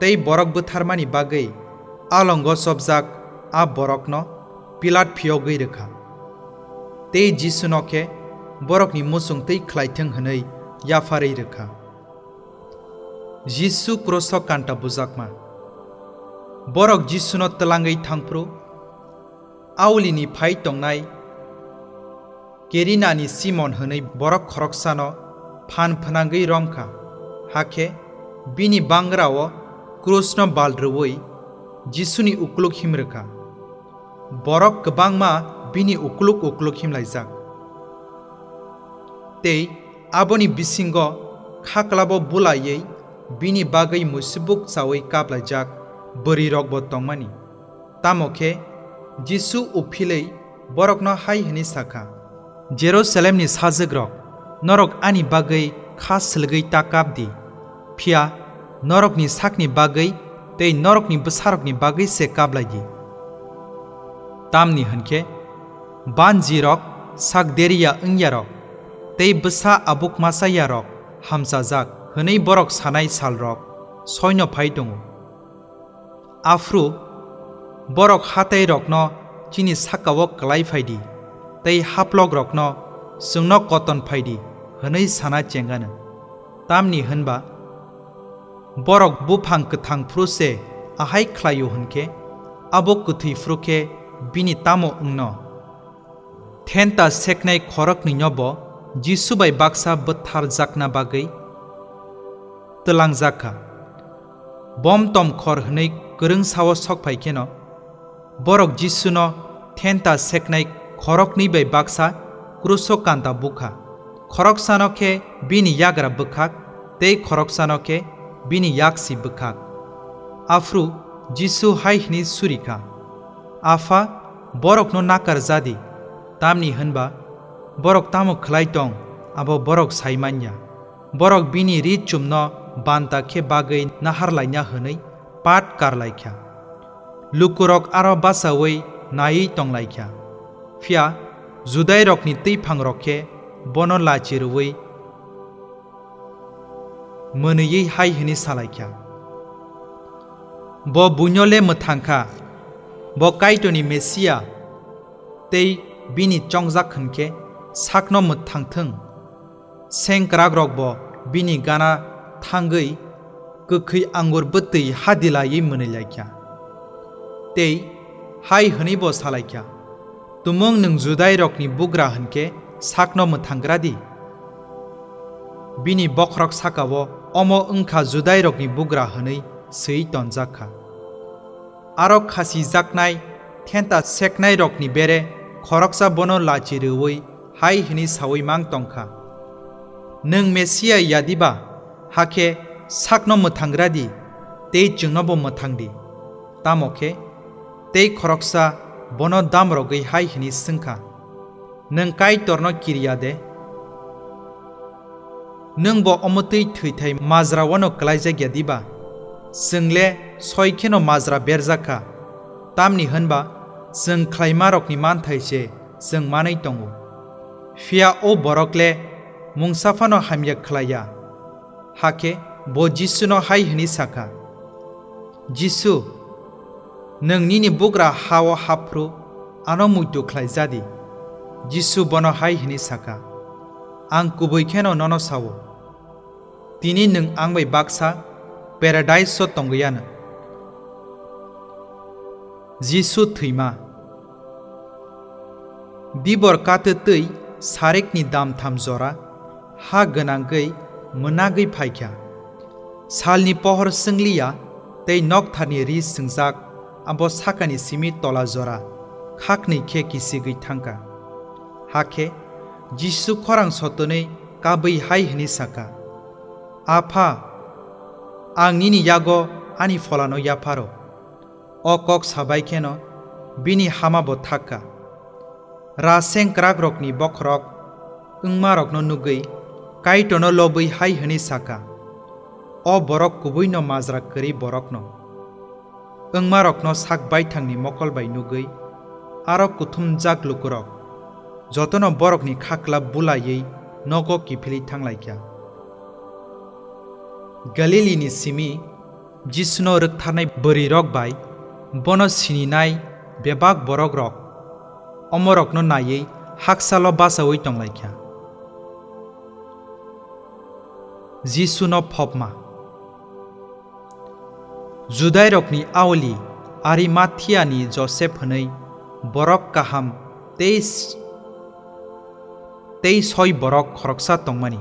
tei borok bwtharmani bagwi alongo chopjak a borokno Pilat phiyogwi rwkha. Tei Jisuno khe borokni muchung twi khlaithwng hwnwi yapharwi rwkha. Jisu kroso kanta bujakma. Borok Jisuno twlangwi thangphru, aulini phai tongnai Kirenani Simon hwnwi borok khoroksano phan phnangwi rom kha, hakhe bini bangra-o krusno bal rwui Jisuni ukluk him rw kha. Borok kwbangma bini ukluk ukluk himlaijak. Tei aboni bisingo khaklabo bulaiwi bini bagwi musibuk chaui kaplaijak bwrwirokbo tongmani. Tamo khe Jisu uphilwi borokno hai hwnwi sa kha, "Jerusalemni sajwkrok, norok ani bagwi kha swlwgwi ta kap di, phiya norokni sakni bagwi tei norokni bwsarokni bagwi se kap lai di. Tamni hwn khe banjirok, sak deriya wngyarok tei bwsa abuk masa yarok hamchajak," hwnwi borok sanai salrok soino phai tongo. Aphuru borok hatairokno chini saka-o klai phai di tei haplokrokno, "Chwngno koton phai di," hwnwi sana chengano. Tamni hwn ba borok buphang kwthang phuru se ahai khlai-o hwn khe, abo kwthwi phuru khe bini tamo wngno? Thenta seknai khoroknwino bo Jisu bai baksa bwtharjakna bagwi twlangjak kha. Bom tomkhor hwnwi kwrwngsa-o sok phai kheno, borok Jisuno thenta seknai khoroknwi bai baksa kruso kanta bukha. Khoroksano khe bini yagra bwkhak, tei khoroksano khe bini yaksi bwkhak. Aphuru Jisu hai hwnwi suri kha, "Apha, borokno nakar ja di, tamni hwn ba borok tamo khlai tong, abo borok sai man ya. Borok bini ri chumno banta khe bagwi nahar laina," hwnwi pat kar lai kha. Lukurok aro bachaui naiwi tong lai kha. Phiya Judairokni twiphangrok khe bono lachi rwui mwnwiwi hai hwnwi sa lai kha, "Bo buino le mwthang kha, bo Kaitorni Mesia, tei bini chongjak hwn khe sakno mwthang thung. Sengkrakrok bo bini gana thangwi kwkhwi angur bwtwi hadilaiwi mwnwi lai kha." Tei hai hwnwi bo sa lai kha, "Tumung nwng Judairokni bugra hwn khe sakno mwthang gra di." Bini bokhorok saka-o, "Omo wng kha Judairokni bugra," hwnwi swiwi tonjak kha. Aro khasijaknai thenta seknairokni bere khoroksa bono lachi rwui hai hwnwi saui mang tong kha, "Nwng Mesia ya diba? Hakhe sakno mwthang gra di, tei chwngnobo mwthang di." Tamo khe tei khoroksa bono damrogwi hai hwnwi swng kha, "Nwng Kaitorno kiri ya de? Nwng bo omo twi thwithai majra-o'-no klaijak ya diba? Chwng le soi kheno majra berjak kha, tamni hwn ba chwng khlaimarokni manthai se chwng manwi tongo. Phiya o borok le mungsa phano hamya khlai ya." Hakhe bo Jisuno hai hwnwi sa kha, "Jisu, nwng nini bugra ha-o hap phuru ano muitu khlai ja di." Jisu bono hai hwnwi sa kha, "Ang kubui kheno nono sa-o, tini nwng ang bai baksa Paradise-o tongwi anw." Jisu thwima. Dibor katwtwi sarikni damtham jora ha gwnangwi mwnagwi phai kha. Salni pohor swngliya tei noktharni ri swngjak abo sakani simi tola jora khaknwi khe kichigwi thang kha. Hakhe Jisu khorang sotonwi kabwi hai hwnwi sa kha, "Apha, ang nini yago ani pholano yapharo." O kok sa bai kheno bini hama bo thak kha. Raseng kwrakrokni bokhorok wngmarokno nugwi Kaitorno lobwi hai hwnwi sa kha, "O borok kubui'-no majra kwrwi borokno." Wngmarokno sak baithangni mokol bai nugwi aro kuthumjak lukurok jotono borokni khakla bulaiwi nogo kiphilwi thang lai kha. Galilini simi Jisuno rwktharnai bwrwirok bai bono sininai bebak borokrok omorokno naiwi haksalo bachaui tong lai kha. Jisuno phopma. Judairokni aoli Arimathiani Josep hwnwi borok kaham tei s-, tei soi borok khoroksa tongmani.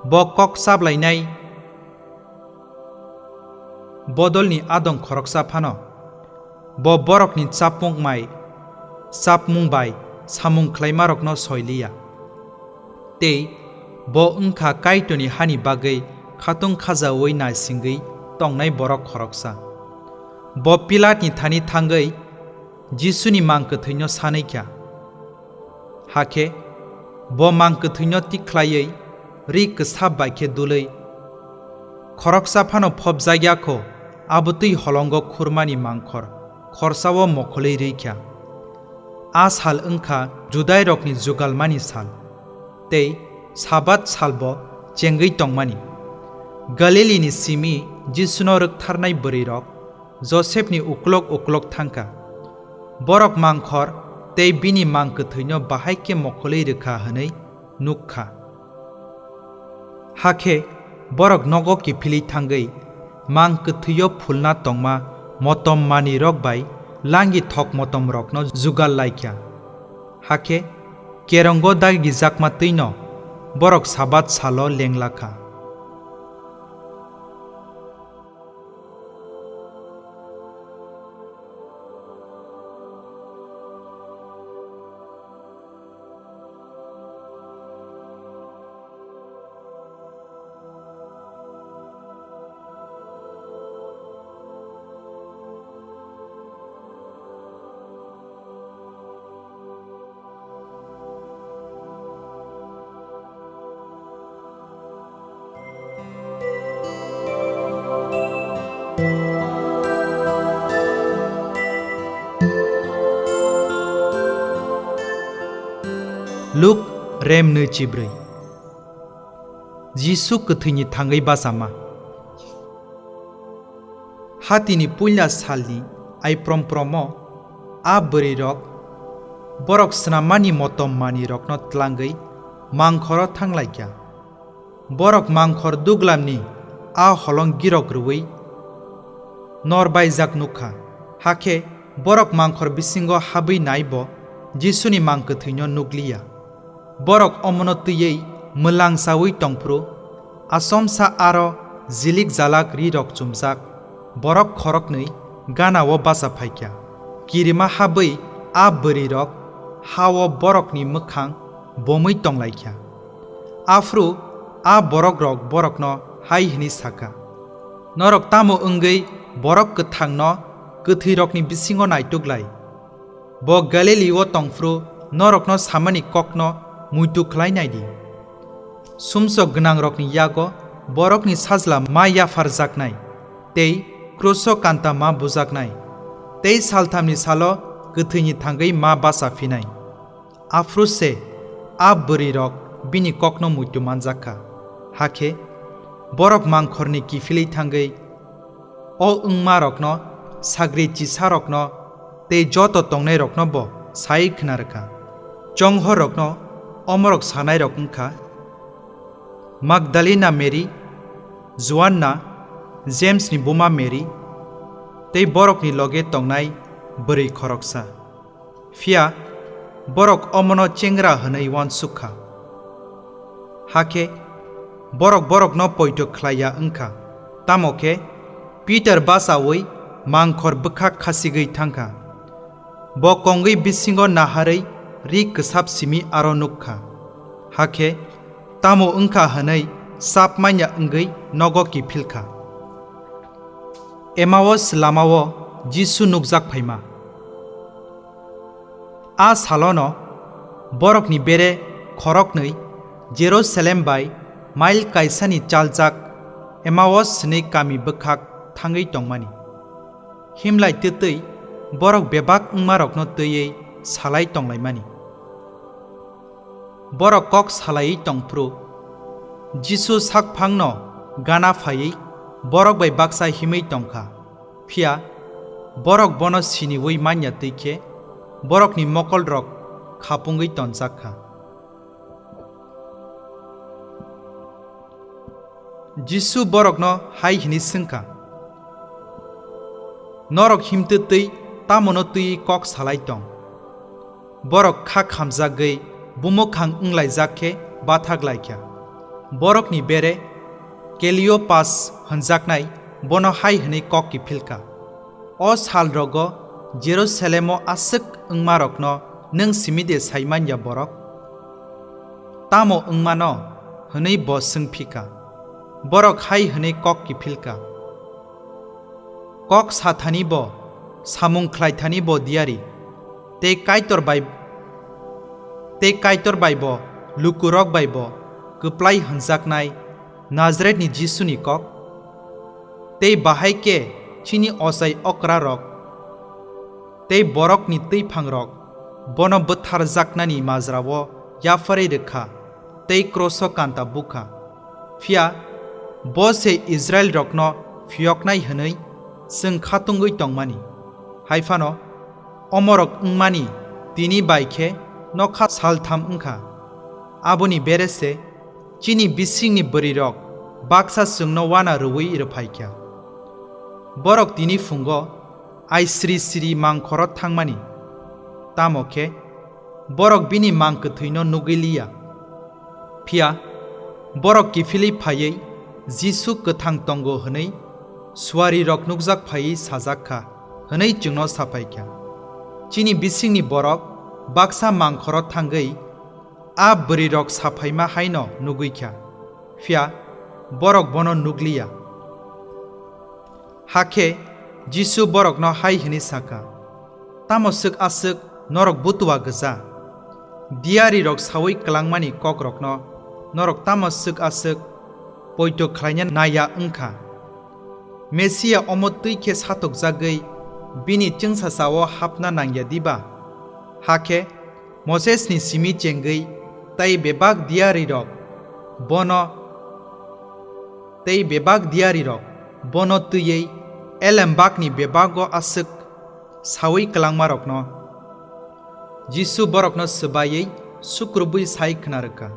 Bo kok chablainai bodolni adong khoroksa phano, bo borokni chapmung mai, chapmung bai samung khlaimarokno soi liya. Tei bo wngkha Kaitorni hani bagwi khatung khajaui naisingwi tongnai borok khoroksa. Bo Pilatni thani thangwi Jisuni mang kwthwino sanwi kha. Hakhe bo mang kwthwino tikhlaiwi ri kwsap bai khe dulwi, khoroksa phano phobjak ya kho, abo twi holongo khurmani mangkhor khorsao mokholwi rwi kha. A sal wngkha Judairokni jugalmani sal, tei Sabat salbo chengwi tongmani. Galilini simi Jisuno rwktharnai bwrwirok Josepni uklok uklok thangkha. Borok mangkhor tei bini mang kwthwino bahai khe mokholwi rwkha hwnwi nuk kha. Hakhe borok nogo kiphilwi thangwi mang kwthwio phulna tongma motom manwirok bai langi thok motomrokno jugal lai kha. Hakhe kerongo dagijakma twino borok Sabat salo lengla kha. Luk rem nwi chibrwi. Jisu kwthwini thangwi bachama. Hatini puila salni aiprompromo a bwrwirok borok swnammani motom manwirokno tlangwi mangkhoro thanglaikha. Borok mangkhor duglamni a holong girok rwui nor baijak nukha. Hakhe borok mangkhor bisingo habwi naibo Jisuni mang kwthwino nukliya. Borok omono twiwi mwlang chaui tongphuru, asomsa aro jilik jalak rirok chumjak borok khoroknwi ganao bacha phaikha. Kirima habwi a bwrwirok hao borokni mwkhang bomwi tonglaikha. Aphuru a borokrok borokno hai hwnwi sakha, "Norok tamo wngwi borok kwthangno kwthwirokni bisingo naituklai? Bo Galili-o tongphuru norokno samani kokno muitu khlai nai di. Sumsok gwnangrokni yago borokni sajla ma yapharjaknai tei kruso kanta ma bujaknai, tei salthamni salo kwthwini thangwi ma bacha phinai." Aphuru se a bwrwirok bini kokno muitu manjak kha. Hakhe borok mangkhorni kiphilwi thangwi o wngmarokno, sagri chisarokno tei joto tongnairokno bo sai khna rwkha. Chonghorrokno omorok sanairok wngkha: Magdalena Mary, Joanna, James ni buma Mary, tei borokni loge tongnai bwrwi khoroksa. Phiya borok omono chengra hwnwi uansuk kha. Hakhe borok borokno poito khlai ya wng kha, tamo khe Pitar bachaui mangkhor bwkhak khasigwi thang kha. Bo kongwi bisingo naharwi ri kwsap simi aro nuk kha. Hakhe tamo wng kha hwnwi sap manya wngwi nogo kiphil kha. Emaus lamao Jisu nukjak phaima. A salono borokni bere khoroknwi Jerusalem bai mail kaisani chaljak Emaus hwnwi kami bwkhak thangwi tongmani. Himlai twtwi borok bebak wngmarokno twiwi salai tonglaimani. Borok kok salaiwi tongphuru, Jisu sakphangno gana phaiwi borok bai baksa himwi tong kha. Phiya borok bono siniui man ya twi khe borokni mokolrok khapungwi tonjak kha. Jisu borokno hai hwnwi swng kha, "Norok himtwtwi tamono twiwi kok salai tong?" Borok kha khamjagwi bumukhang wnglaijak khe bathak lai kha. Borokni bere Keliopas hwnjaknai bono hai hwnwi kok kiphil kha, "O salrogo Jerusalemo aswk wngmarokno nwng simi de sai man ya borok? Tamo wng mano?" hwnwi bo swng phi kha. Borok hai hwnwi kok kiphil kha, "Kok sa thani bo, samung khlai thani bo diyari, tei Kaitor bai, tei Kaitor bai bo, lukurok bai bo kwplai hwnjaknai Nazaretni Jisuni kok? Tei bahai khe chini ochai okrarok tei borokni twiphangrok bono bwtharjaknani majrao yapharwi rwkha tei kroso kanta bukha. Phiya bo se Israilrokno phiyoknai hwnwi chwng khatungwi tongmani. Hai phano omorok wngmani tini bai khe nokha saltham wngkha. Aboni bere se chini bisingni bwrwirok baksa chwngno uana rwui rwphai kha. Borok tini phungo ai sri sri mangkhoro thangmani, tamo khe borok bini mang kwthwino nugwi liya. Phiya borok kiphilwi phaiwi Jisu kwthang tongo hwnwi suarirok nukjak phaiwi sajak kha hwnwi chwngno saphai kha. Chini bisingni borok baksa mangkhoro thangwi a bwrwirok saphaima haino nugwi kha, phiya borok bono nukliya. Hakhe Jisu borokno hai hwnwi sa kha, "Tamo swk aswk norok butua gwja? Diyarirok saui klangmani kokrokno norok tamo swk aswk poito khlaina nai ya wng kha? Mesia omo twi khe satokjagwi bini chwngsachao hapna nang ya diba? Hakhe Mosesni simi chengwi tei bebak diyarirok bono, tei bebak diyarirok bono twiwi elembakni bebago aswk saui klangmarokno." Jisu borokno swbaiwi sukrubwi sai khna rwkha.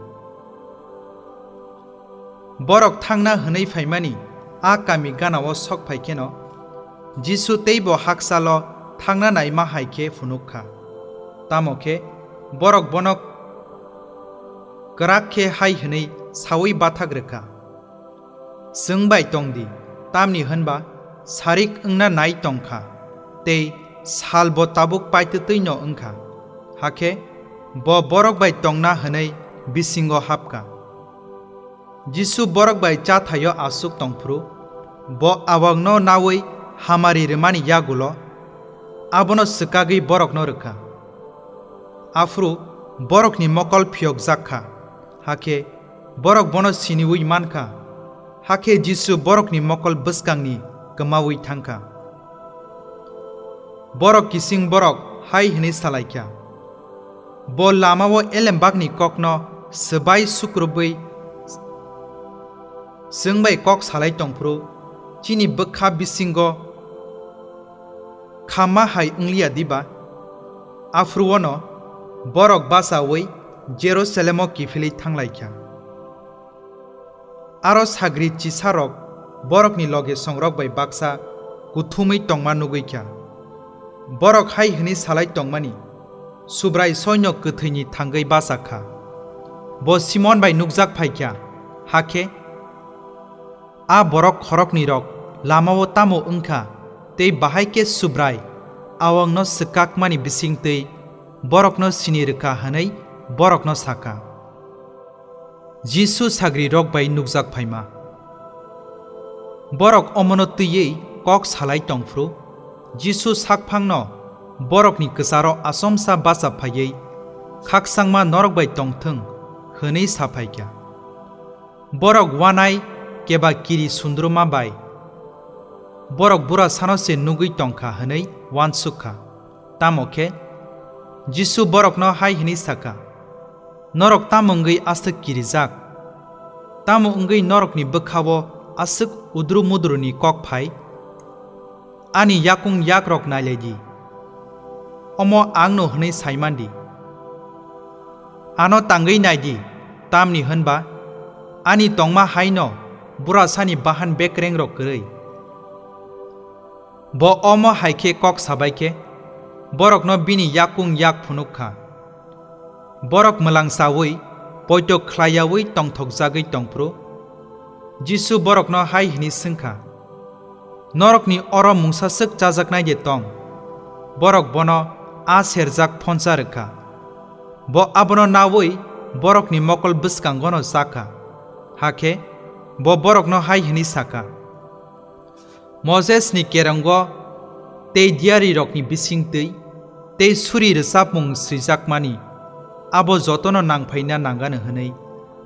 Borok thangna hwnwi phaimani a kami ganao sok phai kheno, Jisu teibo haksalo thangna naima hai khe phunuk kha. Tamo khe borok bono kwrak khe hai hwnwi saui bathak rwkha, "Chwng bai tong di, tamni hwn ba sarik wngna nai tong kha, tei sal bo tabuk paitwtwi'-no wng kha." Hakhe bo borok bai tongna hwnwi bisingo hap kha. Jisu borok bai chathaio achuk tong phuru, bo awangno naui hamari rwmani yagulo abono swkagwi borokno rw kha. Aphuru borokni mokol phiyokjak kha, hakhe borok bono siniui man kha. Hakhe Jisu borokni mokol bwskangni kwmaui thang kha. Borok kising borok hai hwnwi sa lai kha, "Bo lamao elembakni kokno swbai sukrubwi chwng bai kok salai tong phuru, chini bwkha bisingo khamma hai wng liya diba?" Aphuru-o'-no borok bachaui Jerusalemo kiphilwi thang lai kha. Aro sagri chisarok borokni loge songrok bai baksa kuthumwi tongma nugwi kha. Borok hai hwnwi salai tongmani, "Subrai soino kwthwini thangwi bacha kha. Bo Simon bai nukjak phai kha, hakhe a borok khoroknwirok lamao tamo wng kha, tei bahai khe Subrai awangno swkakmani bisingtwi borokno sini rw kha," hwnwi borokno sa kha. Jisu sagrirok bai nukjak phaima. Borok omono twiwi kok salai tong phuru, Jisu sakphangno borokni kwcharo achomsa bacha phaiwi, "Khakchangma norok bai tong thung," hwnwi sa phai kha. Borok uanai keba kiri sundruma bai borok burasano se nugwi tong kha hwnwi uansuk kha. Tamo khe Jisu borokno hai hwnwi sa kha, "Norok tamo wngwi aswk kirijak? Tamo wngwi norokni bwkha-o aswk udru-mudruni kok phai? Ani yakung yakrok nai lai di. Omo angno hwnwi sai man di. Ano tangwi nai di, tamni hwn ba ani tongma hai'-no burasani bahan bekrengrok kwrwi." Bo omo hai khe kok sa bai khe, borokno bini yakung yak phunuk kha. Borok mwlang chaui poito khlai yaui tongthokjagwi tong phuru, Jisu borokno hai hwnwi swng kha, "Norokni oro mungsa swk chajaknai de tong?" Borok bono a serjak phonsa rw kha. Bo abono naui borokni mokol bwskangono cha kha. Hakhe bo borokno hai hwnwi sa kha, "Mosesni Kerongo tei diyarirokni bising twi tei suri rwchapmung swijakmani, abo jotono nangphaina nangano hwnwi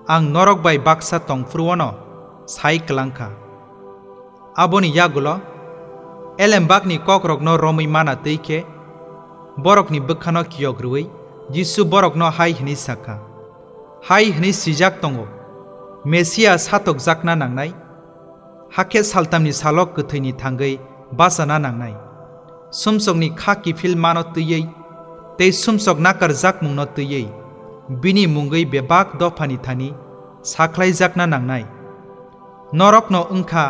ang norok bai baksa tong phuru-ono sai klang kha." Aboni yagulo elembakni kokrokno romwi mana twi khe, borokni bwkhano kiyok rwui Jisu borokno hai hwnwi sa kha, "Hai hwnwi swijak tongo, Mesia satokjakna nangnai, hakhe saltamni salo kwthwini thangwi bachana nangnai. Sumsokni kha kiphil mano twiwi tei sumsok nakarjakmungno twiwi bini mungwi bebak dophani thani sakhlaijakna nangnai. Norokno wng kha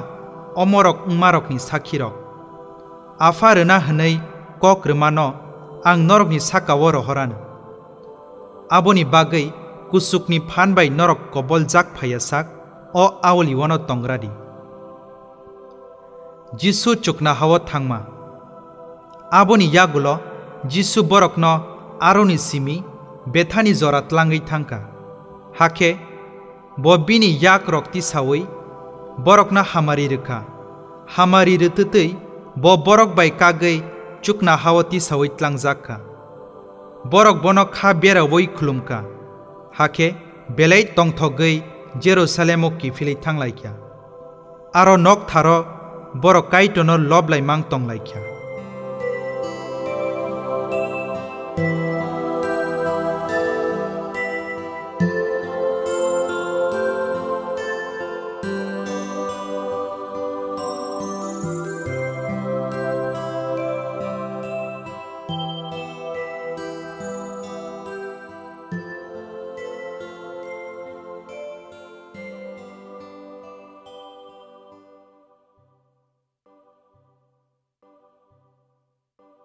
omorok wngmarokni sakhirok. Apha rwna hwnwi kok rwmano ang norokni saka-o rohor anw. Aboni bagwi kuchukni phan bai norok koboljak phaiya sak o aoli-ono tongra di." Jisu chukna ha-o thangma. Aboni yagulo Jisu borokno aroni simi Bethani jora tlangwi thang kha. Hakhe bo bini yakrok tisaui borokno hamari rw kha. Hamari rwtwtwi bo borok bai kagwi chukna ha-o tisaui tlangjak kha. Borok bono kha beraui khulum kha. Hakhe belai tongthogwi Jerusalemo kiphilwi thang lai kha. Aro noktharo borok Kaitorno lob lai mang tong lai kha.